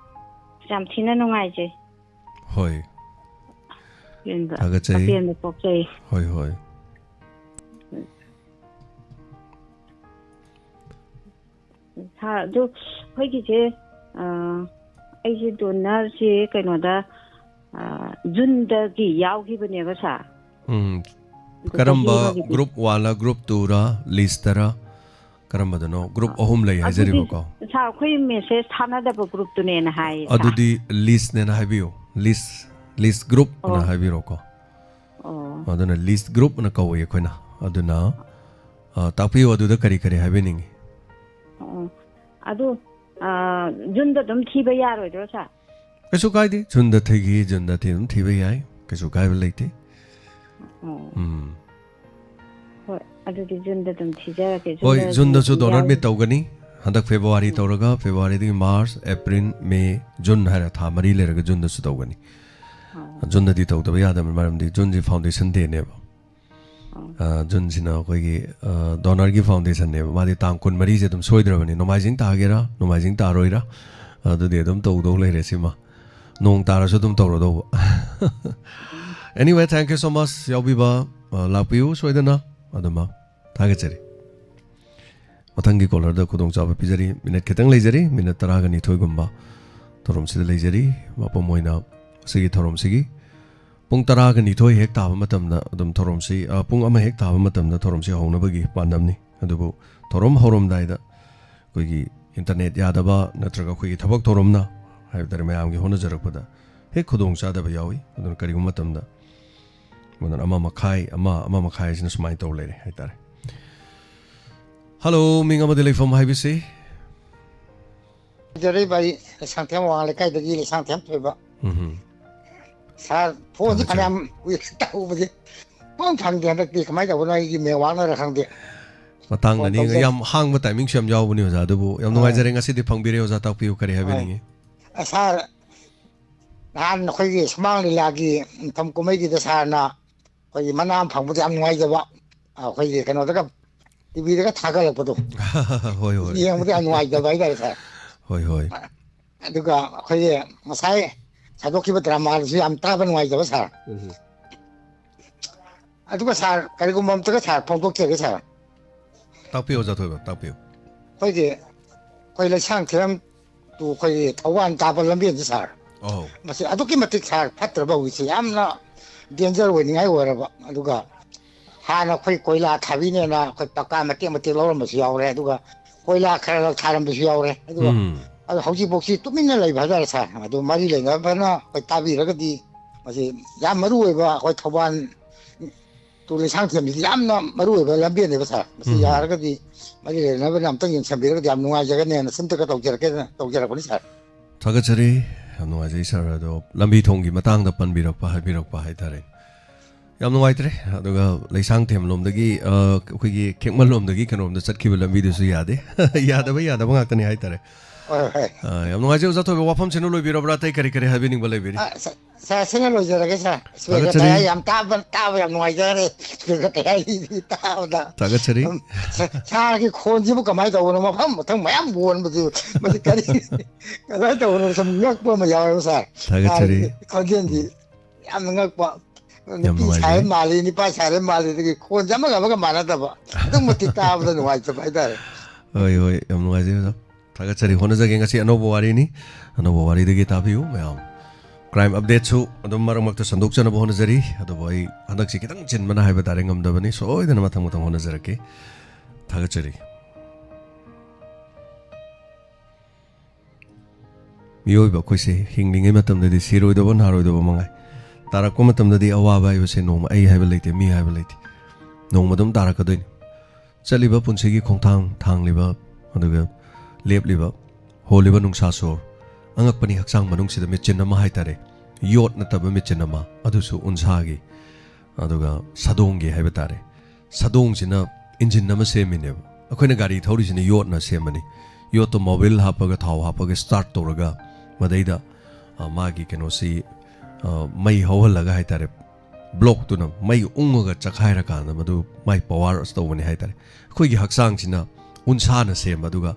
ꯌꯥꯝ ꯊꯤꯅ ꯅꯨꯡꯉꯥꯏꯖꯩ꯫ ꯍꯣꯏ꯫ ꯄꯦꯟꯕ, ꯊꯥꯒꯠꯆꯔꯤ꯫ ꯑꯄꯦꯟꯕ ꯄꯣꯛꯆꯩ꯫ ꯍꯣꯏ, ꯍꯣꯏ꯫ ꯁꯥꯔ, ꯑꯗꯨ ꯑꯩꯈꯣꯏꯒꯤꯁꯦ, ꯑ, ꯑꯩꯁꯦ donorꯁꯦ ꯀꯩꯅꯣꯗ, ꯑ, Juneꯗꯒꯤ ꯌꯥꯎꯈꯤꯕꯅꯦꯕ, ꯁꯥꯔ꯫ ꯎꯝ꯫ ꯑꯗꯨ ꯀꯔꯝꯕ ꯆꯍꯤ ꯑꯃꯒꯤꯗꯤ꯫ Group oneꯂ, group twoꯔ, listꯇꯔ? ꯀꯔꯝꯕꯗꯅꯣ? Group ꯑꯍꯨꯝ ꯂꯩ ꯑꯗꯨꯗꯤ, ꯍꯥꯏꯖꯔꯤꯕꯀꯣ꯫ ꯁꯥꯔ, ꯑꯩꯈꯣꯏ message ꯊꯥꯅꯗꯕ groupꯇꯨꯅꯦꯅ ꯍꯥꯏꯌꯦ, ꯁꯥꯔ꯫ ꯑꯗꯨꯗꯤ listꯅꯦꯅ ꯍꯥꯏꯕꯤꯌꯨ꯫ List, list groupꯅ ꯑꯣ꯫ ꯍꯥꯏꯕꯤꯔꯣꯀꯣ꯫ ꯑꯣ꯫ ꯑꯗꯨꯅ list groupꯅ ꯀꯧꯏ ꯑꯩꯈꯣꯏꯅ꯫ ꯑꯗꯨꯅ, ꯑ, ꯇꯥꯛꯄꯤꯌꯨ, ꯑꯗꯨꯗ ꯀꯔꯤ ꯀꯔꯤ ꯍꯥꯏꯕꯤꯅꯤꯡꯉꯤ? ꯑꯣ꯫ ꯑꯗꯨ, ꯑ, Juneꯗ ꯑꯗꯨꯝ ꯊꯤꯕ ꯌꯥꯔꯣꯏꯗ꯭ꯔꯣ, ꯁꯥꯔ? ꯀꯩꯁꯨ ꯀꯥꯏꯗꯦ꯫ Juneꯗ ꯊꯤꯒꯦ, Juneꯗ ꯊꯤ-, ꯑꯗꯨꯝ ꯊꯤꯕ ꯌꯥꯏ꯫ ꯀꯩꯁꯨ ꯀꯥꯏꯕ ꯂꯩꯇꯦ꯫ ꯑꯣ꯫ ꯎꯝ꯫ ꯍꯣꯏ, ꯑꯗꯨꯗꯤ Juneꯗ ꯑꯗꯨꯝ ꯊꯤꯖꯔꯒꯦ꯫ ꯍꯣꯏ, Juneꯗꯁꯨ Juneꯗꯁꯨ donor meet ꯌꯥꯎ- ꯇꯧꯒꯅꯤ꯫ ꯍꯟꯗꯛ February ꯎꯝ꯫ ꯇꯧꯔꯒ, Februaryꯗꯒꯤ March, April, May, June ꯍꯥꯏꯔ ꯊꯥ ꯃꯔꯤ ꯂꯩꯔꯒ Juneꯗꯁꯨ ꯇꯧꯒꯅꯤ꯫ ꯑꯣ꯫ Juneꯗꯗꯤ ꯇꯧꯗꯕ ꯌꯥꯗꯕꯅꯤ, ꯃꯔꯝꯗꯤ Juneꯁꯤ foundation dayꯅꯦꯕ꯫ ꯑꯣ꯫ ꯑ, Juneꯁꯤꯅ ꯑꯩꯈꯣꯏꯒꯤ, ꯑ, donorꯒꯤ foundationꯅꯦꯕ꯫ ꯃꯥꯗꯤ ꯇꯥꯡ ꯀꯨꯟꯃꯔꯤꯁꯦ ꯑꯗꯨꯝ ꯁꯣꯏꯗ꯭ꯔꯕꯅꯤ꯫ ꯅꯣꯡꯃꯥꯏꯖꯤꯡ ꯇꯥꯒꯦꯔꯥ, ꯅꯣꯡꯃꯥꯏꯖꯤꯡ ꯇꯥꯔꯣꯏꯔꯥ, ꯑꯗꯨꯗꯤ ꯑꯗꯨꯝ ꯇꯧꯗꯧ ꯂꯩꯔꯦ ꯁꯤꯃ꯫ ꯅꯣꯡ ꯇꯥꯔꯁꯨ ꯑꯗꯨꯝ ꯇꯧꯔꯗꯧꯕ꯫ Anyway, thank you so much, ꯌꯥꯎꯕꯤꯕ, ꯑ, ꯂꯥꯛꯄꯤꯌꯨ ꯁꯣꯏꯗꯅ꯫ ꯑꯗꯨꯃ ꯊꯥꯒꯠꯆꯔꯤ꯫ ꯃꯊꯪꯒꯤ callerꯗ ꯈꯨꯗꯣꯡꯆꯥꯕ ꯄꯤꯖꯔꯤ꯫ Minute ꯈꯤꯇꯪ ꯂꯩꯖꯔꯤ, minute ꯇꯔꯥꯒ ꯅꯤꯊꯣꯏꯒꯨꯝꯕ ꯊꯧꯔꯝꯁꯤꯗ ꯂꯩꯖꯔꯤ꯫ ꯃꯄꯨꯝ ꯑꯣꯏꯅ ꯁꯤꯒꯤ ꯊꯧꯔꯝꯁꯤꯒꯤ ꯄꯨꯡ ꯇꯔꯥꯒ ꯅꯤꯊꯣꯏ ꯍꯦꯛ ꯇꯥꯕ ꯃꯇꯝꯗ ꯑꯗꯨꯝ ꯊꯧꯔꯝꯁꯤ, ꯑ, ꯄꯨꯡ ꯑꯃ ꯍꯦꯛ ꯇꯥꯕ ꯃꯇꯝꯗ ꯊꯧꯔꯝꯁꯤ ꯍꯧꯅꯕꯒꯤ ꯄꯥꯟꯗꯝꯅꯤ꯫ ꯑꯗꯨꯕꯨ ꯊꯧꯔꯝ ꯍꯧꯔꯝꯗꯥꯏꯗ ꯑꯩꯈꯣꯏꯒꯤ internet ꯌꯥꯗꯕ ꯅꯠꯇ꯭ꯔꯒ ꯑꯩꯈꯣꯏꯒꯤ ꯊꯕꯛ ꯊꯧꯔꯝꯅ ꯍꯥꯏꯕ ꯇꯥꯔꯦ, ꯃꯌꯥꯝꯒꯤ ꯍꯣꯠꯅꯖꯔꯛꯄꯗ ꯍꯦꯛ ꯈꯨꯗꯣꯡ ꯆꯥꯗꯕ ꯌꯥꯎꯏ꯫ ꯑꯗꯨꯅ ꯀꯔꯤꯒꯨꯝꯕ ꯃꯇꯝꯗ ꯃꯗꯨꯅ ꯑꯃ ꯃꯈꯥꯏ, ꯑꯃ, ꯑꯃ ꯃꯈꯥꯏ ꯍꯥꯏꯁꯤꯅ ꯁꯨꯃꯥꯏꯅ ꯇꯧ ꯂꯩꯔꯦ ꯍꯥꯏꯇꯥꯔꯦ꯫ Hello, ꯃꯤꯡ ꯑꯃꯗꯤ ꯂꯩꯐꯝ ꯍꯥꯏꯕꯤꯁꯤ? ꯖꯔꯩꯕ, ꯑꯩ ꯂꯩꯁꯥꯡꯊꯦꯝ ꯋꯥꯡ ꯂꯩꯀꯥꯏꯗꯒꯤ ꯂꯩꯁꯥꯡꯊꯦꯝ ꯊꯣꯏꯕ꯫ ꯎꯝꯍꯨꯝ꯫ ꯁꯥꯔ, ꯐꯣꯟꯁꯤ ꯊꯥꯒꯠꯆꯔꯤ꯫ ꯐꯅꯌꯥꯝ ꯀꯨꯏꯔꯦ ꯇꯧꯕꯁꯦ꯫ ꯁꯨꯡꯐꯪ ꯐꯪꯗꯦ ꯍꯟꯗꯛꯇꯤ꯫ ꯀꯃꯥꯏꯅ ꯇꯧꯕꯅꯣ, ꯑꯩꯒꯤ ꯅꯦꯠꯋꯥꯛꯅꯔ ꯈꯪꯗꯦ꯫ ꯃꯇꯥꯡꯅꯅꯤ꯫ ꯐꯣꯟ ꯇꯧꯖꯩ꯫ ꯌꯥꯝ ꯍꯥꯡꯕ ꯇꯥꯏꯃꯤꯡꯁꯨ ꯌꯥꯝ ꯌꯥꯎꯕꯅꯤ ꯑꯣꯖꯥ, ꯑꯗꯨꯕꯨ ꯌꯥꯝ ꯍꯣꯏ꯫ ꯅꯨꯡꯉꯥꯏꯖꯔꯦ꯫ ꯉꯁꯤꯗꯤ ꯐꯪꯕꯤꯔꯦ ꯑꯣꯖꯥ, ꯇꯥꯛꯄꯤꯌꯨ, ꯀꯔꯤ ꯍꯣꯏ꯫ ꯍꯥꯏꯕꯤꯅꯤꯡꯉꯤ? ꯑ, ꯁꯥꯔ, ꯅꯍꯥꯟ ꯑꯩꯈꯣꯏꯒꯤ ꯁꯨꯃꯥꯡ ꯂꯤꯂꯥꯒꯤ ꯅꯤꯡꯊꯝ ꯀꯨꯝꯍꯩꯒꯤꯗ ꯁꯥꯔꯅ ꯑꯩꯈꯣꯏꯒꯤ ꯃꯅꯥ ꯑꯃ ꯐꯪꯕꯗ ꯌꯥꯝ ꯅꯨꯡꯉꯥꯏꯖꯕ, ꯑꯩꯈꯣꯏꯒꯤ ꯀꯩꯅꯣꯗꯒ, ꯇꯤꯚꯤꯗꯒ ꯊꯥꯒꯠꯂꯛꯄꯗꯣ ꯍꯣꯏ, ꯍꯣꯏ꯫ ꯌꯦꯡꯕꯗ ꯌꯥꯝ ꯅꯨꯡꯉꯥꯏꯖꯕ ꯍꯥꯏꯇꯥꯔꯦ ꯁꯥꯔ꯫ ꯍꯣꯏ, ꯍꯣꯏ꯫ ꯑꯗꯨꯒ ꯑꯩꯈꯣꯏꯒꯤ ꯉꯁꯥꯏ ꯁꯟꯗꯣꯛꯈꯤꯕ ꯗ꯭ꯔꯃꯥꯗꯨꯁꯨ ꯌꯥꯝ ꯇꯥꯕ ꯅꯨꯡꯉꯥꯏꯖꯕ ꯁꯥꯔ꯫ ꯎꯝ꯫ ꯑꯗꯨꯒ ꯁꯥꯔ, ꯀꯔꯤꯒꯨꯝꯕ ꯑꯝꯇꯒ ꯁꯥꯔ ꯐꯣꯡꯗꯣꯛꯆꯒꯦ ꯁꯥꯔ꯫ ꯇꯥꯛꯄꯤꯌꯨ ꯑꯣꯖꯥ ꯊꯣꯏꯕ, ꯇꯥꯛꯄꯤꯌꯨ꯫ ꯑꯩꯈꯣꯏꯒꯤ, ꯑꯩꯈꯣꯏ ꯂꯩꯁꯥꯡꯊꯦꯝ to ꯑꯩꯈꯣꯏꯒꯤ ꯊꯧꯕꯥꯜ ꯇꯥꯕ ꯂꯝꯕꯦꯟꯁꯦ ꯁꯥꯔ, ꯑꯧ꯫ ꯃꯁꯤ ꯑꯗꯨꯛꯀꯤ ꯃꯇꯤꯛ ꯁꯥꯔ ꯐꯠꯇ꯭ꯔꯕ ꯍꯧꯖꯤꯛꯁꯦ, ꯌꯥꯝꯅ danger ꯑꯣꯏꯅꯤꯡꯉꯥꯏ ꯑꯣꯏꯔꯕ꯫ ꯑꯗꯨꯒ ꯍꯥꯟꯅ ꯑꯩꯈꯣꯏ ꯀꯣꯏꯂꯥ ꯊꯥꯕꯤꯅꯦꯅ ꯑꯩꯈꯣꯏ ꯄꯀꯥ ꯃꯇꯦꯛ ꯃꯇꯦꯛ ꯂꯧꯔꯝꯕꯁꯨ ꯌꯥꯎꯔꯦ, ꯑꯗꯨꯒ ꯀꯣꯏꯂꯥ ꯈꯔ ꯈꯔ ꯊꯥꯔꯝꯕꯁꯨ ꯌꯥꯎꯔꯦ꯫ ꯑꯗꯨꯒ ꯎꯝ꯫ ꯑꯗꯣ ꯍꯧꯖꯤꯛꯐꯥꯎꯁꯤ ꯇꯨꯃꯤꯟꯅ ꯂꯩꯕ ꯍꯥꯏꯇꯥꯔꯦ ꯁꯥꯔ꯫ ꯑꯗꯨ ꯃꯔꯤ ꯂꯩꯅꯕꯅ ꯑꯩꯈꯣꯏ ꯇꯥꯕꯤꯔꯒꯗꯤ, ꯃꯁꯤ ꯌꯥꯝ ꯃꯔꯨ ꯑꯣꯏꯕ ꯑꯩꯈꯣꯏ ꯊꯧꯕꯥꯜ to ꯂꯩꯁꯥꯡꯊꯦꯝꯁꯤꯗꯤ ꯌꯥꯝꯅ ꯃꯔꯨ ꯑꯣꯏꯕ ꯂꯝꯕꯦꯜꯅꯦꯕ ꯁꯥꯔ꯫ ꯃꯁꯤ ꯎꯝ꯫ ꯌꯥꯔꯒꯗꯤ ꯃꯔꯤ ꯂꯩꯅꯕꯅ ꯑꯝꯇꯪ ꯌꯦꯡꯁꯤꯟꯕꯤꯔꯒꯗꯤ ꯌꯥꯝ ꯅꯨꯡꯉꯥꯏꯖꯒꯅꯦꯅ ꯁꯤꯝꯇꯒ ꯇꯧꯖꯔꯛꯀꯦꯅ ꯇꯧꯖꯔꯛꯄꯅꯤ ꯁꯥꯔ꯫ ꯊꯥꯒꯠꯆꯔꯤ꯫ ꯌꯥꯝ ꯅꯨꯡꯉꯥꯏꯖꯩ ꯁꯥꯔ꯫ ꯑꯗꯣ ꯂꯝꯕꯤ ꯊꯣꯡꯒꯤ ꯃꯇꯥꯡꯗ ꯄꯟꯕꯤꯔꯛꯄ, ꯍꯥꯏꯕꯤꯔꯛꯄ ꯍꯥꯏꯇꯥꯔꯦ꯫ ꯌꯥꯝ ꯅꯨꯡꯉꯥꯏꯇ꯭ꯔꯦ꯫ ꯑꯗꯨꯒ ꯂꯩꯁꯥꯡꯊꯦꯝ ꯂꯣꯝꯗꯒꯤ, ꯑ, ꯑꯩꯈꯣꯏꯒꯤ ꯈꯦꯛꯃꯟ ꯂꯣꯝꯗꯒꯤ ꯀꯩꯅꯣꯝꯗ ꯆꯠꯈꯤꯕ ꯂꯝꯕꯤꯗꯨꯁꯨ ꯌꯥꯗꯦ꯫ ꯌꯥꯗꯕ, ꯌꯥꯗꯕ ꯉꯥꯛꯇꯅꯤ ꯍꯥꯏꯇꯥꯔꯦ꯫ ꯍꯣꯏ, ꯍꯣꯏ꯫ ꯑ, ꯌꯥꯝ ꯅꯨꯡꯉꯥꯏꯖꯩ ꯑꯣꯖꯥ ꯊꯣꯏꯕ, ꯋꯥꯐꯝꯁꯤꯅ ꯂꯣꯏꯕꯤꯔꯕ꯭ꯔꯥ? ꯑꯇꯩ ꯀꯔꯤ ꯀꯔꯤ ꯍꯥꯏꯕꯤꯅꯤꯡꯕ ꯂꯩꯕꯤꯔꯤ? ꯑ, ꯁ-, ꯁꯥꯔ, ꯁꯤꯅ ꯂꯣꯏꯖꯔꯒꯦ ꯁꯥꯔ꯫ ꯏꯁꯄꯦꯟꯒ ꯊꯥꯒꯠꯆꯔꯤ꯫ ꯇꯌꯥ ꯌꯥꯝ ꯇꯥꯕ, ꯇꯥꯕ ꯌꯥꯝ ꯅꯨꯡꯉꯥꯏꯖꯔꯦ꯫ ꯏꯁꯄꯦꯟꯒ ꯇꯌꯥ ꯇꯥꯕꯗ꯫ ꯊꯥꯒꯠꯆꯔꯤ꯫ ꯎꯝ, ꯁꯥ-, ꯁꯥꯔꯒꯤ ꯈꯣꯟꯁꯤꯕꯨ ꯀꯃꯥꯏꯅ ꯇꯧꯕꯅꯣ? ꯃꯐꯝ ꯃꯊꯪ ꯃꯌꯥꯝ ꯍꯣꯟꯕꯗꯨ, ꯃꯁꯤ ꯀꯔꯤ, ꯀꯃꯥꯏꯅ ꯇꯧꯕꯅꯣ? ꯁꯨꯝ ꯉꯛꯄ ꯑꯃ ꯌꯥꯎꯋꯦꯕ ꯁꯥꯔ꯫ ꯊꯥꯒꯠꯆꯔꯤ꯫ ꯁꯥꯔꯒꯤ ꯈꯣꯟꯖꯦꯜꯁꯤ ꯎꯝ꯫ ꯌꯥꯝꯅ ꯉꯛꯄ꯫ ꯌꯥꯝ ꯅꯨꯄꯤ ꯅꯨꯡꯉꯥꯏꯖꯩ꯫ ꯁꯥꯏ ꯃꯥꯜꯂꯤ, ꯅꯨꯄꯥ ꯁꯥꯏ ꯃꯥꯜꯂꯤ, ꯑꯗꯒꯤ ꯈꯣꯟꯁꯦ ꯑꯃꯒ ꯑꯃꯒ ꯃꯥꯟꯅꯗꯕ꯫ ꯑꯗꯨꯛ ꯃꯇꯤꯛ ꯇꯥꯕꯗ ꯅꯨꯡꯉꯥꯏꯖꯕ ꯍꯥꯏꯇꯥꯔꯦ꯫ ꯍꯣꯏ, ꯍꯣꯏ, ꯌꯥꯝ ꯅꯨꯡꯉꯥꯏꯖꯩ ꯑꯣꯖꯥ꯫ ꯊꯥꯒꯠꯆꯔꯤ꯫ ꯍꯣꯠꯅꯖꯒꯦ꯫ ꯉꯁꯤ ꯑꯅꯧꯕ ꯋꯥꯔꯤꯅꯤ꯫ ꯑꯅꯧꯕ ꯋꯥꯔꯤꯗꯒꯤ ꯇꯥꯕꯤꯌꯨ ꯃꯌꯥꯝ꯫ Crime updateꯁꯨ ꯑꯗꯨꯝ ꯃꯔꯛ ꯃꯔꯛꯇ ꯁꯟꯗꯣꯛꯆꯅꯕ ꯍꯣꯠꯅꯖꯔꯤ꯫ ꯑꯗꯨꯕꯨ ꯑꯩ ꯍꯟꯗꯛꯁꯤ ꯈꯤꯇꯪ ꯆꯤꯟꯕꯅ ꯍꯥꯏꯕ ꯇꯥꯔꯦ, ꯉꯝꯗꯕꯅꯤ꯫ ꯁꯣꯏꯗꯅ ꯃꯊꯪ ꯃꯊꯪ ꯍꯣꯠꯅꯖꯔꯛꯀꯦ꯫ ꯊꯥꯒꯠꯆꯔꯤ꯫ ꯃꯤꯑꯣꯏꯕ ꯑꯩꯈꯣꯏꯁꯦ ꯍꯤꯡꯂꯤꯉꯩ ꯃꯇꯝꯗꯗꯤ ꯁꯤꯔꯣꯏꯗꯕ ꯅꯥꯔꯣꯏꯗꯕ ꯃꯉꯥꯏ꯫ ꯇꯥꯔꯛꯄ ꯃꯇꯝꯗꯗꯤ ꯑꯋꯥꯕ ꯍꯥꯏꯕꯁꯦ ꯅꯣꯡꯃ ꯑꯩ ꯍꯥꯏꯕ ꯂꯩꯇꯦ, ꯃꯤ ꯍꯥꯏꯕ ꯂꯩꯇꯦ꯫ ꯅꯣꯡꯃ ꯑꯗꯨꯝ ꯇꯥꯔꯛꯀꯗꯣꯏꯅꯤ꯫ ꯆꯠꯂꯤꯕ ꯄꯨꯟꯁꯤꯒꯤ ꯈꯣꯡꯊꯥꯡ ꯊꯥꯡꯂꯤꯕ, ꯑꯗꯨꯒ ꯂꯦꯞꯂꯤꯕ, ꯍꯣꯜꯂꯤꯕ ꯅꯨꯡꯁꯥ ꯁꯣꯔ, ꯑꯉꯛꯄꯅꯤ ꯍꯛꯆꯥꯡ ꯃꯅꯨꯡꯁꯤꯗ ꯃꯦꯆꯤꯟ ꯑꯃ ꯍꯥꯏꯇꯥꯔꯦ, ꯌꯣꯠ ꯅꯠꯇꯕ ꯃꯦꯆꯤꯟ ꯑꯃ, ꯑꯗꯨꯁꯨ ꯎꯟꯁꯥꯒꯤ꯫ ꯑꯗꯨꯒ ꯁꯥꯗꯣꯡꯒꯤ ꯍꯥꯏꯕ ꯇꯥꯔꯦ, ꯁꯥꯗꯣꯡꯁꯤꯅ ꯏꯟꯖꯤꯟ ꯑꯃ ꯁꯦꯝꯃꯤꯅꯦꯕ꯫ ꯑꯩꯈꯣꯏꯅ ꯒꯥꯔꯤ ꯊꯧꯔꯤꯁꯤꯅ ꯌꯣꯠꯅ ꯁꯦꯝꯕꯅꯤ꯫ ꯌꯣꯠꯇꯣ ꯃꯣꯕꯤꯜ ꯍꯥꯞꯄꯒ, ꯊꯥꯎ ꯍꯥꯞꯄꯒ ꯁ꯭ꯇꯥꯔꯠ ꯇꯧꯔꯒ, ꯃꯗꯩꯗ, ꯑ, ꯃꯥꯒꯤ ꯀꯩꯅꯣꯁꯤ, ꯑ, ꯃꯩ ꯍꯧꯍꯜꯂꯒ ꯍꯥꯏ ꯇꯥꯔꯦ, ꯕ꯭ꯂꯣꯛꯇꯨꯅ ꯃꯩ ꯎꯪꯉꯒ ꯆꯛꯈꯥꯏꯔꯀꯥꯟꯗ ꯃꯗꯨ ꯃꯥꯏ ꯄꯋꯥꯔ ꯑꯁ ꯇꯧꯕꯅꯤ ꯍꯥꯏ ꯇꯥꯔꯦ꯫ ꯑꯩꯈꯣꯏꯒꯤ ꯍꯛꯆꯥꯡꯁꯤꯅ ꯎꯟꯁꯥꯅ ꯁꯦꯝꯕ, ꯑꯗꯨꯒ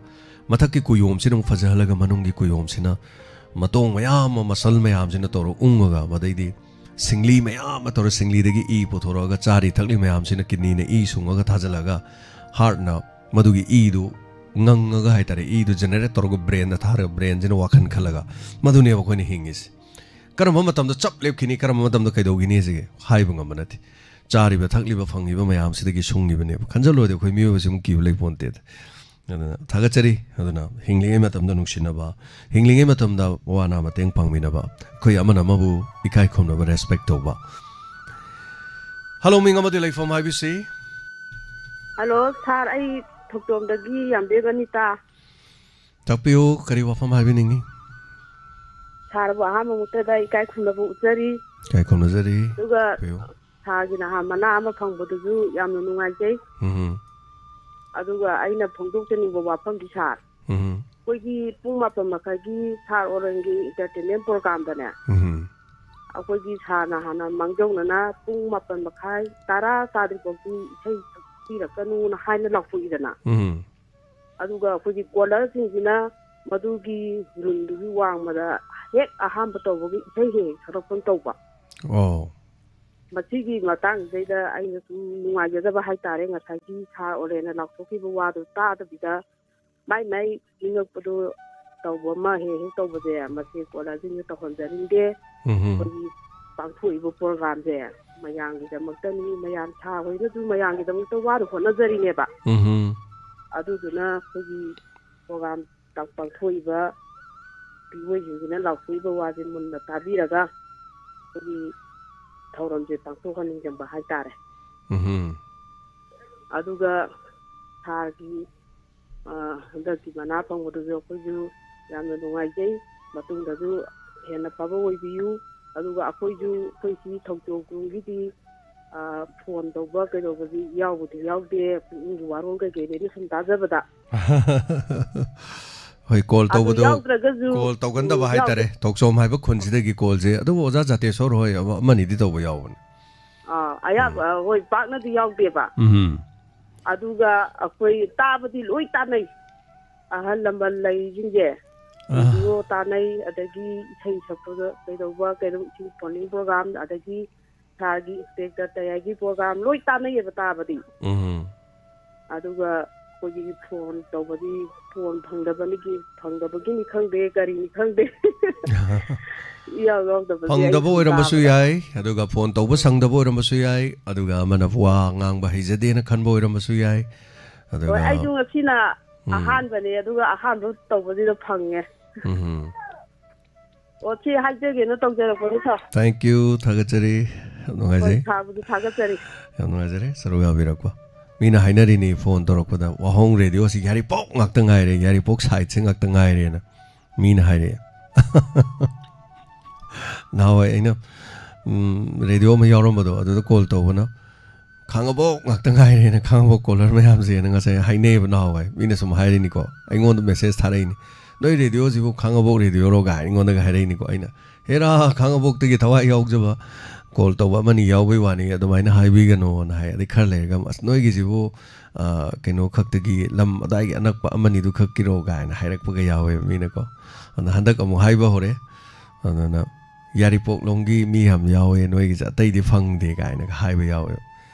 ꯃꯊꯛꯀꯤ ꯀꯨꯌꯣꯝꯁꯤꯅ ꯑꯃꯨꯛ ꯐꯖꯍꯜꯂꯒ, ꯃꯅꯨꯡꯒꯤ ꯀꯨꯌꯣꯝꯁꯤꯅ ꯃꯇꯣꯡ ꯃꯌꯥꯝ ꯑꯃ, ꯃꯁꯜ ꯃꯌꯥꯝꯁꯤꯅ ꯇꯧꯔꯒ ꯎꯪꯉꯒ, ꯃꯗꯩꯗꯤ ꯁꯤꯡꯂꯤ ꯃꯌꯥꯝ ꯑꯃ ꯇꯧꯔꯒ, ꯁꯤꯡꯂꯤꯗꯒꯤ ꯏ ꯄꯨꯊꯣꯔꯛꯑꯒ, ꯆꯥꯔꯤ ꯊꯛꯂꯤ ꯃꯌꯥꯝꯁꯤꯅ ꯀꯤꯗꯅꯤꯅ ꯏ ꯁꯨꯡꯉꯒ ꯊꯥꯖꯤꯜꯂꯒ, ꯍꯥꯔꯠꯅ ꯃꯗꯨꯒꯤ ꯏꯗꯨ ꯉꯪꯉꯒ ꯍꯥꯏ ꯇꯥꯔꯦ, ꯏꯗꯨ ꯖꯦꯅꯦꯔꯦꯠ ꯇꯧꯔꯒ ꯕ꯭ꯔꯦꯟꯗ ꯊꯥꯔꯒ, ꯕ꯭ꯔꯦꯟꯁꯤꯅ ꯋꯥꯈꯜ ꯈꯜꯂꯒ, ꯃꯗꯨꯅꯦꯕ ꯑꯩꯈꯣꯏꯅ ꯍꯤꯡꯉꯤꯁꯦ꯫ ꯀꯔꯝꯕ ꯃꯇꯝꯗ ꯆꯞ ꯂꯦꯞꯈꯤꯅꯤ, ꯀꯔꯝꯕ ꯃꯇꯝꯗ ꯀꯩꯗꯧꯈꯤꯅꯤ ꯍꯥꯏꯁꯤꯒꯤ ꯍꯥꯏꯕ ꯉꯝꯕ ꯅꯠꯇꯦ꯫ ꯆꯥꯔꯤꯕ ꯊꯛꯂꯤꯕ ꯐꯪꯉꯤꯕ ꯃꯌꯥꯝꯁꯤꯗꯒꯤ ꯁꯨꯡꯉꯤꯕꯅꯦꯕ꯫ ꯈꯟꯖꯜꯂꯨꯔꯗꯤ ꯑꯩꯈꯣꯏ ꯃꯤꯑꯣꯏꯕꯁꯤ ꯑꯃꯨꯛ ꯀꯤꯕ ꯂꯩ ꯄꯣꯟꯇꯦꯗ꯫ ꯑꯗꯨꯅ ꯊꯥꯒꯠꯆꯔꯤ꯫ ꯑꯗꯨꯅ ꯍꯤꯡꯂꯤꯉꯩ ꯃꯇꯝꯗ ꯅꯨꯡꯁꯤꯅꯕ, ꯍꯤꯡꯂꯤꯉꯩ ꯃꯇꯝꯗ ꯋꯥꯅ ꯃꯇꯦꯡ ꯄꯥꯡꯃꯤꯟꯅꯕ, ꯑꯩꯈꯣꯏ ꯑꯃꯅ ꯑꯃꯕꯨ ꯏꯀꯥꯏ ꯈꯨꯝꯅꯕ, ꯔꯦꯁꯄꯦꯛ ꯇꯧꯕ꯫ ꯍꯜꯂꯣ, ꯃꯤꯡ ꯑꯃꯗꯤ ꯂꯩꯐꯝ ꯍꯥꯏꯕꯤꯁꯤ꯫ ꯍꯜꯂꯣ, ꯁꯥꯔ, ꯑꯩ ꯊꯣꯛꯆꯣꯝꯗꯒꯤ ꯌꯥꯝꯕꯦꯝ ꯑꯅꯤꯇꯥ꯫ ꯇꯥꯛꯄꯤꯌꯨ, ꯀꯔꯤ ꯋꯥꯐꯝ ꯍꯥꯏꯕꯤꯅꯤꯡꯉꯤ? ꯁꯥꯔꯕꯨ ꯑꯍꯥꯟꯕ ꯃꯛꯇꯗ ꯏꯀꯥꯏ ꯈꯨꯝꯅꯕ ꯎꯠꯆꯔꯤ꯫ ꯏꯀꯥꯏ ꯈꯨꯝꯅꯖꯔꯤ꯫ ꯑꯗꯨꯒ ꯇꯥꯛꯄꯤꯌꯨ꯫ ꯁꯥꯔꯒꯤ ꯅꯍꯥꯟ ꯃꯅꯥ ꯑꯃ ꯐꯪꯕꯗꯨꯁꯨ ꯌꯥꯝꯅ ꯅꯨꯡꯉꯥꯏꯖꯩ꯫ ꯎꯝ꯫ ꯑꯗꯨꯒ ꯑꯩꯅ ꯐꯣꯡꯗꯣꯛꯆꯅꯤꯡꯕ ꯋꯥꯐꯝꯗꯤ, ꯁꯥꯔ, ꯎꯝ꯫ ꯑꯩꯈꯣꯏꯒꯤ ꯄꯨꯡ ꯃꯥꯄꯟ ꯃꯈꯥꯏꯒꯤ ꯁꯥꯔ ꯑꯣꯔꯦꯟꯒꯤ ꯏꯟꯇꯔꯇꯦꯟꯃꯦꯟ ꯄ꯭ꯔꯣꯒꯥꯝꯗꯅꯦ, ꯎꯝ꯫ ꯑꯩꯈꯣꯏꯒꯤ ꯁꯥꯔꯅ ꯍꯥꯟꯅ ꯃꯥꯡꯖꯧꯅꯅ ꯄꯨꯡ ꯃꯥꯄꯟ ꯃꯈꯥꯏ, ꯇꯔꯥ ꯇꯥꯗ꯭ꯔꯤ ꯐꯥꯎꯗꯤ ꯏꯁꯩ ꯁꯛꯄꯤꯔꯛꯀꯅꯨꯅ ꯍꯥꯏꯅ ꯂꯥꯎꯊꯣꯛꯏꯗꯅ꯫ ꯎꯝ꯫ ꯑꯗꯨꯒ ꯑꯩꯈꯣꯏꯒꯤ ꯀꯣꯂꯔꯁꯤꯡꯁꯤꯅ ꯃꯗꯨꯒꯤ ꯔꯨꯝꯗꯨꯒꯤ ꯋꯥꯡꯃꯗ ꯍꯦꯛ ꯑꯍꯥꯟꯕ ꯇꯧꯕꯒꯤ ꯏꯁꯩ ꯍꯦꯛ ꯍꯦꯛ ꯁꯛꯂꯛꯄ ꯇꯧꯕ꯫ ꯑꯣ꯫ ꯃꯁꯤꯒꯤ ꯃꯇꯥꯡꯁꯤꯗꯩꯗ ꯑꯩꯅ ꯁꯨꯝ ꯅꯨꯡꯉꯥꯏꯖꯗꯕ ꯍꯥꯏꯇꯥꯔꯦ, ꯉꯁꯥꯏꯒꯤ ꯁꯥꯔ ꯑꯣꯂꯦꯟꯅ ꯂꯥꯎꯊꯣꯛꯈꯤꯕ ꯋꯥꯗꯨ ꯇꯥꯗꯕꯤꯗ, ꯃꯥꯏ ꯃꯥꯏ ꯅꯤꯡꯉꯛꯄꯗꯨ ꯇꯧꯕ ꯑꯃ ꯍꯦꯛ ꯍꯦꯛ ꯇꯧꯕꯁꯦ, ꯃꯁꯤ ꯀꯣꯂꯔꯁꯤꯡꯅ ꯇꯧꯍꯟꯖꯅꯤꯡꯗꯦ꯫ ꯎꯝꯍꯨꯝ꯫ ꯑꯩꯈꯣꯏꯒꯤ ꯄꯥꯡꯊꯣꯛꯏꯕ ꯄ꯭ꯔꯣꯒ꯭ꯔꯥꯝꯁꯦ ꯃꯌꯥꯝꯒꯤꯗꯃꯛꯇꯅꯤ, ꯃꯌꯥꯝ ꯁꯥꯔ ꯍꯣꯏꯅꯁꯨ ꯃꯌꯥꯝꯒꯤꯗꯃꯛꯇ ꯋꯥꯅ ꯍꯣꯠꯅꯖꯔꯤꯅꯦꯕ꯫ ꯎꯝꯍꯨꯝ꯫ ꯑꯗꯨꯗꯨꯅ ꯑꯩꯈꯣꯏꯒꯤ ꯄ꯭ꯔꯣꯒ꯭ꯔꯥꯝ ꯄꯥꯡꯊꯣꯛꯏꯕ ꯃꯤꯑꯣꯏꯁꯤꯡꯁꯤꯅ ꯂꯥꯎꯊꯣꯛꯏꯕ ꯋꯥꯁꯦ ꯃꯨꯟꯅ ꯇꯥꯕꯤꯔꯒ ꯑꯩꯈꯣꯏꯒꯤ ꯊꯧꯔꯝꯁꯦ ꯄꯥꯡꯊꯣꯛꯍꯟꯅꯤꯡꯖꯕ ꯍꯥꯏꯇꯥꯔꯦ꯫ ꯎꯝꯍꯨꯝ꯫ ꯑꯗꯨꯒ ꯁꯥꯔꯒꯤ, ꯑ, ꯍꯟꯗꯛꯀꯤ ꯃꯅꯥ ꯐꯪꯕꯗꯨꯁꯨ ꯑꯩꯈꯣꯏꯁꯨ ꯌꯥꯝꯅ ꯅꯨꯡꯉꯥꯏꯖꯩ꯫ ꯃꯇꯨꯡꯗꯁꯨ ꯍꯦꯟꯅ ꯐꯕ ꯑꯣꯏꯕꯤꯌꯨ꯫ ꯑꯗꯨꯒ ꯑꯩꯈꯣꯏꯁꯨ, ꯑꯩꯈꯣꯏ ꯁꯤ ꯊꯧꯆꯣꯝꯒꯤ ꯐꯣꯟ ꯇꯧꯕ ꯀꯩꯗꯧꯕꯗꯤ ꯌꯥꯎꯕꯗꯤ ꯌꯥꯎꯗꯦ, ꯄꯨꯛꯅꯤꯡꯒꯤ ꯋꯥꯔꯣꯜ ꯀꯩꯀꯩꯗꯤ ꯑꯩꯅ ꯁꯨꯝ ꯇꯥꯖꯕꯗ꯫ ꯍꯣꯏ, ꯀꯣꯜ ꯑꯗꯨ ꯇꯧꯕꯗꯣ ꯌꯥꯎꯗ꯭ꯔꯒꯁꯨ ꯀꯣꯜ ꯇꯧꯒꯟꯗꯕ ꯍꯥꯏꯇꯥꯔꯦ, ꯊꯣꯛꯆꯣꯝ ꯍꯥꯏꯕ ꯈꯨꯟꯁꯤꯗꯒꯤ ꯀꯣꯜꯁꯦ꯫ ꯑꯗꯨꯕꯨ ꯑꯣꯖꯥ ꯖꯥꯇꯦꯁꯣꯔ ꯍꯣꯏ ꯑꯃ- ꯑꯃꯅꯤꯗꯤ ꯇꯧꯕ ꯌꯥꯎꯕꯅꯤ꯫ ꯑꯥ, ꯑꯌꯥꯝꯕ ꯍꯣꯏ, ꯄꯥꯛꯅꯗꯤ ꯌꯥꯎꯗꯦꯕ꯫ ꯎꯝ ꯑꯗꯨꯒ ꯑꯩꯈꯣꯏ ꯇꯥꯕꯗꯤ ꯂꯣꯏ ꯇꯥꯅꯩ, ꯑꯍꯜ ꯂꯃꯟ ꯂꯩꯁꯤꯡꯁꯦ꯫ ꯔꯦꯗꯤꯑꯣ ꯇꯥꯅꯩ, ꯑꯗꯒꯤ ꯏꯁꯩ ꯁꯛꯄꯗ ꯀꯩꯗꯧꯕ, ꯀꯩꯅꯣ, ꯏꯁꯤꯡ ꯐꯣꯟꯅꯤꯡ ꯄ꯭ꯔꯣꯒꯥꯝ, ꯑꯗꯒꯤ ꯁꯥꯔꯒꯤ ꯏꯟꯁꯄꯦꯛꯇꯔ ꯇꯌꯥꯏꯒꯤ ꯄ꯭ꯔꯣꯒꯥꯝ ꯂꯣꯏ ꯇꯥꯅꯩꯌꯦꯕ ꯇꯥꯕꯗꯤ꯫ ꯎꯝ ꯑꯗꯨꯒ ꯑꯩꯈꯣꯏꯒꯤ ꯐꯣꯟ ꯇꯧꯕꯗꯤ, ꯐꯣꯟ ꯐꯪꯗꯕꯅꯤꯒꯤ ꯐꯪꯗꯕꯒꯤꯅꯤ ꯈꯪꯗꯦ, ꯀꯔꯤꯅꯤ ꯈꯪꯗꯦ, ꯏꯌꯥꯎ ꯌꯥꯎꯗꯕꯁꯦ ꯑꯩ ꯐꯪꯗꯕ ꯁꯨꯝ ꯑꯣꯏꯔꯝꯕꯁꯨ ꯇꯥꯕꯗ꯫ ꯌꯥꯏ, ꯑꯗꯨꯒ ꯐꯣꯟ ꯇꯧꯕ ꯁꯪꯗꯕ ꯑꯣꯏꯔꯝꯕꯁꯨ ꯌꯥꯏ, ꯑꯗꯨꯒ ꯑꯃꯅ ꯋꯥ ꯉꯥꯡꯕ ꯍꯩꯖꯗꯦꯅ ꯈꯟꯕ ꯑꯣꯏꯔꯝꯕꯁꯨ ꯌꯥꯏ꯫ ꯍꯣꯏ, ꯑꯗꯨꯒ ꯑꯩꯁꯨ ꯉꯁꯤꯅ ꯎꯝ꯫ ꯑꯍꯥꯟꯕꯅꯦ, ꯑꯗꯨꯒ ꯑꯍꯥꯟꯕ ꯇꯧꯕꯁꯤꯗ ꯐꯪꯉꯦ꯫ ꯎꯝ ꯑꯣ, ꯁꯤ ꯍꯥꯏꯖꯒꯦꯅ ꯇꯧꯖꯔꯛꯄꯅꯤ, ꯁꯥꯔ꯫ Thank you, ꯊꯥꯒꯠꯆꯔꯤ꯫ ꯌꯥꯝ ꯍꯣꯏ, ꯅꯨꯡꯉꯥꯏꯖꯩ꯫ ꯁꯥꯔꯕꯨꯁꯨ ꯊꯥꯒꯠꯆꯔꯤ꯫ ꯌꯥꯝ ꯅꯨꯡꯉꯥꯏꯖꯔꯦ ꯁꯔꯨꯛ ꯌꯥꯕꯤꯔꯛꯄ꯫ ꯃꯤꯅ ꯍꯥꯏꯅꯔꯤꯅꯤ ꯐꯣꯟ ꯇꯧꯔꯛꯄꯗ, "ꯋꯥꯍꯣꯡ ꯔꯦꯗꯤꯑꯣꯁꯤ ꯌꯥꯏꯔꯤꯄꯣꯛ ꯉꯥꯛꯇ ꯉꯥꯏꯔꯦ, ꯌꯥꯏꯔꯤꯄꯣꯛ ꯁꯥꯏꯠꯁꯦ ꯉꯥꯛꯇ ꯉꯥꯏꯔꯦꯅ" ꯃꯤꯅ ꯍꯥꯏꯔꯛꯑꯦ꯫ ꯅꯍꯥꯟꯋꯥꯏ ꯑꯩꯅ ꯎꯝ, ꯔꯦꯗꯤꯑꯣ ꯑꯃ ꯌꯥꯎꯔꯝꯕꯗꯣ, ꯑꯗꯨꯗ ꯀꯣꯜ ꯇꯧꯕꯅ, "ꯈꯥꯡꯉꯕꯣꯛ ꯉꯥꯛꯇ ꯉꯥꯏꯔꯦꯅ, ꯈꯥꯡꯉꯕꯣꯛ ꯀꯣꯂꯔ ꯃꯌꯥꯝꯁꯦꯅ" ꯉꯁꯥꯏ ꯍꯥꯏꯅꯩꯌꯦꯕ ꯅꯍꯥꯟꯋꯥꯏ꯫ ꯃꯤꯅ ꯁꯨꯝ ꯍꯥꯏꯔꯤꯅꯤꯀꯣ, ꯑꯩꯉꯣꯟꯗ ꯃꯦꯁꯦꯖ ꯊꯥꯔꯛꯏꯅꯤ, "ꯅꯣꯏ ꯔꯦꯗꯤꯑꯣꯁꯤꯕꯨ ꯈꯥꯡꯉꯕꯣꯛ ꯔꯦꯗꯤꯑꯣꯔꯣ?" ꯀꯥꯏ ꯑꯩꯉꯣꯟꯗꯒ ꯍꯥꯏꯔꯛꯏꯅꯤꯀꯣ꯫ ꯑꯩꯅ, "ꯍꯦꯔꯥ, ꯈꯥꯡꯉꯕꯣꯛꯇꯒꯤ ꯊꯋꯥꯏ ꯌꯥꯎꯖꯕ ꯀꯣꯜ ꯇꯧꯕ ꯑꯃꯅꯤ ꯌꯥꯎꯕꯩ ꯋꯥꯅꯤ, ꯑꯗꯨꯃꯥꯏꯅ ꯍꯥꯏꯕꯤꯒꯅꯣꯅ" ꯍꯥꯏ꯫ ꯑꯗꯩ ꯈꯔ ꯂꯩꯔꯒ ꯑꯃꯨꯛ, "ꯑꯁ, ꯅꯣꯏꯒꯤꯁꯤꯕꯨ, ꯑ, ꯀꯩꯅꯣ ꯈꯛꯇꯒꯤ, ꯂꯝ ꯑꯗꯥꯏꯒꯤ ꯑꯅꯛꯄ ꯑꯃꯅꯤꯗꯨ ꯈꯛꯀꯤꯔꯣ?" ꯀꯥꯏꯅ ꯍꯥꯏꯔꯛꯄꯒ ꯌꯥꯎꯋꯦꯕ ꯃꯤꯅꯀꯣ꯫ ꯑꯗꯨꯅ ꯍꯟꯗꯛ ꯑꯃꯨꯛ ꯍꯥꯏꯕ ꯍꯧꯔꯦ꯫ ꯑꯗꯨꯅ, "ꯌꯥꯏꯔꯤꯄꯣꯛꯂꯣꯝꯒꯤ ꯃꯤ ꯌꯥꯝ ꯌꯥꯎꯋꯦ ꯅꯣꯏꯒꯤꯁꯦ, ꯑꯇꯩꯗꯤ ꯐꯪꯗꯦ" ꯀꯥꯏꯅꯒ ꯍꯥꯏꯕ ꯌꯥꯎꯋꯦꯕ꯫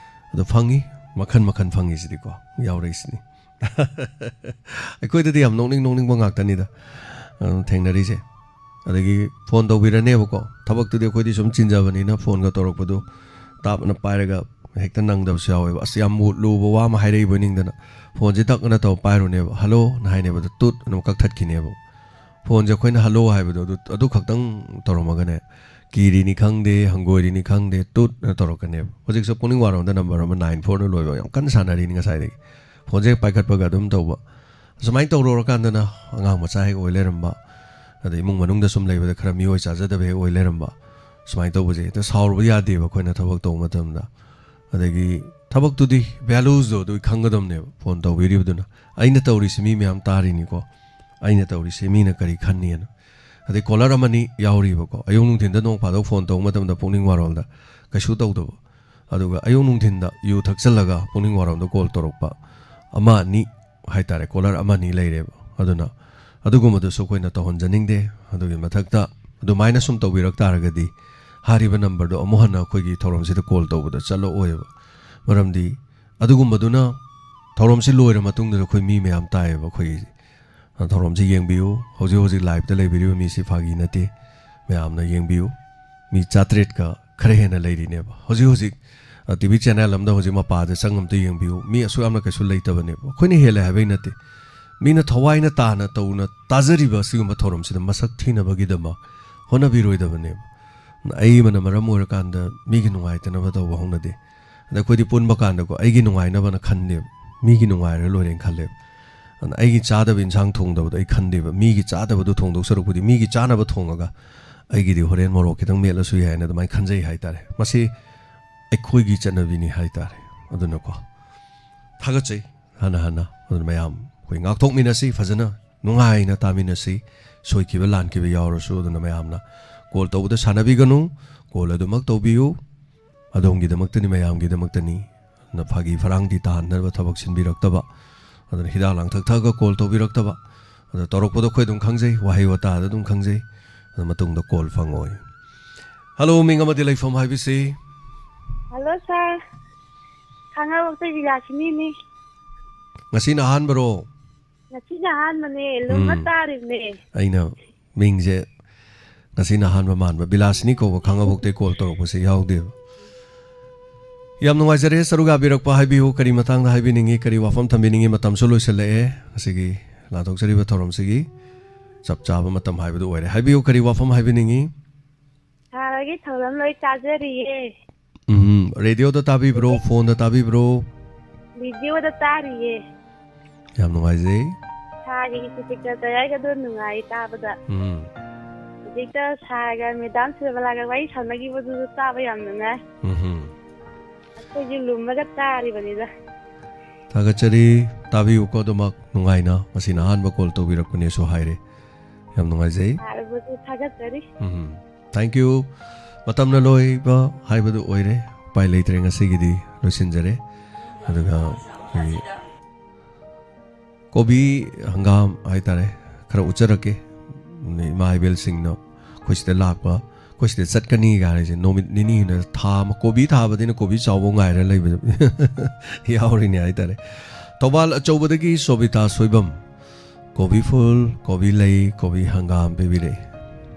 ꯑꯗꯣ ꯐꯪꯉꯤ, ꯃꯈꯟ ꯃꯈꯟ ꯐꯪꯉꯤꯁꯤꯗꯤꯀꯣ, ꯌꯥꯎꯔꯛꯏꯁꯤꯅꯤ꯫ ꯑꯩꯈꯣꯏꯗꯗꯤ ꯌꯥꯝ ꯅꯣꯛꯅꯤꯡ ꯅꯣꯛꯅꯤꯡꯕ ꯉꯥꯛꯇꯅꯤꯗ, ꯑꯗꯨꯝ ꯊꯦꯡꯅꯔꯤꯁꯦ꯫ ꯑꯗꯒꯤ ꯐꯣꯟ ꯇꯧꯕꯤꯔꯅꯦꯕꯀꯣ, ꯊꯕꯛꯇꯨꯗꯤ ꯑꯩꯈꯣꯏꯗꯤ ꯁꯨꯝ ꯆꯤꯟꯖꯕꯅꯤꯅ ꯐꯣꯟꯒ ꯇꯧꯔꯛꯄꯗꯣ ꯇꯥꯞꯅ ꯄꯥꯏꯔꯒ ꯍꯦꯛꯇ ꯅꯪꯗꯕꯁꯨ ꯌꯥꯎꯋꯦꯕ꯫ ꯑꯁ, ꯌꯥꯝ ꯃꯨ-, ꯂꯨꯕ ꯋꯥ ꯑꯃ ꯍꯥꯏꯔꯛꯏꯕꯣꯏ ꯅꯤꯡꯗꯅ ꯐꯣꯟꯁꯦ ꯇꯛꯅ ꯇꯧ ꯄꯥꯏꯔꯨꯅꯦꯕ, "ꯍꯜꯂꯣꯅ" ꯍꯥꯏꯅꯦꯕ, ꯑꯗꯣ ꯇꯨꯠ ꯑꯅ ꯑꯃꯨꯛ ꯀꯛꯊꯠꯈꯤꯅꯦꯕ꯫ ꯐꯣꯟꯁꯦ ꯑꯩꯈꯣꯏꯅ "ꯍꯜꯂꯣ" ꯍꯥꯏꯕꯗꯣ ꯑꯗꯨ, ꯑꯗꯨ ꯈꯛꯇꯪ ꯇꯧꯔꯝꯃꯒꯅꯦ, ꯀꯤꯔꯤꯅꯤ ꯈꯪꯗꯦ, ꯍꯪꯒꯣꯏꯔꯤꯅꯤ ꯈꯪꯗꯦ, ꯇꯨꯠꯅ ꯇꯧꯔꯛꯀꯅꯦꯕ꯫ ꯍꯧꯖꯤꯛꯁꯨ ꯄꯨꯛꯅꯤꯡ ꯋꯥꯔꯣꯝꯗ ꯅꯝꯕꯔ ꯑꯃ ꯅꯥꯏꯟ ꯐꯣꯔꯅ ꯂꯣꯏꯕ ꯌꯥꯝ ꯀꯟꯅ ꯁꯥꯟꯅꯔꯤꯅꯤ ꯉꯁꯥꯏꯗꯒꯤ꯫ ꯐꯣꯟꯁꯦ ꯍꯦꯛ ꯄꯥꯏꯈꯠꯄꯒ ꯑꯗꯨꯝ ꯇꯧꯕ꯫ ꯑꯁꯨꯃꯥꯏꯅ ꯇꯧꯔꯨꯔꯀꯥꯟꯗꯅ ꯑꯉꯥꯡ ꯃꯆꯥ ꯍꯦꯛ ꯑꯣꯏ ꯂꯩꯔꯝꯕ, ꯑꯗꯩ ꯏꯃꯨꯡ ꯃꯅꯨꯡꯗ ꯁꯨꯝ ꯂꯩꯕꯗ ꯈꯔ ꯃꯤꯑꯣꯏ ꯆꯥꯖꯗꯕ ꯍꯦꯛ ꯑꯣꯏ ꯂꯩꯔꯝꯕ꯫ ꯁꯨꯃꯥꯏꯅ ꯇꯧꯕꯁꯦ ꯍꯦꯛꯇ ꯁꯥꯎꯔꯨꯕ ꯌꯥꯗꯦꯕ ꯑꯩꯈꯣꯏꯅ ꯊꯕꯛ ꯇꯧꯕ ꯃꯇꯝꯗ꯫ ꯑꯗꯒꯤ ꯊꯕꯛꯇꯨꯗꯤ, ꯚꯦꯂꯨꯁꯇꯣ ꯑꯗꯨ ꯈꯪꯒꯗꯕꯅꯦꯕ ꯐꯣꯟ ꯇꯧꯕꯤꯔꯤꯕꯗꯨꯅ꯫ ꯑꯩꯅ ꯇꯧꯔꯤꯁꯤ ꯃꯤ ꯃꯌꯥꯝ ꯇꯥꯔꯤꯅꯤꯀꯣ, ꯑꯩꯅ ꯇꯧꯔꯤꯁꯤ ꯃꯤꯅ ꯀꯔꯤ ꯈꯟꯅꯤꯅ꯫ ꯑꯗꯩ ꯀꯣꯂꯔ ꯑꯃꯅꯤ ꯌꯥꯎꯔꯤꯕꯀꯣ, ꯑꯌꯨꯛ ꯅꯨꯡꯊꯤꯟꯗ ꯅꯣꯡ ꯐꯥꯗꯣꯛ ꯐꯣꯟ ꯇꯧꯕ ꯃꯇꯝꯗ ꯄꯨꯛꯅꯤꯡ ꯋꯥꯔꯣꯜꯗ ꯀꯩꯁꯨ ꯇꯧꯗꯕ, ꯑꯗꯨꯒ ꯑꯌꯨꯛ ꯅꯨꯡꯊꯤꯟꯗ ꯌꯨ ꯊꯛꯆꯜꯂꯒ ꯄꯨꯛꯅꯤꯡ ꯋꯥꯔꯣꯜꯗ ꯀꯣꯜ ꯇꯧꯔꯛꯄ ꯑꯃ ꯑꯅꯤ ꯍꯥꯏꯇꯥꯔꯦ, ꯀꯣꯂꯔ ꯑꯃ ꯑꯅꯤ ꯂꯩꯔꯦꯕ꯫ ꯑꯗꯨꯅ ꯑꯗꯨꯒꯨꯝꯕꯗꯨꯁꯨ ꯑꯩꯈꯣꯏꯅ ꯇꯧꯍꯟꯖꯅꯤꯡꯗꯦ꯫ ꯑꯗꯨꯒꯤ ꯃꯊꯛꯇ ꯑꯗꯨꯃꯥꯏꯅ ꯁꯨꯝ ꯇꯧꯕꯤꯔꯛ ꯇꯥꯔꯒꯗꯤ ꯍꯥꯏꯔꯤꯕ ꯅꯝꯕꯔꯗꯣ ꯑꯃꯨꯛ ꯍꯟꯅ ꯑꯩꯈꯣꯏꯒꯤ ꯊꯧꯔꯝꯁꯤꯗ ꯀꯣꯜ ꯇꯧꯕꯗ ꯆꯠꯂꯛꯑꯣꯏꯕ꯫ ꯃꯔꯝꯗꯤ ꯑꯗꯨꯒꯨꯝꯕꯗꯨꯅ ꯊꯧꯔꯝꯁꯤ ꯂꯣꯏꯔ ꯃꯇꯨꯡꯗꯁꯨ ꯑꯩꯈꯣꯏ ꯃꯤ ꯃꯌꯥꯝ ꯇꯥꯏꯌꯦꯕ ꯑꯩꯈꯣꯏꯒꯤ ꯊꯧꯔꯝꯁꯤ ꯌꯦꯡꯕꯤꯌꯨ꯫ ꯍꯧꯖꯤꯛ ꯍꯧꯖꯤꯛ ꯂꯥꯏꯞꯇ ꯂꯩꯕꯤꯔꯤꯕ ꯃꯤꯁꯤ ꯐꯥꯒꯤ ꯅꯠꯇꯦ, ꯃꯌꯥꯝꯅ ꯌꯦꯡꯕꯤꯌꯨ꯫ ꯃꯤ ꯆꯥꯇ꯭ꯔꯦꯠꯀ ꯈꯔ ꯍꯦꯟꯅ ꯂꯩꯔꯤꯅꯦꯕ ꯍꯧꯖꯤꯛ ꯍꯧꯖꯤꯛ꯫ ꯇꯤ ꯚꯤ ꯆꯦꯅꯦꯜ ꯑꯃꯗ ꯍꯧꯖꯤꯛ ꯃꯄꯥꯗ ꯆꯪ ꯑꯝꯇ ꯌꯦꯡꯕꯤꯌꯨ, ꯃꯤ ꯑꯁꯨꯛ ꯌꯥꯝꯅ ꯀꯩꯁꯨ ꯂꯩꯇꯕꯅꯦꯕ꯫ ꯑꯩꯈꯣꯏꯅ ꯍꯦꯜꯂꯦ ꯍꯥꯏꯕꯩ ꯅꯠꯇꯦ, ꯃꯤꯅ ꯊꯋꯥꯏꯅ ꯇꯥꯅ ꯇꯧꯅ ꯇꯥꯖꯔꯤꯕ ꯑꯁꯤꯒꯨꯝꯕ ꯊꯧꯔꯝꯁꯤꯗ ꯃꯁꯛ ꯊꯤꯅꯕꯒꯤꯗꯃꯛ ꯍꯣꯠꯅꯕꯤꯔꯣꯏꯗꯕꯅꯦꯕ꯫ ꯑꯩ ꯑꯃꯅ ꯃꯔꯝ ꯑꯣꯏꯔꯀꯥꯟꯗ ꯃꯤꯒꯤ ꯅꯨꯡꯉꯥꯏꯇꯅꯕ ꯇꯧꯕ ꯍꯧꯅꯗꯦ꯫ ꯑꯗ ꯑꯩꯈꯣꯏꯗꯤ ꯄꯨꯟꯕ ꯀꯥꯟꯗꯀꯣ, ꯑꯩꯒꯤ ꯅꯨꯡꯉꯥꯏꯅꯕꯅ ꯈꯟꯗꯦꯕ, ꯃꯤꯒꯤ ꯅꯨꯡꯉꯥꯏꯔ ꯂꯣꯏꯔꯦꯅ ꯈꯜꯂꯦꯕ꯫ ꯑꯗꯨꯅ ꯑꯩꯒꯤ ꯆꯥꯗꯕ ꯏꯟꯁꯥꯡ ꯊꯣꯡꯗꯕꯗꯣ ꯑꯩ ꯈꯟꯗꯦꯕ, ꯃꯤꯒꯤ ꯆꯥꯗꯕꯗꯣ ꯊꯣꯡꯗꯧ ꯁꯔꯨꯛꯄꯨꯗꯤ ꯃꯤꯒꯤ ꯆꯥꯅꯕ ꯊꯣꯡꯉꯒ ꯑꯩꯒꯤꯗꯤ ꯍꯣꯔꯦꯟ ꯃꯣꯔꯣꯛ ꯈꯤꯇꯪ ꯃꯦꯠꯂꯁꯨ ꯌꯥꯏꯅ ꯑꯗꯨꯃꯥꯏꯅ ꯈꯟꯖꯩ ꯍꯥꯏꯇꯥꯔꯦ꯫ ꯃꯁꯤ ꯑꯩꯈꯣꯏꯒꯤ ꯆꯠꯅꯕꯤꯅꯤ ꯍꯥꯏꯇꯥꯔꯦ꯫ ꯑꯗꯨꯅꯀꯣ, ꯊꯥꯒꯠꯆꯩ ꯍꯟꯅ ꯍꯟꯅ꯫ ꯑꯗꯨꯅ ꯃꯌꯥꯝ ꯑꯩꯈꯣꯏ ꯉꯥꯛꯊꯣꯛꯃꯤꯟꯅꯁꯤ, ꯐꯖꯅ ꯅꯨꯡꯉꯥꯏꯅ ꯇꯥꯃꯤꯟꯅꯁꯤ꯫ ꯁꯣꯏꯈꯤꯕ ꯂꯥꯟꯈꯤꯕ ꯌꯥꯎꯔꯁꯨ ꯑꯗꯨꯅ ꯃꯌꯥꯝꯅ ꯀꯣꯜ ꯇꯧꯕꯗ ꯁꯥꯟꯅꯕꯤꯒꯅꯨ, ꯀꯣꯜ ꯑꯗꯨꯃꯛ ꯇꯧꯕꯤꯌꯨ꯫ ꯑꯗꯣꯝꯒꯤꯗꯃꯛꯇꯅꯤ, ꯃꯌꯥꯝꯒꯤꯗꯃꯛꯇꯅꯤ꯫ ꯑꯗꯨꯅ ꯐꯥꯒꯤ ꯐꯔꯥꯡꯗꯤ ꯇꯥꯍꯟꯅꯕ ꯊꯕꯛ ꯁꯤꯟꯕꯤꯔꯛꯇꯕ, ꯑꯗꯨꯅ ꯍꯤꯗꯥꯛ ꯂꯥꯡꯊꯛ ꯊꯛꯑꯒ ꯀꯣꯜ ꯇꯧꯕꯤꯔꯛꯇꯕ, ꯑꯗꯨꯅ ꯇꯧꯔꯛꯄꯗꯣ ꯑꯩꯈꯣꯏ ꯑꯗꯨꯝ ꯈꯪꯖꯩ, ꯋꯥꯍꯩ ꯋꯥꯇꯥꯗ ꯑꯗꯨꯝ ꯈꯪꯖꯩ꯫ ꯑꯗꯨ ꯃꯇꯨꯡꯗ ꯀꯣꯜ ꯐꯪꯉꯣꯏ꯫ ꯍꯜꯂꯣ, ꯃꯤꯡ ꯑꯃꯗꯤ ꯂꯩꯐꯝ ꯍꯥꯏꯕꯤꯁꯤ꯫ ꯍꯜꯂꯣ ꯁꯥꯔ, ꯈꯥꯡꯉꯕꯣꯛꯇꯒꯤ ꯕꯤꯂꯥꯁꯤꯅꯤꯅꯤ꯫ ꯉꯁꯤꯅ ꯑꯍꯥꯟꯕꯔꯣ? ꯉꯁꯤꯅ ꯑꯍꯥꯟꯕꯅꯦ, ꯂꯨꯝꯃ ꯎꯝ꯫ ꯇꯥꯔꯤꯕꯅꯦ꯫ ꯑꯩꯅ ꯃꯤꯡꯁꯦ ꯉꯁꯤꯅ ꯑꯍꯥꯟꯕ ꯃꯥꯟꯕ꯫ ꯕꯤꯂꯥꯁꯤꯅꯤ ꯀꯧꯕ ꯈꯥꯡꯉꯕꯣꯛꯇꯩ ꯀꯣꯜ ꯇꯧꯔꯛꯄꯁꯦ ꯌꯥꯎꯗꯦꯕ꯫ ꯌꯥꯝ ꯅꯨꯡꯉꯥꯏꯖꯔꯦ ꯁꯔꯨꯛ ꯌꯥꯕꯤꯔꯛꯄ꯫ ꯍꯥꯏꯕꯤꯌꯨ, ꯀꯔꯤ ꯃꯇꯥꯡꯗ ꯍꯥꯏꯕꯤꯅꯤꯡꯉꯤ, ꯀꯔꯤ ꯋꯥꯐꯝ ꯊꯝꯕꯤꯅꯤꯡꯉꯤ? ꯃꯇꯝꯁꯨ ꯂꯣꯏꯁꯤꯜꯂꯛꯑꯦ, ꯉꯁꯤꯒꯤ ꯂꯥꯟꯊꯣꯛꯆꯔꯤꯕ ꯊꯧꯔꯝꯁꯤꯒꯤ ꯆꯞ ꯆꯥꯕ ꯃꯇꯝ ꯍꯥꯏꯕꯗꯨ ꯑꯣꯏꯔꯦ꯫ ꯍꯥꯏꯕꯤꯌꯨ, ꯀꯔꯤ ꯋꯥꯐꯝ ꯍꯥꯏꯕꯤꯅꯤꯡꯉꯤ? ꯁꯥꯔꯒꯤ ꯊꯧꯔꯝ ꯂꯣꯏ ꯇꯥꯖꯔꯤꯌꯦ꯫ ꯎꯝ, ꯔꯦꯗꯤꯑꯣꯗ ꯇꯥꯕꯤꯕ꯭ꯔꯣ, ꯐꯣꯟꯗ ꯇꯥꯕꯤꯕ꯭ꯔꯣ? ꯔꯦꯗꯤꯑꯣꯗ ꯇꯥꯔꯤꯌꯦ꯫ ꯌꯥꯝ ꯅꯨꯡꯉꯥꯏꯖꯩ꯫ ꯁꯥꯔꯒꯤ ꯏꯁꯄꯤꯀꯔ ꯇꯌꯥꯔꯒꯗꯣ ꯅꯨꯡꯉꯥꯏ ꯇꯥꯕꯗ꯫ ꯎꯝ꯫ ꯍꯧꯖꯤꯛꯇ ꯁꯥꯔꯒ ꯃꯦꯗꯥꯝ ꯁꯤꯜꯚꯂꯥꯒ ꯋꯥꯔꯤ ꯁꯥꯟꯅꯈꯤꯕꯗꯨꯁꯨ ꯇꯥꯕ ꯌꯥꯝ ꯅꯨꯡꯉꯥꯏ꯫ ꯎꯝꯍꯨꯝ꯫ ꯑꯩꯈꯣꯏꯁꯨ ꯂꯨꯝꯃꯒ ꯆꯥꯔꯤꯕꯅꯤꯗ꯫ ꯊꯥꯒꯠꯆꯔꯤ꯫ ꯇꯥꯕꯤꯌꯨꯀꯣ, ꯑꯗꯨꯃꯛ ꯅꯨꯡꯉꯥꯏꯅ꯫ ꯉꯁꯤꯅ ꯑꯍꯥꯟꯕ ꯀꯣꯜ ꯇꯧꯕꯤꯔꯛꯄꯅꯦꯁꯨ ꯍꯥꯏꯔꯦ꯫ ꯌꯥꯝ ꯅꯨꯡꯉꯥꯏꯖꯩ꯫ ꯁꯥꯔꯕꯨꯁꯨ ꯊꯥꯒꯠꯆꯔꯤ꯫ ꯎꯝ, thank you꯫ ꯃꯇꯝꯅ ꯂꯣꯏꯕ ꯍꯥꯏꯕꯗꯨ ꯑꯣꯏꯔꯦ꯫ ꯎꯄꯥꯏ ꯂꯩꯇ꯭ꯔꯦ, ꯉꯁꯤꯒꯤꯗꯤ ꯂꯣꯏꯁꯤꯟꯖꯔꯦ꯫ ꯑꯗꯨꯒ ꯑꯩꯈꯣꯏꯒꯤ ꯀꯣꯕꯤ, ꯍꯪꯒꯥꯝ ꯍꯥꯏꯇꯥꯔꯦ, ꯈꯔ ꯎꯠꯆꯔꯛꯀꯦ꯫ ꯏꯃꯥ ꯏꯕꯦꯜꯁꯤꯡꯅ ꯑꯩꯈꯣꯏ ꯁꯤꯗ ꯂꯥꯛꯄ, ꯑꯩꯈꯣꯏ ꯁꯤꯗ ꯆꯠꯀꯅꯤ ꯀꯥꯏꯅꯁꯦ, ꯅꯨꯃꯤꯠ ꯅꯤꯅꯤ ꯍꯦꯟꯅ, ꯊꯥ ꯑꯃ ꯀꯣꯕꯤ ꯊꯥꯕꯗꯩꯅ ꯀꯣꯕꯤ ꯆꯥꯎꯕ ꯉꯥꯏꯔ ꯂꯩꯕ ꯌꯥꯎꯔꯤꯅꯦ ꯍꯥꯏꯇꯥꯔꯦ꯫ ꯊꯧꯕꯥꯜ ꯑꯆꯧꯕꯗꯒꯤ ꯁꯣꯕꯤꯇꯥ ꯁꯣꯏꯕꯝ ꯀꯣꯕꯤ ꯐꯨꯜ, ꯀꯣꯕꯤ ꯂꯩ, ꯀꯣꯕꯤ ꯍꯪꯒꯥꯝ ꯄꯤꯕꯤꯔꯛꯏ꯫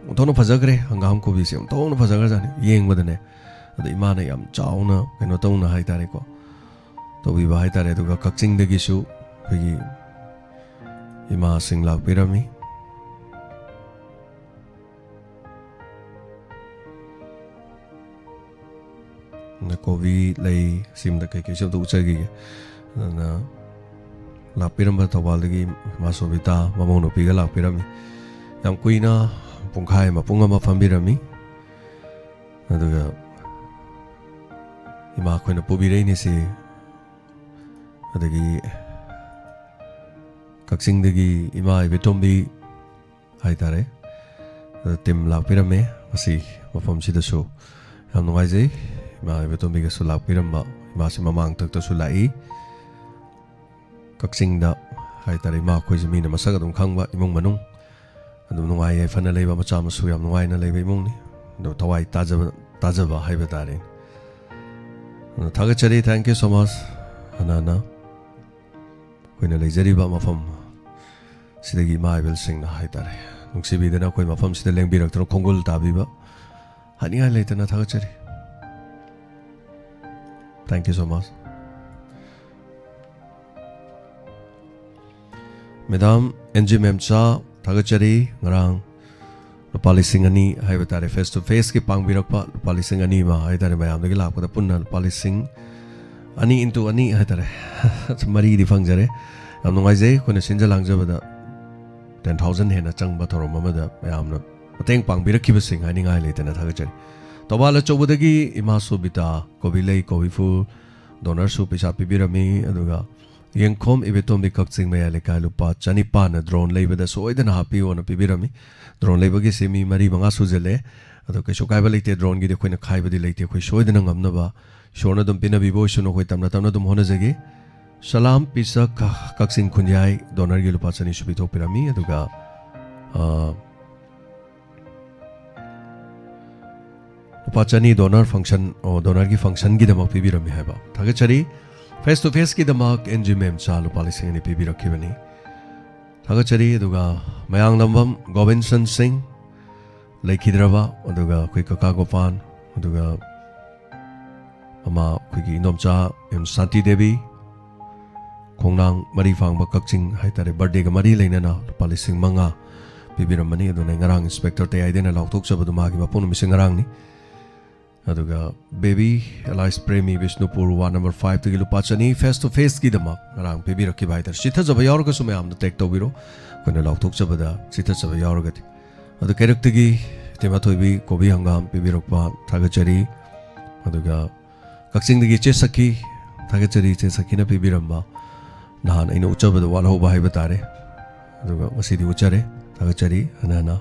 ꯑꯣꯟꯊꯣꯛꯅ ꯐꯖꯈ꯭ꯔꯦ ꯍꯪꯒꯥꯝ ꯀꯣꯕꯤꯁꯦ, ꯑꯣꯟꯊꯣꯛꯅ ꯐꯖꯈ꯭ꯔꯖꯥꯠꯅꯤ ꯌꯦꯡꯕꯗꯅꯦ꯫ ꯑꯗ ꯏꯃꯥꯅ ꯌꯥꯝ ꯆꯥꯎꯅ ꯀꯩꯅꯣ ꯇꯧꯅ ꯍꯥꯏꯇꯥꯔꯦꯀꯣ, ꯇꯧꯕꯤꯕ ꯍꯥꯏꯇꯥꯔꯦ꯫ ꯑꯗꯨꯒ ꯀꯛꯆꯤꯡꯗꯒꯤꯁꯨ ꯑꯩꯈꯣꯏꯒꯤ ꯏꯃꯥꯁꯤꯡ ꯂꯥꯛꯄꯤꯔꯝꯃꯤ꯫ ꯑꯗ ꯀꯣꯕꯤ ꯂꯩ, ꯁꯤꯝꯗ ꯀꯩꯀꯩꯁꯨ ꯑꯝꯇ ꯎꯠꯆꯈꯤꯒꯦ꯫ ꯑꯗꯨꯅ ꯂꯥꯛꯄꯤꯔꯝꯕ ꯊꯧꯕꯥꯜꯗꯒꯤ ꯏꯃꯥ ꯁꯣꯕꯤꯇꯥ ꯃꯃꯧ ꯅꯨꯄꯤꯒ ꯂꯥꯛꯄꯤꯔꯝꯃꯤ꯫ ꯌꯥꯝ ꯀꯨꯏꯅ, ꯄꯨꯡꯈꯥꯏ ꯑꯃ, ꯄꯨꯡ ꯑꯃ ꯐꯝꯕꯤꯔꯝꯃꯤ꯫ ꯑꯗꯨꯒ ꯏꯃꯥ ꯑꯩꯈꯣꯏꯅ ꯄꯨꯕꯤꯔꯛꯏꯅꯦ ꯁꯤ꯫ ꯑꯗꯒꯤ ꯀꯛꯆꯤꯡꯗꯒꯤ ꯏꯃꯥ ꯏꯕꯦꯇꯣꯝꯕꯤ ꯍꯥꯏꯇꯥꯔꯦ, ꯑꯗ ꯇꯤꯝ ꯂꯥꯛꯄꯤꯔꯝꯃꯦ꯫ ꯉꯁꯤ ꯃꯐꯝꯁꯤꯗꯁꯨ ꯌꯥꯝ ꯅꯨꯡꯉꯥꯏꯖꯩ꯫ ꯏꯃꯥ ꯏꯕꯦꯇꯣꯝꯕꯤꯒꯁꯨ ꯂꯥꯛꯄꯤꯔꯝꯕ, ꯏꯃꯥꯁꯤ ꯃꯃꯥꯡ ꯊꯛꯇꯁꯨ ꯂꯥꯛꯏ꯫ ꯀꯛꯆꯤꯡꯗ ꯍꯥꯏꯇꯥꯔꯦ, ꯏꯃꯥ ꯑꯩꯈꯣꯏꯁꯦ ꯃꯤꯅ ꯃꯁꯛ ꯑꯗꯨꯝ ꯈꯪꯕ, ꯏꯃꯨꯡ ꯃꯅꯨꯡ ꯑꯗꯨꯝ ꯅꯨꯡꯉꯥꯏ ꯌꯥꯏꯐꯅ ꯂꯩꯕ, ꯃꯆꯥ ꯃꯁꯨ ꯌꯥꯝ ꯅꯨꯡꯉꯥꯏꯅ ꯂꯩꯕ ꯏꯃꯨꯡꯅꯤ꯫ ꯑꯗꯣ ꯊꯋꯥꯏ ꯇꯥꯖꯕ, ꯇꯥꯖꯕ ꯍꯥꯏꯕ ꯇꯥꯔꯦ꯫ ꯑꯗꯣ ꯊꯥꯒꯠꯆꯔꯤ, thank you so much꯫ ꯍꯥꯟꯅ ꯍꯥꯟꯅ ꯑꯩꯈꯣꯏꯅ ꯂꯩꯖꯔꯤꯕ ꯃꯐꯝ ꯁꯤꯗꯒꯤ ꯏꯃꯥ ꯏꯕꯦꯜꯁꯤꯡꯅ ꯍꯥꯏꯇꯥꯔꯦ, ꯅꯨꯡꯁꯤꯕꯤꯗꯅ ꯑꯩꯈꯣꯏ ꯃꯐꯝꯁꯤꯗ ꯂꯦꯡꯕꯤꯔꯛꯇꯨꯅ ꯈꯣꯡꯒꯨꯜ ꯇꯥꯕꯤꯕ, ꯍꯥꯏꯅꯤꯡꯉꯥꯏ ꯂꯩꯇꯅ ꯊꯥꯒꯠꯆꯔꯤ꯫ Thank you so much꯫ Madam N G Memcha, ꯊꯥꯒꯠꯆꯔꯤ꯫ ꯉꯔꯥꯡ ꯂꯨꯄꯥ ꯂꯤꯁꯤꯡ ꯑꯅꯤ ꯍꯥꯏꯕ ꯇꯥꯔꯦ, face to faceꯀꯤ ꯄꯥꯡꯕꯤꯔꯛꯄ ꯂꯨꯄꯥ ꯂꯤꯁꯤꯡ ꯑꯅꯤ ꯑꯃ ꯍꯥꯏ ꯇꯥꯔꯦ, ꯃꯌꯥꯝꯗꯒꯤ ꯂꯥꯛꯄꯗ ꯄꯨꯟꯅ ꯂꯨꯄꯥ ꯂꯤꯁꯤꯡ ꯑꯅꯤ into ꯑꯅꯤ ꯍꯥꯏ ꯇꯥꯔꯦ, ꯃꯔꯤꯗꯤ ꯐꯪꯖꯔꯦ꯫ ꯌꯥꯝ ꯅꯨꯡꯉꯥꯏꯖꯩ꯫ ꯑꯩꯈꯣꯏꯅ ꯁꯤꯟꯖ ꯂꯥꯡꯖꯕꯗ ten thousand ꯍꯦꯟꯅ ꯆꯪꯕ ꯊꯧꯔꯝ ꯑꯃꯗ ꯃꯌꯥꯝꯅ ꯃꯇꯦꯡ ꯄꯥꯡꯕꯤꯔꯛꯈꯤꯕꯁꯤꯡ ꯍꯥꯏꯅꯤꯡꯉꯥꯏ ꯂꯩꯇꯅ ꯊꯥꯒꯠꯆꯔꯤ꯫ ꯊꯧꯕꯥꯜ ꯑꯆꯧꯕꯗꯒꯤ ꯏꯃꯥ ꯁꯣꯕꯤꯇꯥ, ꯀꯣꯕꯤ ꯂꯩ, ꯀꯣꯕꯤ ꯐꯨꯜ, ꯗꯣꯅꯔꯁꯨ ꯄꯩꯁꯥ ꯄꯤꯕꯤꯔꯝꯃꯤ꯫ ꯑꯗꯨꯒ ꯌꯦꯡꯈꯣꯝ ꯏꯕꯦꯇꯣꯝꯕꯤ, ꯀꯛꯆꯤꯡ ꯃꯌꯥꯏ ꯂꯩꯀꯥꯏ, ꯂꯨꯄꯥ ꯆꯅꯤꯄꯥꯟꯅ ꯗ꯭ꯔꯣꯟ ꯂꯩꯕꯗ ꯁꯣꯏꯗꯅ ꯍꯥꯞꯄꯤꯌꯣꯅ ꯄꯤꯕꯤꯔꯝꯃꯤ꯫ ꯗ꯭ꯔꯣꯟ ꯂꯩꯕꯒꯤꯁꯤ ꯃꯤ ꯃꯔꯤ ꯃꯉꯥ ꯁꯨꯖꯜꯂꯦ꯫ ꯑꯗꯣ ꯀꯩꯁꯨ ꯀꯥꯏꯕ ꯂꯩꯇꯦ, ꯗ꯭ꯔꯣꯟꯒꯤꯗꯤ ꯑꯩꯈꯣꯏꯅ ꯈꯥꯏꯕꯗꯤ ꯂꯩꯇꯦ꯫ ꯑꯩꯈꯣꯏ ꯁꯣꯏꯗꯅ ꯉꯝꯅꯕ ꯏꯁꯣꯔꯅ ꯑꯗꯨꯝ ꯄꯤꯅꯕꯤꯕ ꯑꯣꯏꯁꯅꯨ꯫ ꯑꯩꯈꯣꯏ ꯇꯞꯅ ꯇꯞꯅ ꯑꯗꯨꯝ ꯍꯣꯠꯅꯖꯒꯦ꯫ ꯁꯂꯥꯝ ꯄꯤꯁꯛ, ꯀꯛꯆꯤꯡ ꯈꯨꯟꯌꯥꯏ, ꯗꯣꯅꯔꯒꯤ ꯂꯨꯄꯥ ꯆꯅꯤꯁꯨ ꯄꯤꯊꯣꯛꯄꯤꯔꯝꯃꯤ꯫ ꯑꯗꯨꯒ, ꯑ, ꯂꯨꯄꯥ ꯆꯅꯤ ꯗꯣꯅꯔ ꯐꯪꯁꯟ, ꯑꯣ, ꯗꯣꯅꯔꯒꯤ ꯐꯪꯁꯟꯒꯤꯗꯃꯛ ꯄꯤꯕꯤꯔꯝꯃꯤ ꯍꯥꯏꯕ꯫ ꯊꯥꯒꯠꯆꯔꯤ꯫ ꯐꯦꯁ ꯇꯨ ꯐꯦꯁꯀꯤꯗꯃꯛ ꯑꯦꯟ ꯖꯤ ꯃꯦꯝꯆꯥ ꯂꯨꯄꯥ ꯂꯤꯁꯤꯡ ꯑꯅꯤ ꯄꯤꯕꯤꯔꯛꯈꯤꯕꯅꯤ꯫ ꯊꯥꯒꯠꯆꯔꯤ꯫ ꯑꯗꯨꯒ ꯃꯌꯥꯡꯂꯝꯕꯝ ꯒꯣꯕꯤꯟꯁꯟ ꯁꯤꯡ, ꯂꯩꯈꯤꯗ꯭ꯔꯕ, ꯑꯗꯨꯒ ꯑꯩꯈꯣꯏ ꯀꯀꯥ ꯒꯣꯄꯥꯟ, ꯑꯗꯨꯒ ꯑꯃ ꯑꯩꯈꯣꯏꯒꯤ ꯏꯟꯗꯣꯝꯆꯥ ꯑꯦꯝ ꯁꯥꯟꯇꯤ ꯗꯦꯕꯤ, ꯈꯣꯡꯅꯥꯡ ꯃꯔꯤ ꯐꯥꯡꯕ ꯀꯛꯆꯤꯡ ꯍꯥꯏꯇꯥꯔꯦ, ꯕꯥꯔꯗꯦꯒ ꯃꯔꯤ ꯂꯩꯅꯅ ꯂꯨꯄꯥ ꯂꯤꯁꯤꯡ ꯃꯉꯥ ꯄꯤꯕꯤꯔꯝꯕꯅꯤ꯫ ꯑꯗꯨꯅ ꯉꯔꯥꯡ ꯏꯟꯁꯄꯦꯛꯇꯔ ꯇꯌꯥꯏꯗꯅ ꯂꯥꯎꯊꯣꯛꯆꯕꯗꯨ ꯃꯥꯒꯤ ꯃꯄꯣꯛ ꯅꯨꯃꯤꯠꯁꯤ ꯉꯔꯥꯡꯅꯤ꯫ ꯑꯗꯨꯒ baby Elise Premi, Bishnupur, ward number ꯐꯥꯏꯚꯇꯒꯤ ꯂꯨꯄꯥ ꯆꯅꯤ ꯐꯦꯁ ꯇꯨ ꯐꯦꯁꯀꯤꯗꯃꯛ ꯉꯔꯥꯡ ꯄꯤꯕꯤꯔꯛꯈꯤꯕ ꯍꯥꯏꯇꯥꯔꯦ꯫ ꯆꯤꯊꯖꯕ ꯌꯥꯎꯔꯒꯁꯨ ꯃꯌꯥꯝꯗ ꯇꯦꯛ ꯇꯧꯕꯤꯔꯣ, ꯑꯩꯈꯣꯏꯅ ꯂꯥꯎꯊꯣꯛꯆꯕꯗ ꯆꯤꯊꯖꯕ ꯌꯥꯎꯔꯒꯗꯤ꯫ ꯑꯗꯨ ꯀꯩꯔꯛꯇꯒꯤ ꯏꯇꯩꯃ ꯊꯣꯏꯕꯤ ꯀꯣꯕꯤ ꯍꯪꯒꯥꯝ ꯄꯤꯕꯤꯔꯛꯄ ꯊꯥꯒꯠꯆꯔꯤ꯫ ꯑꯗꯨꯒ ꯀꯛꯆꯤꯡꯗꯒꯤ ꯏꯆꯦ ꯁꯈꯤ, ꯊꯥꯒꯠꯆꯔꯤ ꯏꯆꯦ ꯁꯈꯤꯅ ꯄꯤꯕꯤꯔꯝꯕ꯫ ꯅꯍꯥꯟ ꯑꯩꯅ ꯎꯠꯆꯕꯗ ꯋꯥꯠꯍꯧꯕ ꯍꯥꯏꯕ ꯇꯥꯔꯦ, ꯑꯗꯨꯒ ꯉꯁꯤꯗꯤ ꯎꯠꯆꯔꯦ, ꯊꯥꯒꯠꯆꯔꯤ ꯍꯟꯅ ꯍꯟꯅ꯫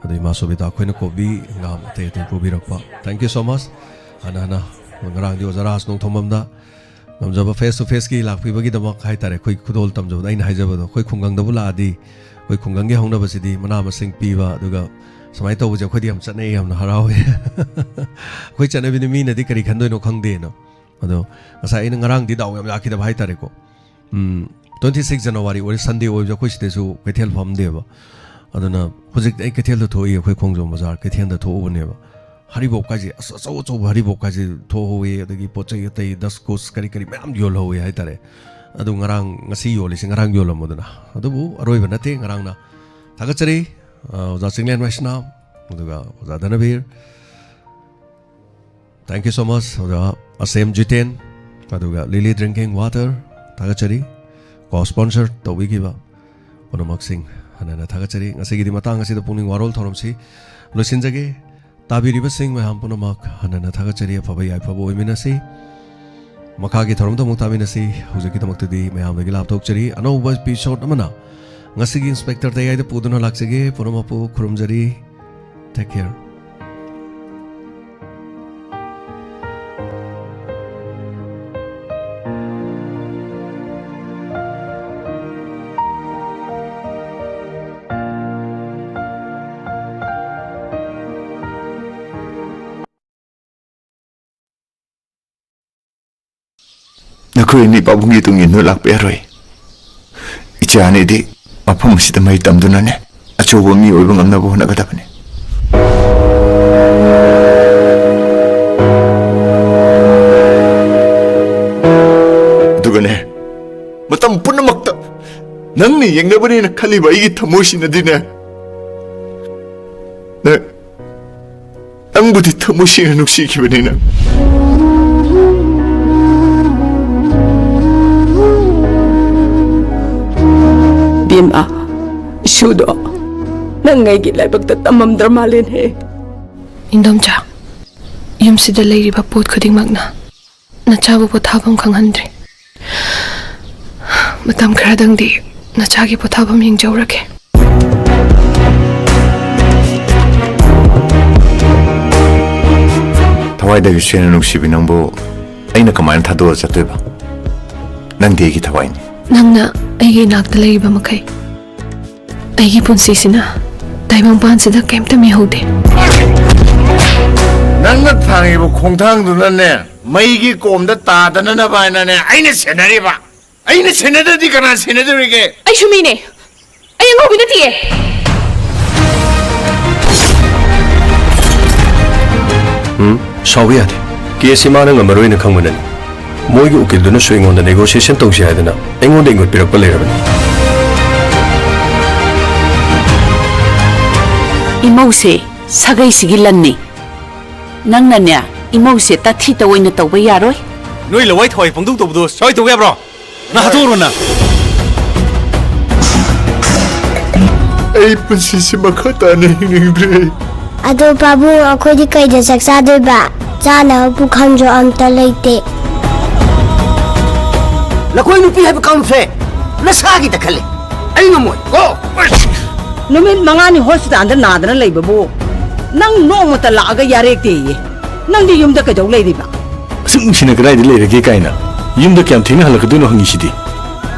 ꯑꯗꯨ ꯏꯃꯥ ꯁꯣꯕꯤꯇꯥ ꯑꯩꯈꯣꯏꯅ ꯀꯣꯕꯤ ꯍꯪꯒꯥꯝ ꯑꯇꯩ ꯑꯇꯩ ꯄꯨꯕꯤꯔꯛꯄ, thank you so much꯫ ꯍꯟꯅ ꯍꯟꯅ ꯉꯔꯥꯡꯗꯤ ꯑꯣꯖꯥ ꯔꯥꯖ ꯅꯣꯡꯊꯣꯝꯕꯝꯗ ꯉꯝꯖꯕ ꯐꯦꯁ ꯇꯨ ꯐꯦꯁꯀꯤ ꯂꯥꯛꯄꯤꯕꯒꯤꯗꯃꯛ ꯍꯥꯏꯇꯥꯔꯦ, ꯑꯩꯈꯣꯏ ꯈꯨꯗꯣꯜ ꯇꯝꯖꯕꯗ ꯑꯩꯅ ꯍꯥꯏꯖꯕꯗꯣ, ꯑꯩꯈꯣꯏ ꯈꯨꯡꯒꯪꯗꯕꯨ ꯂꯥꯛꯑꯗꯤ ꯑꯩꯈꯣꯏ ꯈꯨꯡꯒꯪꯒꯤ ꯍꯧꯅꯕꯁꯤꯗꯤ ꯃꯅꯥ ꯃꯁꯤꯡ ꯄꯤꯕ, ꯑꯗꯨꯒ ꯁꯨꯃꯥꯏꯅ ꯇꯧꯕꯁꯦ ꯑꯩꯈꯣꯏꯗꯤ ꯌꯥꯝ ꯆꯠꯅꯩ, ꯌꯥꯝꯅ ꯍꯔꯥꯎꯋꯦ꯫ ꯑꯩꯈꯣꯏ ꯆꯠꯅꯕꯤꯅ ꯃꯤꯅꯗꯤ ꯀꯔꯤ ꯈꯟꯗꯣꯏꯅꯣ ꯈꯪꯗꯦꯅ꯫ ꯑꯗꯣ ꯉꯁꯥꯏ ꯑꯩꯅ ꯉꯔꯥꯡꯗꯤ ꯗꯥꯎ ꯌꯥꯝ ꯌꯥꯈꯤꯗꯕ ꯍꯥꯏꯇꯥꯔꯦꯀꯣ꯫ ꯎꯝ, twenty six January ꯑꯣꯏꯔꯦ, ꯁꯟꯗꯦ ꯑꯣꯏꯕꯁꯦ ꯑꯩꯈꯣꯏ ꯁꯤꯗꯁꯨ ꯀꯩꯊꯦꯜ ꯐꯝꯗꯦꯕ꯫ ꯑꯗꯨꯅ ꯍꯧꯖꯤꯛꯇꯤ ꯑꯩ ꯀꯩꯊꯦꯜꯗ ꯊꯣꯛꯏ, ꯑꯩꯈꯣꯏ ꯈꯣꯡꯖꯣꯝ ꯕꯖꯥꯔ ꯀꯩꯊꯦꯜꯗ ꯊꯣꯛꯎꯕꯅꯦꯕ꯫ ꯍꯔꯤꯕꯣꯞ ꯀꯥꯏꯁꯦ, ꯑꯁ, ꯑꯆꯧ ꯑꯆꯧꯕ ꯍꯔꯤꯕꯣꯞ ꯀꯥꯏꯁꯦ ꯊꯣꯛꯍꯧꯋꯤ, ꯑꯗꯒꯤ ꯄꯣꯠ ꯆꯩ ꯑꯇꯩ ꯗꯁ ꯀꯨꯁ ꯀꯔꯤ ꯀꯔꯤ ꯃꯌꯥꯝ ꯌꯣꯜꯍꯧꯋꯤ ꯍꯥꯏꯇꯥꯔꯦ꯫ ꯑꯗꯨ ꯉꯔꯥꯡ, ꯉꯁꯤ ꯌꯣꯜꯂꯤꯁꯦ ꯉꯔꯥꯡ ꯌꯣꯜꯂꯝꯃꯣꯗꯅ꯫ ꯑꯗꯨꯕꯨ ꯑꯔꯣꯏꯕ ꯅꯠꯇꯦ ꯉꯔꯥꯡꯅ꯫ ꯊꯥꯒꯠꯆꯔꯤ, ꯑ, ꯑꯣꯖꯥ ꯆꯤꯡꯂꯦꯟ ꯋꯥꯏꯁꯅꯥꯝ, ꯑꯗꯨꯒ ꯑꯣꯖꯥ ꯙꯅꯕꯤꯔ, thank you so much, ꯑꯣꯖꯥ ꯑꯁꯦꯝ ꯖꯤꯇꯦꯟ, ꯑꯗꯨꯒ ꯂꯤꯂꯤ ꯗ꯭ꯔꯤꯡꯀꯤꯡ ꯋꯥꯇꯔ, ꯊꯥꯒꯠꯆꯔꯤ꯫ ꯀꯣ ꯁ꯭ꯄꯣꯟꯁꯔ ꯇꯧꯕꯤꯈꯤꯕ ꯄꯨꯝꯅꯃꯛꯁꯤꯡ ꯍꯟꯅ ꯍꯟꯅ ꯊꯥꯒꯠꯆꯔꯤ꯫ ꯉꯁꯤꯒꯤꯗꯤ ꯃꯇꯥꯡ ꯑꯁꯤꯗ ꯄꯨꯛꯅꯤꯡ ꯋꯥꯔꯣꯜ ꯊꯧꯔꯝꯁꯤ ꯂꯣꯏꯁꯤꯟꯖꯒꯦ꯫ ꯇꯥꯕꯤꯔꯤꯕꯁꯤꯡ ꯃꯌꯥꯝ ꯄꯨꯝꯅꯃꯛ ꯍꯟꯅ ꯍꯟꯅ ꯊꯥꯒꯠꯆꯔꯤ꯫ ꯑꯐꯕ ꯌꯥꯏꯐꯕ ꯑꯣꯏꯃꯤꯟꯅꯁꯤ꯫ ꯃꯈꯥꯒꯤ ꯊꯧꯔꯝꯗ ꯑꯃꯨꯛ ꯇꯥꯃꯤꯟꯅꯁꯤ꯫ ꯍꯧꯖꯤꯛꯀꯤꯗꯃꯛꯇꯗꯤ ꯃꯌꯥꯝꯗꯒꯤ ꯂꯥꯞꯊꯣꯛꯆꯔꯤ꯫ ꯑꯅꯧꯕ episode ꯑꯃꯅ ꯉꯁꯤꯒꯤ Inspector ꯇꯌꯥꯏꯗ ꯄꯨꯗꯨꯅ ꯂꯥꯛꯆꯒꯦ꯫ ꯄꯨꯝꯅꯃꯛꯄꯨ ꯈꯨꯔꯨꯝꯖꯔꯤ꯫ Take care. ꯅꯈꯣꯏ ꯑꯅꯤ ꯄꯥꯕꯨꯡꯒꯤ ꯇꯨꯡ ꯏꯟꯗꯨꯅ ꯂꯥꯛꯄ ꯌꯥꯔꯣꯏ꯫ ꯏꯆꯥ ꯑꯅꯤꯗꯤ ꯃꯐꯝ ꯑꯁꯤꯗ ꯃꯍꯩ ꯇꯝꯗꯨꯅꯅꯦ, ꯑꯆꯧꯕ ꯃꯤ ꯑꯣꯏꯕ ꯉꯝꯅꯕ ꯍꯣꯠꯅꯒꯗꯕꯅꯤ꯫ ꯑꯗꯨꯒꯅꯦ, ꯃꯇꯝ ꯄꯨꯝꯅꯃꯛꯇ ꯅꯪꯅ ꯌꯦꯡꯅꯕꯅꯦꯅ ꯈꯜꯂꯤꯕ ꯑꯩꯒꯤ ꯊꯃꯣꯏꯁꯤꯅꯗꯤꯅꯦ, ꯅꯪ, ꯅꯪꯕꯨꯗꯤ ꯊꯃꯣꯏ ꯁꯦꯡꯅ ꯅꯨꯡꯁꯤꯈꯤꯕꯅꯤ ꯅꯪ꯫ ꯕꯦꯝꯃ, ꯏꯁꯨꯗꯣ ꯅꯪ ꯑꯩꯒꯤ ꯂꯥꯏꯕꯛꯇ ꯇꯝꯃꯝꯗ꯭ꯔ ꯃꯥꯜꯂꯦꯅꯦ꯫ ꯏꯟꯗꯣꯝꯆꯥ, ꯌꯨꯝꯁꯤꯗ ꯂꯩꯔꯤꯕ ꯄꯣꯠ ꯈꯨꯗꯤꯡꯃꯛꯅ ꯅꯆꯥꯕꯨ ꯄꯣꯊꯥꯐꯝ ꯈꯪꯍꯟꯗ꯭ꯔꯦ꯫ ꯃꯇꯝ ꯈꯔꯗꯪꯗꯤ ꯅꯆꯥꯒꯤ ꯄꯣꯊꯥꯐꯝ ꯌꯦꯡꯖꯧꯔꯒꯦ꯫ ꯊꯋꯥꯏꯗꯒꯤ ꯁꯦꯡꯅ ꯅꯨꯡꯁꯤꯕꯤ ꯅꯪꯕꯨ ꯑꯩꯅ ꯀꯃꯥꯏꯅ ꯊꯥꯗꯣꯛꯑ ꯆꯠꯇꯣꯏꯕ? ꯅꯪꯗꯤ ꯑꯩꯒꯤ ꯊꯋꯥꯏꯅꯤ꯫ ꯅꯪꯅ ꯑꯩꯒꯤ ꯏꯅꯥꯛꯇ ꯂꯩꯔꯤꯕ ꯃꯈꯩ, ꯑꯩꯒꯤ ꯄꯨꯟꯁꯤꯁꯤꯅ ꯇꯥꯏꯕꯪꯄꯥꯟꯁꯤꯗ ꯀꯩꯝꯇ ꯃꯤꯍꯧꯗꯦ꯫ ꯅꯪꯅ ꯊꯥꯡꯉꯤꯕ ꯈꯣꯡꯊꯥꯡꯗꯨꯅꯅꯦ, ꯃꯩꯒꯤ ꯀꯣꯝꯗ ꯇꯥꯗꯅꯅꯕ ꯍꯥꯏꯅꯅꯦ ꯑꯩꯅ ꯁꯦꯟꯅꯔꯤꯕ꯫ ꯑꯩꯅ ꯁꯦꯟꯅꯗ꯭ꯔꯗꯤ ꯀꯅꯥ ꯁꯦꯟꯅꯗꯧꯔꯤꯒꯦ? ꯑꯩꯁꯨ ꯃꯤꯅꯦ꯫ ꯑꯩ ꯑꯉꯧꯕꯤ ꯅꯠꯇꯤꯌꯦ꯫ ꯎꯝ, ꯁꯥꯎꯕ ꯌꯥꯗꯦ꯫ ꯀꯦꯁꯁꯤ ꯃꯥꯅ ꯉꯝꯃꯔꯣꯏꯅ ꯈꯪꯕꯅꯅꯤ꯫ ꯃꯣꯏꯒꯤ ꯎꯀꯤꯜꯗꯨꯅꯁꯨ ꯑꯩꯉꯣꯟꯗ negotiation ꯇꯧꯁꯤ ꯍꯥꯏꯗꯅ ꯑꯩꯉꯣꯟꯗ ꯏꯪꯒꯣꯠ ꯄꯤꯔꯛꯄ ꯂꯩꯔꯕꯅꯤ꯫ ꯏꯃꯧꯁꯦ ꯁꯥꯒꯩꯁꯤꯒꯤ ꯂꯟꯅꯤ꯫ ꯅꯪꯅꯅꯦ, ꯏꯃꯧꯁꯦ ꯇꯥꯊꯤ ꯇꯑꯣꯏꯅ ꯇꯧꯕ ꯌꯥꯔꯣꯏ꯫ ꯅꯣꯏ ꯂꯋꯥꯏ ꯊꯋꯥꯏ ꯄꯪꯇꯧ ꯇꯧꯕꯗꯣ ꯁ꯭ꯋꯥꯏ ꯇꯧꯕ ꯌꯥꯕ꯭ꯔꯣ? ꯅꯪ ꯍꯥꯠꯇꯣꯛꯎꯔꯣ ꯅꯪ꯫ ꯑꯩ ꯄꯨꯟꯁꯤꯁꯤ ꯃꯈꯥ ꯇꯥꯅ ꯍꯤꯡꯅꯤꯡꯗ꯭ꯔꯦ꯫ ꯑꯗꯣ ꯄꯥꯕꯨꯡ, ꯑꯩꯈꯣꯏꯗꯤ ꯀꯩꯗ ꯆꯥꯛ ꯆꯥꯗꯣꯏꯕ? ꯆꯥꯅꯕ ꯄꯨꯈꯝꯁꯨ ꯑꯝꯇ ꯂꯩꯇꯦ꯫ ꯅꯈꯣꯏ ꯅꯨꯄꯤ ꯍꯥꯏꯕ ꯀꯥꯡꯂꯨꯞꯁꯦ ꯅꯁꯥꯒꯤꯗ ꯈꯜꯂꯤ꯫ ꯑꯩ ꯉꯝꯃꯣꯏ ꯀꯣ꯫ ꯅꯨꯃꯤꯠ ꯃꯉꯥꯅꯤ ꯍꯣꯁꯄꯤꯇꯥꯜꯗ ꯅꯥꯗꯅ ꯂꯩꯕꯕꯨ ꯅꯪ ꯅꯣꯡꯃꯇ ꯂꯥꯛꯑꯒ ꯌꯥꯔꯦꯛꯇꯦꯌꯦ꯫ ꯅꯪꯗꯤ ꯌꯨꯝꯗ ꯀꯩꯗꯧ ꯂꯩꯔꯤꯕ? ꯑꯁꯨꯛ ꯅꯨꯡꯁꯤꯅ ꯀꯗꯥꯏꯗ ꯂꯩꯔꯒꯦ ꯀꯥꯏꯅ ꯌꯨꯝꯗ ꯀꯌꯥꯝ ꯊꯦꯡꯅ ꯍꯜꯂꯛꯀꯗꯣꯏꯅꯣ ꯍꯪꯉꯤꯁꯤꯗꯤ꯫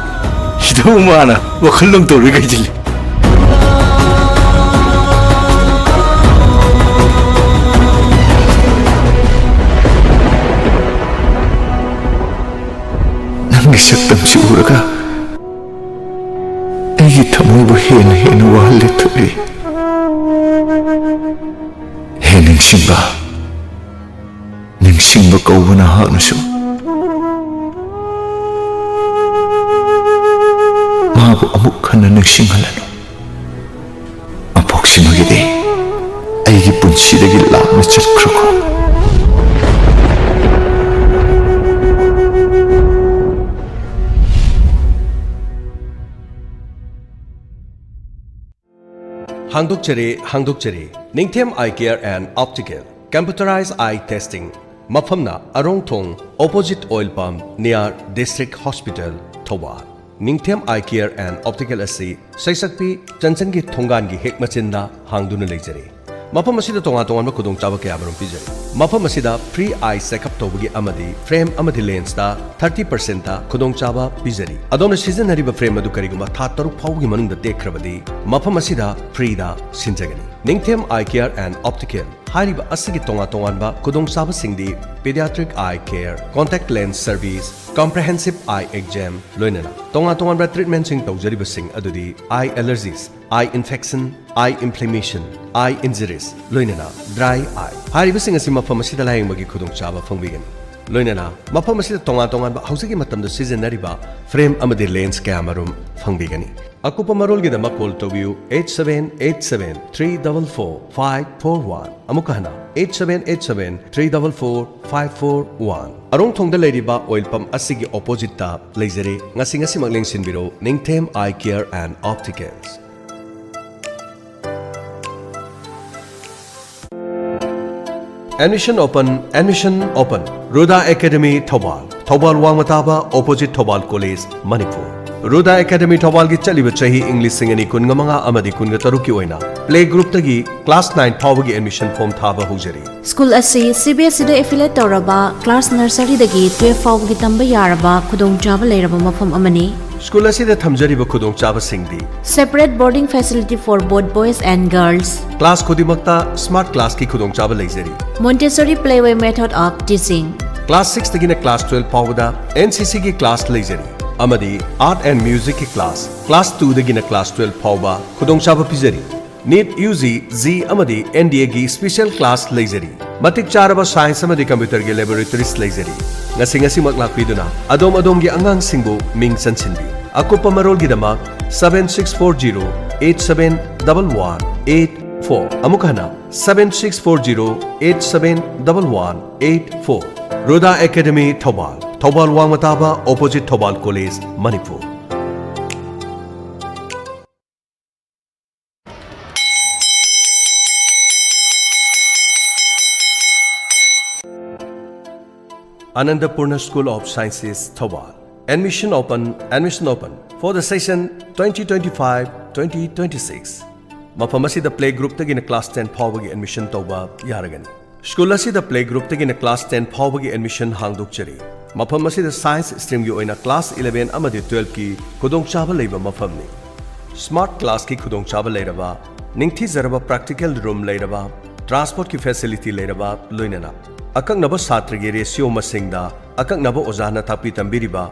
ꯁꯤꯗꯕꯨ ꯃꯥꯅ ꯋꯥꯈꯜ ꯂꯧ ꯇꯧꯔꯤ ꯀꯩꯁꯤꯜꯂꯤ꯫ ꯅꯪꯒꯤ ꯁꯛꯇꯝꯁꯤ ꯎꯔꯒ ꯑꯩꯒꯤ ꯊꯃꯣꯏꯕꯨ ꯍꯦꯟꯅ ꯍꯦꯟꯅ ꯋꯥꯍꯜꯂꯦ ꯊꯣꯏꯕꯤ꯫ ꯍꯦ ꯅꯤꯡꯁꯤꯡꯕ, ꯅꯤꯡꯁꯤꯡꯕ ꯀꯧꯕ ꯅꯍꯥꯛꯅꯁꯨ ꯃꯥꯕꯨ ꯑꯃꯨꯛ ꯍꯟꯅ ꯅꯤꯡꯁꯤꯡꯍꯜꯂꯅꯨ꯫ ꯃꯄꯣꯛꯁꯤꯃꯒꯤꯗꯤ ꯑꯩꯒꯤ ꯄꯨꯟꯁꯤꯗꯒꯤ ꯂꯥꯞꯅ ꯆꯠꯈ꯭ꯔꯣꯀꯣ꯫ ꯍꯥꯡꯗꯣꯛꯆꯔꯤ, ꯍꯥꯡꯗꯣꯛꯆꯔꯤ꯫ ꯅꯤꯡꯊꯦꯝ Eye Care and Optical, Computerized Eye Testing꯫ ꯃꯐꯝꯅ ꯑꯔꯣꯡꯊꯣꯡ, opposite oil pump, near District Hospital, Thoubal. ꯅꯤꯡꯊꯦꯝ Eye Care and Optical ꯑꯁꯤ ꯁꯩꯁꯛꯄꯤ ꯆꯟꯆꯟꯒꯤ ꯊꯣꯡꯒꯥꯟꯒꯤ ꯍꯦꯛ ꯃꯆꯤꯟꯗ ꯍꯥꯡꯗꯨꯅ ꯂꯩꯖꯔꯤ꯫ ꯃꯐꯝ ꯑꯁꯤꯗ ꯇꯣꯉꯥꯟ ꯇꯣꯉꯥꯟꯕ ꯈꯨꯗꯣꯡꯆꯥꯕ ꯀꯌꯥꯃꯔꯨꯝ ꯄꯤꯖꯔꯤ꯫ ꯃꯐꯝ ꯑꯁꯤꯗ free eye checkup ꯇꯧꯕꯒꯤ ꯑꯃꯗꯤ frame ꯑꯃꯗꯤ lensꯇ thirty percentꯇ ꯈꯨꯗꯣꯡꯆꯥꯕ ꯄꯤꯖꯔꯤ꯫ ꯑꯗꯣꯝꯅ ꯁꯤꯖꯤꯟꯅꯔꯤꯕ frame ꯑꯗꯨ ꯀꯔꯤꯒꯨꯝꯕ ꯊꯥ ꯇꯔꯨꯛ ꯐꯥꯎꯕꯒꯤ ꯃꯅꯨꯡꯗ ꯇꯦꯛꯈ꯭ꯔꯕꯗꯤ, ꯃꯐꯝ ꯑꯁꯤꯗ freeꯗ ꯁꯤꯟꯖꯒꯅꯤ꯫ ꯅꯤꯡꯊꯦꯝ Eye Care and Optical꯫ ꯍꯥꯏꯔꯤꯕ ꯑꯁꯤꯒꯤ ꯇꯣꯉꯥꯟ ꯇꯣꯉꯥꯟꯕ ꯈꯨꯗꯣꯡꯆꯥꯕꯁꯤꯡꯗꯤ pediatric eye care, contact lens service, comprehensive eye exam, ꯂꯣꯏꯅꯅ ꯇꯣꯉꯥꯟ ꯇꯣꯉꯥꯟꯕ treatmentꯁꯤꯡ ꯇꯧꯖꯔꯤꯕꯁꯤꯡ ꯑꯗꯨꯗꯤ eye allergies, eye infection, eye inflammation, eye injuries, ꯂꯣꯏꯅꯅ dry eye꯫ ꯍꯥꯏꯔꯤꯕꯁꯤꯡ ꯑꯁꯤ ꯃꯐꯝ ꯑꯁꯤꯗ ꯂꯥꯌꯦꯡꯕꯒꯤ ꯈꯨꯗꯣꯡꯆꯥꯕ ꯐꯪꯕꯤꯒꯅꯤ꯫ ꯂꯣꯏꯅꯅ ꯃꯐꯝ ꯑꯁꯤꯗ ꯇꯣꯉꯥꯟ ꯇꯣꯉꯥꯟꯕ ꯍꯧꯖꯤꯛꯀꯤ ꯃꯇꯝꯗ ꯁꯤꯖꯤꯟꯅꯔꯤꯕ frame ꯑꯃꯗꯤ lens ꯀꯌꯥꯃꯔꯨꯝ ꯐꯪꯕꯤꯒꯅꯤ꯫ ꯑꯀꯨꯞꯄ ꯃꯔꯣꯜꯒꯤꯗꯃꯛ call ꯇꯧꯕꯤꯌꯨ eight seven eight seven three double four five four one꯫ ꯑꯃꯨꯛꯀ ꯍꯟꯅ, eight seven eight seven three double four five four one꯫ ꯑꯔꯣꯡꯊꯣꯡꯗ ꯂꯩꯔꯤꯕ oil pump ꯑꯁꯤꯒꯤ oppositeꯇ ꯂꯩꯖꯔꯦ꯫ ꯉꯁꯤ ꯉꯁꯤꯃꯛ ꯂꯦꯡꯁꯤꯟꯕꯤꯔꯣ ꯅꯤꯡꯊꯦꯝ Eye Care and Opticals꯫ Admission open, admission open. Ruda Academy, Thoubal, Thoubal ꯋꯥꯡꯃ ꯇꯥꯕ, opposite Thoubal College, Manipur. Ruda academy ꯊꯧꯕꯥꯜꯒꯤ ꯆꯠꯂꯤꯕ ꯆꯍꯤ ꯏꯪ ꯂꯤꯁꯤꯡ ꯑꯅꯤ ꯀꯨꯟꯒ ꯃꯉꯥ ꯑꯃꯗꯤ ꯀꯨꯟꯒ ꯇꯔꯨꯛꯀꯤ ꯑꯣꯏꯅ ꯄ꯭ꯂꯦ ꯒ꯭ꯔꯨꯞꯇꯒꯤ ꯀ꯭ꯂꯥꯁ ꯅꯥꯏꯟ ꯐꯥꯎꯕꯒꯤ ꯑꯦꯗꯃꯤꯁꯟ ꯐꯣꯔꯝ ꯊꯥꯕ ꯍꯧꯖꯔꯤ꯫ ꯁ꯭ꯀꯨꯜ ꯑꯁꯤ ꯁꯤ ꯕꯤ ꯑꯦꯁ ꯏꯗ ꯑꯦꯐꯤꯂꯦꯠ ꯇꯧꯔꯕ ꯀ꯭ꯂꯥꯁ ꯅꯔꯁꯔꯤꯗꯒꯤ ꯇꯨꯌꯦꯜꯐ ꯐꯥꯎꯕꯒꯤ ꯇꯝꯕ ꯌꯥꯔꯕ ꯈꯨꯗꯣꯡꯆꯥꯕ ꯂꯩꯔꯕ ꯃꯐꯝ ꯑꯃꯅꯤ꯫ ꯁ꯭ꯀꯨꯜ ꯑꯁꯤꯗ ꯊꯝꯖꯔꯤꯕ ꯈꯨꯗꯣꯡꯆꯥꯕꯁꯤꯡꯗꯤ: Separate boarding facility for both boys and girls. Class ꯈꯨꯗꯤꯡꯃꯛꯇ ꯁ꯭ꯃꯥꯔꯠ ꯀ꯭ꯂꯥꯁꯀꯤ ꯈꯨꯗꯣꯡꯆꯥꯕ ꯂꯩꯖꯔꯤ꯫ Montessori playway method of teaching. Class ꯁꯤꯛꯁꯇꯒꯤꯅ ꯀ꯭ꯂꯥꯁ ꯇꯨꯌꯦꯜꯐ ꯐꯥꯎꯕꯗ ꯑꯦꯟ ꯁꯤ ꯁꯤꯒꯤ ꯀ꯭ꯂꯥꯁ ꯂꯩꯖꯔꯤ ꯑꯃꯗꯤ ꯑꯥꯔꯠ ꯑꯦꯟ ꯃ꯭ꯌꯨꯖꯤꯛꯀꯤ ꯀ꯭ꯂꯥꯁ ꯀ꯭ꯂꯥꯁ ꯇꯨꯗꯒꯤꯅ ꯀ꯭ꯂꯥꯁ ꯇꯨꯌꯦꯜꯐ ꯐꯥꯎꯕ ꯈꯨꯗꯣꯡꯆꯥꯕ ꯄꯤꯖꯔꯤ꯫ ꯅꯤꯠ, ꯌꯨ ꯖꯤ, ꯖꯤ ꯑꯃꯗꯤ ꯑꯦꯟ ꯗꯤ ꯑꯦꯒꯤ ꯁ꯭ꯄꯤꯁꯦꯜ ꯀ꯭ꯂꯥꯁ ꯂꯩꯖꯔꯤ꯫ ꯃꯇꯤꯛ ꯆꯥꯔꯕ ꯁꯥꯏꯟꯁ ꯑꯃꯗꯤ ꯀꯝꯄ꯭ꯌꯨꯇꯔꯒꯤ ꯂꯦꯕꯣꯔꯦꯇꯔꯤꯁ ꯂꯩꯖꯔꯤ꯫ ꯉꯁꯤ ꯉꯁꯤꯃꯛ ꯂꯥꯛꯄꯤꯗꯨꯅ ꯑꯗꯣꯝ ꯑꯗꯣꯝꯒꯤ ꯑꯉꯥꯡꯁꯤꯡꯕꯨ ꯃꯤꯡ ꯆꯟꯁꯤꯟꯕꯤꯌꯨ꯫ ꯑꯀꯨꯞꯄ ꯃꯔꯣꯜꯒꯤꯗꯃꯛ seven six four zero eight seven double one eight four, ꯑꯃꯨꯛ ꯍꯟꯅ, seven six four zero eight seven double one eight four꯫ Ruda academy, Thoubal, Thoubal ꯋꯥꯡꯃ ꯇꯥꯕ, opposite Thoubal college, Manipur. Anandapurna School of Sciences, Thoubal. Admission open, admission open for the session twenty twenty-five twenty twenty-six. ꯃꯐꯝ ꯑꯁꯤꯗ play ꯒ꯭ꯔꯨꯞꯇꯒꯤꯅ class ten ꯐꯥꯎꯕꯒꯤ admission ꯇꯧꯕ ꯌꯥꯔꯒꯅꯤ꯫ School ꯑꯁꯤꯗ play ꯒ꯭ꯔꯨꯞꯇꯒꯤꯅ class ten ꯐꯥꯎꯕꯒꯤ admission ꯍꯥꯡꯗꯣꯛꯆꯔꯤ꯫ ꯃꯐꯝ ꯑꯁꯤꯗ ꯁꯥꯏꯟꯁ ꯁ꯭ꯇ꯭ꯔꯤꯝꯒꯤ ꯑꯣꯏꯅ ꯀ꯭ꯂꯥꯁ ꯏꯂꯦꯚꯦꯟ ꯑꯃꯗꯤ ꯇꯨꯌꯦꯜꯐꯀꯤ ꯈꯨꯗꯣꯡꯆꯥꯕ ꯂꯩꯕ ꯃꯐꯝꯅꯤ꯫ ꯁ꯭ꯃꯥꯔꯠ ꯀ꯭ꯂꯥꯁꯀꯤ ꯈꯨꯗꯣꯡꯆꯥꯕ ꯂꯩꯔꯕ, ꯅꯤꯡꯊꯤꯖꯔꯕ ꯄ꯭ꯔꯥꯛꯇꯤꯀꯦꯜ ꯔꯨꯝ ꯂꯩꯔꯕ, ꯇ꯭ꯔꯥꯟꯁꯄꯣꯔꯠꯀꯤ ꯐꯦꯁꯤꯂꯤꯇꯤ ꯂꯩꯔꯕ, ꯂꯣꯏꯅꯅ ꯑꯀꯛꯅꯕ ꯁꯥꯇ꯭ꯔꯒꯤ ꯔꯦꯁꯤꯑꯣ ꯃꯁꯤꯡꯗ ꯑꯀꯛꯅꯕ ꯑꯣꯖꯥꯅ ꯇꯥꯛꯄꯤ ꯇꯝꯕꯤꯔꯤꯕ,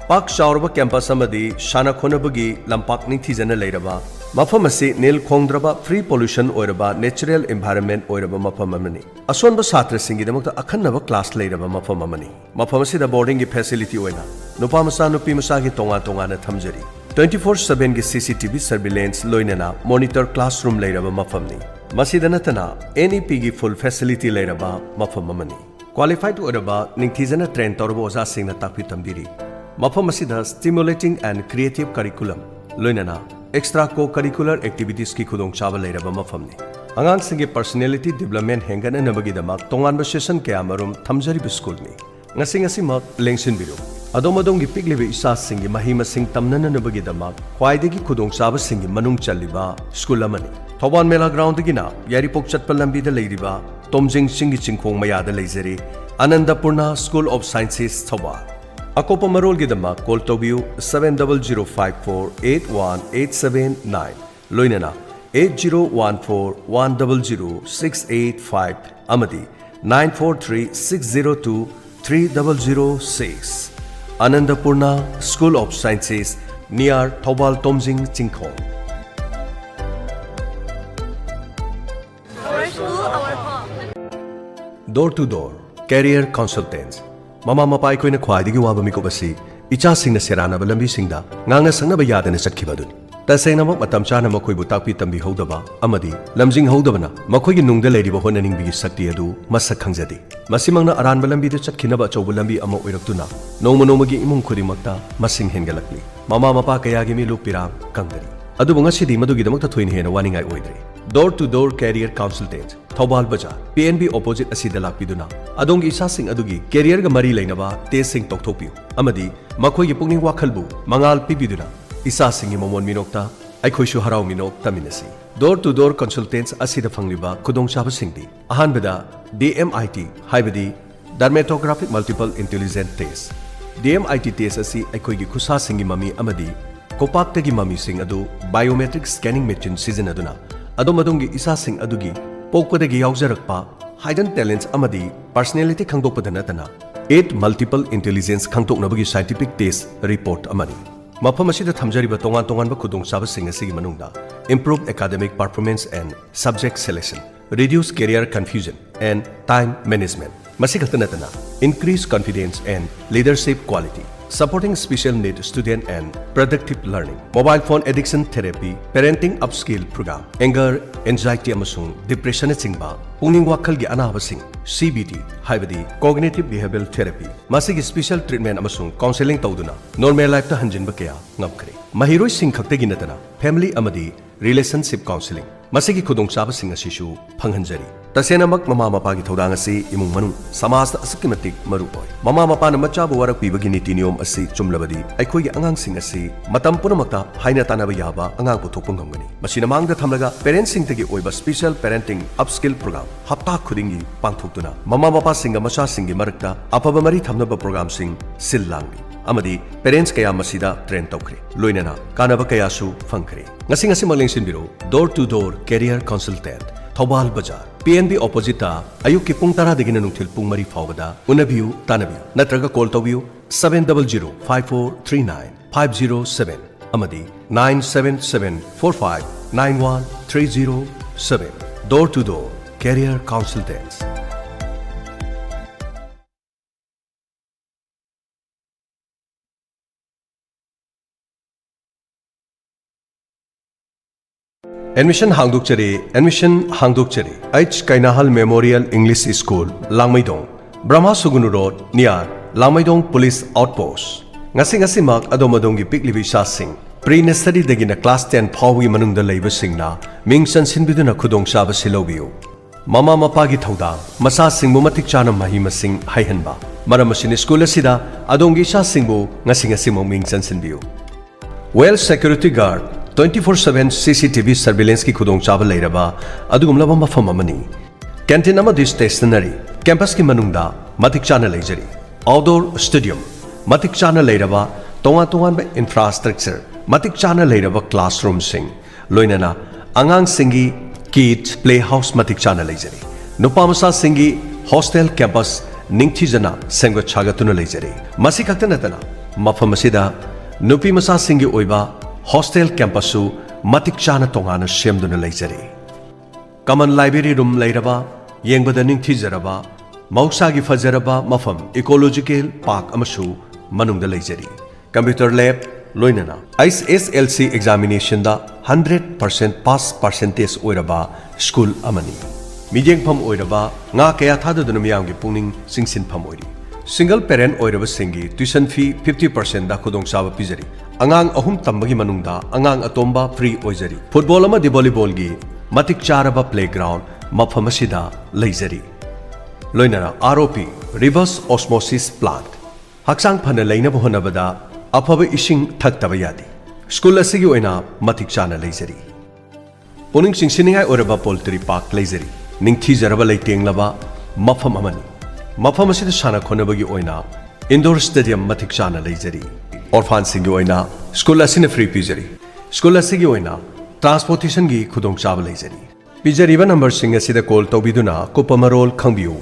ꯄꯥꯛ ꯆꯥꯎꯔꯕ ꯀꯦꯝꯄꯁ ꯑꯃꯗꯤ ꯁꯥꯟꯅ ꯈꯣꯠꯅꯕꯒꯤ ꯂꯝꯄꯥꯛ ꯅꯤꯡꯊꯤꯖꯅ ꯂꯩꯔꯕ, ꯃꯐꯝ ꯑꯁꯤ ꯅꯤꯜ ꯈꯣꯡꯗ꯭ꯔꯕ, ꯐ꯭ꯔꯤ ꯄꯣꯂꯨꯁꯟ ꯑꯣꯏꯔꯕ ꯅꯦꯆꯔꯦꯜ ꯏꯟꯚꯥꯏꯔꯟꯃꯦꯟꯠ ꯑꯣꯏꯔꯕ ꯃꯐꯝ ꯑꯃꯅꯤ꯫ ꯑꯁꯣꯟꯕ ꯁꯥꯇ꯭ꯔꯁꯤꯡꯒꯤꯗꯃꯛꯇ ꯑꯈꯟꯅꯕ ꯀ꯭ꯂꯥꯁ ꯂꯩꯔꯕ ꯃꯐꯝ ꯑꯃꯅꯤ꯫ ꯃꯐꯝ ꯑꯁꯤꯗ ꯕꯣꯔꯗꯤꯡꯒꯤ ꯐꯦꯁꯤꯂꯤꯇꯤ ꯑꯣꯏꯅ ꯅꯨꯄꯥ ꯃꯆꯥ, ꯅꯨꯄꯤ ꯃꯆꯥꯒꯤ ꯇꯣꯉꯥꯟ ꯇꯣꯉꯥꯟꯅ ꯊꯝꯖꯔꯤ꯫ Twenty four sevenꯒꯤ ꯁꯤ ꯁꯤ ꯇꯤ ꯚꯤ ꯁꯔꯚꯤꯂꯦꯟꯁ ꯂꯣꯏꯅꯅ ꯃꯣꯅꯤꯇꯔ ꯀ꯭ꯂꯥꯁꯔꯨꯝ ꯂꯩꯔꯕ ꯃꯐꯝꯅꯤ꯫ ꯃꯁꯤꯗ ꯅꯠꯇꯅ ꯑꯦꯟ ꯏ ꯄꯤꯒꯤ ꯐꯨꯜ ꯐꯦꯁꯤꯂꯤꯇꯤ ꯂꯩꯔꯕ ꯃꯐꯝ ꯑꯃꯅꯤ꯫ ꯀ꯭ꯋꯥꯂꯤꯐꯥꯏꯗ ꯑꯣꯏꯔꯕ, ꯅꯤꯡꯊꯤꯖꯅ ꯇ꯭ꯔꯦꯟ ꯇꯧꯔꯕ ꯑꯣꯖꯥꯁꯤꯡꯅ ꯇꯥꯛꯄꯤ ꯇꯝꯕꯤꯔꯤ꯫ ꯃꯐꯝ ꯑꯁꯤꯗ stimulating and creative curriculum ꯂꯣꯏꯅꯅ extra co-curricular activitiesꯀꯤ ꯈꯨꯗꯣꯡꯆꯥꯕ ꯂꯩꯔꯕ ꯃꯐꯝꯅꯤ꯫ ꯑꯉꯥꯡꯁꯤꯡꯒꯤ personality development ꯍꯦꯟꯒꯠꯅꯅꯕꯒꯤꯗꯃꯛ ꯇꯣꯉꯥꯟꯕ session ꯀꯌꯥꯃꯔꯨꯝ ꯊꯝꯖꯔꯤꯕ ꯁ꯭ꯀꯨꯜꯅꯤ꯫ ꯉꯁꯤ ꯉꯁꯤꯃꯛ ꯂꯦꯡꯁꯤꯟꯕꯤꯔꯨ꯫ ꯑꯗꯣꯝ ꯑꯗꯣꯝꯒꯤ ꯄꯤꯛꯂꯤꯕ ꯏꯆꯥꯁꯤꯡꯒꯤ ꯃꯍꯩ ꯃꯁꯤꯡ ꯇꯝꯅꯅꯕꯒꯤꯗꯃꯛ ꯈ꯭ꯋꯥꯏꯗꯒꯤ ꯈꯨꯗꯣꯡꯆꯥꯕꯁꯤꯡꯒꯤ ꯃꯅꯨꯡ ꯆꯜꯂꯤꯕ ꯁ꯭ꯀꯨꯜ ꯑꯃꯅꯤ꯫ ꯊꯧꯕꯥꯜ ꯃꯦꯂꯥ ꯒ꯭ꯔꯥꯎꯟꯗꯒꯤꯅ ꯌꯥꯏꯔꯤꯄꯣꯛ ꯆꯠꯄ ꯂꯝꯕꯤꯗ ꯂꯩꯔꯤꯕ ꯇꯣꯝꯖꯤꯡ ꯆꯤꯡꯒꯤ ꯆꯤꯡꯈꯣꯡ ꯃꯌꯥꯗ ꯂꯩꯖꯔꯤ ꯑꯅꯟꯗꯄꯨꯔꯅꯥ School of Sciences ꯊꯧꯕꯥꯜ꯫ ꯑꯀꯨꯞꯄ ꯃꯔꯣꯜꯒꯤꯗꯃꯛ call ꯇꯧꯕꯤꯌꯨ seven double zero five four eight one eight seven nine꯫ ꯂꯣꯏꯅꯅ eight zero one four one double zero six eight five ꯑꯃꯗꯤ nine four three six zero two three double zero six꯫ ꯑꯅꯟꯗꯄꯨꯔꯅꯥ School of Sciences, near Thoubal ꯇꯣꯝꯖꯤꯡ ꯆꯤꯡꯈꯣꯡ꯫ Our school, our home. Door to Door Career Consultants꯫ ꯃꯃꯥ ꯃꯄꯥ ꯑꯩꯈꯣꯏꯅ ꯈ꯭ꯋꯥꯏꯗꯒꯤ ꯋꯥꯕ ꯃꯤꯀꯨꯞ ꯑꯁꯤ ꯏꯆꯥꯁꯤꯡꯅ ꯁꯦꯔꯥꯟꯅꯕ ꯂꯝꯕꯤꯁꯤꯡꯗ ꯉꯥꯡꯅ ꯁꯛꯅꯕ ꯌꯥꯗꯅ ꯆꯠꯈꯤꯕ ꯑꯗꯨꯅꯤ꯫ ꯇꯁꯦꯡꯅꯃꯛ ꯃꯇꯝ ꯆꯥꯅ ꯃꯈꯣꯏꯕꯨ ꯇꯥꯛꯄꯤ ꯇꯝꯕꯤꯍꯧꯗꯕ ꯑꯃꯗꯤ ꯂꯝꯖꯤꯡꯍꯧꯗꯕꯅ ꯃꯈꯣꯏꯒꯤ ꯅꯨꯡꯗ ꯂꯩꯔꯤꯕ ꯍꯣꯠꯅꯅꯤꯡꯕꯒꯤ ꯁꯛꯇꯤ ꯑꯗꯨ ꯃꯁꯛ ꯈꯪꯖꯗꯦ꯫ ꯃꯁꯤꯃꯛꯅ ꯑꯔꯥꯟꯕ ꯂꯝꯕꯤꯗ ꯆꯠꯈꯤꯅꯕ ꯑꯆꯧꯕ ꯂꯝꯕꯤ ꯑꯃ ꯑꯣꯏꯔꯛꯇꯨꯅ ꯅꯣꯡꯃ ꯅꯣꯡꯃꯒꯤ ꯏꯃꯨꯡ ꯈꯨꯗꯤꯡꯃꯛꯇ ꯃꯁꯤꯡ ꯍꯦꯟꯒꯠꯂꯛꯂꯤ꯫ ꯃꯃꯥ ꯃꯄꯥ ꯀꯌꯥꯒꯤ ꯃꯤꯠꯂꯨ ꯄꯤꯔꯥꯡ ꯀꯪꯗꯔꯤ꯫ ꯑꯗꯨꯕꯨ ꯉꯁꯤꯗꯤ ꯃꯗꯨꯒꯤꯗꯃꯛꯇ ꯊꯣꯏꯅ ꯍꯦꯟꯅ ꯋꯥꯅꯤꯡꯉꯥꯏ ꯑꯣꯏꯗ꯭ꯔꯦ꯫ Door to Door Career Consultant, Thoubal ꯕꯖꯥꯔ, P N B opposite ꯑꯁꯤꯗ ꯂꯥꯛꯄꯤꯗꯨꯅ ꯑꯗꯣꯝꯒꯤ ꯏꯆꯥꯁꯤꯡ ꯑꯗꯨꯒꯤ careerꯒ ꯃꯔꯤ ꯂꯩꯅꯕ testꯁꯤꯡ ꯇꯧꯊꯣꯛꯄꯤꯌꯨ ꯑꯃꯗꯤ ꯃꯈꯣꯏꯒꯤ ꯄꯨꯛꯅꯤꯡ ꯋꯥꯈꯜꯕꯨ ꯃꯉꯥꯜ ꯄꯤꯕꯤꯗꯨꯅ ꯏꯆꯥꯁꯤꯡꯒꯤ ꯃꯃꯣꯟ ꯃꯤꯅꯣꯛꯇ ꯑꯩꯈꯣꯏꯁꯨ ꯍꯔꯥꯎ ꯃꯤꯅꯣꯛ ꯇꯝꯃꯤꯟꯅꯁꯤ꯫ Door to Door Consultants ꯑꯁꯤꯗ ꯐꯪꯂꯤꯕ ꯈꯨꯗꯣꯡꯆꯥꯕꯁꯤꯡꯗꯤ: ꯑꯍꯥꯟꯕꯗ, D M I T, ꯍꯥꯏꯕꯗꯤ Dermatographic Multiple Intelligence Test꯫ D M I T test ꯑꯁꯤ ꯑꯩꯈꯣꯏꯒꯤ ꯈꯨꯠꯁꯥꯁꯤꯡꯒꯤ ꯃꯃꯤ ꯑꯃꯗꯤ ꯈꯣꯡꯄꯥꯛꯇꯒꯤ ꯃꯃꯤꯁꯤꯡ ꯑꯗꯨ biometric scanning machine ꯁꯤꯖꯤꯟꯅꯗꯨꯅ ꯑꯗꯣꯝ ꯑꯗꯣꯝꯒꯤ ꯏꯆꯥꯁꯤꯡ ꯑꯗꯨꯒꯤ ꯄꯣꯛꯄꯗꯒꯤ ꯌꯥꯎꯖꯔꯛꯄ hidden talents ꯑꯃꯗꯤ personality ꯈꯪꯗꯣꯛꯄꯗ ꯅꯠꯇꯅ eight multiple intelligence ꯈꯪꯗꯣꯛꯅꯕꯒꯤ scientific test report ꯑꯃꯅꯤ꯫ ꯃꯐꯝ ꯑꯁꯤꯗ ꯊꯝꯖꯔꯤꯕ ꯇꯣꯉꯥꯟ ꯇꯣꯉꯥꯟꯕ ꯈꯨꯗꯣꯡꯆꯥꯕꯁꯤꯡ ꯑꯁꯤꯒꯤ ꯃꯅꯨꯡꯗ improve academic performance and subject selection, reduce career confusion and time management꯫ ꯃꯁꯤ ꯈꯛꯇ ꯅꯠꯇꯅ increase confidence and leadership quality, Supporting Special Need Student and Productive Learning, Mobile Phone Addiction Therapy, Parenting Upskill Program, Anger, Anxiety ꯑꯃꯁꯨꯡ Depressionꯅꯆꯤꯡꯕ ꯄꯨꯛꯅꯤꯡ ꯋꯥꯈꯜꯒꯤ ꯑꯅꯥꯕꯁꯤꯡ, C B T, ꯍꯥꯏꯕꯗꯤ Cognitive Behavioral Therapy, ꯃꯁꯤꯒꯤ special treatment ꯑꯃꯁꯨꯡ counselling ꯇꯧꯗꯨꯅ normal lifeꯇ ꯍꯟꯖꯤꯟꯕ ꯀꯌꯥ ꯉꯝꯈ꯭ꯔꯦ꯫ ꯃꯍꯩꯔꯣꯏꯁꯤꯡ ꯈꯛꯇꯒꯤ ꯅꯠꯇꯅ family ꯑꯃꯗꯤ relationship counselling, ꯃꯁꯤꯒꯤ ꯈꯨꯗꯣꯡꯆꯥꯕꯁꯤꯡ ꯑꯁꯤꯁꯨ ꯐꯪꯍꯟꯖꯔꯤ꯫ ꯇꯁꯦꯡꯅꯃꯛ, ꯃꯃꯥ ꯃꯄꯥꯒꯤ ꯊꯧꯗꯥꯡ ꯑꯁꯤ ꯏꯃꯨꯡ ꯃꯅꯨꯡ, ꯁꯃꯥꯖꯇ ꯑꯁꯨꯛꯀꯤ ꯃꯇꯤꯛ ꯃꯔꯨ ꯑꯣꯏ꯫ ꯃꯃꯥ ꯃꯄꯥꯅ ꯃꯆꯥꯕꯨ ꯋꯥꯔꯛꯄꯤꯕꯒꯤ ꯅꯤꯇꯤ ꯅꯤꯌꯣꯝ ꯑꯁꯤ ꯆꯨꯝꯂꯕꯗꯤ, ꯑꯩꯈꯣꯏꯒꯤ ꯑꯉꯥꯡꯁꯤꯡ ꯑꯁꯤ ꯃꯇꯝ ꯄꯨꯝꯅꯃꯛꯇ ꯍꯥꯏꯅ ꯇꯥꯟꯅꯕ ꯌꯥꯕ ꯑꯉꯥꯡ ꯄꯨꯊꯣꯛꯄ ꯉꯝꯒꯅꯤ꯫ ꯃꯁꯤꯅ ꯃꯥꯡꯗ ꯊꯝꯂꯒ, parentꯁꯤꯡꯗꯒꯤ ꯑꯣꯏꯕ special parenting upskill program ꯍꯞꯇꯥ ꯈꯨꯗꯤꯡꯒꯤ ꯄꯥꯡꯊꯣꯛꯇꯨꯅ, ꯃꯃꯥ ꯃꯄꯥꯁꯤꯡꯒ ꯃꯆꯥꯁꯤꯡꯒꯤ ꯃꯔꯛꯇ ꯑꯐꯕ ꯃꯔꯤ ꯊꯝꯅꯕ programꯁꯤꯡ ꯁꯤꯜ ꯂꯥꯡꯂꯤ꯫ ꯑꯃꯗꯤ parents ꯀꯌꯥ ꯃꯁꯤꯗ train ꯇꯧꯈ꯭ꯔꯦ, ꯂꯣꯏꯅꯅ ꯀꯥꯟꯅꯕ ꯀꯌꯥꯁꯨ ꯐꯪꯈ꯭ꯔꯦ꯫ ꯉꯁꯤ ꯉꯁꯤꯃꯛ ꯂꯦꯡꯁꯤꯟꯕꯤꯔꯣ, Door to Door Career Consultant, Thoubal ꯕꯖꯥꯔ, P N B oppositeꯇ, ꯑꯌꯨꯛꯀꯤ ꯄꯨꯡ ꯇꯔꯥꯗꯒꯤꯅ ꯅꯨꯡꯊꯤꯜ ꯄꯨꯡ ꯃꯔꯤ ꯐꯥꯎꯕꯗ ꯎꯅꯕꯤꯌꯨ, ꯇꯥꯟꯅꯕꯤꯌꯨ, ꯅꯠꯇ꯭ꯔꯒ call ꯇꯧꯕꯤꯌꯨ, seven double zero five four three nine five zero seven ꯑꯃꯗꯤ nine seven seven four five nine one three zero seven꯫ Door to Door Career Consultants꯫ Admission ꯍꯥꯡꯗꯣꯛꯆꯔꯤ, admission ꯍꯥꯡꯗꯣꯛꯆꯔꯤ꯫ H ꯀꯩꯅꯥꯍꯜ Memorial English School, ꯂꯥꯡꯃꯩꯗꯣꯡ, ꯕ꯭ꯔꯍ꯭ꯃ ꯁꯨꯒꯨꯅꯨ Road, near ꯂꯥꯡꯃꯩꯗꯣꯡ Police Outpost꯫ ꯉꯁꯤ ꯉꯁꯤꯃꯛ ꯑꯗꯣꯝ ꯑꯗꯣꯝꯒꯤ ꯄꯤꯛꯂꯤꯕ ꯏꯆꯥꯁꯤꯡ, pre nurseryꯗꯒꯤꯅ class ten ꯐꯥꯎꯕꯒꯤ ꯃꯅꯨꯡꯗ ꯂꯩꯕꯁꯤꯡꯅ ꯃꯤꯡ ꯆꯟꯁꯤꯟꯕꯤꯗꯨꯅ ꯈꯨꯗꯣꯡꯆꯥꯕꯁꯤ ꯂꯧꯕꯤꯌꯨ꯫ ꯃꯃꯥ ꯃꯄꯥꯒꯤ ꯊꯧꯗꯥꯡ, ꯃꯆꯥꯁꯤꯡꯕꯨ ꯃꯇꯤꯛ ꯆꯥꯅ ꯃꯍꯩ ꯃꯁꯤꯡ ꯍꯩꯍꯟꯕ꯫ ꯃꯔꯝ ꯑꯁꯤꯅ, school ꯑꯁꯤꯗ ꯑꯗꯣꯝꯒꯤ ꯏꯆꯥꯁꯤꯡꯕꯨ ꯉꯁꯤ ꯉꯁꯤꯃꯛ ꯃꯤꯡ ꯆꯟꯁꯤꯟꯕꯤꯌꯨ꯫ Well security guard, twenty four seven C C T V surveillanceꯀꯤ ꯈꯨꯗꯣꯡꯆꯥꯕ ꯂꯩꯔꯕ ꯑꯗꯨꯒꯨꯝꯂꯕ ꯃꯐꯝ ꯑꯃꯅꯤ꯫ Canteen ꯑꯃꯗꯤ stationery campusꯀꯤ ꯃꯅꯨꯡꯗ ꯃꯇꯤꯛ ꯆꯥꯅ ꯂꯩꯖꯔꯤ꯫ Outdoor stadium ꯃꯇꯤꯛ ꯆꯥꯅ ꯂꯩꯔꯕ, ꯇꯣꯉꯥꯟ ꯇꯣꯉꯥꯟꯕ infrastructure ꯃꯇꯤꯛ ꯆꯥꯅ ꯂꯩꯔꯕ classroomꯁꯤꯡ, ꯂꯣꯏꯅꯅ ꯑꯉꯥꯡꯁꯤꯡꯒꯤ kids playhouse ꯃꯇꯤꯛ ꯆꯥꯅ ꯂꯩꯖꯔꯤ꯫ ꯅꯨꯄꯥ ꯃꯆꯥꯁꯤꯡꯒꯤ hostel campus ꯅꯤꯡꯊꯤꯖꯅ ꯁꯦꯝꯒꯠ ꯁꯥꯒꯠꯇꯨꯅ ꯂꯩꯖꯔꯤ꯫ ꯃꯁꯤ ꯈꯛꯇ ꯅꯠꯇꯅ, ꯃꯐꯝ ꯑꯁꯤꯗ ꯅꯨꯄꯤ ꯃꯆꯥꯁꯤꯡꯒꯤ ꯑꯣꯏꯕ hostel campusꯁꯨ ꯃꯇꯤꯛ ꯆꯥꯅ ꯇꯣꯉꯥꯟꯅ ꯁꯦꯝꯗꯨꯅ ꯂꯩꯖꯔꯤ꯫ Common library room ꯂꯩꯔꯕ, ꯌꯦꯡꯕꯗ ꯅꯤꯡꯊꯤꯖꯔꯕ, ꯃꯍꯧꯁꯥꯒꯤ ꯐꯖꯔꯕ ꯃꯐꯝ, ecological park ꯑꯃꯁꯨ ꯃꯅꯨꯡꯗ ꯂꯩꯖꯔꯤ꯫ Computer lab ꯂꯣꯏꯅꯅ H S S L C examination ꯗ hundred percent pass percentage ꯑꯣꯏꯔꯕ ꯁ꯭ꯀꯨꯜ ꯑꯃꯅꯤ꯫ ꯃꯤꯠꯌꯦꯡꯐꯝ ꯑꯣꯏꯔꯕ ꯉꯥ ꯀꯌꯥ ꯊꯥꯗꯗꯨꯅ ꯃꯤꯌꯥꯝꯒꯤ ꯄꯨꯛꯅꯤꯡ ꯆꯤꯡꯁꯤꯟꯐꯝ ꯑꯣꯏꯔꯤ꯫ Single parent ꯑꯣꯏꯔꯕꯁꯤꯡꯒꯤ tuition fee fifty percent ꯗ ꯈꯨꯗꯣꯡꯆꯥꯕ ꯄꯤꯖꯔꯤ꯫ ꯑꯉꯥꯡ ꯑꯍꯨꯝ ꯇꯝꯕꯒꯤ ꯃꯅꯨꯡꯗ ꯑꯉꯥꯡ ꯑꯇꯣꯝꯕ free ꯑꯣꯏꯖꯔꯤ꯫ Football ꯑꯃꯗꯤ volleyball ꯒꯤ ꯃꯇꯤꯛ ꯆꯥꯔꯕ playground ꯃꯐꯝ ꯑꯁꯤꯗ ꯂꯩꯖꯔꯤ꯫ ꯂꯣꯏꯅꯅ R O P, reverse osmosis plant, ꯍꯛꯆꯥꯡ ꯐꯅ ꯂꯩꯅꯕ ꯍꯣꯠꯅꯕꯗ ꯑꯐꯕ ꯏꯁꯤꯡ ꯊꯛꯇꯕ ꯌꯥꯗꯦ꯫ ꯁ꯭ꯀꯨꯜ ꯑꯁꯤꯒꯤ ꯑꯣꯏꯅ ꯃꯇꯤꯛ ꯆꯥꯅ ꯂꯩꯖꯔꯤ꯫ ꯄꯨꯛꯅꯤꯡ ꯆꯤꯡꯁꯤꯟꯅꯤꯡꯉꯥꯏ ꯑꯣꯏꯔꯕ poultry park ꯂꯩꯖꯔꯤ꯫ ꯅꯤꯡꯊꯤꯖꯔꯕ ꯂꯩꯇꯦꯡꯂꯕ ꯃꯐꯝ ꯑꯃꯅꯤ꯫ ꯃꯐꯝ ꯑꯁꯤꯗ ꯁꯥꯟꯅ ꯈꯣꯠꯅꯕꯒꯤ ꯑꯣꯏꯅ indoor stadium ꯃꯇꯤꯛ ꯆꯥꯅ ꯂꯩꯖꯔꯤ꯫ Orphan ꯁꯤꯡꯒꯤ ꯑꯣꯏꯅ ꯁ꯭ꯀꯨꯜ ꯑꯁꯤꯅ free ꯄꯤꯖꯔꯤ꯫ ꯁ꯭ꯀꯨꯜ ꯑꯁꯤꯒꯤ ꯑꯣꯏꯅ transportation ꯒꯤ ꯈꯨꯗꯣꯡꯆꯥꯕ ꯂꯩꯖꯔꯤ꯫ ꯄꯤꯖꯔꯤꯕ number ꯁꯤꯡ ꯑꯁꯤꯗ call ꯇꯧꯕꯤꯗꯨꯅ ꯑꯀꯨꯞꯄ ꯃꯔꯣꯜ ꯈꯪꯕꯤꯌꯨ꯫